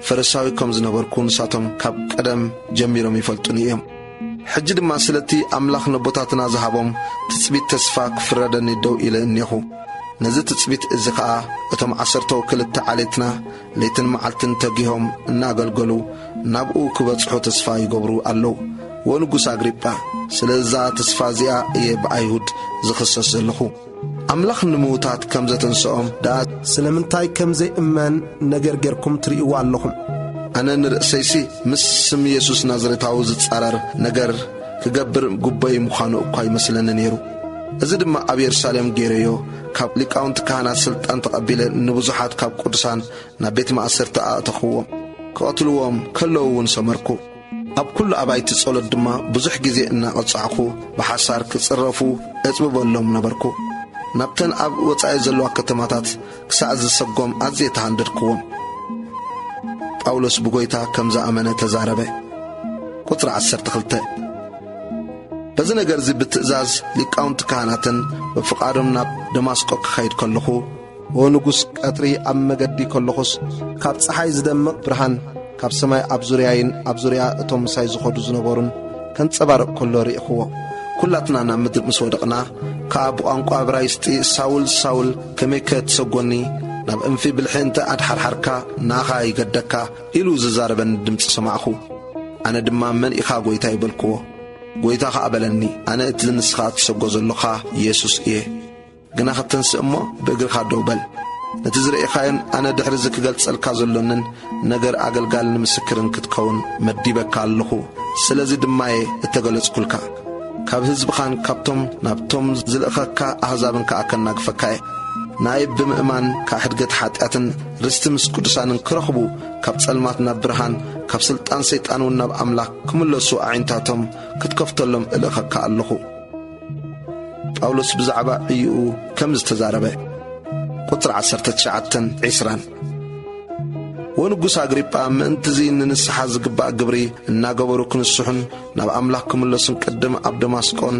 ፈሪሳዊ ከም ዝነበርኩ ንሳቶም ካብ ቀደም ጀሚሮም ይፈልጡኒ እዮም። ሕጂ ድማ ስለቲ ኣምላኽ ነቦታትና ዝሃቦም ትጽቢት ተስፋ ክፍረደኒ ደው ኢለ እኔኹ። ነዚ ትጽቢት እዚ ኸኣ እቶም ዓሰርተው ክልተ ዓሌትና ለይትን መዓልትን ተጊሆም እናገልገሉ ናብኡ ክበጽሑ ተስፋ ይገብሩ ኣለዉ። ወንጉስ ኣግሪጳ፣ ስለዛ ተስፋ እዚኣ እየ ብኣይሁድ ዝኽሰስ ዘለኹ። ኣምላኽ ንምዉታት ከም ዘተንስኦም ደኣ ስለምንታይ ከም ዘይእመን ነገር ጌርኩም ትርእይዎ ኣለኹም። ኣነ ንርእሰይሲ ምስ ስም የሱስ ናዝሬታዊ ዝጻረር ነገር ክገብር ግቡእይ ምዃኑ እኳ ይመስለኒ ነይሩ። እዚ ድማ ኣብ የሩሳሌም ገይረዮ፣ ካብ ሊቃውንቲ ካህናት ስልጣን ተቐቢለ ንብዙሓት ካብ ቅዱሳን ናብ ቤት ማእሰርቲ ኣእተኽዎም። ክቐትልዎም ከለዉ እውን ሰመርኩ። ኣብ ኩሉ ኣባይቲ ጸሎት ድማ ብዙሕ ግዜ እናቐጻዕኩ ብሓሳር ክጽረፉ እጽብበሎም ነበርኩ። ናብተን ኣብ ወጻኢ ዘለዋ ከተማታት ክሳዕ ዝሰጎም ኣዝየ ተሃንደድክዎም። ጳውሎስ ብጎይታ ከም ዝኣመነ ተዛረበ። ቁጽሪ ዓሰርተ ክልተ። በዚ ነገር እዚ ብትእዛዝ ሊቃውንቲ ካህናትን ብፍቓዶም ናብ ደማስቆ ክኸይድ ከለኹ፣ "ኦ ንጉስ፣ ቀትሪ ኣብ መገዲ ከለኹስ፣ ካብ ጸሓይ ዝደምቕ ብርሃን ካብ ሰማይ ኣብ ዙርያይን ኣብ ዙርያ እቶም ምሳይ ዝኸዱ ዝነበሩን ከንጸባርቕ ከሎ ርኢኽዎ። ኩላትና ናብ ምድሪ ምስ ወደቕና ከኣ ብቋንቋ እብራይስጢ፣ 'ሳውል፣ ሳውል፣ ከመይከ ትሰጎኒ? ናብ እንፊ ብልሒ እንተ ኣድሓርሓርካ፣ ንኣኻ ይገደካ' ኢሉ ዝዛረበኒ ድምጺ ሰማዕኹ። ኣነ ድማ፣ 'መን ኢኻ ጐይታይ?' በልክዎ። ጐይታ ኸኣ በለኒ፣ 'ኣነ እቲ ንስኻ እትሰጎ ዘሎኻ የሱስ እየ። ግና ኸተንስእ እሞ ብእግርኻ ደው በል። ነቲ ዝረኤኻዮን ኣነ ድሕሪ እዚ ክገልጸልካ ዘሎንን ነገር ኣገልጋልን ምስክርን ክትከውን መዲበካ ኣለኹ። ስለዚ ድማ እየ እተገለጽኩልካ። ካብ ህዝብኻን ካብቶም ናብቶም ዝልእኸካ ኣህዛብን ከኣ ከናግፈካ እየ። ንኣይ ብምእማን ካብ ሕድገት ሓጢኣትን ርስቲ ምስ ቅዱሳንን ክረኽቡ፣ ካብ ጸልማት ናብ ብርሃን፣ ካብ ስልጣን ሰይጣን እውን ናብ ኣምላኽ ክምለሱ ኣዒንታቶም ክትከፍተሎም እልእኸካ ኣለኹ።'" ጳውሎስ ብዛዕባ ዕይኡ ከም ዝተዛረበ። ቁጽሪ ዓሰርተ ትሽዓተን ዕስራን። "ወንጉስ ኣግሪጳ፣ ምእንትዚ ንንስሓ ዝግባእ ግብሪ እናገበሩ ክንስሑን ናብ ኣምላኽ ክምለሱን ቅድም ኣብ ደማስቆን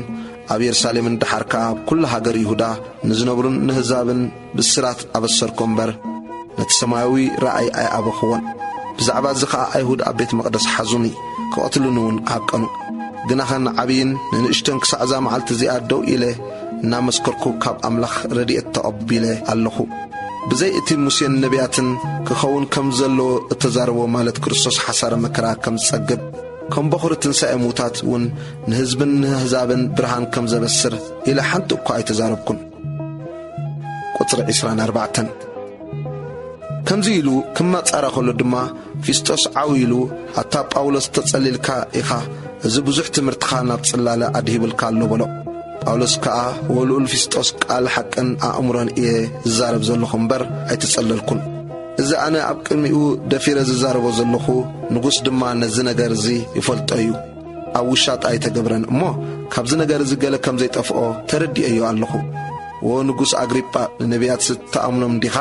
ኣብ የሩሳሌምን ደሓር ከኣ ኣብ ኩሉ ሃገር ይሁዳ ንዝነብሩን ንህዛብን ብስራት ኣበሰርኮ እምበር፣ ነቲ ሰማያዊ ረኣይ ኣይኣበኽዎን። ብዛዕባ እዚ ኸኣ ኣይሁድ ኣብ ቤት መቕደስ ሓዙኒ፣ ክቐትሉኒ እውን ሃቀኑ። ግናኸ ንዓብይን ንንእሽቶን ክሳዕ እዛ መዓልቲ እዚኣ ደው ኢለ እናመስከርኩ ካብ ኣምላኽ ረድኤት ተቐቢለ ኣለኹ። ብዘይ እቲ ሙሴን ነቢያትን ክኸውን ከም ዘለዎ እተዛረቦ፣ ማለት ክርስቶስ ሓሳረ መከራ ከም ዝጸግብ፣ ከም በኹሪ ትንሳኤ ምዉታት እውን ንህዝብን ንህዛብን ብርሃን ከም ዘበስር ኢለ ሓንቲ እኳ ኣይተዛረብኩን።" ቁጽሪ ዕስራን ኣርባዕተን። ከምዚ ኢሉ ክማጻራ ከሎ ድማ፣ ፊስጦስ ዓው ኢሉ፣ "ኣታ ጳውሎስ፣ ተጸሊልካ ኢኻ፣ እዚ ብዙሕ ትምህርትኻ ናብ ጽላለ ኣድሂብልካ ኣሎ" በሎ። ጳውሎስ ከኣ፣ "ወልኡል ፊስጦስ፣ ቃል ሓቅን ኣእምሮን እየ ዝዛረብ ዘለኹ እምበር ኣይተጸለልኩን። እዚ ኣነ ኣብ ቅድሚኡ ደፊረ ዝዛረቦ ዘለኹ፣ ንጉስ ድማ ነዚ ነገር እዚ ይፈልጦ እዩ። ኣብ ውሻጣ ኣይተገብረን እሞ፣ ካብዚ ነገር እዚ ገለ ከም ዘይጠፍኦ ተረዲኤዮ ኣለኹ። ወ ንጉስ ኣግሪጳ፣ ንነቢያትስ ትኣምኖም ዲኻ?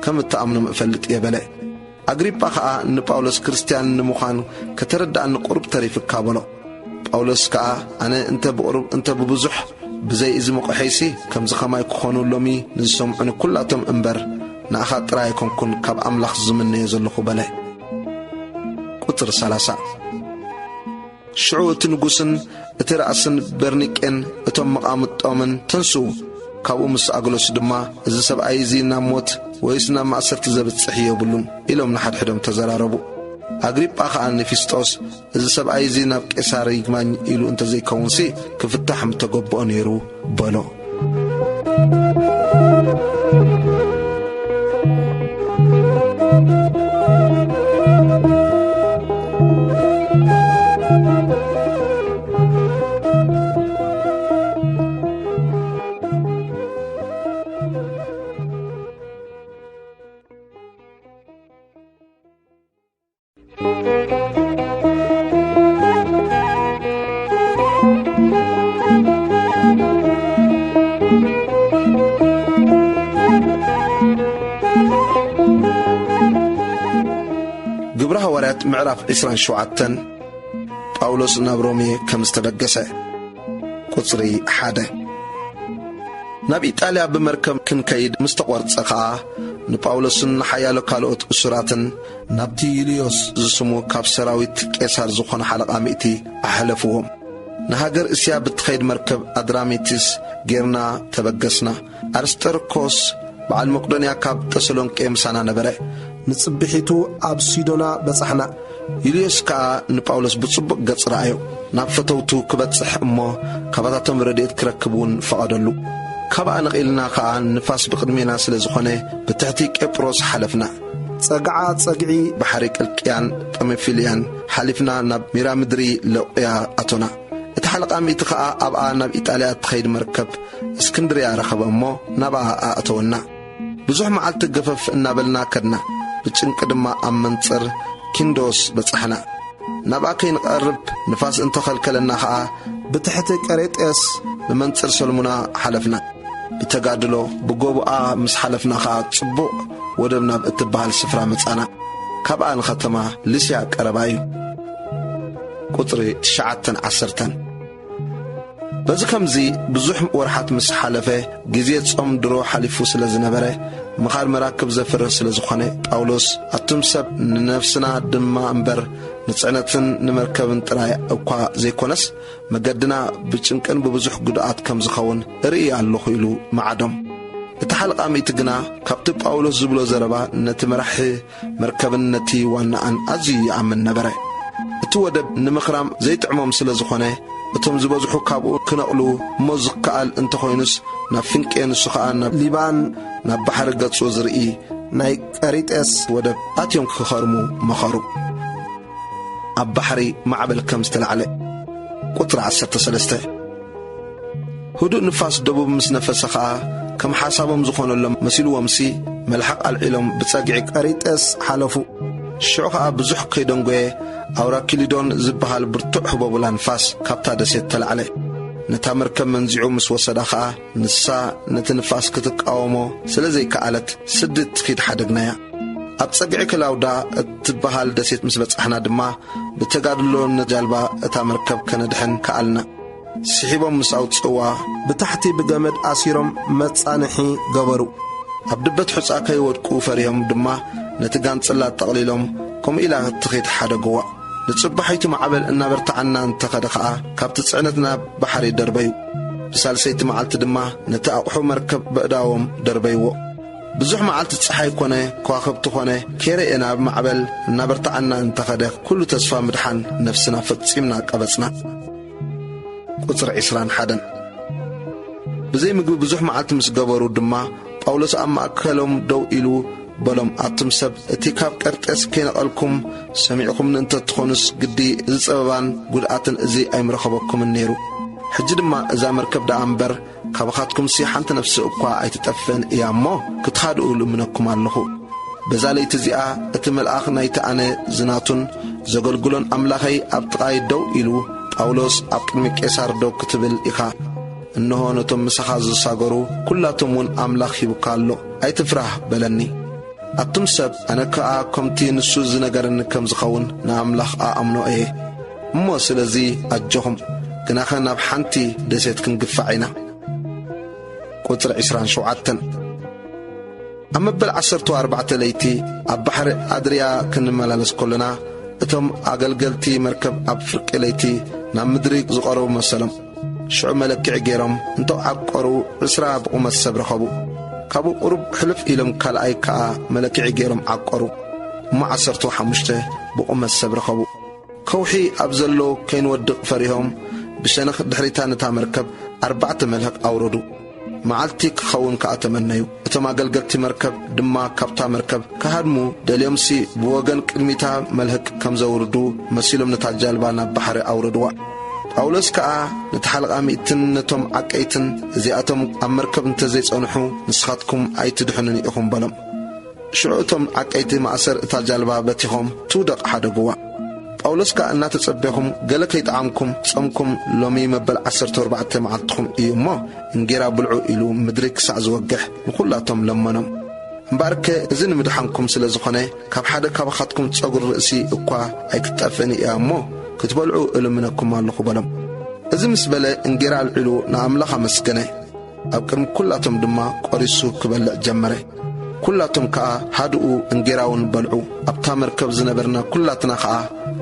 ከም እትኣምኖም እፈልጥ እየ" በለ። ኣግሪጳ ኸኣ ንጳውሎስ፣ "ክርስትያን ንምዃን ከተረድኣኒ ቁሩብ ተሪፍካ" በሎ። ጳውሎስ ከኣ፣ "ኣነ እንተ ብቑሩብ እንተ ብብዙሕ፣ ብዘይ እዚ መቑሐይሲ ከምዚ ኸማይ ክኾኑ ሎሚ ንዝሰምዑኒ ኩላቶም እምበር፣ ንኣኻ ጥራይ ኣይኮንኩን ካብ ኣምላኽ ዝምነዮ ዘለኹ" በለ። ቁጽሪ ሰላሳ። ሽዑ እቲ ንጉስን እቲ ራእስን በርኒቄን እቶም መቓምጦምን፣ "ተንስኡ፣ ካብኡ ምስ ኣግለሱ ድማ፣ እዚ ሰብኣይ እዚ ናብ ሞት ወይስ ናብ ማእሰርቲ ዘብጽሕ የብሉን" ኢሎም ንሓድሕዶም ተዘራረቡ። ኣግሪጳ ኸኣ ንፊስጦስ፣ "እዚ ሰብኣይ እዚ ናብ ቄሳር ይግባኝ ኢሉ እንተ ዘይከውንሲ፣ ክፍታሕ ምተገብኦ ነይሩ" በሎ። ግብረ ሃዋርያት ምዕራፍ ዕስራን ሸውዓተን። ጳውሎስ ናብ ሮሜ ከም ዝተበገሰ። ቁጽሪ ሓደ። ናብ ኢጣልያ ብመርከብ ክንከይድ ምስ ተቖርጸ ኸኣ፣ ንጳውሎስን ንሓያሎ ካልኦት እሱራትን ናብቲ ዩልዮስ ዝስሙ ካብ ሰራዊት ቄሳር ዝኾነ ሓለቓ ሚእቲ ኣሕለፍዎም። ንሃገር እስያ ብትኸይድ መርከብ ኣድራሚትስ ጌርና ተበገስና። ኣርስጠርኮስ በዓል መቄዶንያ ካብ ተሰሎንቄ ምሳና ነበረ። ንጽብሒቱ ኣብ ሲዶና በጻሕና። ዩልዮስ ከኣ ንጳውሎስ ብጽቡቕ ገጽ ረኣዮ። ናብ ፈተውቱ ክበጽሕ እሞ ካባታቶም ረድኤት ክረክብ እውን ፈቐደሉ። ካብኣ ነቒልና ከኣ ንፋስ ብቕድሜና ስለ ዝኾነ ብትሕቲ ቄጵሮስ ሓለፍና። ጸግዓ ጸግዒ ባሕሪ ቅልቅያን ጳምፊልያን ሓሊፍና ናብ ሚራ ምድሪ ለውቅያ ኣቶና። እቲ ሓለቓ ሚእቲ ኸኣ ኣብኣ ናብ ኢጣልያ እትኸይድ መርከብ እስክንድርያ ረኸበ እሞ ናብኣ ኣእተወና። ብዙሕ መዓልቲ ገፈፍ እናበልና ከድና። ብጭንቂ ድማ ኣብ መንጽር ኪንዶስ በጻሕና። ናብኣ ከይንቐርብ ንፋስ እንተኸልከለና ኸኣ ብትሕቲ ቀሬጤስ ብመንጽር ሰልሙና ሓለፍና። ብተጋድሎ ብጎቦኣ ምስ ሓለፍና ኸኣ ጽቡቕ ወደብ ናብ እትበሃል ስፍራ መጻና። ካብኣ ንኸተማ ሊስያ ቀረባ እዩ። ቁጽሪ ትሽዓተን ዓሰርተን። በዚ ኸምዚ ብዙሕ ወርሓት ምስ ሓለፈ፣ ግዜ ጾም ድሮ ሓሊፉ ስለ ዝነበረ፣ ምኻድ መራክብ ዘፍርህ ስለ ዝኾነ፣ ጳውሎስ፣ ኣቱም ሰብ፣ ንነፍስና ድማ እምበር ንጽዕነትን ንመርከብን ጥራይ እኳ ዘይኮነስ፣ መገድና ብጭንቅን ብብዙሕ ጉድኣት ከም ዝኸውን እርኢ ኣለኹ ኢሉ መዓዶም። እቲ ሓለቓ ሚእቲ ግና ካብቲ ጳውሎስ ዝብሎ ዘረባ ነቲ መራሒ መርከብን ነቲ ዋናኣን ኣዝዩ ይኣምን ነበረ። እቲ ወደብ ንምኽራም ዘይጥዕሞም ስለ ዝኾነ፣ እቶም ዝበዝሑ ካብኡ ክነቕሉ እሞ ዝከኣል እንተኾይኑስ ናብ ፍንቄ ንሱ ኸኣ ናብ ሊባን ናብ ባሕሪ ገጹ ዝርኢ ናይ ቀሪጤስ ወደብ ኣትዮም ክኸርሙ መኸሩ። ኣብ ባሕሪ ማዕበል ከም ዝተላዕለ። ቁጽሪ ዓሰርተ ሰለስተ። ህዱእ ንፋስ ደቡብ ምስ ነፈሰ ኸኣ፣ ከም ሓሳቦም ዝኾነሎም መሲልዎምሲ፣ መልሓቕ ኣልዒሎም ብጸግዒ ቀሪጤስ ሓለፉ። ሽዑ ኸኣ ብዙሕ ከይደንጎየ፣ ኣውራ ኪሊዶን ዝበሃል ብርቱዕ ህቦብላ ንፋስ ካብታ ደሴት ተላዕለ። ነታ መርከብ መንዚዑ ምስ ወሰዳ ኸኣ፣ ንሳ ነቲ ንፋስ ክትቃወሞ ስለ ዘይከኣለት፣ ስዲ እትኺድ ሓደግናያ። ኣብ ጸግዒ ክላውዳ እትበሃል ደሴት ምስ በጻሕና ድማ፣ ብተጋድሎ ነቲ ጃልባ እታ መርከብ ከነድሕን ከኣልና። ስሒቦም ምስ ኣውጽእዋ፣ ብታሕቲ ብገመድ ኣሲሮም መጻንሒ ገበሩ። ኣብ ድበት ሑጻ ከይወድቁ ፈሪሆም ድማ፣ ነቲ ጋንጽላ ጠቕሊሎም፣ ከምኡ ኢላ እትኺድ ሓደግዋ። ንጽባሒቱ ማዕበል እናበርትዓና እንተኸደ ኸኣ፣ ካብቲ ጽዕነት ናብ ባሕሪ ደርበዩ። ብሳልሰይቲ መዓልቲ ድማ፣ ነቲ ኣቕሑ መርከብ በእዳዎም ደርበይዎ። ብዙሕ መዓልቲ ጸሓይ ኮነ፣ ከዋኽብቲ ኾነ፣ ከይረኤና ብማዕበል እናበርትዓና እንተኸደ፣ ኩሉ ተስፋ ምድሓን ነፍስና ፈጺምና ቀበጽና። ቁጽሪ ዕስራን ሓደን። ብዘይ ምግቢ ብዙሕ መዓልቲ ምስ ገበሩ ድማ፣ ጳውሎስ ኣብ ማእከሎም ደው ኢሉ በሎም፣ ኣቱም ሰብ፣ እቲ ካብ ቀርጤስ ከይነቐልኩም ሰሚዕኹምኒ እንተትኾኑስ፣ ግዲ እዚ ጸበባን ጉድኣትን እዚ ኣይምረኸበኩምን ነይሩ። ሕጂ ድማ እዛ መርከብ ደኣ እምበር፣ ካባኻትኩምሲ ሓንቲ ነፍሲ እኳ ኣይትጠፍእን እያ እሞ፣ ክትኻድኡ ልምነኩም ኣለኹ። በዛ ለይቲ እዚኣ እቲ መልኣኽ ናይቲ ኣነ ዝናቱን ዘገልግሎን ኣምላኸይ ኣብ ጥቓይ ደው ኢሉ፣ "ጳውሎስ፣ ኣብ ቅድሚ ቄሳር ደው ክትብል ኢኻ። እንሆ፣ ነቶም ምሳኻ ዝሳገሩ ኩላቶም እውን ኣምላኽ ሂቡካ ኣሎ። ኣይትፍራህ" በለኒ። ኣቱም ሰብ፣ ኣነ ከኣ ከምቲ ንሱ ዝነገረኒ ከም ዝኸውን ንኣምላኽ ኣኣምኖ እየ። እሞ ስለዚ ኣጆኹም፣ ግናኸ ናብ ሓንቲ ደሴት ክንግፋዕ ኢና። ቁጽሪ ዕስራን ሸውዓተን። ኣብ መበል ዓሰርተ ኣርባዕተ ለይቲ ኣብ ባሕሪ ኣድርያ ክንመላለስ ከሎና፣ እቶም ኣገልገልቲ መርከብ ኣብ ፍርቂ ለይቲ ናብ ምድሪ ዝቐረቡ መሰሎም። ሽዑ መለክዒ ገይሮም እንተ ዓቀሩ፣ ዕስራ ብቑመት ሰብ ረኸቡ። ካብኡ ቁሩብ ሕልፍ ኢሎም ካልኣይ ከኣ መለክዒ ገይሮም ዓቀሩ። እሞ ዓሰርተ ሓሙሽተ ብቑመት ሰብ ረኸቡ። ከውሒ ኣብ ዘሎ ከይንወድቕ ፈሪሆም፣ ብሸነኽ ድሕሪታ ነታ መርከብ ኣርባዕተ መልህቕ ኣውረዱ። መዓልቲ ክኸውን ከኣ ተመነዩ። እቶም ኣገልገልቲ መርከብ ድማ ካብታ መርከብ ክሃድሙ ደልዮምሲ፣ ብወገን ቅድሚታ መልህቅ ከም ዘውርዱ መሲሎም ነታ ጃልባ ናብ ባሕሪ ኣውረድዋ። ጳውሎስ ከኣ ነቲ ሓለቓ ሚእትን ነቶም ዓቀይትን፣ "እዚኣቶም ኣብ መርከብ እንተ ዘይጸንሑ፣ ንስኻትኩም ኣይትድሕኑን ኢኹም" በሎም። ሽዑ እቶም ዓቀይቲ ማእሰር እታ ጃልባ በቲኾም ትውደቕ ሓደግዋ። ጳውሎስ ከኣ እናተጸበኹም፣ "ገለ ከይጠዓምኩም ጸምኩም፣ ሎሚ መበል ዓሰርተ ኣርባዕተ መዓልትኹም እዩ እሞ፣ እንጌራ ብልዑ" ኢሉ ምድሪ ክሳዕ ዝወግሕ ንኹላቶም ለመኖም። "እምበኣርከ እዚ ንምድሓንኩም ስለ ዝኾነ፣ ካብ ሓደ ካባኻትኩም ጸጉሪ ርእሲ እኳ ኣይክትጠፍእን እያ እሞ፣ ክትበልዑ እልምነኩም ኣለኹ" በሎም። እዚ ምስ በለ እንጌራ ኣልዒሉ ንኣምላኽ ኣመስገነ። ኣብ ቅድሚ ኩላቶም ድማ ቆሪሱ ክበልዕ ጀመረ። ኩላቶም ከኣ ሃድኡ፣ እንጌራውን በልዑ። ኣብታ መርከብ ዝነበርና ኩላትና ከኣ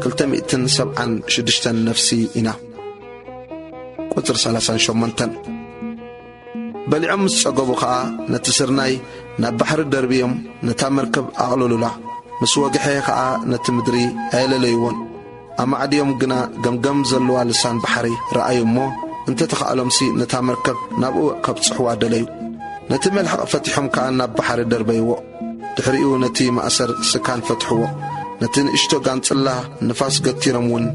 ክልተ ሚእትን ሰብዓን ሽዱሽተን ነፍሲ ኢና። ቁጽሪ ሰላሳን ሸሞንተን። በሊዖም ምስ ጸገቡ ኸኣ ነቲ ስርናይ ናብ ባሕሪ ደርብዮም ነታ መርከብ ኣቕለሉላ። ምስ ወግሐ ኸኣ ነቲ ምድሪ ኣየለለይዎን። ኣማዕድዮም ግና ገምገም ዘለዋ ልሳን ባሕሪ ረኣዩ እሞ፣ እንተ ተኻእሎምሲ ነታ መርከብ ናብኡ ከብጽሕዋ ደለዩ። ነቲ መልሕቕ ፈቲሖም ከኣ ናብ ባሕሪ ደርበይዎ። ድሕሪኡ ነቲ ማእሰር ስካን ፈትሕዎ። ነቲ ንእሽቶ ጋንጽላ ንፋስ ገቲሮም እውን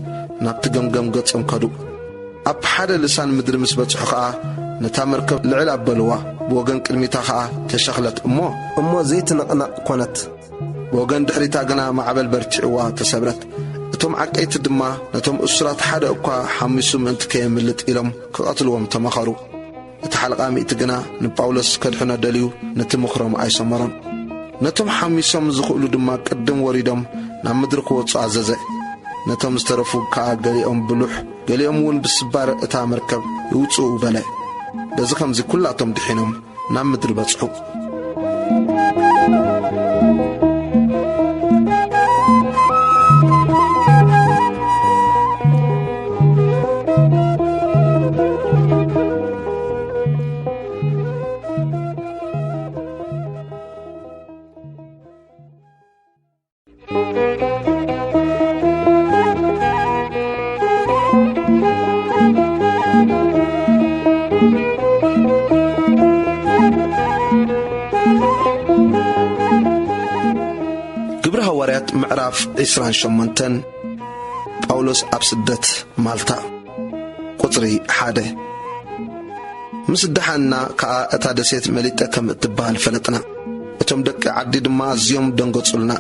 ናብቲ ገምገም ገጾም ከዱ። ኣብ ሓደ ልሳን ምድሪ ምስ በጽሑ ኸኣ ነታ መርከብ ልዕል ኣበልዋ። ብወገን ቅድሚታ ኸኣ ተሸኽለት እሞ እሞ ዘይትንቕነቕ ኮነት። ብወገን ድሕሪታ ግና ማዕበል በርቲዕዋ ተሰብረት። እቶም ዓቀይቲ ድማ ነቶም እሱራት ሓደ እኳ ሓሚሱ ምእንቲ ከየምልጥ ኢሎም ክቐትልዎም ተመኸሩ። እቲ ሓለቓ ሚእቲ ግና ንጳውሎስ ከድሕኖ ደልዩ ነቲ ምኽሮም ኣይሰመሮን። ነቶም ሓሚሶም ዝኽእሉ ድማ ቅድም ወሪዶም ናብ ምድሪ ክወጹ ኣዘዘ። ነቶም ዝተረፉ ከኣ ገሊኦም ብሉሕ፣ ገሊኦም እውን ብስባር እታ መርከብ ይውጽኡ በለ። በዚ ኸምዚ ኩላቶም ድሒኖም ናብ ምድሪ በጽሑ። ግብሪ ሃዋርያት ምዕራፍ ዕስራን ሸሞንተን። ጳውሎስ ኣብ ስደት ማልታ። ቁጽሪ ሓደ። ምስ ደሓንና ከኣ እታ ደሴት መሊጠ ከም እትበሃል ፈለጥና። እቶም ደቂ ዓዲ ድማ ኣዝዮም ደንገጹልና።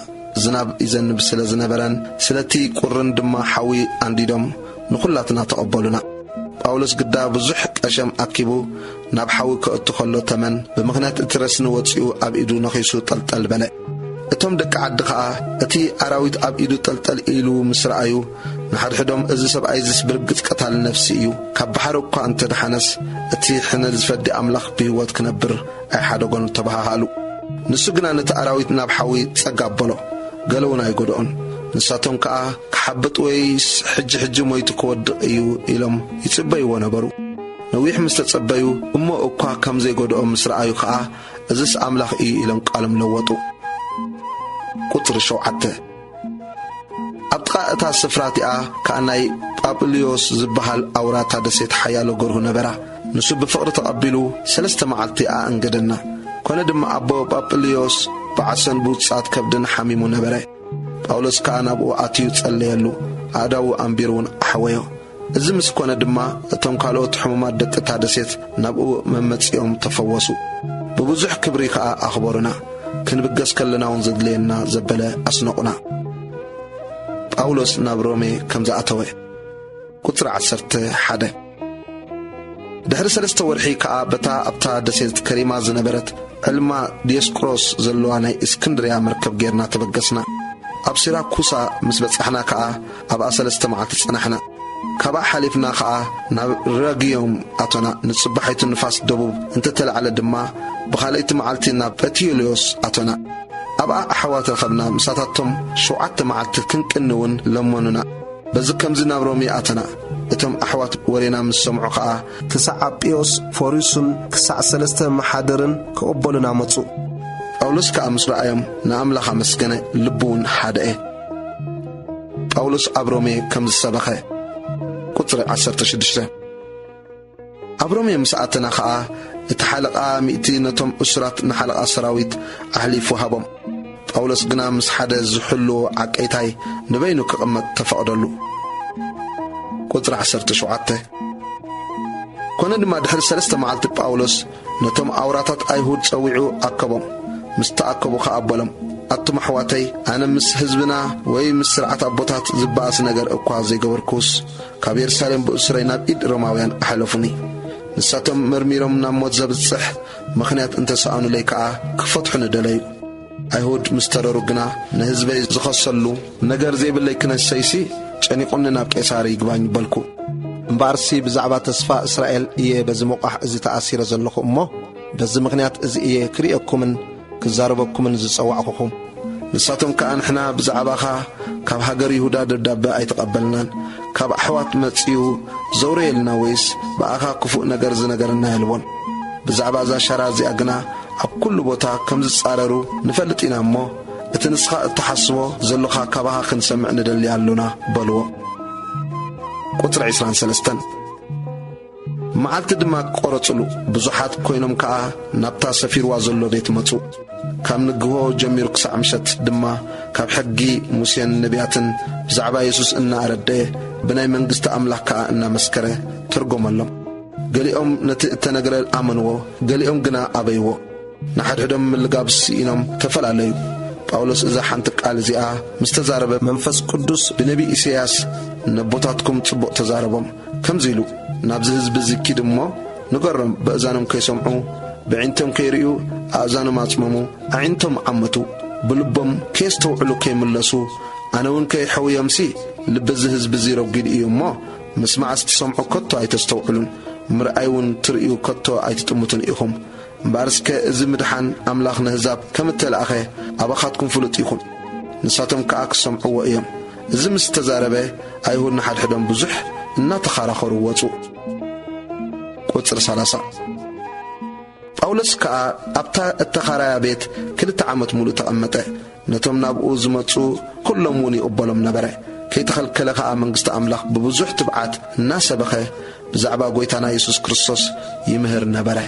ዝናብ ይዘንብ ስለ ዝነበረን ስለቲ ቁርን ድማ ሓዊ ኣንዲዶም ንኹላትና ተቐበሉና። ጳውሎስ ግዳ ብዙሕ ቀሸም ኣኪቡ ናብ ሓዊ ከእቱ ኸሎ ተመን ብምኽንያት እቲ ረስኒ ወጺኡ ኣብ ኢዱ ነኺሱ ጠልጠል በለ። እቶም ደቂ ዓዲ ኸኣ እቲ ኣራዊት ኣብ ኢዱ ጠልጠል ኢሉ ምስ ረኣዩ ንሓድሕዶም፣ "እዚ ሰብኣይ እዚስ ብርግጽ ቀታሊ ነፍሲ እዩ። ካብ ባሕሪ እኳ እንተ ደሓነስ እቲ ሕነ ዝፈዲ ኣምላኽ ብህይወት ክነብር ኣይሓደጎን" ተባሃሃሉ። ንሱ ግና ነቲ ኣራዊት ናብ ሓዊ ጸግ ኣበሎ፣ ገለ እውን ኣይጎድኦን። ንሳቶም ከኣ፣ "ክሓብጥ ወይስ ሕጂ ሕጂ ሞይቱ ክወድቕ እዩ?" ኢሎም ይጽበይዎ ነበሩ። ነዊሕ ምስ ተጸበዩ፣ እሞ እኳ ከም ዘይጎድኦም ምስ ረኣዩ ከኣ፣ "እዝስ ኣምላኽ እዩ" ኢሎም ቃሎም ለወጡ። ቁጽሪ ሸውዓተ። ኣብ ጥቓ እታ ስፍራ እቲኣ ከኣ ናይ ጳጵልዮስ ዝበሃል ኣውራ እታ ደሴት ሓያሎ ገርሁ ነበራ። ንሱ ብፍቕሪ ተቐቢሉ ሰለስተ መዓልቲ ኣእንገደና። ኮነ ድማ ኣቦ ጳጵልዮስ ብዓሶን ብውጽኣት ከብድን ሓሚሙ ነበረ። ጳውሎስ ከኣ ናብኡ ኣትዩ ጸለየሉ፣ ኣእዳዉ ኣንቢሩ እውን ኣሕወዮ። እዚ ምስ ኮነ ድማ እቶም ካልኦት ሕሙማት ደቂ እታ ደሴት ናብኡ መመጺኦም ተፈወሱ። ብብዙሕ ክብሪ ከኣ ኣኽበሩና። ክንብገስ ከለና እውን ዘድልየና ዘበለ ኣስነቑና። ጳውሎስ ናብ ሮሜ ከም ዝኣተወ። ቁጽሪ ዓሰርተ ሓደ። ድሕሪ ሰለስተ ወርሒ ከኣ በታ ኣብታ ደሴት ከሪማ ዝነበረት ዕልማ ዲዮስቆሮስ ዘለዋ ናይ እስክንድርያ መርከብ ጌርና ተበገስና። ኣብ ሲራኩሳ ምስ በጻሕና ከኣ ኣብኣ ሰለስተ መዓልቲ ጸናሕና። ካብኣ ሓሊፍና ኸኣ ናብ ረግዮም ኣቶና። ንጽባሒቱ ንፋስ ደቡብ እንተ ተላዕለ ድማ፣ ብኻልኣይቲ መዓልቲ ናብ ጳፊልዮስ ኣቶና። ኣብኣ ኣሕዋት ረኸብና። ምሳታቶም ሸውዓተ መዓልቲ ክንቅኒ እውን ለመኑና። በዚ ከምዚ ናብ ሮሜ ኣተና። እቶም ኣሕዋት ወሬና ምስ ሰምዑ ኸኣ፣ ክሳዕ ኣጵዮስ ፎሪሱን ክሳዕ ሰለስተ መሓድርን ክቕበሉና መጹ። ጳውሎስ ከኣ ምስ ረኣዮም ንኣምላኽ ኣመስገነ፣ ልቡ እውን ሓደአ። ጳውሎስ ኣብ ሮሜ ከም ዝሰበኸ። ቁጽሪ ዓሰርተ ሽዱሽተ። ኣብ ሮሜ ምስ ኣተና ኸኣ፣ እቲ ሓለቓ ሚእቲ ነቶም እሱራት ንሓለቓ ሰራዊት ኣሕሊፉ ሃቦም። ጳውሎስ ግና ምስ ሓደ ዝሕልዎ ዓቀይታይ ንበይኑ ክቕመጥ ተፈቕደሉ። ቁጽሪ ዓሰርተ ሸውዓተ። ኮነ ድማ ድሕሪ ሰለስተ መዓልቲ ጳውሎስ ነቶም ኣውራታት ኣይሁድ ጸዊዑ ኣከቦም። ምስ ተኣከቡ ኸኣ በሎም፣ ኣቱም ኣሕዋተይ፣ ኣነ ምስ ህዝብና ወይ ምስ ስርዓት ኣቦታት ዝበኣስ ነገር እኳ ዘይገበርኩስ፣ ካብ የሩሳሌም ብእሱረይ ናብ ኢድ ሮማውያን ኣሕለፉኒ። ንሳቶም መርሚሮም ናብ ሞት ዘብጽሕ ምኽንያት እንተሰኣኑለይ ከኣ ክፈትሑኒ ደለዩ። ኣይሁድ ምስ ተረሩ ግና ንህዝበይ ዝኸሰሉ ነገር ዘይብለይ ክነሰይሲ ጨኒቑኒ ናብ ቄሳር ይግባኝ በልኩ። እምበኣርሲ ብዛዕባ ተስፋ እስራኤል እየ በዚ ምቋሕ እዚ ተኣሲረ ዘለኹ እሞ፣ በዚ ምኽንያት እዚ እየ ክርእየኩምን ክዛረበኩምን ዝጸዋዕኹኹም። ንሳቶም ከኣ፣ ንሕና ብዛዕባኻ ካብ ሃገር ይሁዳ ደብዳበ ኣይተቐበልናን፣ ካብ ኣሕዋት መጺኡ ዘውረየልና ወይስ ብኣኻ ክፉእ ነገር ዝነገረና የልቦን። ብዛዕባ እዛ ሻራ እዚኣ ግና ኣብ ኩሉ ቦታ ከም ዝጻረሩ ንፈልጥ ኢና እሞ፣ እቲ ንስኻ እትሓስቦ ዘሎኻ ካባኻ ክንሰምዕ ንደሊ ኣሎና በልዎ። ቁጽሪ ዕስራን ሰለስተን። መዓልቲ ድማ ቆረጽሉ። ብዙሓት ኮይኖም ከኣ ናብታ ሰፊርዋ ዘሎ ቤት መጹ። ካብ ንግሆ ጀሚሩ ክሳዕ ምሸት ድማ ካብ ሕጊ ሙሴን ነቢያትን ብዛዕባ የሱስ እናኣረደአ፣ ብናይ መንግስቲ ኣምላኽ ከኣ እናመስከረ ተርጎመሎም። ገሊኦም ነቲ እተነግረ ኣመንዎ፣ ገሊኦም ግና ኣበይዎ። ንሓድሕዶም ምልጋብ ስኢኖም ተፈላለዩ። ጳውሎስ እዛ ሓንቲ ቃል እዚኣ ምስ ተዛረበ፣ መንፈስ ቅዱስ ብነቢ ኢሳይያስ ነቦታትኩም ጽቡቕ ተዛረቦም። ከምዚ ኢሉ፣ ናብዚ ህዝቢ እዚ ኪድ እሞ ንገሮም፣ በእዛኖም ከይሰምዑ፣ በዒንቶም ከይርእዩ፣ ኣእዛኖም ኣጽመሙ፣ ኣዒንቶም ዓመቱ፣ ብልቦም ከየስተውዕሉ ከይምለሱ፣ ኣነ እውን ከይሐውዮምሲ፣ ልቢ እዚ ህዝቢ እዚ ረጒድ እዩ እሞ፣ ምስማዕስ ትሰምዑ ከቶ ኣይተስተውዕሉን፣ ምርኣይ እውን ትርእዩ ከቶ ኣይትጥምቱን ኢኹም። እምበኣር እስከ እዚ ምድሓን ኣምላኽ ነህዛብ ከም እተላእኸ ኣባኻትኩም ፍሉጥ ይኹን። ንሳቶም ከኣ ክሰምዕዎ እዮም። እዚ ምስ ተዛረበ፣ ኣይሁድ ንሓድሕዶም ብዙሕ እናተኻራኸሩ ወጹ። ቁጽሪ ሰላሳ። ጳውሎስ ከኣ ኣብታ እተኻራያ ቤት ክልተ ዓመት ሙሉእ ተቐመጠ። ነቶም ናብኡ ዝመጹ ኩሎም እውን ይቕበሎም ነበረ። ከይተኸልከለ ኸኣ መንግስቲ ኣምላኽ ብብዙሕ ትብዓት እናሰበኸ ብዛዕባ ጐይታና የሱስ ክርስቶስ ይምህር ነበረ።